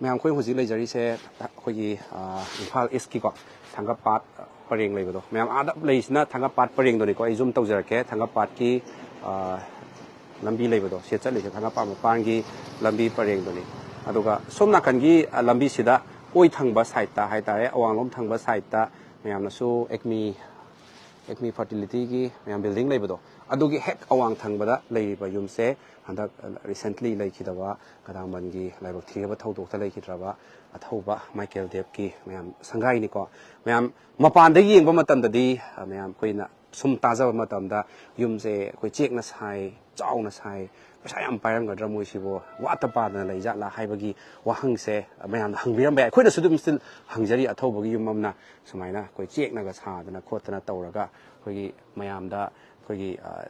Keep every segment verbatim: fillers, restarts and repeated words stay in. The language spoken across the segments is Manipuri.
ꯃꯌꯥꯝ, ꯑꯩꯈꯣꯏ ꯍꯧꯖꯤꯛ ꯂꯩꯖꯔꯤꯁꯦ ꯑꯩꯈꯣꯏꯒꯤ, ꯑ, ꯏꯝꯐꯥꯜ ꯏꯁꯀꯤꯀꯣ, ꯊꯥꯡꯒꯄꯥꯠ ꯄꯔꯦꯡ ꯂꯩꯕꯗꯣ꯫ ꯃꯌꯥꯝ, ꯑꯥꯗ ꯂꯩꯔꯤꯁꯤꯅ ꯊꯥꯡꯒꯄꯥꯠ ꯄꯔꯦꯡꯗꯨꯅꯤꯀꯣ꯫ ꯑꯩ ꯖꯨꯝ ꯇꯧꯖꯔꯛꯀꯦ꯫ ꯊꯥꯡꯒꯄꯥꯠꯀꯤ, ꯑ, ꯂꯝꯕꯤ ꯂꯩꯕꯗꯣ, ꯁꯤꯗ ꯆꯠꯂꯤꯁꯦ ꯊꯥꯡꯒꯄꯥꯠ ꯃꯄꯥꯟꯒꯤ ꯂꯝꯕꯤ ꯄꯔꯦꯡꯗꯨꯅꯤ꯫ ꯑꯗꯨꯒ ꯁꯣꯝ ꯅꯥꯀꯟꯒꯤ, ꯑ, ꯂꯝꯕꯤꯁꯤꯗ ꯑꯣꯏ ꯊꯪꯕ ꯁꯥꯏꯠꯇ ꯍꯥꯏꯇꯥꯔꯦ, ꯑꯋꯥꯡꯂꯣꯝ ꯊꯪꯕ ꯁꯥꯏꯠꯇ ꯃꯌꯥꯝꯅꯁꯨ ꯑꯦꯛꯃꯤ, ꯑꯦꯛꯃꯤ ꯐꯔꯇꯤꯂꯤꯇꯤꯒꯤ ꯃꯌꯥꯝ ꯕꯤꯜꯗꯤꯡ ꯂꯩꯕꯗꯣ, ꯑꯗꯨꯒꯤ ꯍꯦꯛ ꯑꯋꯥꯡ ꯊꯪꯕꯗ ꯂꯩꯔꯤꯕ ꯌꯨꯝꯁꯦ ꯍꯟꯗꯛ ꯔꯤꯁꯦꯟꯠꯂꯤ ꯂꯩꯈꯤꯗꯕ ꯈꯗꯥꯡꯕꯟꯒꯤ ꯂꯥꯏꯕꯛ ꯊꯤꯔꯕ ꯊꯧꯗꯣꯛꯇ ꯂꯩꯈꯤꯗ꯭ꯔꯕ ꯑꯊꯧꯕ ꯃꯥꯏꯀꯦꯜ ꯗꯦꯕꯀꯤ ꯃꯌꯥꯝ ꯁꯪꯒꯥꯏꯅꯤꯀꯣ꯫ ꯃꯌꯥꯝ, ꯃꯄꯥꯟꯗꯒꯤ ꯌꯦꯡꯕ ꯃꯇꯝꯗꯗꯤ, ꯑ, ꯃꯌꯥꯝ ꯑꯩꯈꯣꯏꯅ ꯁꯨꯝ ꯇꯥꯖꯕ ꯃꯇꯝꯗ ꯌꯨꯝꯁꯦ ꯑꯩꯈꯣꯏ ꯆꯦꯛꯅ ꯁꯥꯏ, ꯆꯥꯎꯅ ꯁꯥꯏ, ꯄꯩꯁꯥ ꯌꯥꯝ ꯄꯥꯏꯔꯝꯒꯗ꯭ꯔꯥ ꯃꯣꯏꯁꯤꯕꯨ, ꯋꯥꯠꯇ ꯄꯥꯗꯅ ꯂꯩꯖꯥꯠꯂꯥ ꯍꯥꯏꯕꯒꯤ ꯋꯥꯍꯪꯁꯦ ꯃꯌꯥꯝꯅ ꯍꯪꯕꯤꯔꯝꯕ ꯌꯥꯏ꯫ ꯑꯩꯈꯣꯏꯅꯁꯨ ꯑꯗꯨꯝ ꯁ꯭ꯇꯤꯜ ꯍꯪꯖꯔꯤ, ꯑꯊꯧꯕꯒꯤ ꯌꯨꯝ ꯑꯃꯅ ꯁꯨꯃꯥꯏꯅ ꯑꯩꯈꯣꯏ ꯆꯦꯛꯅꯒ ꯁꯥꯗꯅ ꯈꯣꯠꯇꯅ ꯇꯧꯔꯒ ꯑꯩꯈꯣꯏꯒꯤ ꯃꯌꯥꯝꯗ ꯑꯩꯈꯣꯏꯒꯤ, ꯑ,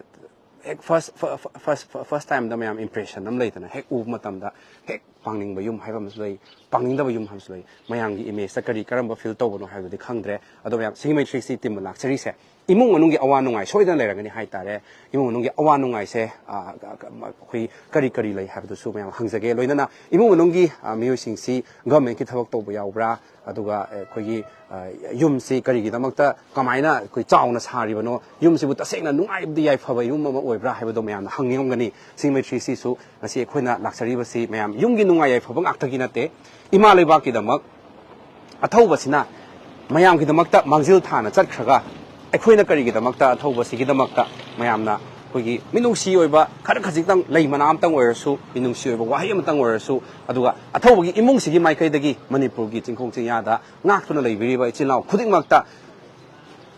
ꯍꯦꯛ ꯐꯥꯔꯁ, ꯐꯥꯔꯁ, ꯐꯥꯔꯁ ꯇꯥꯏꯝꯗ ꯃꯌꯥꯝ ꯏꯝꯄ꯭ꯔꯦꯁꯟ ꯑꯃ ꯂꯩꯗꯅ, ꯍꯦꯛ ꯎꯕ ꯃꯇꯝꯗ ꯍꯦꯛ ꯄꯥꯡꯅꯤꯡꯕ ꯌꯨꯝ ꯍꯥꯏꯕ ꯑꯃꯁꯨ ꯂꯩ, ꯄꯥꯡꯅꯤꯡꯗꯕ ꯌꯨꯝ ꯍꯥꯏꯕꯁꯨ ꯂꯩ꯫ ꯃꯌꯥꯝꯒꯤ ꯏꯃꯦꯖꯇ ꯀꯔꯤ ꯀꯔꯝꯕ ꯐꯤꯜ ꯇꯧꯕꯅꯣ ꯍꯥꯏꯕꯗꯨꯗꯤ ꯈꯪꯗ꯭ꯔꯦ꯫ ꯑꯗꯣ ꯃꯌꯥꯝ, ꯁꯤꯒꯤ ꯃꯩ ꯊ꯭ꯔꯤ ꯁꯤꯛꯁꯇꯤ ꯇꯤꯝꯅ ꯂꯥꯛꯆꯔꯤꯁꯦ ꯏꯃꯨꯡ ꯃꯅꯨꯡꯒꯤ ꯑꯋꯥ ꯅꯨꯡꯉꯥꯏ ꯁꯣꯏꯗꯅ ꯂꯩꯔꯒꯅꯤ ꯍꯥꯏꯇꯥꯔꯦ꯫ ꯏꯃꯨꯡ ꯃꯅꯨꯡꯒꯤ ꯑꯋꯥ ꯅꯨꯡꯉꯥꯏꯁꯦ, ꯑ, ꯑꯩꯈꯣꯏ ꯀꯔꯤ ꯀꯔꯤ ꯂꯩ ꯍꯥꯏꯕꯗꯨꯁꯨ ꯃꯌꯥꯝ ꯍꯪꯖꯒꯦ꯫ ꯂꯣꯏꯅꯅ ꯏꯃꯨꯡ ꯃꯅꯨꯡꯒꯤ, ꯑ, ꯃꯤꯑꯣꯏꯁꯤꯡꯁꯤ ꯒꯚꯔꯟꯃꯦꯟꯠꯀꯤ ꯊꯕꯛ ꯇꯧꯕ ꯌꯥꯎꯕ꯭ꯔꯥ? ꯑꯗꯨꯒ ꯑꯩꯈꯣꯏꯒꯤ, ꯑ, ꯌꯨꯝꯁꯤ ꯀꯔꯤꯒꯤꯗꯃꯛꯇ ꯀꯃꯥꯏꯅ ꯑꯩꯈꯣꯏ ꯆꯥꯎꯅ ꯁꯥꯔꯤꯕꯅꯣ? ꯌꯨꯝꯁꯤꯕꯨ ꯇꯁꯦꯡꯅ ꯅꯨꯡꯉꯥꯏꯕꯗꯤ ꯌꯥꯏꯐꯕ ꯌꯨꯝ ꯑꯃ ꯑꯣꯏꯕ꯭ꯔꯥ ꯍꯥꯏꯕꯗꯣ ꯃꯌꯥꯝꯅ ꯍꯪꯅꯤꯡꯉꯝꯒꯅꯤ꯫ ꯁꯤꯒꯤ ꯃꯩ ꯊ꯭ꯔꯤ ꯁꯤꯛꯁꯇꯤꯁꯨ ꯉꯁꯤ ꯑꯩꯈꯣꯏꯅ ꯂꯥꯛꯆꯔꯤꯕꯁꯤ ꯃꯌꯥꯝ ꯌꯨꯝꯒꯤ ꯅꯨꯡꯉꯥꯏ ꯌꯥꯏꯐꯕ ꯉꯥꯛꯇꯒꯤ ꯅꯠꯇꯦ꯫ ꯏꯃꯥ ꯂꯩꯕꯥꯛꯀꯤꯗꯃꯛ ꯑꯊꯧꯕꯁꯤꯅ ꯃꯌꯥꯝꯒꯤꯗꯃꯛꯇ ꯃꯥꯡꯖꯤꯜ ꯊꯥꯅ ꯆꯠꯈ꯭ꯔꯒ, ꯑꯩꯈꯣꯏꯅ ꯀꯔꯤꯒꯤꯗꯃꯛꯇ ꯑꯊꯧꯕꯁꯤꯒꯤꯗꯃꯛꯇ ꯃꯌꯥꯝꯅ ꯑꯩꯈꯣꯏꯒꯤ ꯃꯤꯅꯨꯡꯁꯤ ꯑꯣꯏꯕ ꯈꯔ ꯈꯖꯤꯛꯇꯪ ꯂꯩ ꯃꯅꯥ ꯑꯃꯇꯪ ꯑꯣꯏꯔꯁꯨ, ꯃꯤꯅꯨꯡꯁꯤ ꯑꯣꯏꯕ ꯋꯥꯍꯩ ꯑꯃꯇꯪ ꯑꯣꯏꯔꯁꯨ, ꯑꯗꯨꯒ ꯑꯊꯧꯕꯒꯤ ꯏꯃꯨꯡꯁꯤꯒꯤ ꯃꯥꯏꯀꯩꯗꯒꯤ ꯃꯅꯤꯄꯨꯔꯒꯤ ꯆꯤꯡꯈꯣꯡ ꯆꯤꯡꯌꯥꯗ ꯉꯥꯛꯇꯨꯅ ꯂꯩꯕꯤꯔꯤꯕ ꯏꯆꯤꯜ ꯏꯅꯥꯎ ꯈꯨꯗꯤꯡꯃꯛꯇ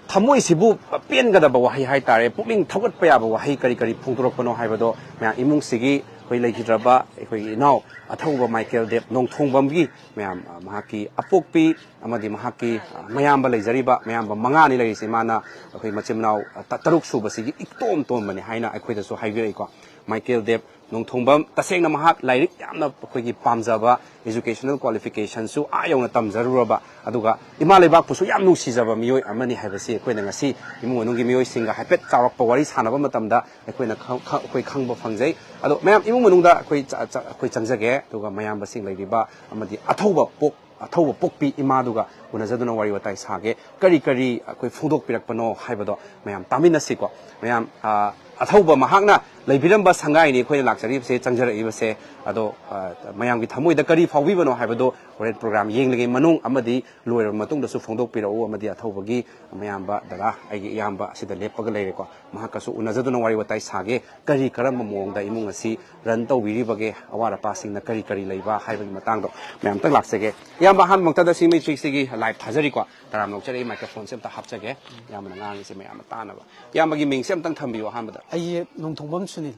ꯊꯃꯣꯏꯁꯤꯕꯨ ꯄꯦꯟꯒꯗꯕ ꯋꯥꯍꯩ ꯍꯥꯏꯇꯥꯔꯦ, ꯄꯨꯛꯅꯤꯡ ꯊꯧꯒꯠꯄ ꯌꯥꯕ ꯋꯥꯍꯩ ꯀꯔꯤ ꯀꯔꯤ ꯐꯣꯡꯗꯣꯔꯛꯄꯅꯣ ꯍꯥꯏꯕꯗꯣ ꯃꯌꯥꯝ ꯏꯃꯨꯡꯁꯤꯒꯤ ꯑꯩꯈꯣꯏ ꯂꯩꯈꯤꯗ꯭ꯔꯕ ꯑꯩꯈꯣꯏꯒꯤ ꯏꯅꯥꯎ ꯑꯊꯧꯕ ꯃꯥꯏꯀꯦꯜ ꯗꯦꯕ ꯅꯣꯡꯊꯣꯡꯕꯝꯒꯤ ꯃꯌꯥꯝ, ꯑ, ꯃꯍꯥꯛꯀꯤ ꯑꯄꯣꯛꯄꯤ ꯑꯃꯗꯤ ꯃꯍꯥꯛꯀꯤ, ꯑ, ꯃꯌꯥꯝꯕ ꯂꯩꯖꯔꯤꯕ ꯃꯌꯥꯝꯕ ꯃꯉꯥꯅꯤ ꯂꯩꯔꯤꯁꯦ꯫ ꯃꯥꯅ ꯑꯩꯈꯣꯏ ꯃꯆꯤꯟ ꯃꯅꯥꯎ, ꯑ, ꯇ-, ꯇꯔꯨꯛ ꯁꯨꯕꯁꯤꯒꯤ ꯏꯇꯣꯝ ꯇꯣꯝꯕꯅꯤ ꯍꯥꯏꯅ ꯑꯩꯈꯣꯏꯗꯁꯨ ꯍꯥꯏꯕꯤꯔꯛꯏꯀꯣ꯫ ꯃꯥꯏꯀꯦꯜ ꯗꯦꯕ ꯅꯣꯡꯊꯣꯡꯕꯝ, ꯇꯁꯦꯡꯅ ꯃꯍꯥꯛ ꯂꯥꯏꯔꯤꯛ ꯌꯥꯝꯅ ꯑꯩꯈꯣꯏꯒꯤ ꯄꯥꯝꯖꯕ, educational qualificationꯁꯨ ꯑꯥ ꯌꯧꯅ ꯇꯝꯖꯔꯨꯔꯕ, ꯑꯗꯨꯒ ꯏꯃꯥ ꯂꯩꯕꯥꯛꯄꯨꯁꯨ ꯌꯥꯝ ꯅꯨꯡꯁꯤꯖꯕ ꯃꯤꯑꯣꯏ ꯑꯃꯅꯤ ꯍꯥꯏꯕꯁꯤ ꯑꯩꯈꯣꯏꯅ ꯉꯁꯤ ꯏꯃꯨꯡ ꯃꯅꯨꯡꯒꯤ ꯃꯤꯑꯣꯏꯁꯤꯡꯒ ꯍꯥꯏꯐꯦꯠ ꯆꯥꯎꯔꯥꯛꯄ ꯋꯥꯔꯤ ꯁꯥꯟꯅꯕ ꯃꯇꯝꯗ ꯑꯩꯈꯣꯏꯅ ꯈꯪ-, ꯈꯪ-, ꯑꯩꯈꯣꯏ ꯈꯪꯕ ꯐꯪꯖꯩ꯫ ꯑꯗꯣ ꯃꯌꯥꯝ, ꯏꯃꯨꯡ ꯃꯅꯨꯡꯗ ꯑꯩꯈꯣꯏ ꯆ-, ꯆ-, ꯑꯩꯈꯣꯏ ꯆꯪꯖꯒꯦ, ꯑꯗꯨꯒ ꯃꯌꯥꯝꯕꯁꯤꯡ ꯂꯩꯔꯤꯕ ꯑꯃꯗꯤ ꯑꯊꯧꯕ ꯄꯣꯛ-, ꯑꯊꯧꯕ ꯄꯣꯛꯄꯤ ꯏꯃꯥꯗꯨꯒ ꯎꯅꯖꯗꯨꯅ ꯋꯥꯔꯤ ꯋꯥꯇꯥꯏ ꯁꯥꯒꯦ꯫ ꯀꯔꯤ ꯀꯔꯤ ꯑꯩꯈꯣꯏ ꯐꯣꯡꯗꯣꯛꯄꯤꯔꯛꯄꯅꯣ ꯍꯥꯏꯕꯗꯣ ꯃꯌꯥꯝ ꯇꯥꯃꯤꯟꯅꯁꯤꯀꯣ꯫ ꯃꯌꯥꯝ, ꯑ, ꯑꯊꯧꯕ ꯃꯍꯥꯛꯅ ꯂꯩꯕꯤꯔꯝꯕ ꯁꯪꯒꯥꯏꯅꯤ ꯑꯩꯈꯣꯏꯅ ꯂꯥꯛꯆꯔꯤꯕꯁꯦ, ꯆꯪꯖꯔꯛꯏꯕꯁꯦ꯫ ꯑꯗꯣ, ꯑ, ꯃꯌꯥꯝꯒꯤ ꯊꯃꯣꯏꯗ ꯀꯔꯤ ꯐꯥꯎꯕꯤꯕꯅꯣ ꯍꯥꯏꯕꯗꯣ ꯍꯣꯔꯦꯟ program ꯌꯦꯡꯂꯤꯉꯩ ꯃꯅꯨꯡ ꯑꯃꯗꯤ ꯂꯣꯏꯔꯕ ꯃꯇꯨꯡꯗꯁꯨ ꯐꯣꯡꯗꯣꯛꯄꯤꯔꯛꯎ, ꯑꯃꯗꯤ ꯑꯊꯧꯕꯒꯤ ꯃꯌꯥꯝꯕ ꯗꯗꯥ, ꯑꯩꯒꯤ ꯏꯌꯥꯝꯕ ꯑꯁꯤꯗ ꯂꯦꯞꯄꯒ ꯂꯩꯔꯦꯀꯣ, ꯃꯍꯥꯛꯀꯁꯨ ꯎꯅꯖꯗꯨꯅ ꯋꯥꯔꯤ ꯋꯥꯇꯥꯏ ꯁꯥꯒꯦ꯫ ꯀꯔꯤ ꯀꯔꯝꯕ ꯃꯑꯣꯡꯗ ꯏꯃꯨꯡ ꯑꯁꯤ run ꯇꯧꯕꯤꯔꯤꯕꯒꯦ, ꯑꯋꯥꯠ ꯑꯄꯥꯁꯤꯡꯅ ꯀꯔꯤ ꯀꯔꯤ ꯂꯩꯕ ꯍꯥꯏꯕꯒꯤ ꯃꯇꯥꯡꯗꯣ ꯃꯌꯥꯝꯇꯪ ꯂꯥꯛꯆꯒꯦ꯫ ꯏꯌꯥꯝꯕ, ꯑꯍꯥꯟꯕꯃꯛꯇꯗ ꯁꯤꯃꯩ ꯁꯤꯒꯤ live ꯊꯥꯖꯔꯤꯀꯣ, ꯇꯔꯥꯝꯅ ꯑꯣꯛꯆꯔꯤ꯫ Microphoneꯁꯦ ꯑꯝꯇ ꯍꯥꯞꯆꯒꯦ, ꯏꯌꯥꯝꯕꯅ ꯉꯥꯡꯉꯤꯁꯦ ꯃꯌꯥꯝꯅ ꯇꯥꯅꯕ꯫ ꯏꯌꯥꯝꯕꯒꯤ ꯃꯤꯡꯁꯦ ꯑꯝꯇꯪ ꯊꯝꯕꯤꯌꯨ ꯑꯍꯥꯟꯕꯗ꯫ ꯑꯩ ꯅꯣꯡꯊꯣꯡꯕꯝ ꯁꯨꯅꯤꯜ꯫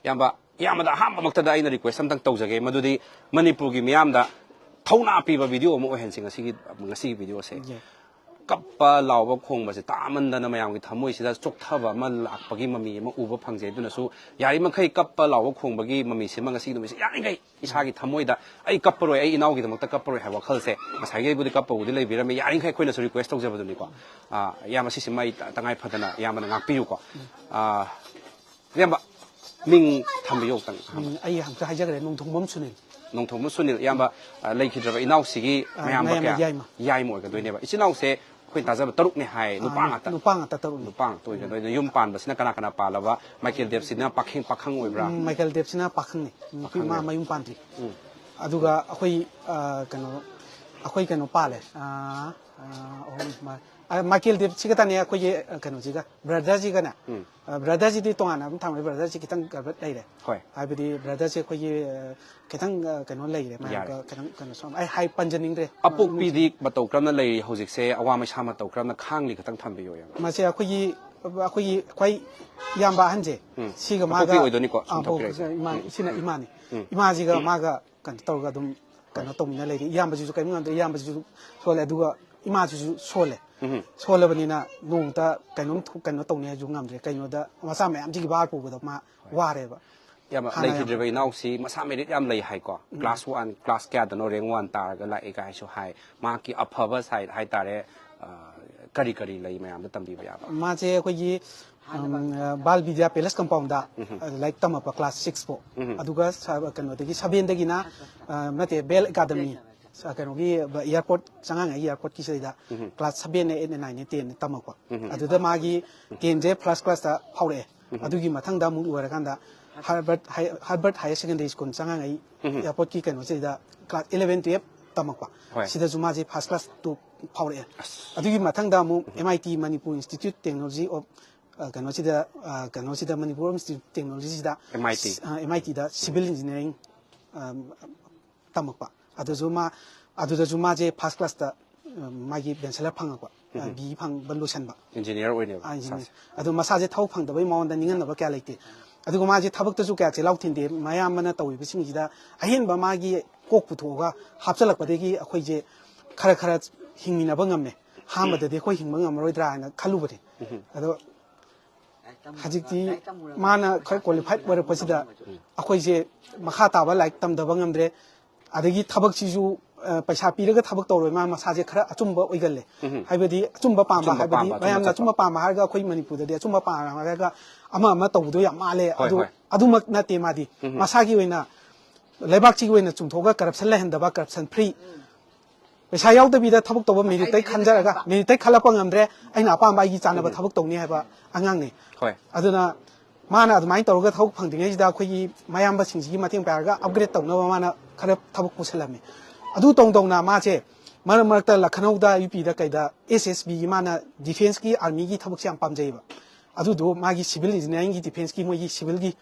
ꯏꯌꯥꯝꯕ, ꯏꯌꯥꯝꯕꯗ ꯑꯍꯥꯟꯕꯃꯛꯇꯗ ꯑꯩꯅ request ꯑꯝꯇꯪ ꯇꯧꯖꯒꯦ, ꯃꯗꯨꯗꯤ ꯃꯅꯤꯄꯨꯔꯒꯤ ꯃꯤꯌꯥꯝꯗ ꯊꯧꯅꯥ ꯄꯤꯕ video ꯑꯃ ꯑꯣꯏꯍꯟꯁꯤ ꯉꯁꯤꯒꯤ, ꯉꯁꯤꯒꯤ videoꯁꯦ꯫ ꯌꯦ꯫ ꯀꯞꯄ ꯂꯥꯎꯕ ꯈꯣꯡꯕꯁꯦ ꯇꯥꯃꯟꯗꯅ ꯃꯌꯥꯝꯒꯤ ꯊꯃꯣꯏꯁꯤꯗ ꯆꯣꯛꯊꯕ ꯑꯃ ꯂꯥꯛꯄꯒꯤ ꯃꯃꯤ ꯑꯃ ꯎꯕ ꯐꯪꯖꯩ꯫ ꯑꯗꯨꯅꯁꯨ ꯌꯥꯔꯤꯃꯈꯩ ꯀꯞꯄ ꯂꯥꯎꯕ ꯈꯣꯡꯕꯒꯤ ꯃꯃꯤꯁꯤꯃ ꯉꯁꯤꯒꯤ ꯅꯨꯃꯤꯠꯁꯦ ꯌꯥꯔꯤꯈꯩ ꯏꯁꯥꯒꯤ ꯊꯃꯣꯏꯗ, "ꯑꯩ ꯀꯞꯄꯔꯣꯏ, ꯑꯩ ꯏꯅꯥꯎꯒꯤꯗꯃꯛꯇ ꯀꯞꯄꯔꯣꯏ" ꯍꯥꯏꯕ ꯋꯥꯈꯜꯁꯦ ꯉꯁꯥꯏꯒꯤꯕꯨꯗꯤ ꯀꯞꯄꯕꯨꯗꯤ ꯂꯩꯕꯤꯔꯝꯃꯦ꯫ ꯌꯥꯔꯤꯈꯩ ꯑꯩꯈꯣꯏꯅꯁꯨ request ꯇꯧꯖꯕꯗꯨꯅꯤꯀꯣ꯫ ꯑꯥ, ꯏꯌꯥꯝꯕ, ꯁꯤꯁꯤꯃ ꯑꯩ ꯇ-, ꯇꯉꯥꯏ ꯐꯗꯅ ꯏꯌꯥꯝꯕꯅ ꯉꯥꯛꯄꯤꯌꯨꯀꯣ꯫ ꯑꯥ, ꯏꯌꯥꯝꯕ, ꯃꯤꯡ ꯊꯝꯕꯤꯌꯨ ꯑꯃꯨꯛꯇꯪ꯫ ꯎꯝ, ꯑꯩ ꯍꯧꯖꯤꯛ ꯍꯥꯏꯖꯈ꯭ꯔꯦ, ꯅꯣꯡꯊꯣꯡꯕꯝ ꯁꯨꯅꯤꯜ꯫ ꯅꯣꯡꯊꯣꯝꯕ ꯁꯨꯅꯤꯜ, ꯏꯌꯥꯝꯕ, ꯑ, ꯂꯩꯈꯤꯗ꯭ꯔꯕ ꯏꯅꯥꯎꯁꯤꯒꯤ ꯑ, ꯃꯌꯥꯝꯕ ꯃꯌꯥꯝꯕ ꯀꯌꯥ? ꯌꯥꯏꯃ꯫ ꯌꯥꯏꯃ ꯑꯣꯏꯒꯗꯣꯏꯅꯦꯕ꯫ ꯏꯆꯤꯜ ꯏꯅꯥꯎꯁꯦ ꯑꯩꯈꯣꯏ ꯇꯥꯖꯕ ꯇꯔꯨꯛꯅꯦ ꯍꯥꯏ, ꯑ, ꯅꯨꯄꯥ ꯉꯥꯛꯇ? ꯅꯨꯄꯥ ꯉꯥꯛꯇ ꯇꯔꯨꯛꯅꯤ꯫ ꯅꯨꯄꯥ ꯉꯥꯛꯇ ꯑꯣꯏꯒꯗꯣꯏꯅꯦ꯫ ꯌꯨꯝ ꯄꯥꯟꯕꯁꯤꯅ ꯀꯅꯥ ꯀꯅꯥ ꯄꯥꯜꯂꯕ? ꯃꯥꯏꯀꯦꯜ ꯗꯦꯕꯁꯤꯅ ꯄꯥꯈꯪ, ꯄꯥꯈꯪ ꯑꯣꯏꯕ꯭ꯔꯥ? ꯎꯝ, ꯃꯥꯏꯀꯦꯜ ꯗꯦꯕꯁꯤꯅ ꯄꯥꯈꯪꯅꯤ꯫ ꯅꯨꯄꯤ ꯄꯥꯈꯪꯅꯦ꯫ ꯃꯥ ꯃꯌꯨꯝ ꯄꯥꯟꯗ꯭ꯔꯤ꯫ ꯎꯝ꯫ ꯑꯗꯨꯒ ꯑꯩꯈꯣꯏ, ꯑ, ꯀꯩꯅꯣ, ꯑꯩꯈꯣꯏ ꯀꯩꯅꯣ ꯄꯥꯜꯂꯦ꯫ ꯑ, ꯑ, ꯑꯍꯨꯝ, ꯃꯥ-, ꯑ, ꯃꯥꯏꯀꯦꯜ ꯗꯦꯕꯁꯤꯒ ꯇꯅꯦ ꯑꯩꯈꯣꯏꯒꯤ, ꯑ, ꯀꯩꯅꯣꯁꯤꯒ, brotherꯁꯤꯒꯅꯦ꯫ ꯎꯝ꯫ ꯑ, brotherꯁꯤꯗꯤ ꯇꯣꯉꯥꯟꯅ ꯑꯗꯨꯝ ꯊꯝꯃꯦ꯫ Brotherꯁꯤ ꯈꯤꯇꯪ ꯀꯩꯅꯣ ꯂꯩꯔꯦ꯫ ꯍꯣꯏ꯫ ꯍꯥꯏꯕꯗꯤ brotherꯁꯦ ꯑꯩꯈꯣꯏꯒꯤ, ꯑ, ꯈꯤꯇꯪ, ꯑ, ꯀꯩꯅꯣ ꯂꯩꯔꯦ, ꯃꯌꯥꯝꯒ ꯌꯥꯔꯦ꯫ ꯈꯤꯇꯪ ꯀꯩꯅꯣ ꯁꯨꯝ ꯑꯩ ꯍꯥꯏ ꯄꯟꯖꯅꯤꯡꯗ꯭ꯔꯦ꯫ ꯑꯄꯣꯛꯄꯤꯗꯤ ꯃꯇꯧ ꯀꯔꯝꯅ ꯂꯩꯔꯤ ꯍꯧꯖꯤꯛꯁꯦ? ꯑꯋꯥ ꯃꯩꯁꯥ ꯃꯇꯧ ꯀꯔꯝꯅ ꯈꯥꯡꯂꯤ? ꯈꯤꯇꯪ ꯊꯝꯕꯤꯌꯨ, ꯌꯥꯝ꯫ ꯃꯁꯦ ꯑꯩꯈꯣꯏꯒꯤ, ꯑꯩꯈꯣꯏꯒꯤ ꯈ꯭ꯋꯥꯏ ꯏꯌꯥꯝꯕ ꯑꯍꯟꯁꯦ, ꯎꯝ꯫ ꯁꯤꯒ ꯑꯄꯣꯛꯄꯤ ꯃꯥꯒ, ꯑꯣꯏꯗꯣꯏꯅꯤꯀꯣ, ꯑ, ꯁꯨꯝ ꯊꯣꯛꯄꯤꯔꯛꯏꯁꯦ꯫ ꯏꯃꯥ-, ꯎꯝ꯫ ꯁꯤꯅ ꯎꯝ꯫ ꯏꯃꯥꯅꯤ꯫ ꯎꯝ꯫ ꯏꯃꯥꯁꯤꯒ ꯃꯥꯒ ꯀꯩꯅꯣ ꯇꯧꯔꯒ ꯑꯗꯨꯝ ꯀꯩꯅꯣ ꯍꯣꯏ꯫ ꯇꯧꯃꯤꯟꯅ ꯂꯩꯔꯤ꯫ ꯏꯌꯥꯝꯕꯁꯤꯁꯨ ꯀꯔꯤꯝ ꯉꯝꯗ꯭ꯔꯦ, ꯏꯌꯥꯝꯕꯁꯤꯁꯨ ꯁꯣꯜꯂꯦ, ꯑꯗꯨꯒ ꯏꯃꯥꯁꯤꯁꯨ ꯁꯣꯜꯂꯦ꯫ ꯁꯣꯜꯂꯕꯅꯤꯅ ꯅꯣꯡꯃꯇ ꯀꯩꯅꯣꯝ ꯊꯣꯛ- ꯀꯩꯅꯣ ꯇꯧꯅꯤ ꯍꯥꯏꯁꯨ ꯉꯝꯗ꯭ꯔꯦ꯫ ꯀꯩꯅꯣꯗ ꯃꯆꯥ ꯃꯌꯥꯝꯁꯤꯒꯤ ꯚꯥꯔ ꯄꯨꯕꯗ ꯃꯥ ꯋꯥꯔꯦꯕ꯫ ꯌꯥꯝ ꯍꯥꯟꯅ ꯌꯥꯝ- ꯂꯩꯈꯤꯗ꯭ꯔꯤꯕ ꯏꯅꯥꯎꯁꯤ ꯃꯁꯥ ꯃꯦꯔꯤꯠ ꯌꯥꯝ ꯂꯩ ꯍꯥꯏꯀꯣ꯫ ꯀ꯭ꯂꯥꯁ ꯋꯥꯟ, ꯀ꯭ꯂꯥꯁ ꯀꯌꯥꯗꯅꯣ ꯔꯦꯡ ꯋꯥꯟ ꯇꯥꯔꯒ ꯂꯥꯛꯑꯦ ꯀꯥꯏꯁꯨ ꯍꯥꯏ꯫ ꯃꯍꯥꯛꯀꯤ ꯑꯐꯕ ꯁꯥꯏꯠ ꯍꯥꯏꯇꯥꯔꯦ, ꯑ, ꯀꯔꯤ ꯀꯔꯤ ꯂꯩ ꯃꯌꯥꯝꯗ ꯇꯝꯕꯤꯕ ꯌꯥꯕ? ꯃꯥꯁꯦ ꯑꯩꯈꯣꯏꯒꯤ ꯎꯝ, ꯑ, ꯕꯥꯜ ꯕꯤꯗ꯭ꯌꯥ ꯄꯦꯂꯦꯁ ꯀꯝꯄꯥꯎꯟꯗ, ꯑ, ꯂꯥꯏꯔꯤꯛ ꯇꯝꯃꯛꯄ ꯀ꯭ꯂꯥꯁ ꯁꯤꯛꯁ ꯐꯥꯎ꯫ ꯑꯗꯨꯒ ꯁ- ꯀꯩꯅꯣꯗꯒꯤ ꯁꯚꯦꯟꯗꯒꯤꯅ, ꯑ, ꯅꯠꯇꯦ, ꯕꯦꯜ ꯑꯦꯀꯥꯗꯃꯤ, ꯑ, ꯀꯩꯅꯣꯒꯤ ꯑꯦꯌꯥꯔꯄꯣꯔꯠ, ꯆꯉꯥꯡꯉꯩ ꯑꯦꯌꯥꯔꯄꯣꯔꯠꯀꯤ ꯁꯤꯗꯩꯗ ꯀ꯭ꯂꯥꯁ ꯁꯚꯦꯟꯅꯦ, ꯑꯩꯠꯅꯦ, ꯅꯥꯏꯟꯅꯦ, ꯇꯦꯟꯅꯦ ꯇꯝꯃꯛꯄ꯫ ꯑꯗꯨꯗ ꯃꯥꯒꯤ ꯇꯦꯟꯁꯦ ꯐꯥꯔꯁ ꯀ꯭ꯂꯥꯁꯇ ꯐꯥꯎꯔꯛꯑꯦ꯫ ꯑꯗꯨꯒꯤ ꯃꯊꯪꯗ ꯑꯃꯨꯛ ꯂꯣꯏꯔꯀꯥꯟꯗ ꯍꯔꯕꯔꯠ ꯍꯥꯏ- ꯍꯔꯕꯔꯠ ꯍꯥꯌꯔ ꯁꯦꯀꯦꯟꯗꯔꯤ ꯁ꯭ꯀꯨꯜ ꯆꯉꯥꯡꯉꯩ ꯑꯦꯌꯥꯔꯄꯣꯔꯠꯀꯤ ꯀꯩꯅꯣꯁꯤꯗ ꯀ꯭ꯂꯥꯁ ꯏꯂꯚꯦꯟ ꯇꯨꯌꯦꯜꯞ ꯇꯝꯃꯛꯄ꯫ ꯍꯣꯏ꯫ ꯁꯤꯗꯁꯨ ꯃꯥꯁꯦ ꯐꯥꯔꯁ ꯀ꯭ꯂꯥꯁ ꯇꯨ ꯐꯥꯎꯔꯛꯑꯦ꯫ ꯑꯗꯨꯒꯤ ꯃꯊꯪꯗ ꯑꯃꯨꯛ M I T, Manipur institute technology of, ꯑ, ꯀꯩꯅꯣꯁꯤꯗ, ꯑ, ꯀꯩꯅꯣꯁꯤꯗ ꯃꯅꯤꯄꯨꯔ ꯏꯟꯁꯇꯤꯇ꯭ꯌꯨꯠ ꯇꯦꯛꯅꯣꯂꯣꯖꯤꯁꯤꯗ, ꯑꯦꯝ ꯑꯥꯏ ꯇꯤ꯫ ꯑ, ꯑꯦꯝ ꯑꯥꯏ ꯇꯤꯗ ꯁꯤꯚꯤꯜ ꯏꯟꯖꯤꯅꯤꯌꯥꯔꯤꯡ, ꯑ, ꯇꯝꯃꯛꯄ꯫ ꯑꯗꯨꯁꯨ ꯃꯥ, ꯑꯗꯨꯗꯁꯨ ꯃꯥꯁꯦ ꯐꯥꯔꯁ ꯀ꯭ꯂꯥꯁꯇ, ꯑ, ꯃꯥꯒꯤ ꯕꯦꯆꯂꯔ ꯐꯪꯉꯛꯄ, ꯑ, ꯕꯤ ꯏ ꯐꯪꯕ ꯂꯣꯏꯁꯟꯕ꯫ ꯏꯟꯖꯤꯅꯤꯌꯥꯔ ꯑꯣꯏꯅꯦꯕ ꯑ, ꯏꯟꯖꯤꯅꯤꯌꯥꯔ꯫ ꯁꯥꯁꯦ꯫ ꯑꯗꯣ ꯃꯁꯥꯁꯦ ꯊꯕꯛ ꯐꯪꯗꯕꯩ ꯃꯉꯣꯟꯗ ꯅꯤꯡꯍꯟꯅꯕ ꯀꯌꯥ ꯂꯩꯇꯦ꯫ ꯑꯗꯨꯒ ꯃꯥꯁꯦ ꯊꯕꯛꯇꯁꯨ ꯀꯌꯥ ꯆꯤꯜꯍꯥꯎ ꯊꯤꯟꯗꯦ꯫ ꯃꯌꯥꯝꯕꯅ ꯇꯧꯔꯤꯕꯁꯤꯡꯁꯤꯗ ꯑꯍꯦꯟꯕ ꯃꯥꯒꯤ ꯀꯣꯛ ꯄꯨꯊꯣꯛꯑꯒ ꯍꯥꯞꯆꯤꯜꯂꯛꯄꯗꯒꯤ ꯑꯩꯈꯣꯏꯁꯦ ꯈꯔ ꯈꯔ ꯍꯤꯡꯃꯤꯟꯅꯕ ꯉꯝꯃꯦ꯫ ꯑꯍꯥꯟꯕꯗꯗꯤ ꯑꯩꯈꯣꯏ ꯍꯤꯡꯕ ꯉꯝꯃꯔꯣꯏꯗ꯭ꯔꯥ ꯍꯥꯏꯅ ꯈꯜꯂꯨꯕꯅꯦ꯫ ꯑꯗꯣ ꯍꯧꯖꯤꯛꯇꯤ ꯃꯥꯅ ꯈꯔ ꯀ꯭ꯋꯥꯂꯤꯐꯥꯏꯠ ꯑꯣꯏꯔꯛꯄꯁꯤꯗ ꯑꯩꯈꯣꯏꯁꯦ ꯃꯈꯥ ꯇꯥꯕ ꯂꯥꯏꯔꯤꯛ ꯇꯝꯗꯕ ꯉꯝꯗ꯭ꯔꯦ꯫ ꯑꯗꯒꯤ ꯊꯕꯛꯁꯤꯁꯨ, ꯑ, ꯄꯩꯁꯥ ꯄꯤꯔꯒ ꯊꯕꯛ ꯇꯧꯔꯣꯏ, ꯃꯥ ꯃꯁꯥꯁꯦ ꯈꯔ ꯑꯆꯨꯝꯕ ꯑꯣꯏꯒꯜꯂꯦ꯫ ꯍꯥꯏꯕꯗꯤ ꯑꯆꯨꯝꯕ ꯄꯥꯝꯕ ꯑꯆꯨꯝꯕ ꯍꯥꯏꯕꯗꯤ ꯄꯥꯝꯕ, ꯑꯆꯨꯝꯕ ꯃꯌꯥꯝꯅ ꯆꯠꯄ꯫ ꯑꯆꯨꯝꯕ ꯄꯥꯝꯕ ꯍꯥꯏꯔꯒ ꯑꯩꯈꯣꯏ ꯃꯅꯤꯄꯨꯔꯗꯗꯤ ꯑꯆꯨꯝꯕ ꯄꯥꯝꯕ ꯍꯥꯏꯔꯒ ꯑꯃ ꯑꯃ ꯇꯧꯕꯗꯣ ꯌꯥꯝ ꯃꯥꯜꯂꯦ꯫ ꯍꯣꯏ, ꯑꯗꯨ ꯍꯣꯏ꯫ ꯑꯗꯨꯃꯛ ꯅꯠꯇꯦ꯫ ꯃꯥꯗꯤ ꯃꯁꯥꯒꯤ ꯑꯣꯏꯅ ꯂꯩꯕꯥꯛꯁꯤꯒꯤ ꯑꯣꯏꯅ ꯆꯨꯝꯊꯣꯛꯑꯒ ꯀꯔꯞꯁꯟ ꯂꯩꯍꯟꯗꯕ, ꯀꯔꯞꯁꯟ ꯐ꯭ꯔꯤ, ꯄꯩꯁꯥ ꯌꯥꯎꯗꯕꯤꯗ ꯊꯕꯛ ꯇꯧꯕ, ꯃꯦꯔꯤꯠꯇꯩ ꯈꯟꯖꯔꯒ ꯃꯦꯔꯤꯠꯇꯩ ꯈꯜꯂꯛꯄ ꯉꯝꯗ꯭ꯔꯦ, ꯑꯩꯅ ꯑꯄꯥꯝꯕ ꯑꯩꯒꯤ ꯆꯥꯅꯕ ꯊꯕꯛ ꯇꯧꯅꯤ ꯍꯥꯏꯕ ꯑꯉꯥꯡꯅꯤ꯫ ꯍꯣꯏ꯫ ꯑꯗꯨꯅ ꯃꯥꯅ ꯑꯗꯨꯃꯥꯏꯅ ꯇꯧꯔꯒ ꯊꯕꯛ ꯐꯪꯗ꯭ꯔꯤꯉꯩꯁꯤꯗ ꯑꯩꯈꯣꯏꯒꯤ ꯃꯌꯥꯝꯕꯁꯤꯡꯁꯤꯒꯤ ꯃꯇꯦꯡ ꯄꯥꯏꯔꯒ ꯑꯞꯒ꯭ꯔꯦꯗ ꯇꯧꯅꯕ ꯃꯥꯅ ꯈꯔ ꯊꯕꯛ ꯄꯨꯁꯜꯂꯝꯃꯤ꯫ ꯑꯗꯨ ꯇꯧ ꯇꯧꯅ ꯃꯥꯁꯦ ꯃꯔꯛ ꯃꯔꯛꯇ ꯂꯈꯅꯧꯗ, ꯌꯨ ꯄꯤꯗ ꯀꯩꯗ ꯑꯦꯁ ꯑꯦꯁ ꯕꯤꯒꯤ, ꯃꯥꯅ ꯗꯤꯐꯦꯟꯁꯀꯤ, ꯑꯥꯔꯃꯤꯒꯤ ꯊꯕꯛꯁꯦ ꯌꯥꯝ ꯄꯥꯝꯖꯩꯌꯦꯕ꯫ ꯑꯗꯨꯗꯣ ꯃꯥꯒꯤ ꯁꯤꯚꯤꯜ ꯏꯟꯖꯤꯅꯤꯌꯥꯔꯤꯡꯒꯤ, ꯗꯤꯐꯦꯟꯁꯀꯤ ꯃꯣꯏꯒꯤ ꯁꯤꯚꯤꯜꯒꯤ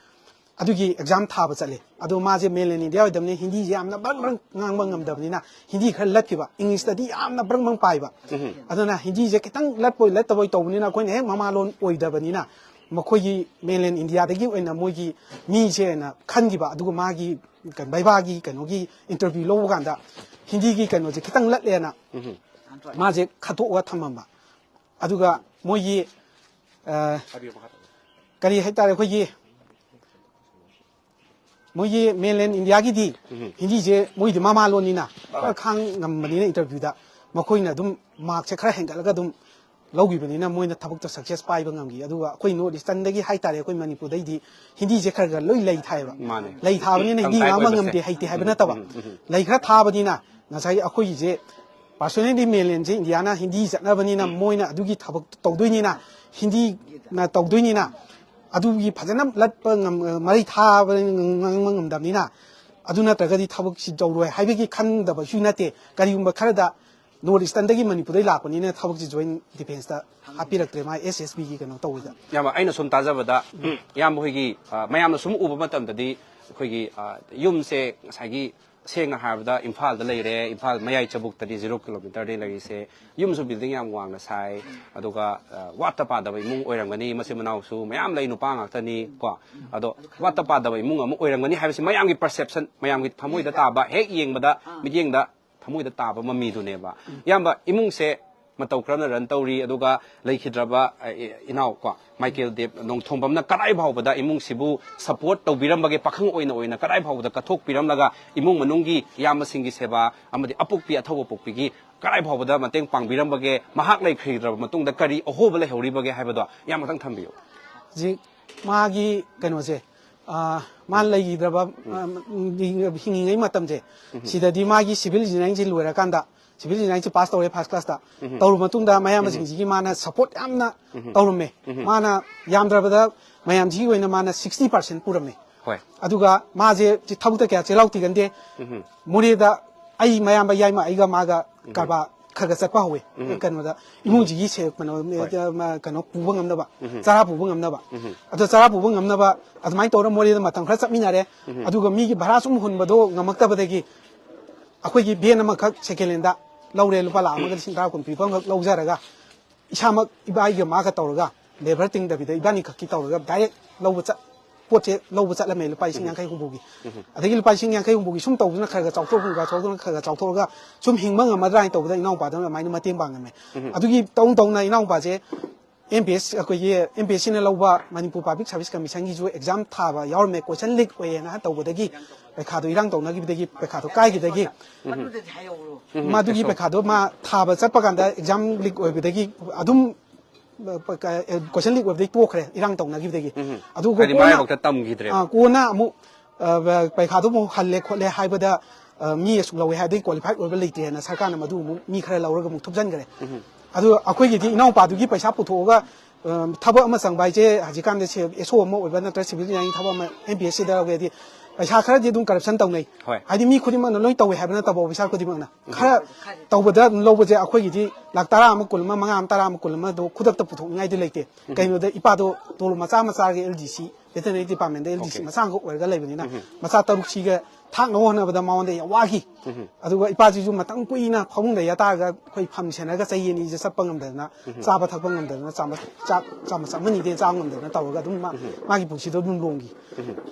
ꯑꯗꯨꯒꯤ ꯑꯦꯛꯖꯥꯝ ꯊꯥꯕ ꯆꯠꯂꯦ꯫ ꯑꯗꯣ ꯃꯥꯁꯦ ꯃꯦꯟꯂꯦꯟ ꯏꯟꯗꯤꯌꯥ ꯑꯣꯏꯗꯕꯅꯤ, ꯍꯤꯟꯗꯤꯁꯦ ꯌꯥꯝꯅ ꯕ꯭ꯔꯪ ꯕ꯭ꯔꯪ ꯉꯥꯡꯕ ꯉꯝꯗꯕꯅꯤꯅ ꯍꯤꯟꯗꯤ ꯈꯔ ꯂꯠꯈꯤꯕ, ꯏꯪꯂꯤꯁꯇꯗꯤ ꯌꯥꯝꯅ ꯕ꯭ꯔꯪ ꯕ꯭ꯔꯪ ꯄꯥꯏꯕ꯫ ꯑꯗꯨꯅ ꯍꯤꯟꯗꯤꯁꯦ ꯈꯤꯇꯪ ꯂꯠꯄꯣꯏ ꯂꯠꯇꯕꯣꯏ ꯇꯧꯕꯅꯤꯅ ꯑꯩꯈꯣꯏꯅ ꯍꯦꯛ ꯃꯃꯥꯂꯣꯟ ꯑꯣꯏꯗꯕꯅꯤꯅ ꯃꯈꯣꯏꯒꯤ ꯃꯦꯟꯂꯦꯟ ꯏꯟꯗꯤꯌꯥꯗꯒꯤ ꯑꯣꯏꯅ ꯃꯣꯏꯒꯤ ꯃꯤꯁꯦ ꯑꯣꯏꯅ ꯈꯟꯈꯤꯕ꯫ ꯑꯗꯨꯒ ꯃꯥꯒꯤ ꯚꯩꯕꯥꯒꯤ ꯀꯩꯅꯣꯒꯤ ꯏꯟꯇꯔꯚ꯭ꯌꯨ ꯂꯧꯕ ꯀꯥꯟꯗ ꯍꯤꯟꯗꯤꯒꯤ ꯀꯩꯅꯣꯁꯦ ꯈꯤꯇꯪ ꯂꯠꯂꯦꯅ ꯃꯥꯁꯦ ꯈꯟꯇꯣꯛꯑꯒ ꯊꯝꯃꯝꯕ꯫ ꯑꯗꯨꯒ ꯃꯣꯏꯒꯤ ꯑ, ꯀꯔꯤ ꯍꯥꯏꯇꯥꯔꯦ, ꯑꯩꯈꯣꯏꯒꯤ ꯃꯣꯏꯒꯤ ꯃꯦꯟꯂꯦꯟ ꯏꯟꯗꯤꯌꯥꯒꯤꯗꯤ ꯍꯤꯟꯗꯤꯁꯦ ꯃꯣꯏꯗꯤ ꯃꯃꯥ ꯂꯣꯟꯅꯤꯅ ꯈꯔ ꯈꯥꯡ ꯉꯝꯕꯅꯤꯅ, ꯏꯟꯇꯔꯚ꯭ꯌꯨꯗ ꯃꯈꯣꯏꯅ ꯑꯗꯨꯝ ꯃꯥꯔꯛꯁꯦ ꯈꯔ ꯍꯦꯟꯒꯠꯂꯒ ꯑꯗꯨꯝ ꯂꯧꯈꯤꯕꯅꯤꯅ ꯃꯣꯏꯅ ꯊꯕꯛꯇ ꯁꯛꯁꯦꯁ ꯄꯥꯏꯕ ꯉꯝꯈꯤ꯫ ꯑꯗꯨꯒ ꯑꯩꯈꯣꯏ ꯅꯣꯔꯠ ꯏꯁꯇꯔꯟꯗꯒꯤ ꯍꯥꯏꯇꯥꯔꯦ, ꯑꯩꯈꯣꯏ ꯃꯅꯤꯄꯨꯔꯗꯩꯗꯤ ꯍꯤꯟꯗꯤꯁꯦ ꯈꯔ ꯈꯔ ꯂꯣꯏ ꯂꯩ ꯊꯥꯏꯌꯦꯕ꯫ ꯃꯥꯅꯦ꯫ ꯂꯩ ꯊꯥꯕꯅꯤꯅ ꯍꯤꯟꯗꯤ ꯇꯪꯈꯥꯏ ꯉꯥꯡꯕ ꯑꯣꯏꯕꯁꯦ꯫ ꯉꯝꯗꯦ, ꯍꯩꯇꯦ ꯍꯥꯏꯕ ꯅꯠꯇꯕ꯫ ꯎꯝ, ꯎꯝ, ꯎꯝ꯫ ꯂꯩ ꯈꯔ ꯊꯥꯕꯅꯤꯅ ꯉꯁꯥꯏꯒꯤ ꯑꯩꯈꯣꯏꯒꯤꯁꯦ ꯄꯥꯔꯁꯣꯅꯦꯜꯂꯤ ꯃꯦꯟꯂꯦꯟꯁꯦ ꯏꯟꯗꯤꯌꯥꯅ ꯍꯤꯟꯗꯤ ꯆꯠꯅꯕꯅꯤꯅ ꯃꯣꯏꯅ ꯑꯗꯨꯒꯤ ꯊꯕꯛ ꯇꯧꯗꯣꯏꯅꯤꯅ, ꯍꯤꯟꯗꯤꯅ ꯇꯧꯗꯣꯏꯅꯤꯅ, ꯑꯗꯨꯒꯤ ꯐꯖꯅ ꯂꯠꯄ ꯉꯝ-, ꯃꯔꯩ ꯊꯥꯕ ꯉꯥꯡꯕ ꯉꯝꯗꯕꯅꯤꯅ, ꯑꯗꯨ ꯅꯠꯇ꯭ꯔꯒꯗꯤ ꯊꯕꯛꯁꯤ ꯇꯧꯔꯣꯏ ꯍꯥꯏꯕꯒꯤ ꯈꯟꯗꯕꯁꯨ ꯅꯠꯇꯦ꯫ ꯀꯔꯤꯒꯨꯝꯕ ꯈꯔꯗ ꯅꯣꯔꯠ ꯏꯁꯇꯔꯟꯗꯒꯤ ꯃꯅꯤꯄꯨꯔꯗꯩ ꯂꯥꯛꯄꯅꯤꯅ ꯊꯕꯛꯁꯤ ꯖꯣꯏꯟ ꯗꯤꯐꯦꯟꯁꯇ ꯍꯥꯞꯄꯤꯔꯛꯇ꯭ꯔꯦ, ꯃꯥ ꯑꯦꯁ ꯑꯦꯁ ꯕꯤꯒꯤ ꯀꯩꯅꯣ ꯇꯧꯕꯗ꯫ ꯏꯌꯥꯝꯕ, ꯑꯩꯅ ꯁꯨꯝ ꯇꯥꯖꯕꯗ, ꯏꯌꯥꯝꯕ ꯍꯣꯏꯒꯤ, ꯑ, ꯃꯌꯥꯝꯅ ꯁꯨꯝ ꯎꯕ ꯃꯇꯝꯗꯗꯤ ꯑꯩꯈꯣꯏꯒꯤ, ꯑ, ꯌꯨꯝꯁꯦ ꯉꯁꯥꯏꯒꯤ ꯁꯦꯡꯅ ꯍꯥꯏꯔꯕꯗ ꯏꯝꯐꯥꯜꯗ ꯂꯩꯔꯦ, ꯏꯝꯐꯥꯜ ꯃꯌꯥꯏ ꯆꯕꯨꯛꯇꯗꯤ ꯖꯤꯔꯣ ꯀꯤꯂꯣꯃꯤꯇꯔꯗꯤ ꯂꯩꯔꯤꯁꯦ꯫ ꯌꯨꯝꯁꯨ ꯕꯤꯜꯗꯤꯡ ꯌꯥꯝ ꯋꯥꯡꯅ ꯁꯥꯏ, ꯑꯗꯨꯒ, ꯑ, ꯋꯥꯠꯇ ꯄꯥꯗꯕ ꯏꯃꯨꯡ ꯑꯣꯏꯔꯝꯒꯅꯤ, ꯃꯆꯤꯟ ꯃꯅꯥꯎꯁꯨ ꯃꯌꯥꯝ ꯂꯩ, ꯅꯨꯄꯥ ꯉꯥꯛꯇꯅꯤ ꯀꯣ꯫ ꯑꯗꯣ ꯋꯥꯠꯇ ꯄꯥꯗꯕ ꯏꯃꯨꯡ ꯑꯃ ꯑꯣꯏꯔꯝꯒꯅꯤ ꯍꯥꯏꯕꯁꯤ ꯃꯌꯥꯝꯒꯤ ꯄꯔꯁꯦꯞꯁꯟ, ꯃꯌꯥꯝꯒꯤ ꯊꯃꯣꯏꯗ ꯇꯥꯕ, ꯍꯦꯛ ꯌꯦꯡꯕꯗ, ꯃꯤꯠꯌꯦꯡꯗ ꯊꯃꯣꯏꯗ ꯇꯥꯕ ꯃꯃꯤꯗꯨꯅꯦꯕ꯫ ꯏꯌꯥꯝꯕ, ꯏꯃꯨꯡꯁꯦ ꯃꯇꯧ ꯀꯔꯝꯅ ꯔꯟ ꯇꯧꯔꯤ? ꯑꯗꯨꯒ ꯂꯩꯈꯤꯗ꯭ꯔꯕ, ꯑ, ꯏ-, ꯏꯅꯥꯎ ꯀꯣ, ꯃꯥꯏꯀꯦꯜ ꯗꯦꯕ ꯅꯣꯡꯊꯣꯝꯕꯝꯅ ꯀꯗꯥꯏ ꯐꯥꯎꯕꯗ ꯏꯃꯨꯡꯁꯤꯕꯨ ꯁꯄꯣꯔꯠ ꯇꯧꯕꯤꯔꯝꯕꯒꯦ? ꯄꯥꯈꯪ ꯑꯣꯏꯅ ꯑꯣꯏꯅ ꯀꯗꯥꯏ ꯐꯥꯎꯕꯗ ꯀꯠꯊꯣꯛꯄꯤꯔꯝꯂꯒ ꯏꯃꯨꯡ ꯃꯅꯨꯡꯒꯤ ꯏꯌꯥꯝꯕꯁꯤꯡꯒꯤ ꯁꯦꯕꯥ ꯑꯃꯗꯤ ꯑꯄꯣꯛꯄꯤ ꯑꯊꯧꯕ ꯄꯣꯛꯄꯤꯒꯤ ꯀꯗꯥꯏ ꯐꯥꯎꯕꯗ ꯃꯇꯦꯡ ꯄꯥꯡꯕꯤꯔꯝꯕꯒꯦ? ꯃꯍꯥꯛ ꯂꯩꯈꯤꯗ꯭ꯔꯕ ꯃꯇꯨꯡꯗ ꯀꯔꯤ ꯑꯍꯣꯕ ꯂꯩꯍꯧꯔꯤꯕꯒꯦ ꯍꯥꯏꯕꯗꯣ ꯏꯌꯥꯝꯕ ꯈꯤꯇꯪ ꯊꯝꯕꯤꯌꯨ꯫ ꯍꯧꯖꯤꯛ ꯃꯥꯒꯤ ꯀꯩꯅꯣꯁꯦ, ꯑ, ꯃꯥ ꯂꯩꯈꯤꯗ꯭ꯔꯕ, ꯑ, ꯍꯤꯡꯉꯤꯉꯩ ꯃꯇꯝꯁꯦ, ꯁꯤꯗꯗꯤ ꯃꯥꯒꯤ ꯁꯤꯚꯤꯜ ꯏꯟꯖꯤꯅꯤꯌꯥꯔꯤꯡꯁꯦ ꯂꯣꯏꯔꯀꯥꯟꯗ, ꯁꯤꯚꯤꯜ ꯏꯟꯖꯤꯅꯤꯌꯥꯔꯤꯡꯁꯦ ꯄꯥꯁ ꯇꯧꯔꯦ ꯐꯥꯔꯁ ꯀ꯭ꯂꯥꯁꯇ꯫ ꯇꯧꯔꯕ ꯃꯇꯨꯡꯗ ꯃꯌꯥꯝꯕꯁꯤꯡꯁꯤꯒꯤ ꯃꯥꯅ ꯁꯄꯣꯔꯠ ꯌꯥꯝꯅ ꯇꯧꯔꯝꯃꯦ꯫ ꯃꯥꯅ ꯌꯥꯝꯗ꯭ꯔꯕꯗ ꯃꯌꯥꯝꯁꯤꯒꯤ ꯑꯣꯏꯅ ꯃꯥꯅ ꯁꯤꯛꯁꯇꯤ ꯄꯥꯔꯁꯦꯟ ꯄꯨꯔꯝꯃꯦ꯫ ꯍꯣꯏ꯫ ꯑꯗꯨꯒ ꯃꯥꯁꯦ ꯊꯕꯛꯇ ꯀꯌꯥ ꯆꯤꯜꯍꯥꯎ ꯊꯤꯒꯟꯗꯦ꯫ ꯃꯣꯔꯦꯗ ꯑꯩ ꯃꯌꯥꯝꯕ ꯌꯥꯏꯃ ꯑꯩꯒ ꯃꯥꯒ ꯀꯔꯕꯥꯔ ꯈꯔ ꯈꯔ ꯆꯠꯄ ꯍꯧꯋꯦ꯫ ꯀꯩꯅꯣꯗ ꯏꯃꯨꯡꯁꯤꯒꯤ ꯁꯦ-, ꯀꯩꯅꯣ, ꯍꯣꯏ꯫ ꯃ-, ꯀꯩꯅꯣ ꯄꯨꯕ ꯉꯝꯅꯕ, ꯆꯔꯥ ꯄꯨꯕ ꯉꯝꯅꯕ꯫ ꯑꯗꯣ ꯆꯔꯥ ꯄꯨꯕ ꯉꯝꯅꯕ ꯑꯗꯨꯃꯥꯏꯅ ꯇꯧꯔ ꯃꯣꯔꯦꯗ ꯃꯇꯝ ꯈꯔ ꯆꯠꯃꯤꯟꯅꯔꯦ꯫ ꯑꯗꯨꯒ ꯃꯤꯒꯤ ꯚꯔꯥ ꯁꯨꯝ ꯍꯨꯟꯕꯗꯣ ꯉꯝꯃꯛꯇꯕꯗꯒꯤ ꯑꯩꯈꯣꯏꯒꯤ ꯚꯦꯟ ꯑꯃꯈꯛ ꯁꯦꯀꯦꯟ ꯍꯦꯟꯗ ꯂꯧꯔꯦ, ꯂꯨꯄꯥ ꯂꯥꯈ ꯑꯃꯒ ꯂꯤꯁꯤꯡ ꯇꯔꯥ ꯀꯨꯟ ꯄꯤꯕ ꯑꯃꯈꯛ ꯂꯧꯖꯔꯒ ꯏꯁꯥꯃꯛ ꯏꯕꯥꯏꯒ ꯃꯥꯒ ꯇꯧꯔꯒ ꯂꯦꯕꯔ ꯇꯤꯡꯗꯕꯤꯗ ꯏꯕꯥꯅꯤ ꯈꯛꯀꯤ ꯇꯧꯔꯒ ꯗꯥꯏꯔꯦꯛ ꯂꯧꯕ ꯆꯠ-, ꯄꯣꯠꯁꯦ ꯂꯧꯕ ꯆꯠꯂꯝꯃꯦ, ꯂꯨꯄꯥ ꯂꯤꯁꯤꯡ ꯌꯥꯡꯈꯩ ꯍꯨꯝꯐꯨꯒꯤ꯫ ꯑꯗꯒꯤ ꯂꯨꯄꯥ ꯂꯤꯁꯤꯡ ꯌꯥꯡꯈꯩ ꯍꯨꯝꯐꯨꯒꯤ ꯁꯨꯝ ꯇꯧꯗꯅ ꯈꯔ ꯈꯔ ꯆꯥꯎꯊꯣꯛ, ꯈꯔ ꯈꯔ ꯆꯥꯎꯊꯣꯛꯑꯒ ꯁꯨꯝ ꯍꯤꯡꯕ ꯉꯝꯃꯗ꯭ꯔꯥ ꯍꯥꯏꯅ ꯇꯧꯕꯗ ꯏꯅꯥꯎꯄꯥꯗꯨꯅ ꯑꯗꯨꯃꯥꯏꯅ ꯃꯇꯦꯡ ꯄꯥꯡꯉꯝꯃꯦ꯫ ꯑꯗꯨꯒꯤ ꯇꯧ ꯇꯧꯅ ꯏꯅꯥꯎꯄꯥꯁꯦ ꯑꯦꯝ ꯄꯤ ꯑꯦꯁ, ꯑꯩꯈꯣꯏꯒꯤ ꯑꯦꯝ ꯄꯤ ꯑꯦꯁ ꯁꯤꯅ ꯂꯧꯕ ꯃꯅꯤꯄꯨꯔ ꯄꯕ꯭ꯂꯤꯛ ꯁꯥꯔꯚꯤꯁ ꯀꯃꯤꯁꯟꯒꯤꯁꯨ ꯑꯦꯛꯖꯥꯝ ꯊꯥꯕ ꯌꯥꯎꯔꯝꯃꯦ, ꯀꯣꯏꯁꯟ ꯂꯤꯛ ꯑꯣꯏꯌꯦꯅ ꯇꯧꯕꯗꯒꯤ ꯄꯩꯈꯥꯗꯣ ꯏꯔꯥꯡ ꯇꯧꯅꯈꯤꯕꯗꯒꯤ ꯄꯩꯈꯥꯗꯣ ꯀꯥꯏꯈꯤꯗꯒꯤ ꯃꯗꯨꯗꯤ ꯍꯥꯏꯍꯧꯔꯣ꯫ ꯃꯗꯨꯒꯤ ꯄꯩꯈꯥꯗꯣ ꯃꯥ ꯊꯥꯕ ꯆꯠꯄ ꯀꯥꯟꯗ ꯑꯦꯛꯖꯥꯝ ꯂꯤꯛ ꯑꯣꯏꯕꯗꯒꯤ ꯑꯗꯨꯝ ꯀꯣꯏꯁꯟ ꯂꯤꯛ ꯑꯣꯏꯕꯗꯒꯤ ꯇꯣꯛꯈ꯭ꯔꯦ, ꯏꯔꯥꯡ ꯇꯧꯅꯈꯤꯕꯗꯒꯤ꯫ ꯑꯗꯨ ꯍꯥꯏꯗꯤ ꯀꯣꯟꯅ ꯃꯔꯥꯏꯕꯛꯇ ꯇꯝꯈꯤꯗ꯭ꯔꯦꯕ꯫ ꯑꯥ, ꯀꯣꯟꯅ ꯑꯃꯨꯛ, ꯑ, ꯄꯩꯈꯥꯗꯣ ꯑꯃꯨꯛ ꯍꯜꯂꯦ ꯈꯣꯠꯂꯦ ꯍꯥꯏꯕꯗ, ꯑ, ꯃꯤ ꯑꯁꯨꯛ ꯂꯧꯋꯦ ꯍꯥꯏꯕꯗꯒꯤ ꯀ꯭ꯋꯥꯂꯤꯐꯥꯏꯗ ꯑꯣꯏꯕ ꯂꯩꯇ꯭ꯔꯦꯅ ꯁꯔꯀꯥꯔꯅ ꯃꯗꯨ ꯑꯃꯨꯛ ꯃꯤ ꯈꯔ ꯂꯧꯔꯒ ꯑꯃꯨꯛ ꯊꯨꯞꯆꯟꯈ꯭ꯔꯦ꯫ ꯑꯗꯨ ꯑꯩꯈꯣꯏꯒꯤꯗꯤ ꯏꯅꯥꯎꯄꯥꯗꯨꯒꯤ ꯄꯩꯁꯥ ꯄꯨꯊꯣꯛꯑꯒ, ꯑ, ꯊꯕꯛ ꯑꯃ ꯆꯪꯕ ꯍꯥꯏꯁꯦ ꯍꯧꯖꯤꯛꯀꯥꯟꯗꯤ ꯑꯦꯁ ꯑꯣ ꯑꯃ ꯑꯣꯏꯕ ꯅꯠꯇ꯭ꯔꯒ ꯁꯤꯚꯤꯜ ꯏꯟꯖꯤꯅꯤꯌꯥꯔꯤꯡ ꯊꯕꯛ ꯑꯃ ꯑꯦꯝ ꯄꯤ ꯑꯦꯁ ꯁꯤꯗ ꯂꯧꯒꯦꯗꯤ ꯄꯩꯁꯥ ꯈꯔꯗꯤ ꯑꯗꯨꯝ ꯀꯔꯞꯁꯟ ꯇꯧꯅꯩ꯫ ꯍꯣꯏ꯫ ꯍꯥꯏꯗꯤ ꯃꯤ ꯈꯨꯗꯤꯡꯃꯛꯅ ꯂꯣꯏ ꯇꯧꯋꯦ ꯍꯥꯏꯕ ꯅꯠꯇꯕ, ꯑꯣꯐꯤꯁꯥꯔ ꯈꯨꯗꯤꯡꯃꯛꯅ ꯈꯔ ꯇꯧꯕꯗ ꯑꯗꯨꯝ ꯂꯧꯕꯁꯦ ꯑꯩꯈꯣꯏꯒꯤꯗꯤ ꯂꯥꯛ ꯇꯔꯥ ꯑꯃ, ꯀꯨꯟ ꯑꯃ, ꯃꯉꯥ ꯑꯃ, ꯇꯔꯥ ꯑꯃ, ꯀꯨꯟ ꯑꯃꯗꯣ ꯈꯨꯗꯛꯇ ꯄꯨꯊꯣꯛꯅꯤꯡꯉꯥꯏꯗꯤ ꯂꯩꯇꯦ꯫ ꯀꯩꯅꯣꯗ ꯏꯄꯥꯗꯣ ꯇꯣꯂꯣꯞ ꯃꯆꯥ ꯃꯆꯥꯒꯤ ꯑꯦꯜ ꯗꯤ ꯁꯤ, ꯚꯦꯇꯦꯅꯔꯤ ꯗꯤꯄꯥꯔꯠꯃꯦꯟꯗ ꯑꯦꯜ ꯗꯤ ꯁꯤ ꯑꯣꯀꯦ꯫ ꯃꯆꯥ ꯑꯃꯈꯛ ꯑꯣꯏꯔꯒ ꯂꯩꯕꯅꯤꯅ ꯃꯆꯥ ꯇꯔꯨꯛꯁꯤꯒ ꯊꯥꯛꯅꯕ ꯍꯣꯠꯅꯕꯗ ꯃꯉꯣꯟꯗ ꯌꯥꯝ ꯋꯥꯈꯤ꯫ ꯑꯗꯨꯒ ꯏꯄꯥꯁꯤꯁꯨ ꯃꯇꯝ ꯀꯨꯏꯅ ꯐꯃꯨꯡꯗ ꯌꯥꯇꯥꯔꯒ ꯑꯩꯈꯣꯏ ꯐꯝ ꯁꯦꯟꯅꯔꯒ ꯆꯍꯤ ꯑꯅꯤꯁꯦ ꯆꯠꯄ ꯉꯝꯗꯗꯅ, ꯆꯥꯕ ꯊꯛꯄ ꯉꯝꯗꯗꯅ, ꯆꯥꯃ-, ꯆꯥꯛ ꯆꯥꯃꯁ ꯑꯃ ꯑꯅꯤꯗꯩ ꯆꯥꯕ ꯉꯝꯗꯗꯅ ꯇꯧꯔꯒ ꯑꯗꯨꯝ ꯃꯥ-, ꯃꯥꯒꯤ ꯄꯨꯟꯁꯤꯗꯣ ꯑꯗꯨꯝ ꯂꯣꯡꯈꯤ꯫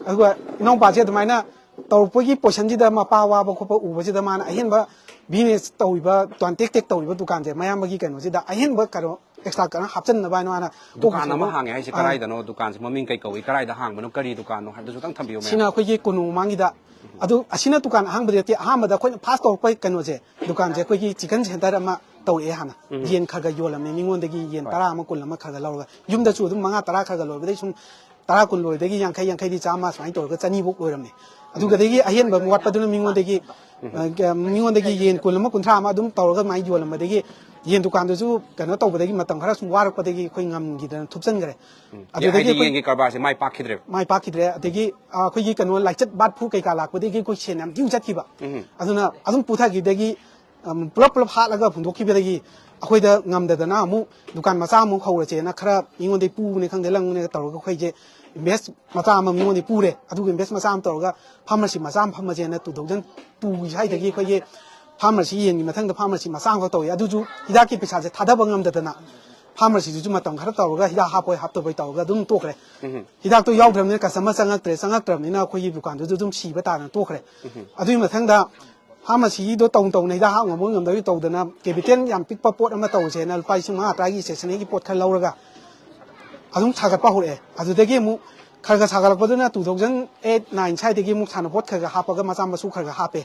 ꯑꯗꯨꯒ ꯏꯅꯥꯎꯄꯥꯁꯦ ꯑꯗꯨꯃꯥꯏꯅ ꯇꯧꯔꯛꯄꯒꯤ ꯄꯣꯔꯁꯟꯁꯤꯗ ꯃꯄꯥ ꯋꯥꯕ ꯈꯣꯠꯄ ꯎꯕꯁꯤꯗ ꯃꯥꯅ ꯑꯍꯦꯟꯕ ꯕꯤꯖꯤꯅꯦꯁ ꯇꯧꯔꯤꯕ, ꯇꯦꯛ ꯇꯦꯛ ꯇꯧꯔꯤꯕ ꯗꯨꯀꯥꯟꯁꯦ ꯃꯌꯥꯝꯕꯒꯤ ꯀꯩꯅꯣꯁꯤꯗ ꯑꯍꯦꯟꯕ ꯀꯩꯅꯣ ꯑꯦꯛꯁꯇ꯭ꯔꯥ ꯀꯩꯅꯣ ꯍꯥꯞꯆꯤꯟꯅꯕ ꯍꯥꯏꯅ ꯃꯥꯅ ꯗꯨꯀꯥꯟ ꯀꯣꯛꯁꯤꯗ ꯑꯃ ꯑꯃꯨꯛ ꯍꯥꯡꯉꯦ ꯍꯥꯏꯁꯦ ꯑꯥ꯫ ꯀꯗꯥꯏꯗꯅꯣ? ꯗꯨꯀꯥꯟꯁꯦ ꯃꯃꯤꯡ ꯀꯩ ꯀꯧꯏ? ꯀꯗꯥꯏꯗ ꯍꯥꯡꯕꯅꯣ? ꯀꯔꯤ ꯗꯨꯀꯥꯟꯅꯣ ꯍꯥꯏꯕꯗꯨꯁꯨ ꯈꯤꯇꯪ ꯊꯝꯕꯤꯌꯨ, ꯃꯌꯥꯝ꯫ ꯁꯤꯅ ꯑꯩꯈꯣꯏꯒꯤ ꯀꯣꯅꯨꯡ ꯃꯃꯥꯡꯒꯤꯗ꯫ ꯑꯗꯨ ꯑꯁꯤꯅ ꯗꯨꯀꯥꯟ ꯑꯍꯥꯡꯕꯗꯤ ꯅꯠꯇꯦ꯫ ꯑꯍꯥꯟꯕꯗ ꯑꯩꯈꯣꯏꯅ ꯐꯥꯔꯁ ꯇꯧꯔꯛꯄ ꯀꯩꯅꯣꯁꯦ, ꯗꯨꯀꯥꯟꯁꯦ ꯑꯩꯈꯣꯏꯒꯤ ꯆꯤꯛꯀꯟ ꯁꯦꯟꯇꯔ ꯑꯃ ꯇꯧꯔꯛꯑꯦ ꯍꯥꯟꯅ꯫ ꯌꯦꯟ ꯈꯔ ꯈꯔ ꯌꯣꯜꯂꯝꯃꯦ ꯃꯤꯉꯣꯟꯗꯒꯤ, ꯌꯦꯟ ꯍꯣꯏ꯫ ꯇꯔꯥ ꯑꯃ, ꯀꯨꯟ ꯑꯃ ꯈꯔ ꯈꯔ ꯂꯧꯔꯒ꯫ ꯌꯨꯝꯗꯁꯨ ꯑꯗꯨꯝ ꯃꯉꯥ ꯇꯔꯥ ꯈꯔ ꯈꯔ ꯂꯣꯏꯕꯗꯒꯤ ꯁꯨꯝ ꯇꯔꯥ, ꯀꯨꯟ ꯂꯣꯏꯕꯗꯒꯤ ꯌꯥꯡꯈꯩ, ꯌꯥꯡꯈꯩꯗꯤ ꯆꯥꯝꯃ ꯁꯨꯃꯥꯏꯅ ꯇꯧꯔꯒ ꯆꯅꯤꯐꯧ ꯂꯣꯏꯔꯝꯃꯦ꯫ ꯑꯗꯨꯒꯗꯒꯤ ꯑꯍꯦꯟꯕ ꯋꯥꯠꯄꯗꯨꯅ ꯃꯤꯉꯣꯟꯗꯒꯤ, ꯑ, ꯀ-, ꯃꯤꯉꯣꯟꯗꯒꯤ ꯌꯦꯟ ꯀꯨꯟ ꯑꯃ, ꯀꯨꯟꯊ꯭ꯔꯥ ꯑꯃ ꯑꯗꯨꯝ ꯇꯧꯔꯒ ꯑꯗꯨꯃꯥꯏꯅ ꯌꯣꯜꯂꯝꯕꯗꯒꯤ ꯌꯦꯟ ꯗꯨꯀꯥꯟꯗꯨꯁꯨ ꯀꯩꯅꯣ ꯇꯧꯕꯗꯒꯤ ꯃꯇꯝ ꯈꯔ ꯁꯨꯝ ꯋꯥꯔꯛꯄꯗꯒꯤ ꯑꯩꯈꯣꯏ ꯉꯝꯈꯤꯗꯅ ꯊꯨꯞꯆꯟꯈ꯭ꯔꯦ꯫ ꯎꯝ꯫ ꯑꯗꯨꯗꯒꯤ ꯍꯥꯏꯗꯤ ꯑꯩꯈꯣꯏ ꯌꯦꯟꯒꯤ ꯀꯔꯕꯥꯔꯁꯦ ꯃꯥꯏ ꯄꯥꯛꯈꯤꯗ꯭ꯔꯦꯕ? ꯃꯥꯏ ꯄꯥꯛꯈꯤꯗ꯭ꯔꯦ꯫ ꯑꯗꯒꯤ, ꯑ, ꯑꯩꯈꯣꯏꯒꯤ ꯀꯩꯅꯣ ꯂꯥꯏꯆꯠ ꯕꯥꯔꯠ ꯐ꯭ꯂꯨ ꯀꯩꯀꯥ ꯂꯥꯛꯄꯗꯒꯤ ꯑꯩꯈꯣꯏ ꯁꯦꯟ ꯌꯥꯝ ꯊꯤꯅ ꯆꯠꯈꯤꯕ꯫ ꯎꯝ꯫ ꯑꯗꯨꯅ ꯑꯗꯨꯝ ꯄꯨꯊꯈꯤꯕꯗꯒꯤ, ꯑꯝ, ꯄꯨꯂꯞ ꯄꯨꯂꯞ ꯍꯥꯠꯂꯒ ꯍꯨꯟꯗꯣꯛꯈꯤꯕꯗꯒꯤ ꯑꯩꯈꯣꯏꯗ ꯉꯝꯗꯗꯅ ꯑꯃꯨꯛ ꯗꯨꯀꯥꯟ ꯃꯆꯥ ꯑꯃꯨꯛ ꯍꯧꯔꯁꯦꯅ ꯈꯔ ꯃꯤꯉꯣꯟꯗꯒꯤ ꯄꯨꯕꯅꯦ ꯈꯪꯗꯦ, ꯂꯪꯕꯅꯦ ꯇꯧꯔꯒ ꯑꯩꯈꯣꯏꯁꯦ ꯏꯟꯚꯦꯁ ꯃꯆꯥ ꯑꯃ ꯃꯤꯉꯣꯟꯗꯒꯤ ꯄꯨꯔꯦ꯫ ꯑꯗꯨꯒ ꯏꯟꯚꯦꯁ ꯃꯆꯥ ꯑꯃ ꯇꯧꯔꯒ ꯐꯥꯔꯃꯥꯁꯤ ꯃꯆꯥ ꯑꯃ ꯐꯝꯃꯁꯦꯅ two thousand two ꯁ꯭ꯋꯥꯏꯗꯒꯤ ꯑꯩꯈꯣꯏꯒꯤ ꯐꯥꯔꯃꯥꯁꯤ, ꯌꯦꯟꯒꯤ ꯃꯊꯪꯗ ꯐꯥꯔꯃꯥꯁꯤ ꯃꯆꯥ ꯑꯃꯈꯛ ꯇꯧꯋꯦ꯫ ꯑꯗꯨꯁꯨ ꯍꯤꯗꯥꯛꯀꯤ ꯄꯩꯁꯥꯁꯦ ꯊꯥꯗꯕ ꯉꯝꯗꯗꯅ ꯐꯥꯔꯃꯥꯁꯤꯗꯨꯁꯨ ꯃꯇꯝ ꯈꯔ ꯇꯧꯔꯒ ꯍꯤꯗꯥꯛ ꯍꯥꯞꯄꯣꯏ ꯍꯥꯞꯇꯕꯣꯏ ꯇꯧꯔꯒ ꯑꯗꯨꯝ ꯇꯣꯛꯈ꯭ꯔꯦ꯫ ꯍꯤꯗꯥꯛꯇꯣ ꯌꯥꯎꯗ꯭ꯔꯕꯅꯤꯅ ꯀꯁꯇꯃꯔ ꯆꯪꯉꯛꯇ꯭ꯔꯦ, ꯆꯪꯉꯛꯇ꯭ꯔꯕꯅꯤꯅ ꯑꯩꯈꯣꯏꯒꯤ ꯗꯨꯀꯥꯟꯗꯨꯁꯨ ꯑꯗꯨꯝ ꯁꯤꯕ ꯇꯥꯗꯅ ꯇꯣꯛꯈ꯭ꯔꯦ꯫ ꯑꯗꯨꯒꯤ ꯃꯊꯪꯗ ꯐꯥꯔꯃꯥꯁꯤꯒꯤꯗꯣ ꯇꯧ ꯇꯧꯅ ꯍꯤꯗꯥꯛ ꯍꯥꯞ ꯉꯝꯕ ꯉꯝꯗꯕꯒꯤ ꯇꯧꯗꯅ ꯀꯦꯄꯤꯇꯦꯜ ꯌꯥꯝ ꯄꯤꯛꯄ ꯄꯣꯠ ꯑꯃ ꯇꯧꯁꯦꯅ ꯂꯨꯄꯥ ꯂꯤꯁꯤꯡ ꯃꯉꯥ ꯇꯔꯥꯒꯤ ꯁ꯭ꯇꯦꯁꯅꯔꯤꯒꯤ ꯄꯣꯠ ꯈꯔ ꯂꯧꯔꯒ ꯑꯗꯨꯝ ꯁꯥꯒꯠꯄ ꯍꯧꯔꯛꯑꯦ꯫ ꯑꯗꯨꯗꯒꯤ ꯑꯃꯨꯛ ꯈꯔ ꯈꯔ ꯁꯥꯒꯠꯂꯛꯄꯗꯨꯅ two thousand eight nine ꯁ꯭ꯋꯥꯏꯗꯒꯤ ꯑꯃꯨꯛ ꯁꯥꯟꯅꯄꯣꯠ ꯈꯔ ꯈꯔ ꯍꯥꯞꯄꯒ ꯃꯆꯥ ꯃꯁꯨ ꯈꯔ ꯈꯔ ꯍꯥꯞꯄꯦ꯫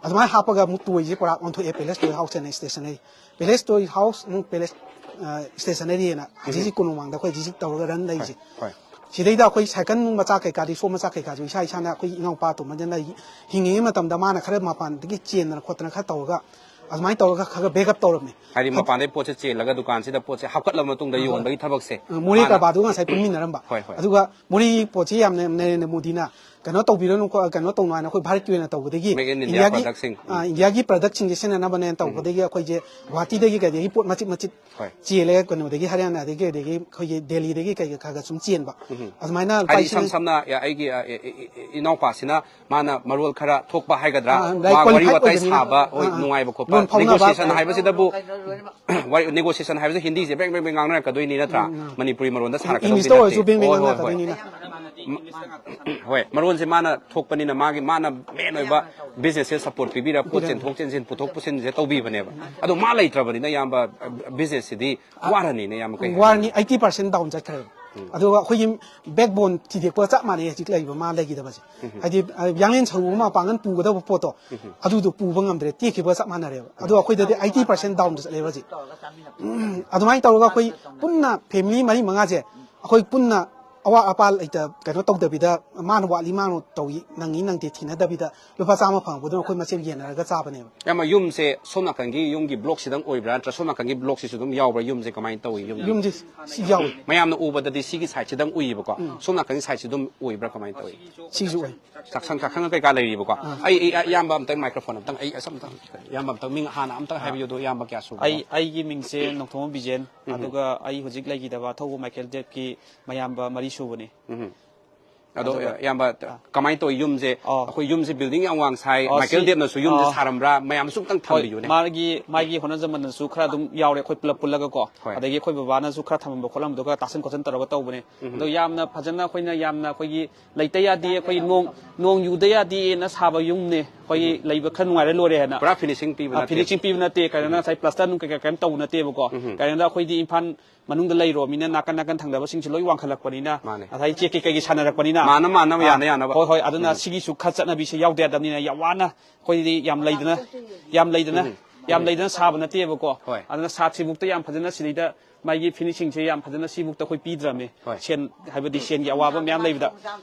ꯑꯗꯨꯃꯥꯏꯅ ꯍꯥꯞꯄꯒ ꯑꯃꯨꯛ ꯇꯣꯏꯁꯦ ꯄꯨꯔꯥ ꯑꯣꯟꯊꯣꯛꯑꯦ, ꯄꯦꯂꯦꯁ ꯇꯣꯏ ꯍꯥꯎꯁ ꯑꯦꯟ ꯁ꯭ꯇꯦꯁꯅꯔꯤ꯫ ꯄꯦꯂꯦꯁ ꯇꯣꯏ ꯍꯥꯎꯁ ꯑꯃꯨꯛ ꯄꯦꯂꯦꯁ, ꯑ, ꯁ꯭ꯇꯦꯁꯅꯔꯤ ꯍꯥꯏꯅ ꯍꯧꯖꯤꯛ ꯍꯧꯖꯤꯛ ꯀꯣꯅꯨꯡꯃꯥꯡꯗ ꯑꯩꯈꯣꯏ ꯍꯧꯖꯤꯛ ꯍꯧꯖꯤꯛ ꯇꯧꯔꯒ ꯔꯟ ꯂꯩꯔꯤꯁꯦ꯫ ꯍꯣꯏ꯫ ꯁꯤꯗꯩꯗ ꯑꯩꯈꯣꯏ ꯁꯥꯏꯀꯜ ꯅꯨꯡ ꯃꯆꯥ ꯀꯩꯀꯥ, ꯔꯤꯛꯁꯣ ꯃꯆꯥ ꯀꯩꯀꯥꯁꯨ ꯏꯁꯥ ꯏꯁꯥꯅ ꯑꯩꯈꯣꯏ ꯏꯅꯥꯎꯄꯥ ꯑꯇꯣꯝꯕꯗꯅ ꯍꯤꯡꯉꯤꯉꯩ ꯃꯇꯝꯗ ꯃꯥꯅ ꯈꯔ ꯃꯄꯥꯟꯗꯒꯤ ꯆꯦꯟꯗꯅ ꯈꯣꯠꯇꯅ ꯈꯔ ꯇꯧꯔꯒ ꯑꯗꯨꯃꯥꯏꯅ ꯇꯧꯔꯒ ꯈꯔ ꯈꯔ ꯕꯦꯛ ꯑꯞ ꯇꯧꯔꯝꯃꯦ꯫ ꯍꯥꯏꯗꯤ ꯃꯄꯥꯟꯗꯩ ꯄꯣꯠꯁꯦ ꯆꯦꯜꯂꯒ ꯗꯨꯀꯥꯟꯁꯤꯗ ꯄꯣꯠꯁꯦ ꯍꯥꯞꯀꯠꯂꯕ ꯃꯇꯨꯡꯗ ꯌꯣꯟꯕꯒꯤ ꯊꯕꯛꯁꯦ ꯑ, ꯃꯣꯔꯦ ꯃꯥꯅ ꯀꯔꯕꯥꯔꯗꯨꯒ ꯉꯁꯥꯏ ꯄꯨꯟꯃꯤꯟꯅꯔꯝꯕ꯫ ꯍꯣꯏ, ꯍꯣꯏ꯫ ꯑꯗꯨꯒ ꯃꯣꯔꯦꯒꯤ ꯄꯣꯠꯁꯤ ꯌꯥꯝꯅ ꯅꯔꯦꯟꯗ꯭ꯔ ꯃꯣꯗꯤꯅ ꯀꯩꯅꯣ ꯇꯧꯕꯤꯔꯅꯨ, ꯈꯣ-, ꯀꯩꯅꯣ ꯇꯧꯅꯨ ꯍꯥꯏꯅ ꯑꯩꯈꯣꯏ ꯚꯥꯔꯠꯀꯤ ꯑꯣꯏꯅ ꯇꯧꯕꯗꯒꯤ Make in India ꯏꯟꯗꯤꯌꯥꯒꯤ, product ꯁꯤꯡ꯫ ꯑ, ꯏꯟꯗꯤꯌꯥꯒꯤ ꯄ꯭ꯔꯗꯛꯁꯤꯡꯁꯦ ꯁꯤꯖꯤꯟꯅꯅꯕꯅꯦꯅ ꯇꯧꯕꯗꯒꯤ ꯑꯩꯈꯣꯏꯁꯦ ꯒꯨꯍꯥꯇꯤꯗꯒꯤ ꯀꯩꯗꯒꯤ ꯄꯣꯠ ꯃꯆꯤꯠ ꯃꯆꯤꯠ ꯍꯣꯏ꯫ ꯆꯦꯜꯂꯦ, ꯀꯩꯅꯣꯗꯒꯤ, ꯍꯔꯤꯌꯥꯅꯥꯗꯒꯤ, ꯀꯩꯗꯒꯤ ꯑꯩꯈꯣꯏꯒꯤ ꯗꯦꯜꯂꯤꯗꯒꯤ ꯀꯩ ꯈꯔ ꯈꯔ ꯁꯨꯝ ꯆꯦꯟꯕ꯫ ꯑꯗꯨꯃꯥꯏꯅ ꯂꯨꯄꯥ ꯍꯥꯏꯗꯤ ꯏꯁꯝ ꯂꯤꯁꯤꯡ ꯁꯝꯅ ꯑ, ꯑꯩꯒꯤ ꯑ, ꯏ-, ꯏ-, ꯏ-, ꯏꯅꯥꯎꯄꯥꯁꯤꯅ ꯃꯥꯅ ꯃꯔꯣꯜ ꯈꯔ ꯊꯣꯛꯄ ꯍꯥꯏꯒꯗ꯭ꯔꯥ, ꯑ, ꯂꯥꯏꯔꯤꯛ ꯃꯥ ꯋꯥꯔꯤ qualified ꯋꯥꯇꯥꯏ ꯑꯣꯏꯕꯅꯤꯅ꯫ ꯁꯥꯕ, ꯍꯣꯏ, ꯑ, ꯑ꯫ ꯅꯨꯡꯉꯥꯏꯕ ꯈꯣꯠꯄ꯫ ꯂꯣꯟ ꯐꯥꯎꯅꯕ꯫ Negotiation ꯍꯥꯏꯕꯁꯤꯗꯕꯨ ꯋꯥꯔꯤ, negotiation ꯍꯥꯏꯕꯁꯤ ꯍꯤꯟꯗꯤꯁꯦ ꯕꯦꯡ ꯕꯦꯡ ꯕꯦꯡ ꯉꯥꯡꯅꯔꯛꯀꯗꯣꯏꯅꯤ ꯅꯠꯇ꯭ꯔꯥ? ꯎꯝ, ꯎꯝ꯫ ꯃꯅꯤꯄꯨꯔꯤ ꯃꯔꯣꯟꯗ ꯁꯥꯔꯛꯀꯗꯧꯗꯤ ꯏꯪꯂꯤꯁꯇ ꯑꯣꯏꯔꯁꯨ ꯅꯠꯇꯦ꯫ ꯕꯦꯡ ꯕꯦꯡ ꯍꯣꯏ, ꯍꯣꯏ, ꯍꯣꯏ꯫ ꯉꯥꯡꯅꯔꯛꯀꯗꯣꯏꯅꯤꯅ꯫ ꯍꯣꯏ, ꯃꯔꯣꯟꯁꯦ ꯃꯥꯅ ꯊꯣꯛꯄꯅꯤꯅ ꯃꯥꯒꯤ, ꯃꯥꯅ ꯃꯦꯟ ꯑꯣꯏꯕ ꯕꯤꯖꯤꯅꯦꯁꯁꯦ ꯁꯞꯄꯣꯔꯠ ꯄꯤꯕꯤꯔ ꯄꯣꯠ ꯄꯤꯕꯤꯔꯝꯃꯦ꯫ ꯆꯦꯟꯊꯣꯛ ꯆꯦꯟꯁꯤꯟ, ꯄꯨꯊꯣꯛ ꯄꯨꯁꯤꯟꯁꯦ ꯇꯧꯕꯤꯕꯅꯦꯕ꯫ ꯑꯗꯣ ꯃꯥ ꯂꯩꯇ꯭ꯔꯕꯅꯤꯅ ꯏꯌꯥꯝꯕ, ꯕꯤꯖꯤꯅꯦꯁꯁꯤꯗꯤ ꯋꯥꯔꯅꯤꯅꯦ ꯏꯌꯥꯝꯕ, ꯀꯩ ꯍꯥꯏꯅꯤ? ꯋꯥꯔꯅꯤ, eighty percent down ꯆꯠꯈ꯭ꯔꯦꯕ꯫ ꯎꯝ꯫ ꯑꯗꯨꯒ ꯑꯩꯈꯣꯏꯒꯤ backbone ꯊꯤꯗꯦꯛꯄꯒ ꯆꯞ ꯃꯥꯟꯅꯩ ꯍꯧꯖꯤꯛ ꯂꯩꯔꯤꯕ ꯃꯥ ꯂꯩꯈꯤꯗꯕꯁꯦ꯫ ꯎꯝ꯫ ꯍꯥꯏꯗꯤ, ꯑ, ꯌꯥꯡꯂꯦꯟ ꯁꯔꯨ ꯑꯃ ꯃꯄꯥꯡꯒꯜ ꯄꯨꯒꯗꯕ ꯄꯣꯠꯇꯣ, ꯎꯝ꯫ ꯑꯗꯨꯗꯣ ꯄꯨꯕ ꯉꯝꯗ꯭ꯔꯦ, ꯇꯦꯛꯈꯤꯕꯒ ꯆꯞ ꯃꯥꯟꯅꯔꯦꯕ꯫ ꯑꯗꯣ ꯑꯩꯈꯣꯏꯗꯗꯤ eighty percent down ꯆꯠꯂꯦꯕ ꯍꯧꯖꯤꯛ꯫ ꯎꯝ, ꯑꯗꯨꯃꯥꯏꯅ ꯇꯧꯔꯒ ꯑꯩꯈꯣꯏ ꯄꯨꯟꯅ family ꯃꯔꯤ ꯃꯉꯥꯁꯦ ꯑꯩꯈꯣꯏ ꯄꯨꯟꯅ ꯑꯋꯥꯠ ꯑꯄꯥ ꯂꯩꯇ, ꯀꯩꯅꯣ ꯇꯧꯗꯕꯤꯗ, ꯃꯥꯅ ꯋꯥꯠꯂꯤ, ꯃꯥꯅ ꯇꯧꯏ, ꯅꯪꯉꯤ ꯅꯪꯗꯦ ꯊꯤꯅꯗꯕꯤꯗ ꯂꯨꯄꯥ ꯆꯥꯝꯃ ꯐꯪꯉꯛꯄꯗꯨꯅ ꯑꯩꯈꯣꯏ ꯃꯁꯦꯜ ꯌꯦꯟꯅꯔꯒ ꯆꯥꯕꯅꯦꯕ꯫ ꯏꯌꯥꯝꯕ, ꯌꯨꯝꯁꯦ ꯁꯣꯝ ꯅꯥꯀꯟꯒꯤ ꯌꯨꯝꯒꯤ block ꯁꯤꯗꯪ ꯑꯣꯏꯕ꯭ꯔꯥ, ꯅꯠꯇ꯭ꯔ ꯁꯣꯝ ꯅꯥꯀꯟꯒꯤ block ꯁꯤꯁꯨ ꯑꯗꯨꯝ ꯌꯥꯎꯕ꯭ꯔꯥ? ꯌꯨꯝꯁꯦ ꯀꯃꯥꯏꯅ ꯇꯧꯏ? ꯌꯨꯝ ꯌꯨꯝꯁꯦ ꯁꯤ ꯌꯥꯎꯏ꯫ ꯃꯌꯥꯝꯅ ꯎꯕꯗꯗꯤ ꯁꯤꯒꯤ side ꯁꯤꯗꯪ ꯎꯏꯌꯦꯕꯀꯣ꯫ ꯎꯝ꯫ ꯁꯣꯝ ꯅꯥꯀꯟꯒꯤ side ꯁꯤ ꯑꯗꯨꯝ ꯎꯏꯕ꯭ꯔꯥ, ꯀꯃꯥꯏꯅ ꯇꯧꯏ? ꯁꯤꯁꯨ ꯎꯏ꯫ ꯆꯥꯛꯁꯪ, ꯆꯥꯛꯁꯪ ꯀꯩꯀꯥ ꯂꯩꯔꯤꯕꯀꯣ꯫ ꯑꯥ꯫ ꯑꯩ, ꯑꯩ, ꯏꯌꯥꯝꯕ ꯑꯝꯇꯪ microphone ꯑꯝꯇꯪ, ꯑꯩ ꯑꯁ ꯑꯝꯇꯪ, ꯏꯌꯥꯝꯕ ꯑꯝꯇꯪ ꯃꯤꯡ ꯍꯥꯟꯅ ꯑꯝꯇꯪ ꯍꯥꯏꯕꯤꯌꯨ ꯑꯗꯣ, ꯏꯌꯥꯝꯕ ꯀꯌꯥ ꯁꯨꯕꯅꯣ? ꯑꯩ, ꯑꯩꯒꯤ ꯃꯤꯡꯁꯦ ꯅꯣꯡꯊꯣꯝꯕꯝ ꯕꯤꯖꯦꯟ, ꯎꯝ꯫ ꯑꯗꯨꯒ ꯑꯩ ꯍꯧꯖꯤꯛ ꯂꯩꯈꯤꯗꯕ ꯊꯧꯕ ꯃꯥꯏꯀꯦꯜ ꯗꯦꯕꯀꯤ ꯃꯌꯥꯝꯕ ꯃꯔꯤ ꯁꯨꯕꯅꯤ꯫ ꯎꯝ꯫ ꯑꯗꯣ, ꯑꯗꯨꯒ ꯏꯌꯥꯝꯕ, ꯀꯃꯥꯏꯅ ꯇꯧꯋꯤ ꯌꯨꯝꯁꯦ? ꯑꯣ꯫ ꯑꯩꯈꯣꯏ ꯌꯨꯝꯁꯦ building ꯌꯥꯝ ꯋꯥꯡ ꯁꯥꯏ꯫ ꯑꯣ, ꯃꯥꯏꯀꯦꯜ ꯁꯤ, ꯗꯦꯕꯅꯁꯨ ꯌꯨꯝꯁꯦ ꯑꯣ, ꯁꯥꯔꯝꯕ꯭ꯔꯥ? ꯃꯌꯥꯝꯁꯨ ꯑꯝꯇꯪ ꯍꯣꯏ, ꯊꯝꯕꯤꯌꯨꯅꯦ꯫ ꯃꯥꯒꯤ, ꯃꯥꯒꯤ ꯍꯣꯠꯅꯖꯃꯟꯗꯁꯨ ꯈꯔ ꯑꯗꯨꯝ ꯌꯥꯎꯔꯦ, ꯑꯩꯈꯣꯏ ꯄꯨꯂꯞ ꯄꯨꯜꯂꯒꯀꯣ꯫ ꯍꯣꯏ꯫ ꯑꯗꯒꯤ ꯑꯩꯈꯣꯏ ꯕꯕꯥꯅꯁꯨ ꯈꯔ ꯊꯝꯃꯝꯕ ꯈꯣꯠꯂꯝꯕꯗꯣ ꯈꯔ ꯇꯥꯁꯤꯟ ꯈꯣꯠꯆꯤꯟ ꯇꯧꯔꯒ ꯇꯧꯕꯅꯦ꯫ ꯎꯝ꯫ ꯑꯗꯣ ꯌꯥꯝꯅ ꯐꯖꯅ ꯑꯩꯈꯣꯏꯅ ꯌꯥꯝꯅ ꯑꯩꯈꯣꯏꯒꯤ ꯂꯩꯇ ꯌꯥꯗꯦ, ꯑꯩꯈꯣꯏ ꯅꯣꯡ, ꯅꯣꯡ ꯌꯨꯗ ꯌꯥꯗꯦꯅ ꯁꯥꯕ ꯌꯨꯝꯅꯦ꯫ ꯑꯩꯈꯣꯏꯒꯤ ꯎꯝ꯫ ꯂꯩꯕ ꯈꯔ ꯅꯨꯡꯉꯥꯏꯔ ꯂꯣꯏꯔꯦ ꯍꯥꯏꯅ꯫ ꯄꯨꯔꯥ finishing ꯄꯤꯕ ꯑ, ꯅꯠꯇꯦ꯫ Finishing ꯄꯤꯕ ꯅꯠꯇꯦ꯫ ꯀꯩꯅꯣꯅ ꯎꯝ꯫ ꯉꯁꯥꯏ plaster ꯅꯨꯡ ꯀꯩꯀꯥ ꯀꯩꯝ ꯇꯧꯕ ꯅꯠꯇꯦꯕꯀꯣ꯫ ꯎꯝ꯫ ꯀꯩꯅꯣꯗ ꯑꯩꯈꯣꯏꯗꯤ ꯏꯝꯐꯥꯜ ꯃꯅꯨꯡꯗ ꯂꯩꯔꯨꯔꯃꯤꯅ ꯅꯥꯀꯟ ꯅꯥꯀꯟ ꯊꯪꯅꯕꯁꯤꯡꯁꯦ ꯂꯣꯏ ꯋꯥꯡꯈꯠꯂꯛꯄꯅꯤꯅ, ꯃꯥꯅꯦ꯫ ꯉꯁꯥꯏ ꯆꯦꯛ ꯀꯩ ꯀꯩꯒꯤ ꯁꯥꯟꯅꯔꯛꯄꯅꯤꯅ꯫ ꯃꯥꯅ ꯃꯥꯅ ꯑꯥ, ꯌꯥꯅ ꯌꯥꯅꯕ꯫ ꯍꯣꯏ, ꯍꯣꯏ, ꯑꯗꯨꯅ ꯎꯝ꯫ ꯁꯤꯒꯤꯁꯨ ꯈꯔ ꯆꯠꯅꯕꯤꯁꯦ ꯌꯥꯎꯗ ꯌꯥꯗꯕꯅꯤꯅ ꯌꯥꯝ ꯋꯥꯅ ꯑꯩꯈꯣꯏꯗꯤ ꯌꯥꯝ ꯂꯩꯗꯅ, ꯌꯥꯝ ꯂꯩꯗꯅ, ꯎꯝ꯫ ꯌꯥꯝ ꯎꯝ꯫ ꯂꯩꯗꯅ ꯁꯥꯕ ꯅꯠꯇꯦꯕꯀꯣ꯫ ꯍꯣꯏ꯫ ꯑꯗꯨꯅ ꯁꯥꯠꯁꯤꯕꯨꯛꯇ ꯌꯥꯝ ꯐꯖꯅ ꯁꯤꯗꯩꯗ ꯃꯥꯒꯤ finishingꯁꯦ ꯌꯥꯝ ꯐꯖꯅ ꯁꯤꯕꯨꯛꯇ ꯑꯩꯈꯣꯏ ꯄꯤꯗ꯭ꯔꯕꯅꯦ꯫ ꯍꯣꯏ꯫ ꯁꯦꯟ ꯍꯥꯏꯕꯗꯤ ꯁꯦꯟꯒꯤ ꯑꯋꯥꯕ ꯃꯌꯥꯝ ꯂꯩꯕꯗ꯫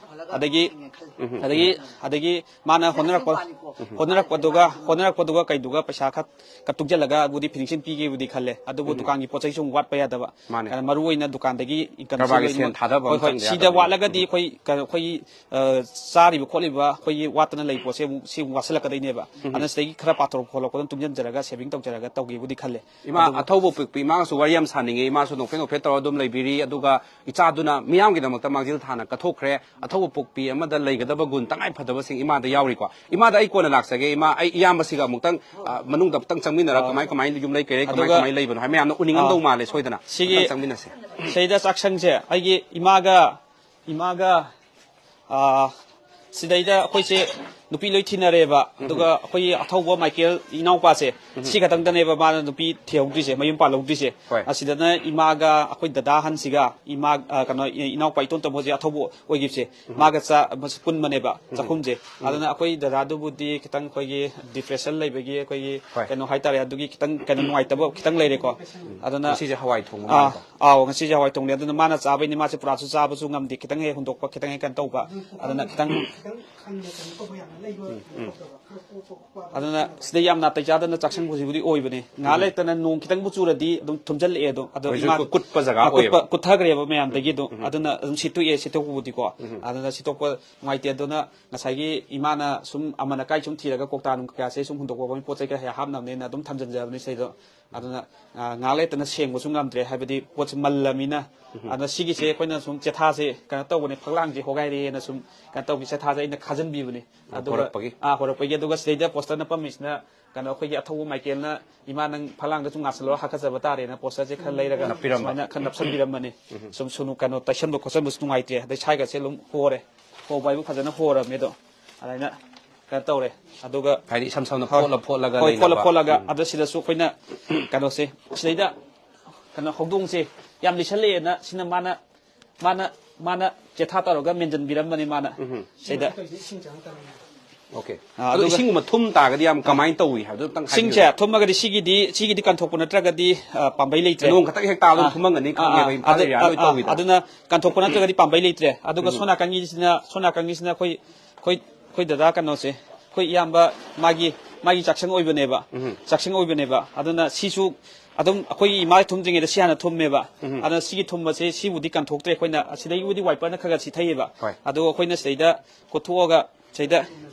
ꯑꯗꯒꯤ, ꯎꯝ꯫ ꯑꯗꯒꯤ, ꯑꯗꯒꯤ ꯃꯥꯅ ꯍꯣꯠꯅꯔꯛꯄ, ꯍꯣꯠꯅꯔꯛꯄꯗꯨꯒ, ꯍꯣꯠꯅꯔꯛꯄꯗꯨꯒ ꯀꯩꯗꯨꯒ ꯄꯩꯁꯥ ꯈꯔ ꯈꯔ ꯇꯨꯡꯁꯤꯜꯂꯒ ꯕꯨꯗꯤ finishing ꯄꯤꯒꯦꯕꯨꯗꯤ ꯈꯜꯂꯦ꯫ ꯑꯗꯨꯕꯨ ꯎꯝ꯫ ꯗꯨꯀꯥꯟꯒꯤ ꯄꯣꯠ ꯆꯩꯁꯨ ꯑꯃꯨꯛ ꯋꯥꯠꯄ ꯌꯥꯗꯕ꯫ ꯃꯥꯅꯦ꯫ ꯀꯔꯕꯥꯔꯒꯤ ꯁꯦꯟ ꯊꯥꯗꯕ ꯑꯃ ꯍꯣꯏ, ꯍꯣꯏ꯫ ꯆꯪꯗ ꯁꯤꯗ ꯌꯥꯗꯕꯅꯤꯅ꯫ ꯋꯥꯠꯂꯒꯗꯤ ꯎꯝ꯫ ꯑꯩꯈꯣꯏ, ꯀ-, ꯑꯩꯈꯣꯏꯒꯤ, ꯑ, ꯆꯥꯔꯤꯕ ꯈꯣꯠꯂꯤꯕ ꯑꯩꯈꯣꯏꯒꯤ ꯋꯥꯠꯇꯅ ꯂꯩꯕ ꯄꯣꯠꯁꯦ ꯑꯃꯨꯛ, ꯁꯤ ꯑꯃꯨꯛ ꯋꯥꯠꯁꯤꯜꯂꯛꯀꯗꯣꯏꯅꯦꯕ꯫ ꯎꯝ꯫ ꯑꯗꯨꯅ ꯁꯤꯗꯒꯤ ꯈꯔ ꯄꯥꯊꯣꯔꯛꯄ ꯈꯣꯠꯂꯛꯄ ꯑꯗꯨꯝ ꯇꯨꯡꯁꯤꯟꯖꯔꯒ saving ꯇꯧꯖꯔꯒ ꯇꯧꯒꯦꯕꯨꯗꯤ ꯈꯜꯂꯦ꯫ ꯏꯃꯥ ꯑꯗꯨꯕꯨ ꯑꯊꯧꯕ ꯄꯣꯛꯄꯤ ꯏꯃꯥꯒꯁꯨ ꯋꯥꯔꯤ ꯌꯥꯝ ꯁꯥꯅꯤꯡꯉꯦ꯫ ꯏꯃꯥꯁꯨ ꯅꯣꯛꯐꯦꯠ ꯅꯣꯛꯐꯦꯠ ꯇꯧꯔ ꯑꯗꯨꯝ ꯂꯩꯕꯤꯔꯤ꯫ ꯑꯗꯨꯒ ꯏꯆꯥꯗꯨꯅ ꯃꯤꯌꯥꯝꯒꯤꯗꯃꯛꯇ ꯃꯥꯡꯖꯤꯜ ꯊꯥꯅ ꯀꯠꯊꯣꯛꯈ꯭ꯔꯦ꯫ ꯑꯊꯧꯕ ꯄꯣꯛꯄꯤ ꯑꯃꯗ ꯂꯩꯒꯗꯕ ꯒꯨꯟ ꯇꯉꯥꯏ ꯐꯗꯕꯁꯤꯡ ꯏꯃꯥꯗ ꯌꯥꯎꯔꯤꯀꯣ꯫ ꯏꯃꯥꯗ ꯑꯩ ꯀꯣꯟꯅ ꯂꯥꯛꯆꯒꯦ꯫ ꯏꯃꯥ, ꯑꯩ ꯏꯌꯥꯝꯕꯁꯤꯒ ꯑꯃꯨꯛꯇꯪ, ꯑ, ꯃꯅꯨꯡꯗ ꯑꯃꯨꯛꯇꯪ ꯆꯪꯃꯤꯟꯅꯔꯒ ꯑꯥ꯫ ꯀꯃꯥꯏ ꯀꯃꯥꯏꯅ ꯌꯨꯝ ꯂꯩ ꯀꯩꯔꯩ ꯀꯃꯥꯏ ꯑꯗꯨꯒ ꯀꯃꯥꯏꯅ ꯂꯩꯕꯅꯣ ꯍꯥꯏ ꯃꯌꯥꯝꯅ ꯎꯅꯤꯡꯉꯝꯗꯧ ꯑꯥ꯫ ꯃꯥꯜꯂꯦ ꯁꯣꯏꯗꯅ꯫ ꯁꯤꯒꯤ ꯑꯃꯨꯛꯇꯪ ꯆꯪꯃꯤꯟꯅꯁꯦ꯫ ꯁꯤꯗ ꯆꯥꯛꯁꯪꯁꯦ ꯑꯩꯒꯤ ꯏꯃꯥꯒ, ꯏꯃꯥꯒ, ꯑꯥ, ꯁꯤꯗꯩꯗ ꯑꯩꯈꯣꯏꯁꯦ ꯅꯨꯄꯤ ꯂꯣꯏ ꯊꯤꯅꯔꯦꯕ꯫ ꯎꯝ꯫ ꯑꯗꯨꯒ ꯑꯩꯈꯣꯏꯒꯤ ꯑꯊꯧꯕ ꯃꯥꯏꯀꯦꯜ ꯏꯅꯥꯎꯄꯥꯁꯦ, ꯎꯝ꯫ ꯁꯤ ꯈꯛꯇꯪꯗꯅꯦꯕ ꯃꯥꯅ ꯅꯨꯄꯤ ꯊꯤꯍꯧꯗ꯭ꯔꯤꯁꯦ, ꯃꯌꯨꯝ ꯄꯥꯜꯍꯧꯗ꯭ꯔꯤꯁꯦ꯫ ꯍꯣꯏ꯫ ꯑꯁꯤꯗꯅ ꯏꯃꯥꯒ ꯑꯩꯈꯣꯏ ꯗꯗꯥ ꯑꯍꯟꯁꯤꯒ ꯏꯃꯥ, ꯑ, ꯀꯩꯅꯣ, ꯏ-, ꯏꯅꯥꯎꯄꯥ ꯏꯇꯣꯟ ꯇꯣꯟꯕ ꯍꯧꯖꯤꯛ ꯑꯊꯧꯕ ꯑꯣꯏꯈꯤꯕꯁꯦ, ꯎꯝ꯫ ꯃꯥꯒ ꯆꯥ-, ꯃꯁꯤ ꯄꯨꯟꯕꯅꯦꯕ, ꯎꯝ꯫ ꯆꯥꯛꯈꯨꯝꯁꯦ꯫ ꯎꯝ꯫ ꯑꯗꯨꯅ ꯑꯩꯈꯣꯏ ꯗꯗꯥꯗꯨꯕꯨꯗꯤ ꯈꯤꯇꯪ ꯑꯩꯈꯣꯏꯒꯤ depression ꯂꯩꯕꯒꯤ ꯑꯩꯈꯣꯏꯒꯤ ꯍꯣꯏ꯫ ꯀꯩꯅꯣ ꯍꯥꯏꯇꯥꯔꯦ, ꯑꯗꯨꯒꯤ ꯈꯤꯇꯪ ꯀꯩꯅꯣ ꯅꯨꯡꯉꯥꯏꯇꯕ ꯈꯤꯇꯪ ꯂꯩꯔꯦꯀꯣ꯫ ꯎꯝ꯫ ꯑꯗꯨꯅ ꯉꯁꯤꯁꯦ ꯍꯋꯥꯏ ꯊꯣꯡꯕ ꯑꯥ, ꯃꯥꯜꯂꯦꯀꯣ꯫ ꯑꯥꯎ, ꯉꯁꯤꯁꯦ ꯍꯋꯥꯏ ꯊꯣꯡꯅꯦ꯫ ꯑꯗꯨꯅ ꯃꯥꯅ ꯆꯥꯕꯩꯅꯤ, ꯃꯥꯁꯦ ꯄꯨꯔꯥꯁꯨ ꯆꯥꯕꯁꯨ ꯉꯝꯗꯦ, ꯈꯤꯇꯪ ꯍꯦꯛ ꯍꯨꯟꯗꯣꯛꯄ, ꯈꯤꯇꯪ ꯍꯦꯛ ꯀꯩꯅꯣ ꯇꯧꯕ꯫ ꯑꯗꯨꯅ ꯈꯤꯇꯪ ꯈꯤꯇꯪ ꯈꯪꯗꯦ, ꯀꯩꯅꯣ ꯇꯧꯕ ꯌꯥꯝꯅ ꯂꯩꯕ ꯎꯝ, ꯎꯝ꯫ ꯈꯣꯠꯇꯕ꯫ ꯑꯗꯨꯅ ꯁꯤꯗ ꯌꯥꯝ ꯅꯥꯇꯩ ꯆꯥꯗꯅ ꯆꯥꯛꯁꯪ ꯍꯧꯖꯤꯛ ꯍꯧꯖꯤꯛ ꯑꯣꯏꯕꯅꯦ꯫ ꯉꯥꯏꯍꯥꯛ ꯂꯩꯇꯅ ꯅꯣꯡ ꯈꯤꯇꯪꯕꯨ ꯆꯨꯔꯗꯤ ꯑꯗꯨꯝ ꯊꯨꯝꯖꯤꯜꯂꯛꯑꯦ꯫ ꯑꯗꯨꯝ ꯑꯗꯣ ꯍꯧꯖꯤꯛ ꯏꯃꯥ ꯀꯨꯠꯄ ꯖꯒꯥ ꯑ, ꯀꯨꯠꯄ ꯑꯣꯏꯌꯦꯕ꯫ ꯀꯨꯠꯊꯈ꯭ꯔꯦꯕ ꯃꯌꯥꯝꯗꯒꯤ꯫ ꯑꯗꯨꯝ ꯑꯗꯨꯅ ꯑꯗꯨꯝ ꯁꯤꯠꯇꯣꯛꯑꯦ, ꯁꯤꯠꯇꯣꯛꯄꯕꯨꯗꯤꯀꯣ꯫ ꯑꯗꯨꯅ ꯁꯤꯠꯇꯣꯛꯄ ꯅꯨꯡꯉꯥꯏꯇꯦ꯫ ꯑꯗꯨꯅ ꯉꯁꯥꯏꯒꯤ ꯏꯃꯥꯅ ꯁꯨꯝ ꯑꯃꯅ ꯀꯥꯏ ꯁꯨꯝ ꯊꯤꯔꯒ ꯀꯧꯇꯥ ꯅꯨꯡ ꯀꯩꯀꯥꯁꯦ ꯁꯨꯝ ꯍꯨꯟꯗꯣꯛꯄ ꯄꯣꯠ ꯆꯩ ꯈꯔ ꯍꯦꯛ ꯍꯥꯞꯅꯕꯅꯦꯅ ꯑꯗꯨꯝ ꯊꯝꯖꯤꯟꯖꯕꯅꯤ ꯁꯤꯗꯩꯗꯣ꯫ ꯑꯗꯨꯅ ꯑ, ꯉꯥꯏꯍꯥꯛ ꯂꯩꯇꯅ ꯁꯦꯡꯕꯁꯨ ꯉꯝꯗ꯭ꯔꯦ, ꯍꯥꯏꯕꯗꯤ ꯄꯣꯠꯁꯦ ꯃꯜꯂꯃꯤꯅ꯫ ꯑꯗꯨꯅ ꯁꯤꯒꯤꯁꯦ ꯑꯩꯈꯣꯏꯅ ꯁꯨꯝ ꯆꯦꯊꯥꯁꯦ ꯀꯩꯅꯣ ꯇꯧꯕꯅꯦ, ꯐꯛꯂꯥꯡꯁꯦ ꯍꯣꯒꯥꯏꯔꯦꯅ ꯁꯨꯝ ꯀꯩꯅꯣ ꯇꯧꯕꯤ, ꯆꯦꯊꯥꯁꯦ ꯑꯩꯅ ꯈꯥꯖꯤꯟꯕꯤꯕꯅꯦ꯫ ꯑꯗꯨꯒ ꯍꯣꯔꯛꯄꯒꯤ꯫ ꯑꯥ, ꯍꯣꯔꯛꯄꯒꯤ꯫ ꯑꯗꯨꯒ ꯁꯤꯗꯩꯗ ꯄꯣꯁꯇꯔ ꯅꯞꯄꯝꯃꯤꯁꯤꯅ ꯀꯩꯅꯣ ꯑꯩꯈꯣꯏꯒꯤ ꯑꯊꯧꯕ ꯃꯥꯏꯀꯦꯜꯅ "ꯏꯃꯥ, ꯅꯪ ꯐꯛꯂꯥꯡꯗ ꯁꯨꯝ ꯉꯥꯁꯜꯂꯣ, ꯍꯥꯀꯠꯆꯕ ꯇꯥꯔꯦꯅ" ꯄꯣꯁꯇꯔꯁꯦ ꯈꯔ ꯂꯩꯔꯒ ꯅꯞꯄꯤꯔꯝꯕ꯫ ꯁꯨꯃꯥꯏꯅ ꯈꯔ ꯅꯞꯁꯟꯕꯤꯔꯝꯕꯅꯤ꯫ ꯁꯨꯝ ꯁꯨꯅꯨ ꯀꯩꯅꯣ ꯇꯩꯁꯟꯕ ꯈꯣꯠꯆꯟꯕꯁꯨ ꯅꯨꯡꯉꯥꯏꯇ꯭ꯔꯦ, ꯑꯗꯩ ꯁꯥꯏꯒꯁꯦ ꯑꯗꯨꯝ ꯍꯣꯔꯦ꯫ ꯍꯣꯕ ꯍꯥꯏꯕꯨ ꯐꯖꯅ ꯍꯣꯔꯝꯃꯦ ꯑꯗꯣ꯫ ꯑꯗꯨꯃꯥꯏꯅ ꯀꯩꯅꯣ ꯇꯧꯔꯦ꯫ ꯑꯗꯨꯒ ꯍꯥꯏꯗꯤ ꯏꯁꯝ ꯁꯝꯅ ꯍꯣꯏ꯫ ꯐꯣꯠꯂ ꯐꯣꯠꯂꯒ ꯍꯣꯏ, ꯐꯣꯠꯂ ꯂꯩꯅꯕ꯫ ꯐꯣꯠꯂꯒ꯫ ꯎꯝ꯫ ꯑꯗꯣ ꯁꯤꯗꯁꯨ ꯑꯩꯈꯣꯏꯅ ꯀꯩꯅꯣꯁꯦ, ꯁꯤꯗꯩꯗ ꯀꯩꯅꯣ ꯍꯧꯗꯣꯡꯁꯦ ꯌꯥꯝ ꯂꯤꯁꯜꯂꯛꯑꯦꯅ ꯁꯤꯅ ꯃꯥꯅ, ꯃꯥꯅ, ꯃꯥꯅ ꯆꯦꯊꯥ ꯇꯧꯔꯒ ꯃꯦꯟꯖꯟꯕꯤꯔꯝꯕꯅꯦ ꯃꯥꯅ꯫ ꯎꯝ꯫ ꯁꯤꯗꯩꯗ꯫ ꯑꯣꯀꯦ꯫ ꯑꯥ, ꯑꯗꯣ ꯑꯗꯨꯒ ꯏꯁꯤꯡꯒꯨꯝꯕ ꯊꯨꯝ ꯇꯥꯔꯒꯗꯤ ꯌꯥꯝ ꯀꯃꯥꯏꯅ ꯇꯧꯏ ꯍꯥꯏꯕꯗꯣ ꯑꯝꯇꯪ ꯏꯁꯤꯡꯁꯦ ꯍꯥꯏꯕꯤꯌꯨ꯫ ꯊꯨꯝꯃꯒꯗꯤ ꯁꯤꯒꯤꯗꯤ, ꯁꯤꯒꯤꯗꯤ ꯀꯟꯊꯣꯛꯄ ꯅꯠꯇ꯭ꯔꯒꯗꯤ, ꯑ, ꯄꯥꯝꯕꯩ ꯂꯩꯇ꯭ꯔꯦ꯫ ꯅꯣꯡ ꯈꯛꯇꯪ ꯍꯦꯛ ꯇꯥꯕꯗ ꯑꯥ, ꯊꯨꯝꯃꯝꯒꯅꯤ ꯑꯥ, ꯈꯪꯉꯦꯕ ꯑꯥ, ꯏꯝꯐꯥꯜ ꯑꯗ-, ꯑꯦꯔꯤꯌꯥ ꯑꯥ, ꯂꯣꯏ ꯑꯥ, ꯇꯧꯋꯤꯗ꯫ ꯑꯗꯨꯅ ꯀꯟꯊꯣꯛꯄ ꯅꯠꯇ꯭ꯔꯒꯗꯤ ꯄꯥꯝꯕꯩ ꯂꯩꯇ꯭ꯔꯦ꯫ ꯑꯗꯨꯒ ꯎꯝ꯫ ꯁꯣꯝ ꯅꯥꯀꯟꯒꯤꯁꯤꯅ, ꯁꯣꯝ ꯅꯥꯀꯟꯒꯤꯁꯤꯅ ꯑꯩꯈꯣꯏ, ꯑꯩꯈꯣꯏ, ꯑꯩꯈꯣꯏ ꯗꯗꯥ ꯀꯩꯅꯣꯁꯦ, ꯑꯩꯈꯣꯏ ꯏꯌꯥꯝꯕ ꯃꯥꯒꯤ, ꯃꯥꯒꯤ ꯆꯥꯛꯁꯪ ꯑꯣꯏꯕꯅꯦꯕ꯫ ꯎꯝ꯫ ꯆꯥꯛꯁꯪ ꯑꯣꯏꯕꯅꯦꯕ꯫ ꯑꯗꯨꯅ ꯁꯤꯁꯨ ꯑꯗꯨꯝ ꯑꯩꯈꯣꯏꯒꯤ ꯏꯃꯥ ꯊꯨꯝꯗ꯭ꯔꯤꯉꯩꯗ ꯁꯤ ꯍꯥꯟꯅ ꯊꯨꯝꯃꯦꯕ꯫ ꯎꯝ꯫ ꯑꯗꯨꯅ ꯁꯤꯒꯤ ꯊꯨꯝꯕꯁꯦ ꯁꯤꯕꯨꯗꯤ ꯀꯟꯊꯣꯛꯇ꯭ꯔꯦ ꯑꯩꯈꯣꯏꯅ꯫ ꯑꯁꯤꯗꯒꯤꯕꯨꯗꯤ ꯋꯥꯏꯄꯔꯅ ꯈꯔ ꯈꯔ ꯁꯤꯊꯩꯌꯦꯕ꯫ ꯍꯣꯏ꯫ ꯑꯗꯨꯒ ꯑꯩꯈꯣꯏꯅ ꯁꯤꯗꯩꯗ ꯀꯣꯠꯊꯣꯛꯑꯒ ꯁꯤꯗ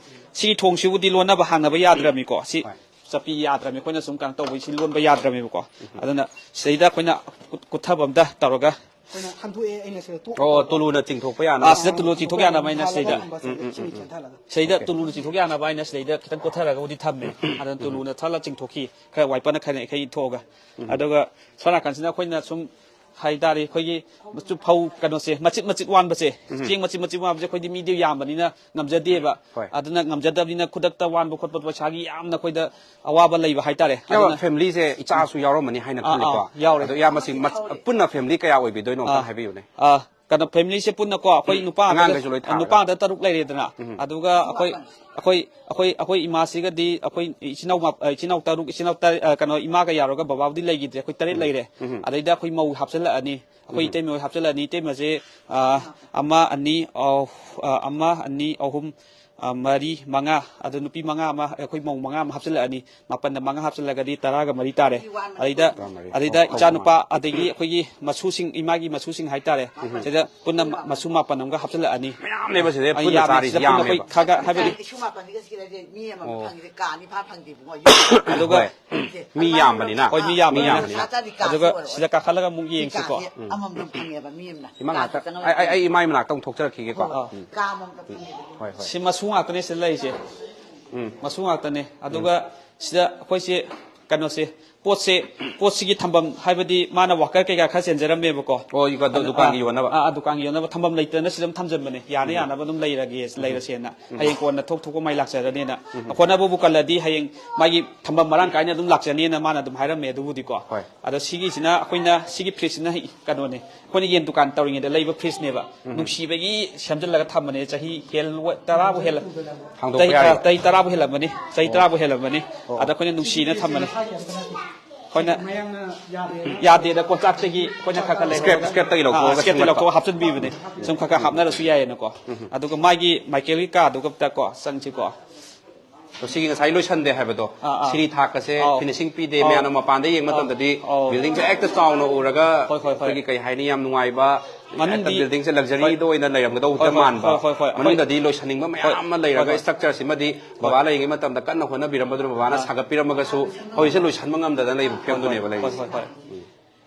ꯁꯤꯒꯤ ꯊꯣꯡꯁꯤꯕꯨꯗꯤ ꯂꯣꯟꯅꯕ ꯍꯥꯡꯅꯕ ꯌꯥꯗ꯭ꯔꯕꯅꯤꯀꯣ꯫ ꯁꯤ ꯍꯣꯏ꯫ ꯆꯠꯄꯤ ꯌꯥꯗ꯭ꯔꯕꯅꯤ꯫ ꯑꯩꯈꯣꯏꯅ ꯁꯨꯝ ꯀꯩꯅꯣ ꯇꯧꯕꯩ ꯁꯤ ꯂꯣꯟꯕ ꯌꯥꯗ꯭ꯔꯕꯅꯦꯕꯀꯣ꯫ ꯎꯝ꯫ ꯑꯗꯨꯅ ꯁꯤꯗꯩꯗ ꯑꯩꯈꯣꯏꯅ ꯀꯨꯠ-, ꯀꯨꯠꯊꯕ ꯑꯝꯗ ꯇꯧꯔꯒ꯫ ꯑꯩꯈꯣꯏꯅ ꯍꯟꯗꯣꯛꯑꯦ, ꯑꯩꯅ ꯁꯤꯗ ꯇꯣꯛ-, ꯑꯣ, ꯇꯣꯂꯨꯅ ꯆꯤꯡꯊꯣꯛꯄ ꯌꯥꯅꯕ? ꯑꯥ, ꯁꯤꯗ ꯇꯣꯂꯨ ꯆꯤꯡꯊꯣꯛ ꯌꯥꯅꯕ ꯍꯥꯏꯅ ꯁꯤꯗꯩꯗ꯫ ꯍꯥꯜꯂꯒ ꯎꯝ, ꯎꯝ, ꯏꯁꯤꯡ ꯎꯝ, ꯎꯝ꯫ ꯆꯦꯟꯊꯍꯜꯂꯒ꯫ ꯁꯤꯗꯩꯗ ꯑꯣꯀꯦ꯫ ꯇꯣꯂꯨꯅ ꯆꯤꯡꯊꯣꯛ ꯌꯥꯅꯕ ꯍꯥꯏꯅ ꯁꯤꯗꯩꯗ ꯈꯤꯇꯪ ꯀꯣꯠꯊꯔꯒꯕꯨꯗꯤ ꯊꯝꯃꯦ꯫ ꯑꯗꯨꯅ ꯎꯝ꯫ ꯇꯣꯂꯨꯅ ꯊꯠꯂ ꯆꯤꯡꯊꯣꯛꯈꯤ꯫ ꯈꯔ ꯋꯥꯏꯄꯔꯅ ꯈꯔ ꯏꯟꯊꯣꯛꯑꯒ꯫ ꯎꯝ꯫ ꯑꯗꯨꯒ ꯁꯣꯝ ꯅꯥꯀꯟꯁꯤꯅ ꯑꯩꯈꯣꯏꯅ ꯁꯨꯝ ꯍꯥꯏꯇꯥꯔꯦ, ꯑꯩꯈꯣꯏꯒꯤ ꯃꯆꯨ ꯐꯧ ꯀꯩꯅꯣꯁꯦ, ꯃꯆꯤꯠ ꯃꯆꯤꯠ ꯋꯥꯟꯕꯁꯦ, ꯎꯝ꯫ ꯆꯦꯡ ꯃꯆꯤꯠ ꯃꯆꯤꯠ ꯋꯥꯟꯕꯁꯦ ꯑꯩꯈꯣꯏꯗꯤ ꯃꯤꯗꯤ ꯌꯥꯝꯕꯅꯤꯅ ꯉꯝꯖꯗꯦꯕ꯫ ꯍꯣꯏ꯫ ꯑꯗꯨꯅ ꯉꯝꯖꯗꯕꯅꯤꯅ ꯈꯨꯗꯛꯇ ꯋꯥꯟꯕ ꯈꯣꯠꯄ ꯄꯩꯁꯥꯒꯤ ꯌꯥꯝꯅ ꯑꯩꯈꯣꯏꯗ ꯑꯋꯥꯕ ꯂꯩꯕ ꯍꯥꯏꯇꯥꯔꯦ꯫ ꯏꯌꯥꯝꯕ, ꯑꯗꯨꯅ ꯐꯦꯃꯤꯂꯤꯁꯦ ꯏꯆꯥꯁꯨ ꯌꯥꯎꯔꯝꯃꯅꯤ ꯍꯥꯏꯅ ꯑꯥ, ꯈꯜꯂꯤꯀꯣ꯫ ꯑꯥ, ꯌꯥꯎꯔꯦ꯫ ꯑꯗꯣ ꯏꯌꯥꯝꯕꯁꯤ ꯃꯠ-, ꯄꯨꯟꯅ ꯐꯦꯃꯤꯂꯤ ꯀꯌꯥ ꯑꯣꯏꯕꯤꯗꯣꯏꯅꯣ ꯑꯝꯇꯪ ꯑꯥ꯫ ꯍꯥꯏꯕꯤꯌꯨꯅꯦ꯫ ꯑꯥ, ꯀꯩꯅꯣ, ꯐꯦꯃꯤꯂꯤꯁꯦ ꯄꯨꯟꯅꯀꯣ, ꯑꯩꯈꯣꯏ ꯎꯝ꯫ ꯅꯨꯄꯥ ꯉꯥꯛꯇ, ꯑꯉꯥꯡꯈꯩꯁꯨ ꯂꯣꯏ ꯊꯥꯔꯒ? ꯅꯨꯄꯥ ꯉꯥꯛꯇ ꯇꯔꯨꯛ ꯂꯩꯔꯦꯗꯅ꯫ ꯎꯝ꯫ ꯑꯗꯨꯒ ꯑꯩꯈꯣꯏ, ꯑꯩꯈꯣꯏ, ꯑꯩꯈꯣꯏ, ꯑꯩꯈꯣꯏ ꯏꯃꯥꯁꯤꯒꯗꯤ ꯑꯩꯈꯣꯏ ꯏꯆꯤꯟ ꯏꯅꯥꯎ ꯃꯥ-, ꯏꯆꯤꯟ ꯏꯅꯥꯎ ꯇꯔꯨꯛ, ꯏꯆꯤꯟ ꯏꯅꯥꯎ ꯇꯔꯦꯠ, ꯑ, ꯀꯩꯅꯣ, ꯏꯃꯥꯒ ꯌꯥꯎꯔꯒ ꯕꯕꯥꯕꯨꯗꯤ ꯂꯩꯈꯤꯗ꯭ꯔꯦ, ꯑꯩꯈꯣꯏ ꯇꯔꯦꯠ ꯎꯝ꯫ ꯂꯩꯔꯦ꯫ ꯎꯝ꯫ ꯑꯗꯩꯗ ꯑꯩꯈꯣꯏ ꯃꯧ ꯍꯥꯞꯆꯤꯜꯂꯛꯑꯅꯤ, ꯑꯩꯈꯣꯏ ꯎꯝ꯫ ꯏꯇꯩꯃ ꯍꯣꯏ ꯍꯥꯞꯆꯤꯜꯂꯛꯑꯅꯤ꯫ ꯏꯇꯩꯃꯁꯦ, ꯑ, ꯑꯃ, ꯑꯅꯤ, ꯑꯍ-, ꯑ, ꯑꯃ, ꯑꯅꯤ, ꯑꯍꯨꯝ, ꯑ, ꯃꯔꯤ, ꯃꯉꯥ, ꯑꯗꯨ ꯅꯨꯄꯤ ꯃꯉꯥ ꯑꯃ, ꯑꯩꯈꯣꯏ ꯃꯧ ꯃꯉꯥ ꯑꯃ ꯍꯥꯞꯆꯤꯜꯂꯛꯑꯅꯤ꯫ ꯃꯥꯄꯟꯗ ꯃꯉꯥ ꯍꯥꯞꯆꯤꯜꯂꯒꯗꯤ ꯇꯔꯥꯒ ꯃꯔꯤ ꯇꯥꯔꯦ꯫ ꯑꯗꯩꯗ, ꯇꯔꯥꯃꯔꯤ꯫ ꯑꯗꯩꯗ ꯑꯣ, ꯏꯆꯥꯅꯨꯄꯥ, ꯑꯗꯒꯤ ꯑꯩꯈꯣꯏꯒꯤ ꯃꯁꯨꯁꯤꯡ, ꯏꯃꯥꯒꯤ ꯃꯁꯨꯁꯤꯡ ꯍꯥꯏꯇꯥꯔꯦ꯫ ꯎꯝ꯫ ꯁꯤꯗ ꯄꯨꯟꯅ ꯃꯁꯨ ꯃꯥꯄꯟ ꯑꯃꯒ ꯍꯥꯞꯆꯤꯜꯂꯛꯑꯅꯤ꯫ ꯃꯌꯥꯝꯅꯦꯕ ꯁꯤꯗ ꯑ, ꯄꯨꯟꯅ ꯌꯥꯝꯃꯦ꯫ ꯆꯥꯔꯤꯁꯦ, ꯁꯤꯗ ꯄꯨꯟꯅ ꯑꯩꯈꯣꯏ ꯌꯥꯝꯃꯦꯕ꯫ ꯈꯔ ꯈꯔ ꯍꯥꯏꯕꯗꯤ ꯏꯁꯨ ꯃꯥꯄꯟꯁꯤꯒ ꯁꯤꯒꯗꯤ ꯃꯤ ꯑꯃꯃꯝ ꯑꯣ꯫ ꯐꯪꯉꯤꯁꯦ ꯀꯥ ꯑꯅꯤ ꯐꯥ ꯐꯪꯗꯦ ꯏꯕꯨꯡꯉꯣ꯫ ꯍꯣꯏ꯫ ꯑꯗꯨꯒ ꯍꯣꯏ꯫ ꯃꯤ ꯌꯥꯝꯕꯅꯤꯅ꯫ ꯍꯣꯏ, ꯃꯤ ꯌꯥꯝꯕꯅꯤꯅ꯫ ꯃꯤ ꯌꯥꯝꯕꯅꯤꯅ꯫ ꯄꯩꯁꯥ ꯆꯥꯗꯤ ꯀꯥꯁꯦ ꯑꯗꯨꯒ ꯑꯣꯏꯔꯣꯏ꯫ ꯁꯤꯗ ꯀꯥꯈꯠꯂꯒ ꯑꯃꯨꯛ ꯁꯤ ꯌꯦꯡꯁꯤꯀꯣ꯫ ꯀꯥꯁꯦ ꯎꯝ꯫ ꯑꯃꯃꯝ ꯐꯪꯉꯦꯕ ꯃꯤ ꯑꯃꯅ꯫ ꯏꯃꯥ ꯀꯥꯁꯦ ꯉꯥꯛꯇ, ꯆꯪꯉꯛꯑꯣ꯫ ꯑꯩ, ꯑꯩ, ꯑꯩ ꯏꯃꯥꯏ ꯃꯅꯥꯛꯇ ꯑꯃꯨꯛ ꯊꯣꯛꯆꯔꯛꯈꯤꯒꯦꯀꯣ꯫ ꯑꯥ꯫ ꯎꯝ꯫ ꯀꯥ ꯑꯃꯃꯝꯇ ꯐꯪꯉꯦꯕ ꯃꯤ ꯑꯃꯅ꯫ ꯍꯣꯏ, ꯍꯣꯏ꯫ ꯁꯤ ꯃꯁꯨ ꯉꯥꯛꯇꯅꯦ ꯁꯤꯗ ꯂꯩꯔꯤꯁꯦ꯫ ꯎꯝ꯫ ꯃꯁꯨ ꯉꯥꯛꯇꯅꯦ꯫ ꯑꯗꯨꯒ ꯎꯝ꯫ ꯁꯤꯗ ꯑꯩꯈꯣꯏꯁꯦ ꯀꯩꯅꯣꯁꯦ, ꯄꯣꯠꯁꯦ, ꯄꯣꯠꯁꯤꯒꯤ ꯊꯝꯐꯝ ꯍꯥꯏꯕꯗꯤ ꯃꯥꯅ ꯋꯥꯀꯔ ꯀꯩꯀꯥ ꯈꯔ ꯆꯦꯟꯖꯔꯝꯃꯦꯕꯀꯣ꯫ ꯑꯣ, ꯏꯀꯣ, ꯗꯨ-, ꯑꯗꯨ-, ꯗꯨꯀꯥꯟꯒꯤ ꯑꯥ, ꯌꯣꯟꯅꯕ? ꯑꯥ, ꯑꯥ, ꯗꯨꯀꯥꯟꯒꯤ ꯌꯣꯟꯅꯕ ꯊꯝꯐꯝ ꯂꯩꯇꯅ ꯁꯤꯗ ꯑꯗꯨꯝ ꯊꯝꯖꯟꯕꯅꯦ꯫ ꯌꯥꯅ ꯎꯝ꯫ ꯌꯥꯅꯕ ꯑꯗꯨꯝ ꯂꯩꯔꯒꯦ, ꯎꯝ꯫ ꯂꯩꯔꯁꯦꯅ꯫ ꯎꯝ꯫ ꯍꯌꯦꯡ ꯀꯣꯟꯅ ꯊꯣꯛ ꯊꯣꯛꯄ ꯃꯥꯏ ꯂꯥꯛꯆꯔꯅꯤꯅ꯫ ꯎꯝ꯫ ꯑꯩꯈꯣꯏꯅꯕꯨ ꯀꯜꯂꯗꯤ ꯍꯌꯦꯡ ꯃꯥꯒꯤ ꯊꯝꯐꯝ ꯃꯔꯥꯡ ꯀꯥꯏꯅ ꯑꯗꯨꯝ ꯂꯥꯛꯆꯅꯤꯅ ꯃꯥꯅ ꯑꯗꯨꯝ ꯍꯥꯏꯔꯝꯃꯦ ꯑꯗꯨꯕꯨꯗꯤꯀꯣ꯫ ꯍꯣꯏ꯫ ꯑꯗꯣ ꯁꯤꯒꯤꯁꯤꯅ ꯑꯩꯈꯣꯏꯅ, ꯁꯤꯒꯤ ꯐ꯭ꯔꯤꯖꯁꯤꯅ ꯀꯩꯅꯣꯅꯦ, ꯑꯩꯈꯣꯏꯅ ꯌꯦꯟ ꯗꯨꯀꯥꯟ ꯇꯧꯔꯤꯉꯩꯗ ꯂꯩꯕ ꯐ꯭ꯔꯤꯖꯅꯦꯕ꯫ ꯎꯝ꯫ ꯅꯨꯡꯁꯤꯕꯒꯤ ꯁꯦꯝꯖꯤꯜꯂꯒ ꯊꯝꯕꯅꯦ꯫ ꯆꯍꯤ ꯍꯦꯜ-, ꯇꯔꯥꯕꯨ ꯍꯦꯜꯂ-, ꯍꯥꯡꯗꯣꯛꯄ ꯆꯍꯤ, ꯌꯥꯔꯦ꯫ ꯑ, ꯆꯍꯤ ꯇꯔꯥꯕꯨ ꯍꯦꯜꯂꯝꯃꯅꯤ꯫ ꯆꯍꯤ ꯑꯣ꯫ ꯇꯔꯥꯕꯨ ꯍꯦꯜꯂꯝꯃꯅꯤ꯫ ꯑꯣ꯫ ꯑꯗ ꯑꯩꯈꯣꯏꯅ ꯅꯨꯡꯁꯤꯅ ꯊꯝꯕꯅꯤ꯫ ꯑꯩꯈꯣꯏꯅ ꯃꯌꯥꯝꯅ ꯌꯥꯗꯦꯅ꯫ ꯌꯥꯗꯦꯅ ꯀꯣꯟꯇ꯭ꯔꯥꯛꯇꯒꯤ ꯑꯩꯈꯣꯏꯅ ꯈꯔ ꯈꯔ ꯂꯩꯍꯧꯔꯒ꯫ ꯁ꯭ꯀ꯭ꯔꯦꯞ, ꯁ꯭ꯀ꯭ꯔꯦꯞꯇꯒꯤ ꯂꯧꯊꯣꯛꯑꯒ ꯑꯥ, ꯑꯥ, ꯁ꯭ꯀ꯭ꯔꯦꯞꯇꯒꯤ ꯁꯦꯝꯒꯠꯄ꯫ ꯂꯧꯊꯣꯛꯑꯒ ꯍꯥꯞꯆꯤꯟꯕꯤꯕꯅꯦ꯫ ꯎꯝ꯫ ꯁꯨꯝ ꯈꯔ ꯈꯔ ꯍꯥꯞꯅꯔꯁꯨ ꯌꯥꯏꯌꯦꯅꯀꯣ꯫ ꯎꯝ꯫ ꯑꯗꯨꯒ ꯃꯥꯒꯤ ꯃꯥꯏꯀꯦꯜꯒꯤ ꯀꯥꯗꯨꯒ ꯑꯝꯇ ꯀꯣ ꯆꯪꯁꯤꯀꯣ꯫ ꯑꯗꯣ ꯁꯤꯒꯤ ꯉꯁꯥꯏ ꯂꯣꯏꯁꯟꯗꯦ ꯍꯥꯏꯕꯗꯣ, ꯑꯥ, ꯑꯥ꯫ ꯁꯤꯔꯤ ꯊꯥꯛꯀꯁꯦ ꯑꯥꯎ꯫ ꯐꯤꯅꯤꯁꯤꯡ ꯄꯤꯗꯦ꯫ ꯑꯥꯎ꯫ ꯃꯌꯥꯝꯅ ꯃꯄꯥꯟꯗ ꯌꯦꯡꯕ ꯑꯥꯎ꯫ ꯃꯇꯝꯗꯗꯤ ꯑꯥꯎ꯫ ꯕꯤꯜꯗꯤꯡꯁꯦ ꯍꯦꯛꯇ ꯆꯥꯎꯅ ꯎꯔꯒ ꯍꯣꯏ, ꯍꯣꯏ, ꯍꯣꯏ꯫ ꯑꯩꯈꯣꯏꯒꯤ ꯀꯩ ꯍꯥꯏꯅꯤ, ꯌꯥꯝ ꯅꯨꯡꯉꯥꯏꯕ, ꯃꯅꯨꯡꯗꯤ ꯍꯦꯛꯇ ꯕꯤꯜꯗꯤꯡꯁꯦ ꯂꯛꯖꯔꯤꯗ ꯍꯣꯏ꯫ ꯑꯣꯏꯅ ꯂꯩꯔꯝꯒꯗꯧꯕ ꯍꯣꯏ, ꯍꯣꯏ, ꯃꯥꯟꯕ꯫ ꯍꯣꯏ, ꯍꯣꯏ, ꯍꯣꯏ꯫ ꯃꯅꯨꯡꯗꯗꯤ ꯂꯣꯏꯁꯟꯅꯤꯡꯕ ꯍꯣꯏ꯫ ꯃꯌꯥꯝ ꯑꯃ ꯂꯩꯔꯒ ꯍꯣꯏ, ꯍꯣꯏ꯫ ꯁ꯭ꯇ꯭ꯔꯛꯆꯔꯁꯤꯃꯗꯤ ꯍꯣꯏ꯫ ꯕꯕꯥ ꯂꯩꯔꯤꯉꯩ ꯃꯇꯝꯗ ꯀꯟꯅ ꯍꯣꯠꯅꯕꯤꯔꯝꯕꯗꯨꯅ ꯕꯕꯥꯅ ꯑꯥ꯫ ꯁꯥꯒꯠꯄꯤꯔꯝꯃꯒꯁꯨ ꯍꯧꯖꯤꯛꯁꯦ ꯂꯣꯏꯁꯟꯕ ꯉꯝꯗꯗꯅ ꯂꯩꯕ ꯍꯣꯏ, ꯍꯣꯏ, ꯐꯤꯕꯝꯗꯨꯅꯦꯕ ꯍꯣꯏ, ꯂꯩꯔꯤꯁꯦ꯫ ꯍꯣꯏ, ꯍꯣꯏ꯫ ꯎꯝ꯫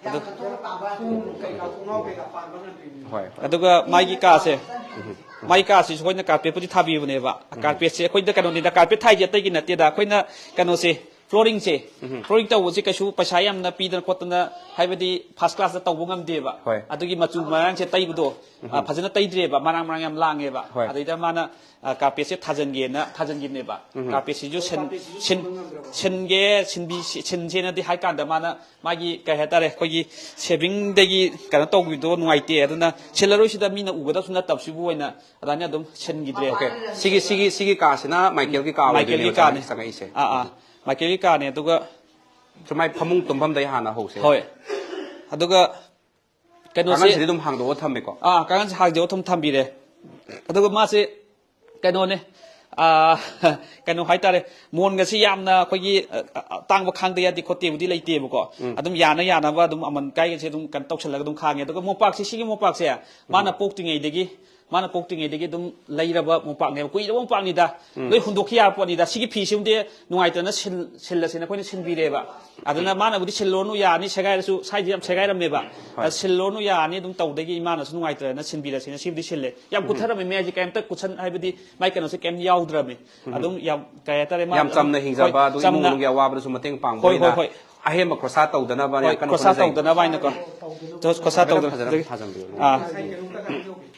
ꯑꯗꯨ ꯊꯣꯡ ꯀꯩꯀꯥ ꯊꯣꯡꯅꯥꯎ ꯀꯩꯀꯥ ꯄꯥꯟꯕ ꯉꯝꯗ꯭ꯔꯤꯅꯦ꯫ ꯍꯣꯏ, ꯍꯣꯏ꯫ ꯑꯗꯨꯒ ꯃꯥꯒꯤ ꯀꯥꯁꯦ, ꯎꯝ꯫ ꯃꯥꯒꯤ ꯀꯥꯁꯤꯁꯨ ꯑꯩꯈꯣꯏꯅ ꯀꯥꯔꯄꯦꯠꯄꯨꯗꯤ ꯊꯥꯕꯤꯕꯅꯦꯕ꯫ ꯎꯝ꯫ ꯀꯥꯔꯄꯦꯠꯁꯦ ꯑꯩꯈꯣꯏꯗ ꯀꯩꯅꯣꯅꯤꯗ, ꯀꯥꯔꯄꯦꯠ ꯊꯥꯏꯁꯦ ꯑꯇꯩꯒꯤ ꯅꯠꯇꯦꯗ꯫ ꯑꯩꯈꯣꯏꯅ ꯀꯩꯅꯣꯁꯦ, ꯐ꯭ꯂꯣꯔꯤꯡꯁꯦ, ꯎꯝ꯫ ꯐ꯭ꯂꯣꯔꯤꯡ ꯇꯧꯕꯁꯦ ꯀꯩꯁꯨ ꯄꯩꯁꯥ ꯌꯥꯝꯅ ꯄꯤꯗꯅ ꯈꯣꯠꯇꯅ, ꯍꯥꯏꯕꯗꯤ ꯐꯥꯔꯁ ꯀ꯭ꯂꯥꯁꯇ ꯇꯧꯕ ꯉꯝꯗꯦꯕ꯫ ꯍꯣꯏ꯫ ꯑꯗꯨꯒꯤ ꯃꯆꯨ ꯃꯔꯥꯡꯁꯦ ꯇꯩꯕꯗꯣ, ꯎꯝ꯫ ꯑ, ꯐꯖꯅ ꯇꯩꯗ꯭ꯔꯦꯕ, ꯃꯔꯥꯡ ꯃꯔꯥꯡ ꯌꯥꯝ ꯂꯥꯡꯉꯦꯕ꯫ ꯍꯣꯏ꯫ ꯑꯗꯩꯗ ꯃꯥꯅ, ꯑ, ꯀꯥꯔꯄꯦꯠꯁꯦ ꯊꯥꯖꯤꯟꯒꯦꯅ ꯊꯥꯖꯤꯟꯈꯤꯕꯅꯦꯕ꯫ ꯎꯝ꯫ ꯀꯥꯔꯄꯦꯠꯁꯤꯁꯨ ꯁꯤꯟ-, ꯁꯤꯟ-, ꯁꯤꯟꯒꯦ, ꯁꯤꯟꯕꯤ-, ꯁꯤ-, ꯁꯤꯟꯁꯦꯅꯗꯤ ꯍꯥꯏ ꯀꯥꯟꯗ ꯃꯥꯅ ꯃꯥꯒꯤ ꯀꯩ ꯍꯥꯏꯇꯥꯔꯦ, ꯑꯩꯈꯣꯏꯒꯤ ꯁꯦꯚꯤꯡꯗꯒꯤ ꯀꯩꯅꯣ ꯇꯧꯕꯤꯗꯣ ꯅꯨꯡꯉꯥꯏꯇꯦ, ꯑꯗꯨꯅ ꯁꯤꯜꯂꯔꯣꯏꯁꯤꯗ, ꯃꯤꯅ ꯎꯒꯗꯕꯁꯨ ꯅꯠꯇꯕꯁꯤꯕꯨ ꯑꯣꯏꯅ ꯑꯗꯨꯃꯥꯏꯅ ꯑꯗꯨꯝ ꯁꯤꯟꯈꯤꯗ꯭ꯔꯦ꯫ ꯑꯣꯀꯦ꯫ ꯁꯤꯒꯤ, ꯁꯤꯒꯤ, ꯁꯤꯒꯤ ꯀꯥꯁꯤꯅ ꯃꯥꯏꯀꯦꯜꯒꯤ ꯀꯥ ꯃꯥꯏꯀꯦꯜꯒꯤ ꯑꯣꯏꯗꯣꯏꯅꯦꯕ ꯀꯥꯅꯦ꯫ ꯆꯪꯉꯛꯏꯁꯦ꯫ ꯑꯥ, ꯑꯥ꯫ ꯃꯥꯏꯀꯦꯜꯒꯤ ꯀꯥꯅꯦ, ꯑꯗꯨꯒ ꯁꯨꯃꯥꯏ ꯐꯃꯨꯡ ꯇꯨꯝꯐꯝꯗꯩ ꯍꯥꯟꯅ ꯍꯧꯁꯦ꯫ ꯍꯣꯏ꯫ ꯑꯗꯨꯒ ꯀꯩꯅꯣꯁꯦ ꯀꯥꯡꯈꯟꯁꯤꯗꯤ ꯑꯗꯨꯝ ꯍꯥꯡꯗꯣꯛꯑ ꯊꯝꯃꯦꯀꯣ? ꯑꯥ, ꯀꯥꯡꯈꯟꯁꯦ ꯍꯥꯡꯗꯣꯛꯑ ꯑꯗꯨꯝ ꯊꯝꯕꯤꯔꯦ꯫ ꯑꯗꯨꯒ ꯃꯥꯁꯦ ꯀꯩꯅꯣꯅꯦ, ꯑꯥ, ꯀꯩꯅꯣ ꯍꯥꯏꯇꯥꯔꯦ, ꯃꯣꯟꯒꯁꯤ ꯌꯥꯝꯅ ꯑꯩꯈꯣꯏꯒꯤ, ꯑ, ꯑ, ꯇꯥꯡꯕ ꯈꯥꯡꯗ ꯌꯥꯗꯦ ꯈꯣꯠꯇꯦꯕꯨꯗꯤ ꯂꯩꯇꯦꯕꯀꯣ꯫ ꯑꯗꯨꯝ ꯌꯥꯅ ꯌꯥꯅꯕ ꯑꯗꯨꯝ ꯑꯃꯟ ꯀꯥꯏꯒꯁꯦ ꯑꯗꯨꯝ ꯀꯩꯅꯣ ꯇꯧꯁꯜꯂꯒ ꯑꯗꯨꯝ ꯈꯥꯡꯉꯦ꯫ ꯑꯗꯨꯒ ꯃꯣꯝꯄꯥꯛꯁꯦ, ꯁꯤꯒꯤ ꯃꯣꯝꯄꯥꯛꯁꯦ ꯃꯥꯅ ꯄꯣꯛꯇ꯭ꯔꯤꯉꯩꯗꯒꯤ, ꯃꯥꯅ ꯄꯣꯛꯇ꯭ꯔꯤꯉꯩꯗꯒꯤ ꯑꯗꯨꯝ ꯂꯩꯔꯕ ꯃꯣꯝꯄꯥꯛꯅꯦꯕ, ꯀꯨꯏꯔꯕ ꯃꯣꯝꯄꯥꯛꯅꯤꯗ꯫ ꯂꯣꯏ ꯍꯨꯟꯗꯣꯛꯈꯤ ꯌꯥꯕ ꯄꯣꯠꯅꯤꯗ꯫ ꯁꯤꯒꯤ ꯐꯤꯁꯤꯕꯨꯗꯤ ꯅꯨꯡꯉꯥꯏꯇꯅ ꯁꯤꯜ-, ꯁꯤꯜꯂꯁꯦꯅ ꯑꯩꯈꯣꯏꯅ ꯁꯤꯟꯕꯤꯔꯦꯕ꯫ ꯑꯗꯨꯅ ꯃꯥꯅꯕꯨꯗꯤ "ꯁꯤꯜꯂꯣꯅꯨ, ꯌꯥꯅꯤ, ꯁꯦꯒꯥꯏꯔꯁꯨ", ꯁ꯭ꯋꯥꯏꯗ ꯌꯥꯝ ꯁꯦꯒꯥꯏꯔꯝꯃꯦꯕ꯫ "ꯁꯤꯜꯂꯣꯅꯨ, ꯌꯥꯅꯤ, ꯑꯗꯨꯝ ꯇꯧꯗꯒꯤ ꯏꯃꯥꯅꯁꯨ ꯅꯨꯡꯉꯥꯏꯇ꯭ꯔꯦꯅ ꯁꯤꯟꯕꯤꯔꯁꯦꯅ ꯁꯤꯕꯨꯗꯤ ꯁꯤꯜꯂꯦ꯫ ꯌꯥꯝ ꯀꯨꯠꯊꯔꯝꯃꯦ ꯃꯌꯥꯏꯁꯦ, ꯀꯩꯝꯇ ꯀꯨꯠꯁꯟ-, ꯍꯥꯏꯕꯗꯤ ꯃꯥꯏ ꯀꯩꯅꯣꯁꯦ ꯀꯩꯝ ꯌꯥꯎꯗ꯭ꯔꯝꯃꯦ꯫ ꯑꯗꯨꯝ ꯌꯥꯝ, ꯀꯩ ꯍꯥꯏꯇꯥꯔꯦ, ꯃꯥ ꯌꯥꯝ ꯑꯗꯨꯝ, ꯆꯝꯅ ꯍꯣꯏ, ꯍꯤꯡꯖꯕ, ꯑꯗꯨ ꯏꯃꯨꯡ ꯆꯝꯅ꯫ ꯃꯅꯨꯡꯒꯤ ꯑꯋꯥꯕꯗꯁꯨ ꯃꯇꯦꯡ ꯄꯥꯡꯕ ꯍꯣꯏ, ꯍꯣꯏ, ꯑꯣꯏꯅ ꯍꯣꯏ꯫ ꯑꯍꯦꯟꯕ ꯈꯣꯔꯁꯥ ꯇꯧꯗꯅꯕ ꯍꯣꯏ, ꯌꯥꯝ ꯀꯟꯅ ꯈꯣꯔꯁꯥ ꯍꯣꯠꯅꯖꯩ꯫ ꯇꯧꯗꯅꯕ ꯍꯥꯏꯅꯀꯣ꯫ ꯈꯣꯔꯁꯥ ꯐꯖꯅ, ꯇꯧꯗꯅ꯫ ꯐꯖꯅ ꯊꯥꯖꯟꯕꯤꯌꯨ꯫ ꯑꯥ꯫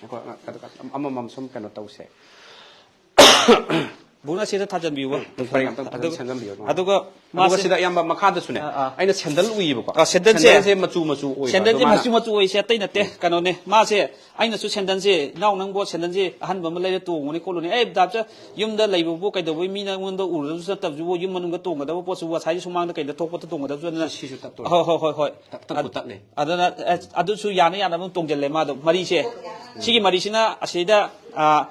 ꯑꯩꯈꯣꯏ ꯑꯃꯃꯝ ꯁꯨꯝ ꯀꯩꯅꯣ ꯇꯧꯁꯦ꯫ ꯕꯨꯡꯅ ꯁꯤꯗ ꯊꯥꯖꯟꯕꯤꯌꯨꯕ꯫ ꯎꯝ, ꯄꯔꯦꯡ ꯑꯝꯇꯪ ꯐꯖꯅ ꯑꯗꯨꯒ, ꯁꯦꯝꯖꯟꯕꯤꯌꯨ꯫ ꯑꯗꯨꯒ ꯑꯗꯨꯒ ꯃꯥꯁꯦ ꯁꯤꯗ ꯑꯌꯥꯝꯕ ꯃꯈꯥꯗꯁꯨꯅꯦ, ꯑꯥ, ꯑꯥ꯫ ꯑꯩꯅ ꯁꯦꯟꯗꯜ ꯎꯏꯌꯦꯕꯀꯣ꯫ ꯑꯥ, ꯁꯦꯟꯗꯜꯁꯦ, ꯁꯦꯟꯗꯜꯁꯦ ꯃꯆꯨ ꯃꯆꯨ ꯑꯣꯏꯕ, ꯁꯦꯟꯗꯜꯁꯦ ꯑꯗꯣ ꯃꯥꯅ ꯃꯆꯨ ꯃꯆꯨ ꯑꯣꯏꯁꯦ ꯑꯇꯩ ꯅꯠꯇꯦ, ꯎꯝ꯫ ꯀꯩꯅꯣꯅꯦ꯫ ꯃꯥꯁꯦ, ꯑꯩꯅꯁꯨ ꯁꯦꯟꯗꯜꯁꯦ, "ꯏꯅꯥꯎ, ꯅꯪꯕꯨ ꯁꯦꯟꯗꯜꯁꯦ ꯑꯍꯟꯕ ꯑꯃ ꯂꯩꯔ ꯇꯣꯡꯉꯨꯅꯦ ꯈꯣꯠꯂꯨꯅꯦ"꯫ "ꯑꯦ, ꯗꯥ, ꯆ-, ꯌꯨꯝꯗ ꯂꯩꯕꯕꯨ ꯀꯩꯗꯧꯕꯩ ꯃꯤ ꯅꯉꯣꯟꯗ ꯎꯔꯨꯔꯁꯨ ꯆꯠꯇꯕꯁꯤꯕꯨ, ꯌꯨꯝ ꯃꯅꯨꯡꯗ ꯇꯣꯡꯒꯗꯕ ꯄꯣꯠꯁꯤꯕꯨ, ꯉꯁꯥꯏꯒꯤ ꯁꯨꯃꯥꯡꯗ ꯀꯩꯗ ꯊꯣꯛꯄꯗ ꯇꯣꯡꯒꯗꯕꯁꯨ ꯅꯠꯇꯅ"꯫ ꯁꯤꯁꯨ ꯇꯠꯇꯣꯔꯦ꯫ ꯍꯣꯏ, ꯍꯣꯏ, ꯍꯣꯏ, ꯍꯣꯏ꯫ ꯇꯠ-, ꯇꯠꯄꯨ ꯑꯗ-, ꯇꯠꯂꯦ꯫ ꯑꯗꯨꯅ, ꯑꯦ, ꯑꯗꯨꯁꯨ ꯌꯥꯅ ꯌꯥꯅꯕ ꯑꯗꯨꯝ ꯇꯣꯡꯖꯜꯂꯦ ꯃꯥꯗꯣ꯫ ꯃꯔꯤꯁꯦ, ꯁꯤꯒꯤ ꯃꯔꯤꯁꯤꯅ ꯑꯁꯤꯗ, ꯑ,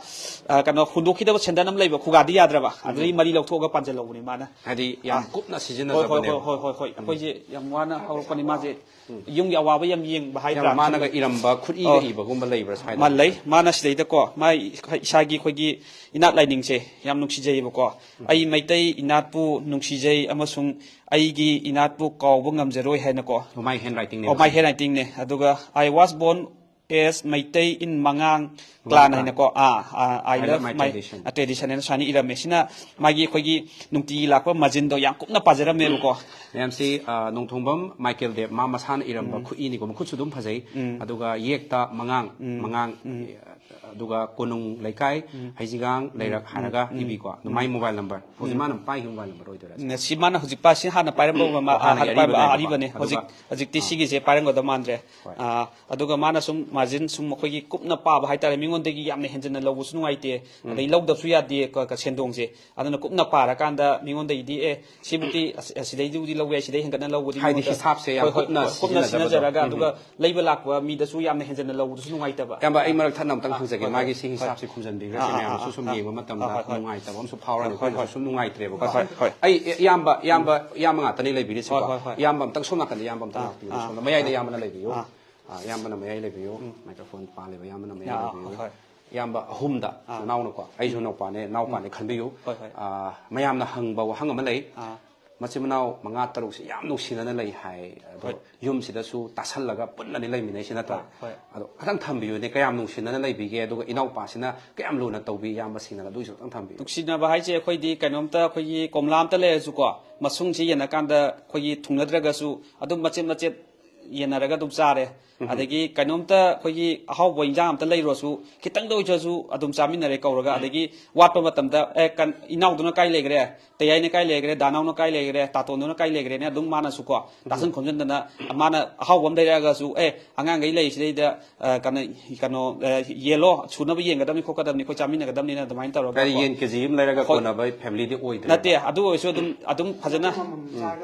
ꯑ, ꯀꯩꯅꯣ, ꯍꯨꯟꯗꯣꯛꯈꯤꯗꯕ ꯁꯦꯟꯗꯜ ꯑꯃ ꯂꯩꯕ, ꯈꯨꯒꯥꯗꯤ ꯌꯥꯗ꯭ꯔꯕ, ꯑꯗꯨꯗꯒꯤ ꯃꯔꯤ ꯂꯧꯊꯣꯛꯑꯒ ꯄꯥꯟꯖꯜꯍꯧꯕꯅꯦ ꯃꯥꯅ꯫ ꯍꯥꯏꯗꯤ ꯌꯥꯝ ꯑ, ꯀꯨꯞꯅ ꯍꯣꯏ, ꯍꯣꯏ, ꯁꯤꯖꯤꯟꯅꯖꯕꯅꯦꯕ꯫ ꯍꯣꯏ, ꯍꯣꯏ, ꯍꯣꯏ꯫ ꯎꯝ꯫ ꯑꯩꯈꯣꯏꯁꯦ ꯌꯥꯝ ꯋꯥꯅ ꯍꯧꯔꯛꯄꯅꯤ ꯃꯥꯁꯦ꯫ ꯎꯝ꯫ ꯌꯨꯝꯒꯤ ꯑꯋꯥꯕ ꯌꯥꯝ ꯌꯦꯡꯕ ꯍꯥꯏꯗ꯭ꯔꯥ? ꯌꯥꯝ ꯃꯥꯅꯒ ꯏꯔꯝꯕ ꯈꯨꯠꯏꯒ ꯑꯣ꯫ ꯏꯕꯒꯨꯝꯕ ꯂꯩꯕ꯭ꯔꯥ ꯁ꯭ꯋꯥꯏꯗ? ꯃꯥ ꯂꯩ꯫ ꯃꯥꯅ ꯁꯤꯗꯩꯗꯀꯣ, ꯃꯥ ꯏꯁꯥꯒꯤ ꯑꯩꯈꯣꯏꯒꯤ ꯏꯅꯥꯠ ꯂꯥꯏꯅꯤꯡꯁꯦ ꯌꯥꯝ ꯅꯨꯡꯁꯤꯖꯩꯌꯦꯕꯀꯣ꯫ ꯎꯝ꯫ "ꯑꯩ ꯃꯩꯇꯩ ꯏꯅꯥꯠꯄꯨ ꯅꯨꯡꯁꯤꯖꯩ ꯑꯃꯁꯨꯡ ꯑꯩꯒꯤ ꯏꯅꯥꯠꯄꯨ ꯀꯥꯎꯕ ꯉꯝꯖꯔꯣꯏ" ꯍꯥꯏꯅꯀꯣ꯫ ꯑꯣ, ꯃꯥꯏ handwriting ꯅꯦꯕ ꯑꯣ, ꯃꯥꯏ ꯁꯤꯁꯦ? Handwriting ꯅꯦ꯫ ꯑꯗꯨꯒ, "I was born as Meitei in Mangang clan" ꯃꯉꯥꯡ clan꯫ ꯍꯥꯏꯅꯀꯣ꯫ ꯑꯥ, ꯑꯥ, "I I love love my my tradition." Tradition" ꯍꯥꯏꯅ ꯁꯨꯃꯥꯏꯅ ꯏꯔꯝꯃꯦ꯫ ꯁꯤꯅ ꯃꯥꯒꯤ ꯑꯩꯈꯣꯏꯒꯤ ꯅꯨꯡꯇꯤꯒꯤ ꯂꯥꯛꯄ ꯃꯥꯖꯤꯟꯗꯣ ꯌꯥꯝ ꯀꯨꯞꯅ ꯄꯥꯖꯔꯝꯃꯦꯕꯀꯣ꯫ ꯃꯌꯥꯝꯁꯤ, ꯑ, ꯅꯣꯡꯊꯣꯡꯕꯝ ꯃꯥꯏꯀꯦꯜ ꯗꯦꯕ ꯃꯥ ꯃꯁꯥꯅ ꯏꯔꯝꯕ ꯎꯝ꯫ ꯈꯨꯠꯏꯅꯤꯀꯣ, ꯃꯈꯨꯠꯁꯨ ꯑꯗꯨꯝ ꯐꯖꯩ꯫ ꯎꯝ꯫ ꯑꯗꯨꯒ ꯌꯦꯛꯇ ꯃꯉꯥꯡ, ꯎꯝ꯫ ꯃꯉꯥꯡ, ꯎꯝ꯫ ꯑꯗꯨꯒ ꯀꯣꯅꯨꯡ ꯂꯩꯀꯥꯏ, ꯎꯝ꯫ ꯍꯩꯖꯤꯡꯒꯥꯡ ꯎꯝ꯫ ꯂꯩꯔꯛ ꯎꯝ꯫ ꯍꯥꯏꯔꯒ ꯎꯝ꯫ ꯏꯕꯤꯀꯣ꯫ ꯑꯗꯨ ꯎꯝ꯫ ꯃꯥꯏ mobile number꯫ ꯍꯧꯖꯤꯛ ꯎꯝ꯫ ꯃꯥꯅ ꯄꯥꯏꯈꯤꯕ mobile number ꯑꯣꯏꯗꯣꯏꯔꯥ ꯁꯤꯕꯣ? ꯁꯤ ꯃꯥꯅ ꯍꯧꯖꯤꯛ ꯄꯥꯏ-, ꯁꯤ ꯍꯥꯟꯅ ꯄꯥꯏꯔꯝꯕ ꯑꯣ, ꯃꯥ-, ꯑꯣ, ꯍꯥꯟꯅꯒꯤ ꯍꯥꯟꯅ ꯄꯥꯏꯔꯝꯕ, ꯑꯥ, ꯑꯔꯤꯕꯅꯦꯕꯀꯣ꯫ ꯑꯔꯤꯕꯅꯦ꯫ ꯑꯗꯨꯒ ꯍꯧꯖꯤꯛ-, ꯍꯧꯖꯤꯛꯇꯤ ꯑꯥ꯫ ꯁꯤꯒꯤꯁꯦ ꯄꯥꯏꯔꯝꯒꯗꯕ ꯃꯥꯟꯗ꯭ꯔꯦ꯫ ꯍꯣꯏ꯫ ꯑꯥ, ꯑꯗꯨꯒ ꯃꯥꯅ ꯁꯨꯝ ꯃꯥꯔꯖꯤꯟ ꯁꯨꯝ ꯑꯩꯈꯣꯏꯒꯤ ꯀꯨꯞꯅ ꯄꯥꯕ ꯍꯥꯏꯇꯥꯔꯦ, ꯃꯤꯉꯣꯟꯗꯒꯤ ꯌꯥꯝꯅ ꯍꯦꯟꯖꯟꯅ ꯂꯧꯕꯁꯨ ꯅꯨꯡꯉꯥꯏꯇꯦ, ꯎꯝ꯫ ꯑꯗꯩ ꯂꯧꯗꯕꯁꯨ ꯌꯥꯗꯦ ꯀ-, ꯀ-, ꯁꯦꯟꯗꯣꯡꯁꯦ꯫ ꯑꯗꯨꯅ ꯀꯨꯞꯅ ꯄꯥꯔꯀꯥꯟꯗ ꯃꯤꯉꯣꯟꯗꯒꯤꯗꯤ, "ꯑꯦ, ꯁꯤꯕꯨꯗꯤ ꯑꯁ-, ꯑꯁꯤꯗꯩꯗꯨꯕꯨꯗꯤ ꯂꯧꯕ ꯌꯥꯏ, ꯁꯤꯗꯩ ꯍꯦꯟꯒꯠꯅ ꯂꯧꯕꯗꯤ" ꯍꯥꯏꯗꯤ ꯃꯤꯉꯣꯟꯗ ꯍꯤꯁꯥꯞꯁꯦ ꯌꯥꯝ ꯍꯣꯏ, ꯍꯣꯏ, ꯀꯨꯞꯅ ꯍꯣꯏ, ꯀꯨꯞꯅ ꯁꯤꯖꯤꯟꯅꯗꯕꯗꯣ꯫ ꯁꯤꯟꯅꯖꯔꯒ, ꯎꯝ, ꯑꯗꯨꯒ ꯎꯝ꯫ ꯂꯩꯕ ꯂꯥꯛꯄ ꯃꯤꯗꯁꯨ ꯌꯥꯝꯅ ꯍꯦꯟꯖꯟꯅ ꯂꯧꯕꯗꯨꯁꯨ ꯅꯨꯡꯉꯥꯏꯇꯕ꯫ ꯏꯌꯥꯝꯕ, ꯑꯩ ꯃꯔꯛ ꯊꯠꯅ ꯑꯝꯇꯪ ꯍꯪꯖꯒꯦ, ꯍꯣꯏ, ꯃꯥꯒꯤ ꯍꯣꯏ, ꯁꯤꯒꯤ ꯍꯣꯏ꯫ ꯍꯤꯁꯥꯞꯁꯦ ꯈꯨꯝꯖꯟꯕꯤꯈ꯭ꯔꯁꯦ ꯑꯥ, ꯑꯥ, ꯃꯌꯥꯝꯅꯁꯨ ꯑꯥ, ꯁꯨꯝ ꯑꯥ꯫ ꯌꯦꯡꯕ ꯃꯇꯝꯗ ꯍꯣꯏ, ꯍꯣꯏ, ꯍꯣꯏ꯫ ꯅꯨꯡꯉꯥꯏꯇꯕ ꯑꯃꯁꯨ ꯐꯥꯎꯔꯅꯤ, ꯍꯣꯏ, ꯍꯣꯏ, ꯑꯩꯈꯣꯏꯅꯁꯨ ꯁꯨꯝ ꯅꯨꯡꯉꯥꯏꯇ꯭ꯔꯦꯕꯀꯣ꯫ ꯍꯣꯏ, ꯍꯣꯏ, ꯍꯣꯏ꯫ ꯏꯌꯥꯝꯕ ꯑꯝꯇꯪ ꯁꯣꯝ ꯅꯥꯀꯟꯗ ꯏꯌꯥꯝꯕ ꯑꯝꯇꯪ ꯑꯥ, ꯂꯥꯛꯄꯤꯌꯨ꯫ ꯁꯣꯝꯗ ꯃꯌꯥꯏꯗ ꯑꯥ, ꯏꯌꯥꯝꯕꯅ ꯂꯩꯕꯤꯌꯨ꯫ ꯑꯥ꯫ ꯑꯥ, ꯏꯌꯥꯝꯕꯅ ꯃꯌꯥꯏ ꯂꯩꯕꯤꯌꯨ꯫ ꯃꯥꯏꯀ꯭ꯔꯣꯐꯣꯟ ꯄꯥꯜꯂꯦꯕ, ꯏꯌꯥꯝꯕꯅ ꯃꯌꯥꯏ ꯑꯥ, ꯂꯩꯕꯤꯌꯨ꯫ ꯍꯣꯏ꯫ ꯏꯌꯥꯝꯕ ꯑꯍꯨꯝꯗ, ꯑꯥ꯫ ꯅꯅꯥꯎꯅꯀꯣ, ꯑꯩꯁꯨ ꯎꯝ꯫ ꯅꯧꯄꯥꯅꯦ, ꯅꯅꯥꯎꯄꯥꯅꯦ ꯎꯝ꯫ ꯈꯟꯕꯤꯌꯨ꯫ ꯍꯣꯏ, ꯍꯣꯏ꯫ ꯑꯥ, ꯃꯌꯥꯝꯅ ꯍꯪꯕ ꯋꯥꯍꯪ ꯑꯃ ꯂꯩ꯫ ꯑꯥ꯫ ꯃꯆꯤꯟ ꯃꯅꯥꯎ ꯃꯉꯥ ꯇꯔꯨꯛꯁꯤ ꯌꯥꯝ ꯅꯨꯡꯁꯤꯅꯅ ꯂꯩ ꯍꯥꯏ꯫ ꯑꯗꯣ ꯍꯣꯏ꯫ ꯌꯨꯝꯁꯤꯗꯁꯨ ꯇꯥꯁꯜꯂꯒ ꯄꯨꯟꯅꯅꯤ ꯂꯩꯃꯤꯟꯅꯩꯁꯤ, ꯅꯠꯇ꯭ꯔꯥ? ꯍꯣꯏ, ꯍꯣꯏ꯫ ꯑꯗꯣ ꯈꯤꯇꯪ ꯊꯝꯕꯤꯌꯨꯅꯦ, ꯀꯌꯥꯝ ꯅꯨꯡꯁꯤꯅꯅ ꯂꯩꯕꯤꯒꯦ, ꯑꯗꯨꯒ ꯏꯅꯥꯎꯄꯥꯁꯤꯅ ꯀꯌꯥꯝ ꯂꯨꯅ ꯇꯧꯕꯤ, ꯏꯌꯥꯝꯕꯁꯤꯡꯅ ꯑꯗꯨꯒꯤꯁꯨ ꯈꯤꯇꯪ ꯊꯝꯕꯤꯌꯨ꯫ ꯅꯨꯡꯁꯤꯅꯕ ꯍꯥꯏꯁꯦ ꯑꯩꯈꯣꯏꯗꯤ ꯀꯩꯅꯣꯝꯇ ꯑꯩꯈꯣꯏꯒꯤ ꯀꯣꯝꯂꯥ ꯑꯝꯇ ꯂꯩꯔꯁꯨꯀꯣ, ꯃꯁꯨꯡꯁꯤ ꯌꯦꯟꯅꯀꯥꯟꯗ ꯑꯩꯈꯣꯏꯒꯤ ꯊꯨꯡꯅꯗ꯭ꯔꯒꯁꯨ ꯑꯗꯨꯝ ꯃꯆꯦꯠ ꯃꯆꯦꯠ ꯌꯦꯟꯅꯔꯒ ꯑꯗꯨꯝ ꯆꯥꯔꯦ꯫ ꯑꯗꯒꯤ ꯀꯩꯅꯣꯝꯇ ꯑꯩꯈꯣꯏꯒꯤ ꯑꯍꯥꯎꯕ ꯏꯟꯖꯥꯡ ꯑꯝꯇ ꯂꯩꯔꯨꯔꯁꯨ ꯈꯤꯇꯪꯗ ꯑꯣꯏꯖꯔꯁꯨ ꯑꯗꯨꯝ ꯆꯥꯃꯤꯟꯅꯔꯦ ꯀꯧꯔꯒ꯫ ꯑꯗꯒꯤ ꯋꯥꯠꯄ ꯃꯇꯝꯗ, "ꯑꯦ, ꯀꯟ-, ꯏꯅꯥꯎꯗꯨꯅ ꯀꯥꯏ ꯂꯩꯈ꯭ꯔꯦ? ꯇꯌꯥꯏꯅ ꯀꯥꯏ ꯂꯩꯈ꯭ꯔꯦ? ꯗꯥꯅꯥꯎꯅ ꯀꯥꯏ ꯂꯩꯈ꯭ꯔꯦ? ꯇꯥꯇꯣꯟꯗꯨꯅ ꯀꯥꯏ ꯂꯩꯈ꯭ꯔꯦꯅ?" ꯑꯗꯨꯝ ꯃꯥꯅꯁꯨꯀꯣ ꯇꯥꯁꯟ ꯈꯣꯝꯖꯤꯟꯗꯅ, ꯃꯥꯅ ꯑꯍꯥꯎꯕ ꯑꯃ ꯂꯩꯔꯛꯑꯒꯁꯨ, "ꯑꯦ, ꯑꯉꯥꯡꯈꯩ ꯂꯩꯔꯤꯁꯤꯗꯩꯗ, ꯑ, ꯀꯩꯅꯣ, ꯀꯩꯅꯣ, ꯑ, ꯌꯦꯜꯂꯣ, ꯁꯨꯅꯕ ꯌꯦꯡꯒꯗꯕꯅꯤ ꯈꯣꯠꯀꯗꯕꯅꯤ, ꯑꯩꯈꯣꯏ ꯆꯥꯃꯤꯟꯅꯒꯗꯕꯅꯤꯅ" ꯑꯗꯨꯃꯥꯏꯅ ꯇꯧꯔꯒ ꯀꯔꯤ, ꯀꯣ꯫ ꯌꯦꯟ ꯀꯦꯖꯤ ꯑꯃ ꯂꯩꯔꯒ ꯍꯣꯏ꯫ ꯀꯣꯟꯅꯕ ꯐꯦꯃꯤꯂꯤꯗꯤ ꯑꯣꯏꯗ꯭ꯔꯦ꯫ ꯅꯠꯇꯦ, ꯑꯗꯨ ꯑꯣꯏꯔꯁꯨ ꯑꯗꯨꯝ, ꯑꯗꯨꯝ ꯐꯖꯅ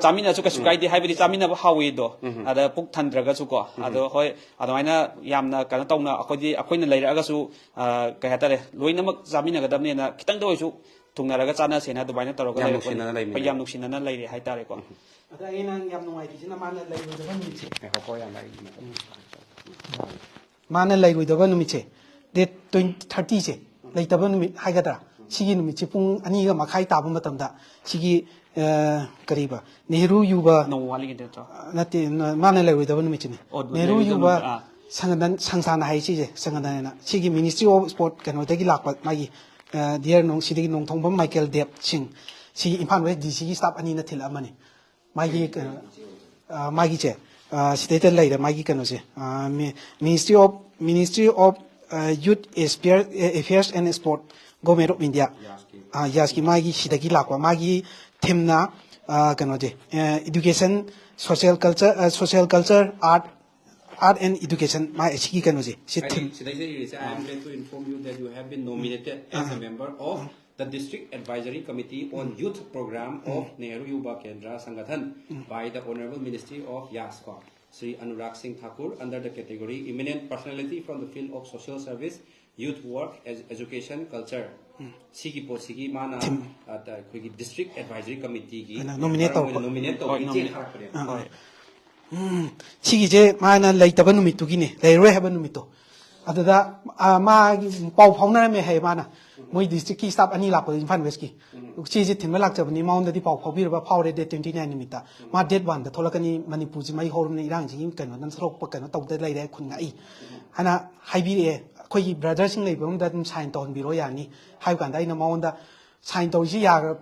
ꯆꯥꯃꯤꯟꯅꯁꯨ ꯀꯩꯁꯨ ꯀꯥꯏꯗꯦ, ꯍꯥꯏꯕꯗꯤ ꯆꯥꯃꯤꯟꯅꯕ ꯍꯥꯎꯋꯤꯗꯣ꯫ ꯑꯗ ꯄꯨꯛ ꯊꯟꯗ꯭ꯔꯒꯁꯨꯀꯣ꯫ ꯑꯗꯣ ꯍꯣꯏ, ꯑꯗꯨꯃꯥꯏꯅ ꯌꯥꯝꯅ ꯀꯩꯅꯣ ꯇꯧꯅ ꯑꯩꯈꯣꯏꯗꯤ, ꯑꯩꯈꯣꯏꯅ ꯂꯩꯔꯛꯑꯒꯁꯨ, ꯑ, ꯀꯩ ꯍꯥꯏꯇꯥꯔꯦ, ꯂꯣꯏꯅꯃꯛ ꯆꯥꯃꯤꯟꯅꯒꯗꯕꯅꯦꯅ ꯈꯤꯇꯪꯗ ꯑꯣꯏꯔꯁꯨ ꯊꯨꯡꯅꯔꯒ ꯆꯥꯅꯁꯦꯅ ꯑꯗꯨꯃꯥꯏꯅ ꯇꯧꯔꯒ ꯌꯥꯝ ꯂꯩꯔꯛꯄꯅꯤ꯫ ꯅꯨꯡꯁꯤꯅꯅ ꯂꯩꯃꯤꯟꯅꯩ꯫ ꯍꯣꯏ, ꯌꯥꯝ ꯅꯨꯡꯁꯤꯅꯅ ꯂꯩꯔꯦ ꯍꯥꯏꯇꯥꯔꯦꯀꯣ꯫ ꯑꯗ ꯑꯩꯅ ꯌꯥꯝ ꯅꯨꯡꯉꯥꯏꯇ꯭ꯔꯤꯁꯤꯅ ꯃꯥꯅ ꯂꯩꯔꯣꯏꯗꯕ ꯅꯨꯃꯤꯠꯁꯦ꯫ ꯉꯥꯏꯈꯣꯀꯣ, ꯌꯥꯝ ꯑꯩ ꯃꯥꯅ ꯂꯩꯔꯣꯏꯗꯕ ꯅꯨꯃꯤꯠꯁꯦ, ꯗꯦꯠ ꯇ꯭ꯋꯦꯟꯇꯤ, ꯊꯥꯔꯇꯤꯁꯦ, ꯂꯩꯇꯕ ꯅꯨꯃꯤꯠ ꯍꯥꯏꯒꯗ꯭ꯔꯥ, ꯁꯤꯒꯤ ꯅꯨꯃꯤꯠꯁꯦ ꯄꯨꯡ ꯑꯅꯤꯒ ꯃꯈꯥꯏ ꯇꯥꯕ ꯃꯇꯝꯗ ꯁꯤꯒꯤ, ꯑ, ꯀꯔꯤꯕ, ꯅꯦꯍꯔꯨ ꯌꯨꯕ, ꯅꯣꯡꯃ ꯋꯥꯠꯂꯤꯉꯩꯗ ꯅꯠꯇ꯭ꯔꯣ? ꯑ, ꯅꯠꯇꯦ, ꯅ-, ꯃꯥꯅ ꯂꯩꯔꯣꯏꯗꯕ ꯅꯨꯃꯤꯠꯁꯤꯅꯦ꯫ ꯑꯣ, ꯅꯦꯍꯔꯨ ꯂꯩꯔꯣꯏꯗꯕ ꯌꯨꯕ ꯅꯨꯃꯤꯠ, ꯑꯥ꯫ ꯁꯪꯒꯗꯟ, ꯁꯪꯁꯥꯟ ꯍꯥꯏ ꯁꯤꯁꯦ, ꯁꯪꯒꯗꯟ ꯍꯥꯏꯅ, ꯁꯤꯒꯤ Ministry of Sport ꯀꯩꯅꯣꯗꯒꯤ ꯂꯥꯛꯄ ꯃꯥꯒꯤ, ꯑ, ꯗꯤꯌꯔ ꯅꯣꯡ-, ꯁꯤꯗꯒꯤ ꯅꯣꯡꯊꯣꯡꯕꯝ ꯃꯥꯏꯀꯦꯜ ꯗꯦꯕ ꯁꯤꯡ, ꯁꯤꯒꯤ ꯏꯝꯐꯥꯜ ꯋꯦꯁ ꯗꯤ ꯁꯤꯒꯤ ꯁ꯭ꯇꯥꯐ ꯑꯅꯤꯅ ꯊꯤꯜꯂꯛꯑꯃꯅꯤ꯫ ꯃꯥꯒꯤ ꯀꯩꯅꯣ, ꯑ, ꯃꯥꯒꯤꯁꯦ, ꯑ, ꯁꯤꯗꯩꯗ ꯂꯩꯔꯦ ꯃꯥꯒꯤ ꯀꯩꯅꯣꯁꯦ, ꯑ, ꯃꯤ-, Ministry of, Ministry of, ꯑ, Youth Affairs, Affairs and Sport, Government of India꯫ ꯑ, ꯌꯥꯁꯀꯤ ꯃꯥꯒꯤ ꯁꯤꯗꯒꯤ ꯂꯥꯛꯄ, ꯃꯥꯒꯤ ꯊꯤꯝꯅ, ꯑ, ꯀꯩꯅꯣꯁꯦ, ꯑ, education, social culture, ꯑ, social culture, art, art and education, ꯃꯥ ꯁꯤꯒꯤ ꯀꯩꯅꯣꯁꯦ, ꯁꯤ ꯊꯤꯝ꯫ ꯁꯤꯗꯩꯁꯤꯗ ꯏꯔꯤꯁꯦ, "I am glad to inform you that you have been nominated as a member of the District Advisory Committee on Youth Program of Nehru Yuva Kendra Sangathan by the Honorable Ministry of Yas," ꯀꯣ, Shri Anurag Singh Thakur, under the category Eminent Personality from the Field of Social Service, Youth Work, Edu- Education, Culture, ꯁꯤꯒꯤ ꯄꯣꯠꯁꯤꯒꯤ ꯃꯥꯅ, ꯑ, ꯇ- ꯑꯩꯈꯣꯏꯒꯤ District Advisory Committeeꯒꯤ ꯑꯩꯅ nominate member ꯑꯣꯏꯅ ꯇꯧꯔꯛꯄ꯫ Nominate ꯇꯧꯕꯒꯤ ꯆꯦ ꯊꯥꯔꯛꯄꯅꯦꯕ꯫ ꯑꯥ꯫ ꯎꯝ, ꯁꯤꯒꯤꯁꯦ ꯃꯥꯅ ꯂꯩꯇꯕ ꯅꯨꯃꯤꯠꯇꯨꯒꯤꯅꯦ, ꯂꯩꯔꯣꯏ ꯍꯥꯏꯕ ꯅꯨꯃꯤꯠꯇꯣ꯫ ꯑꯗꯨꯗ, ꯑ, ꯃꯥꯒꯤ ꯄꯥꯎ ꯐꯥꯎꯅꯔꯝꯃꯦ ꯍꯥꯏ ꯃꯥꯅ, ꯃꯣꯏ districtꯀꯤ staff ꯑꯅꯤ ꯂꯥꯛꯄꯗ, ꯏꯝꯐꯥꯜ Westꯀꯤ꯫ ꯁꯤꯁꯦ ꯊꯤꯟꯕ ꯂꯥꯛꯆꯕꯅꯤ, ꯃꯉꯣꯟꯗꯗꯤ ꯄꯥꯎ ꯐꯥꯎꯕꯤꯔꯕ? ꯐꯥꯎꯔꯦ, date twenty nine ꯅꯨꯃꯤꯠꯇ꯫ ꯃꯥ date oneꯗ ꯊꯣꯛꯂꯛꯀꯅꯤ, ꯃꯅꯤꯄꯨꯔꯁꯤ ꯃꯩ ꯍꯧꯔꯕꯅꯤ, ꯏꯔꯥꯡꯁꯤꯒꯤ ꯀꯩꯅꯣ ꯅꯪ ꯊꯣꯛꯂꯛꯄ ꯀꯩꯅꯣ ꯇꯧꯗ ꯂꯩꯔꯦ, ꯈꯨꯟ ꯉꯛꯏ ꯍꯥꯏꯅ ꯍꯥꯏꯕꯤꯔꯛꯑꯦ꯫ ꯑꯩꯈꯣꯏꯒꯤ brotherꯁꯤꯡ ꯂꯩꯕ ꯑꯃꯗ ꯑꯗꯨꯝ sign ꯇꯧꯍꯟꯕꯤꯔꯣ, ꯌꯥꯅꯤ ꯍꯥꯏꯕ ꯀꯥꯟꯗ ꯑꯩꯅ ꯃꯉꯣꯟꯗ sign ꯇꯧꯔꯤꯁꯤ ꯌꯥꯒ-,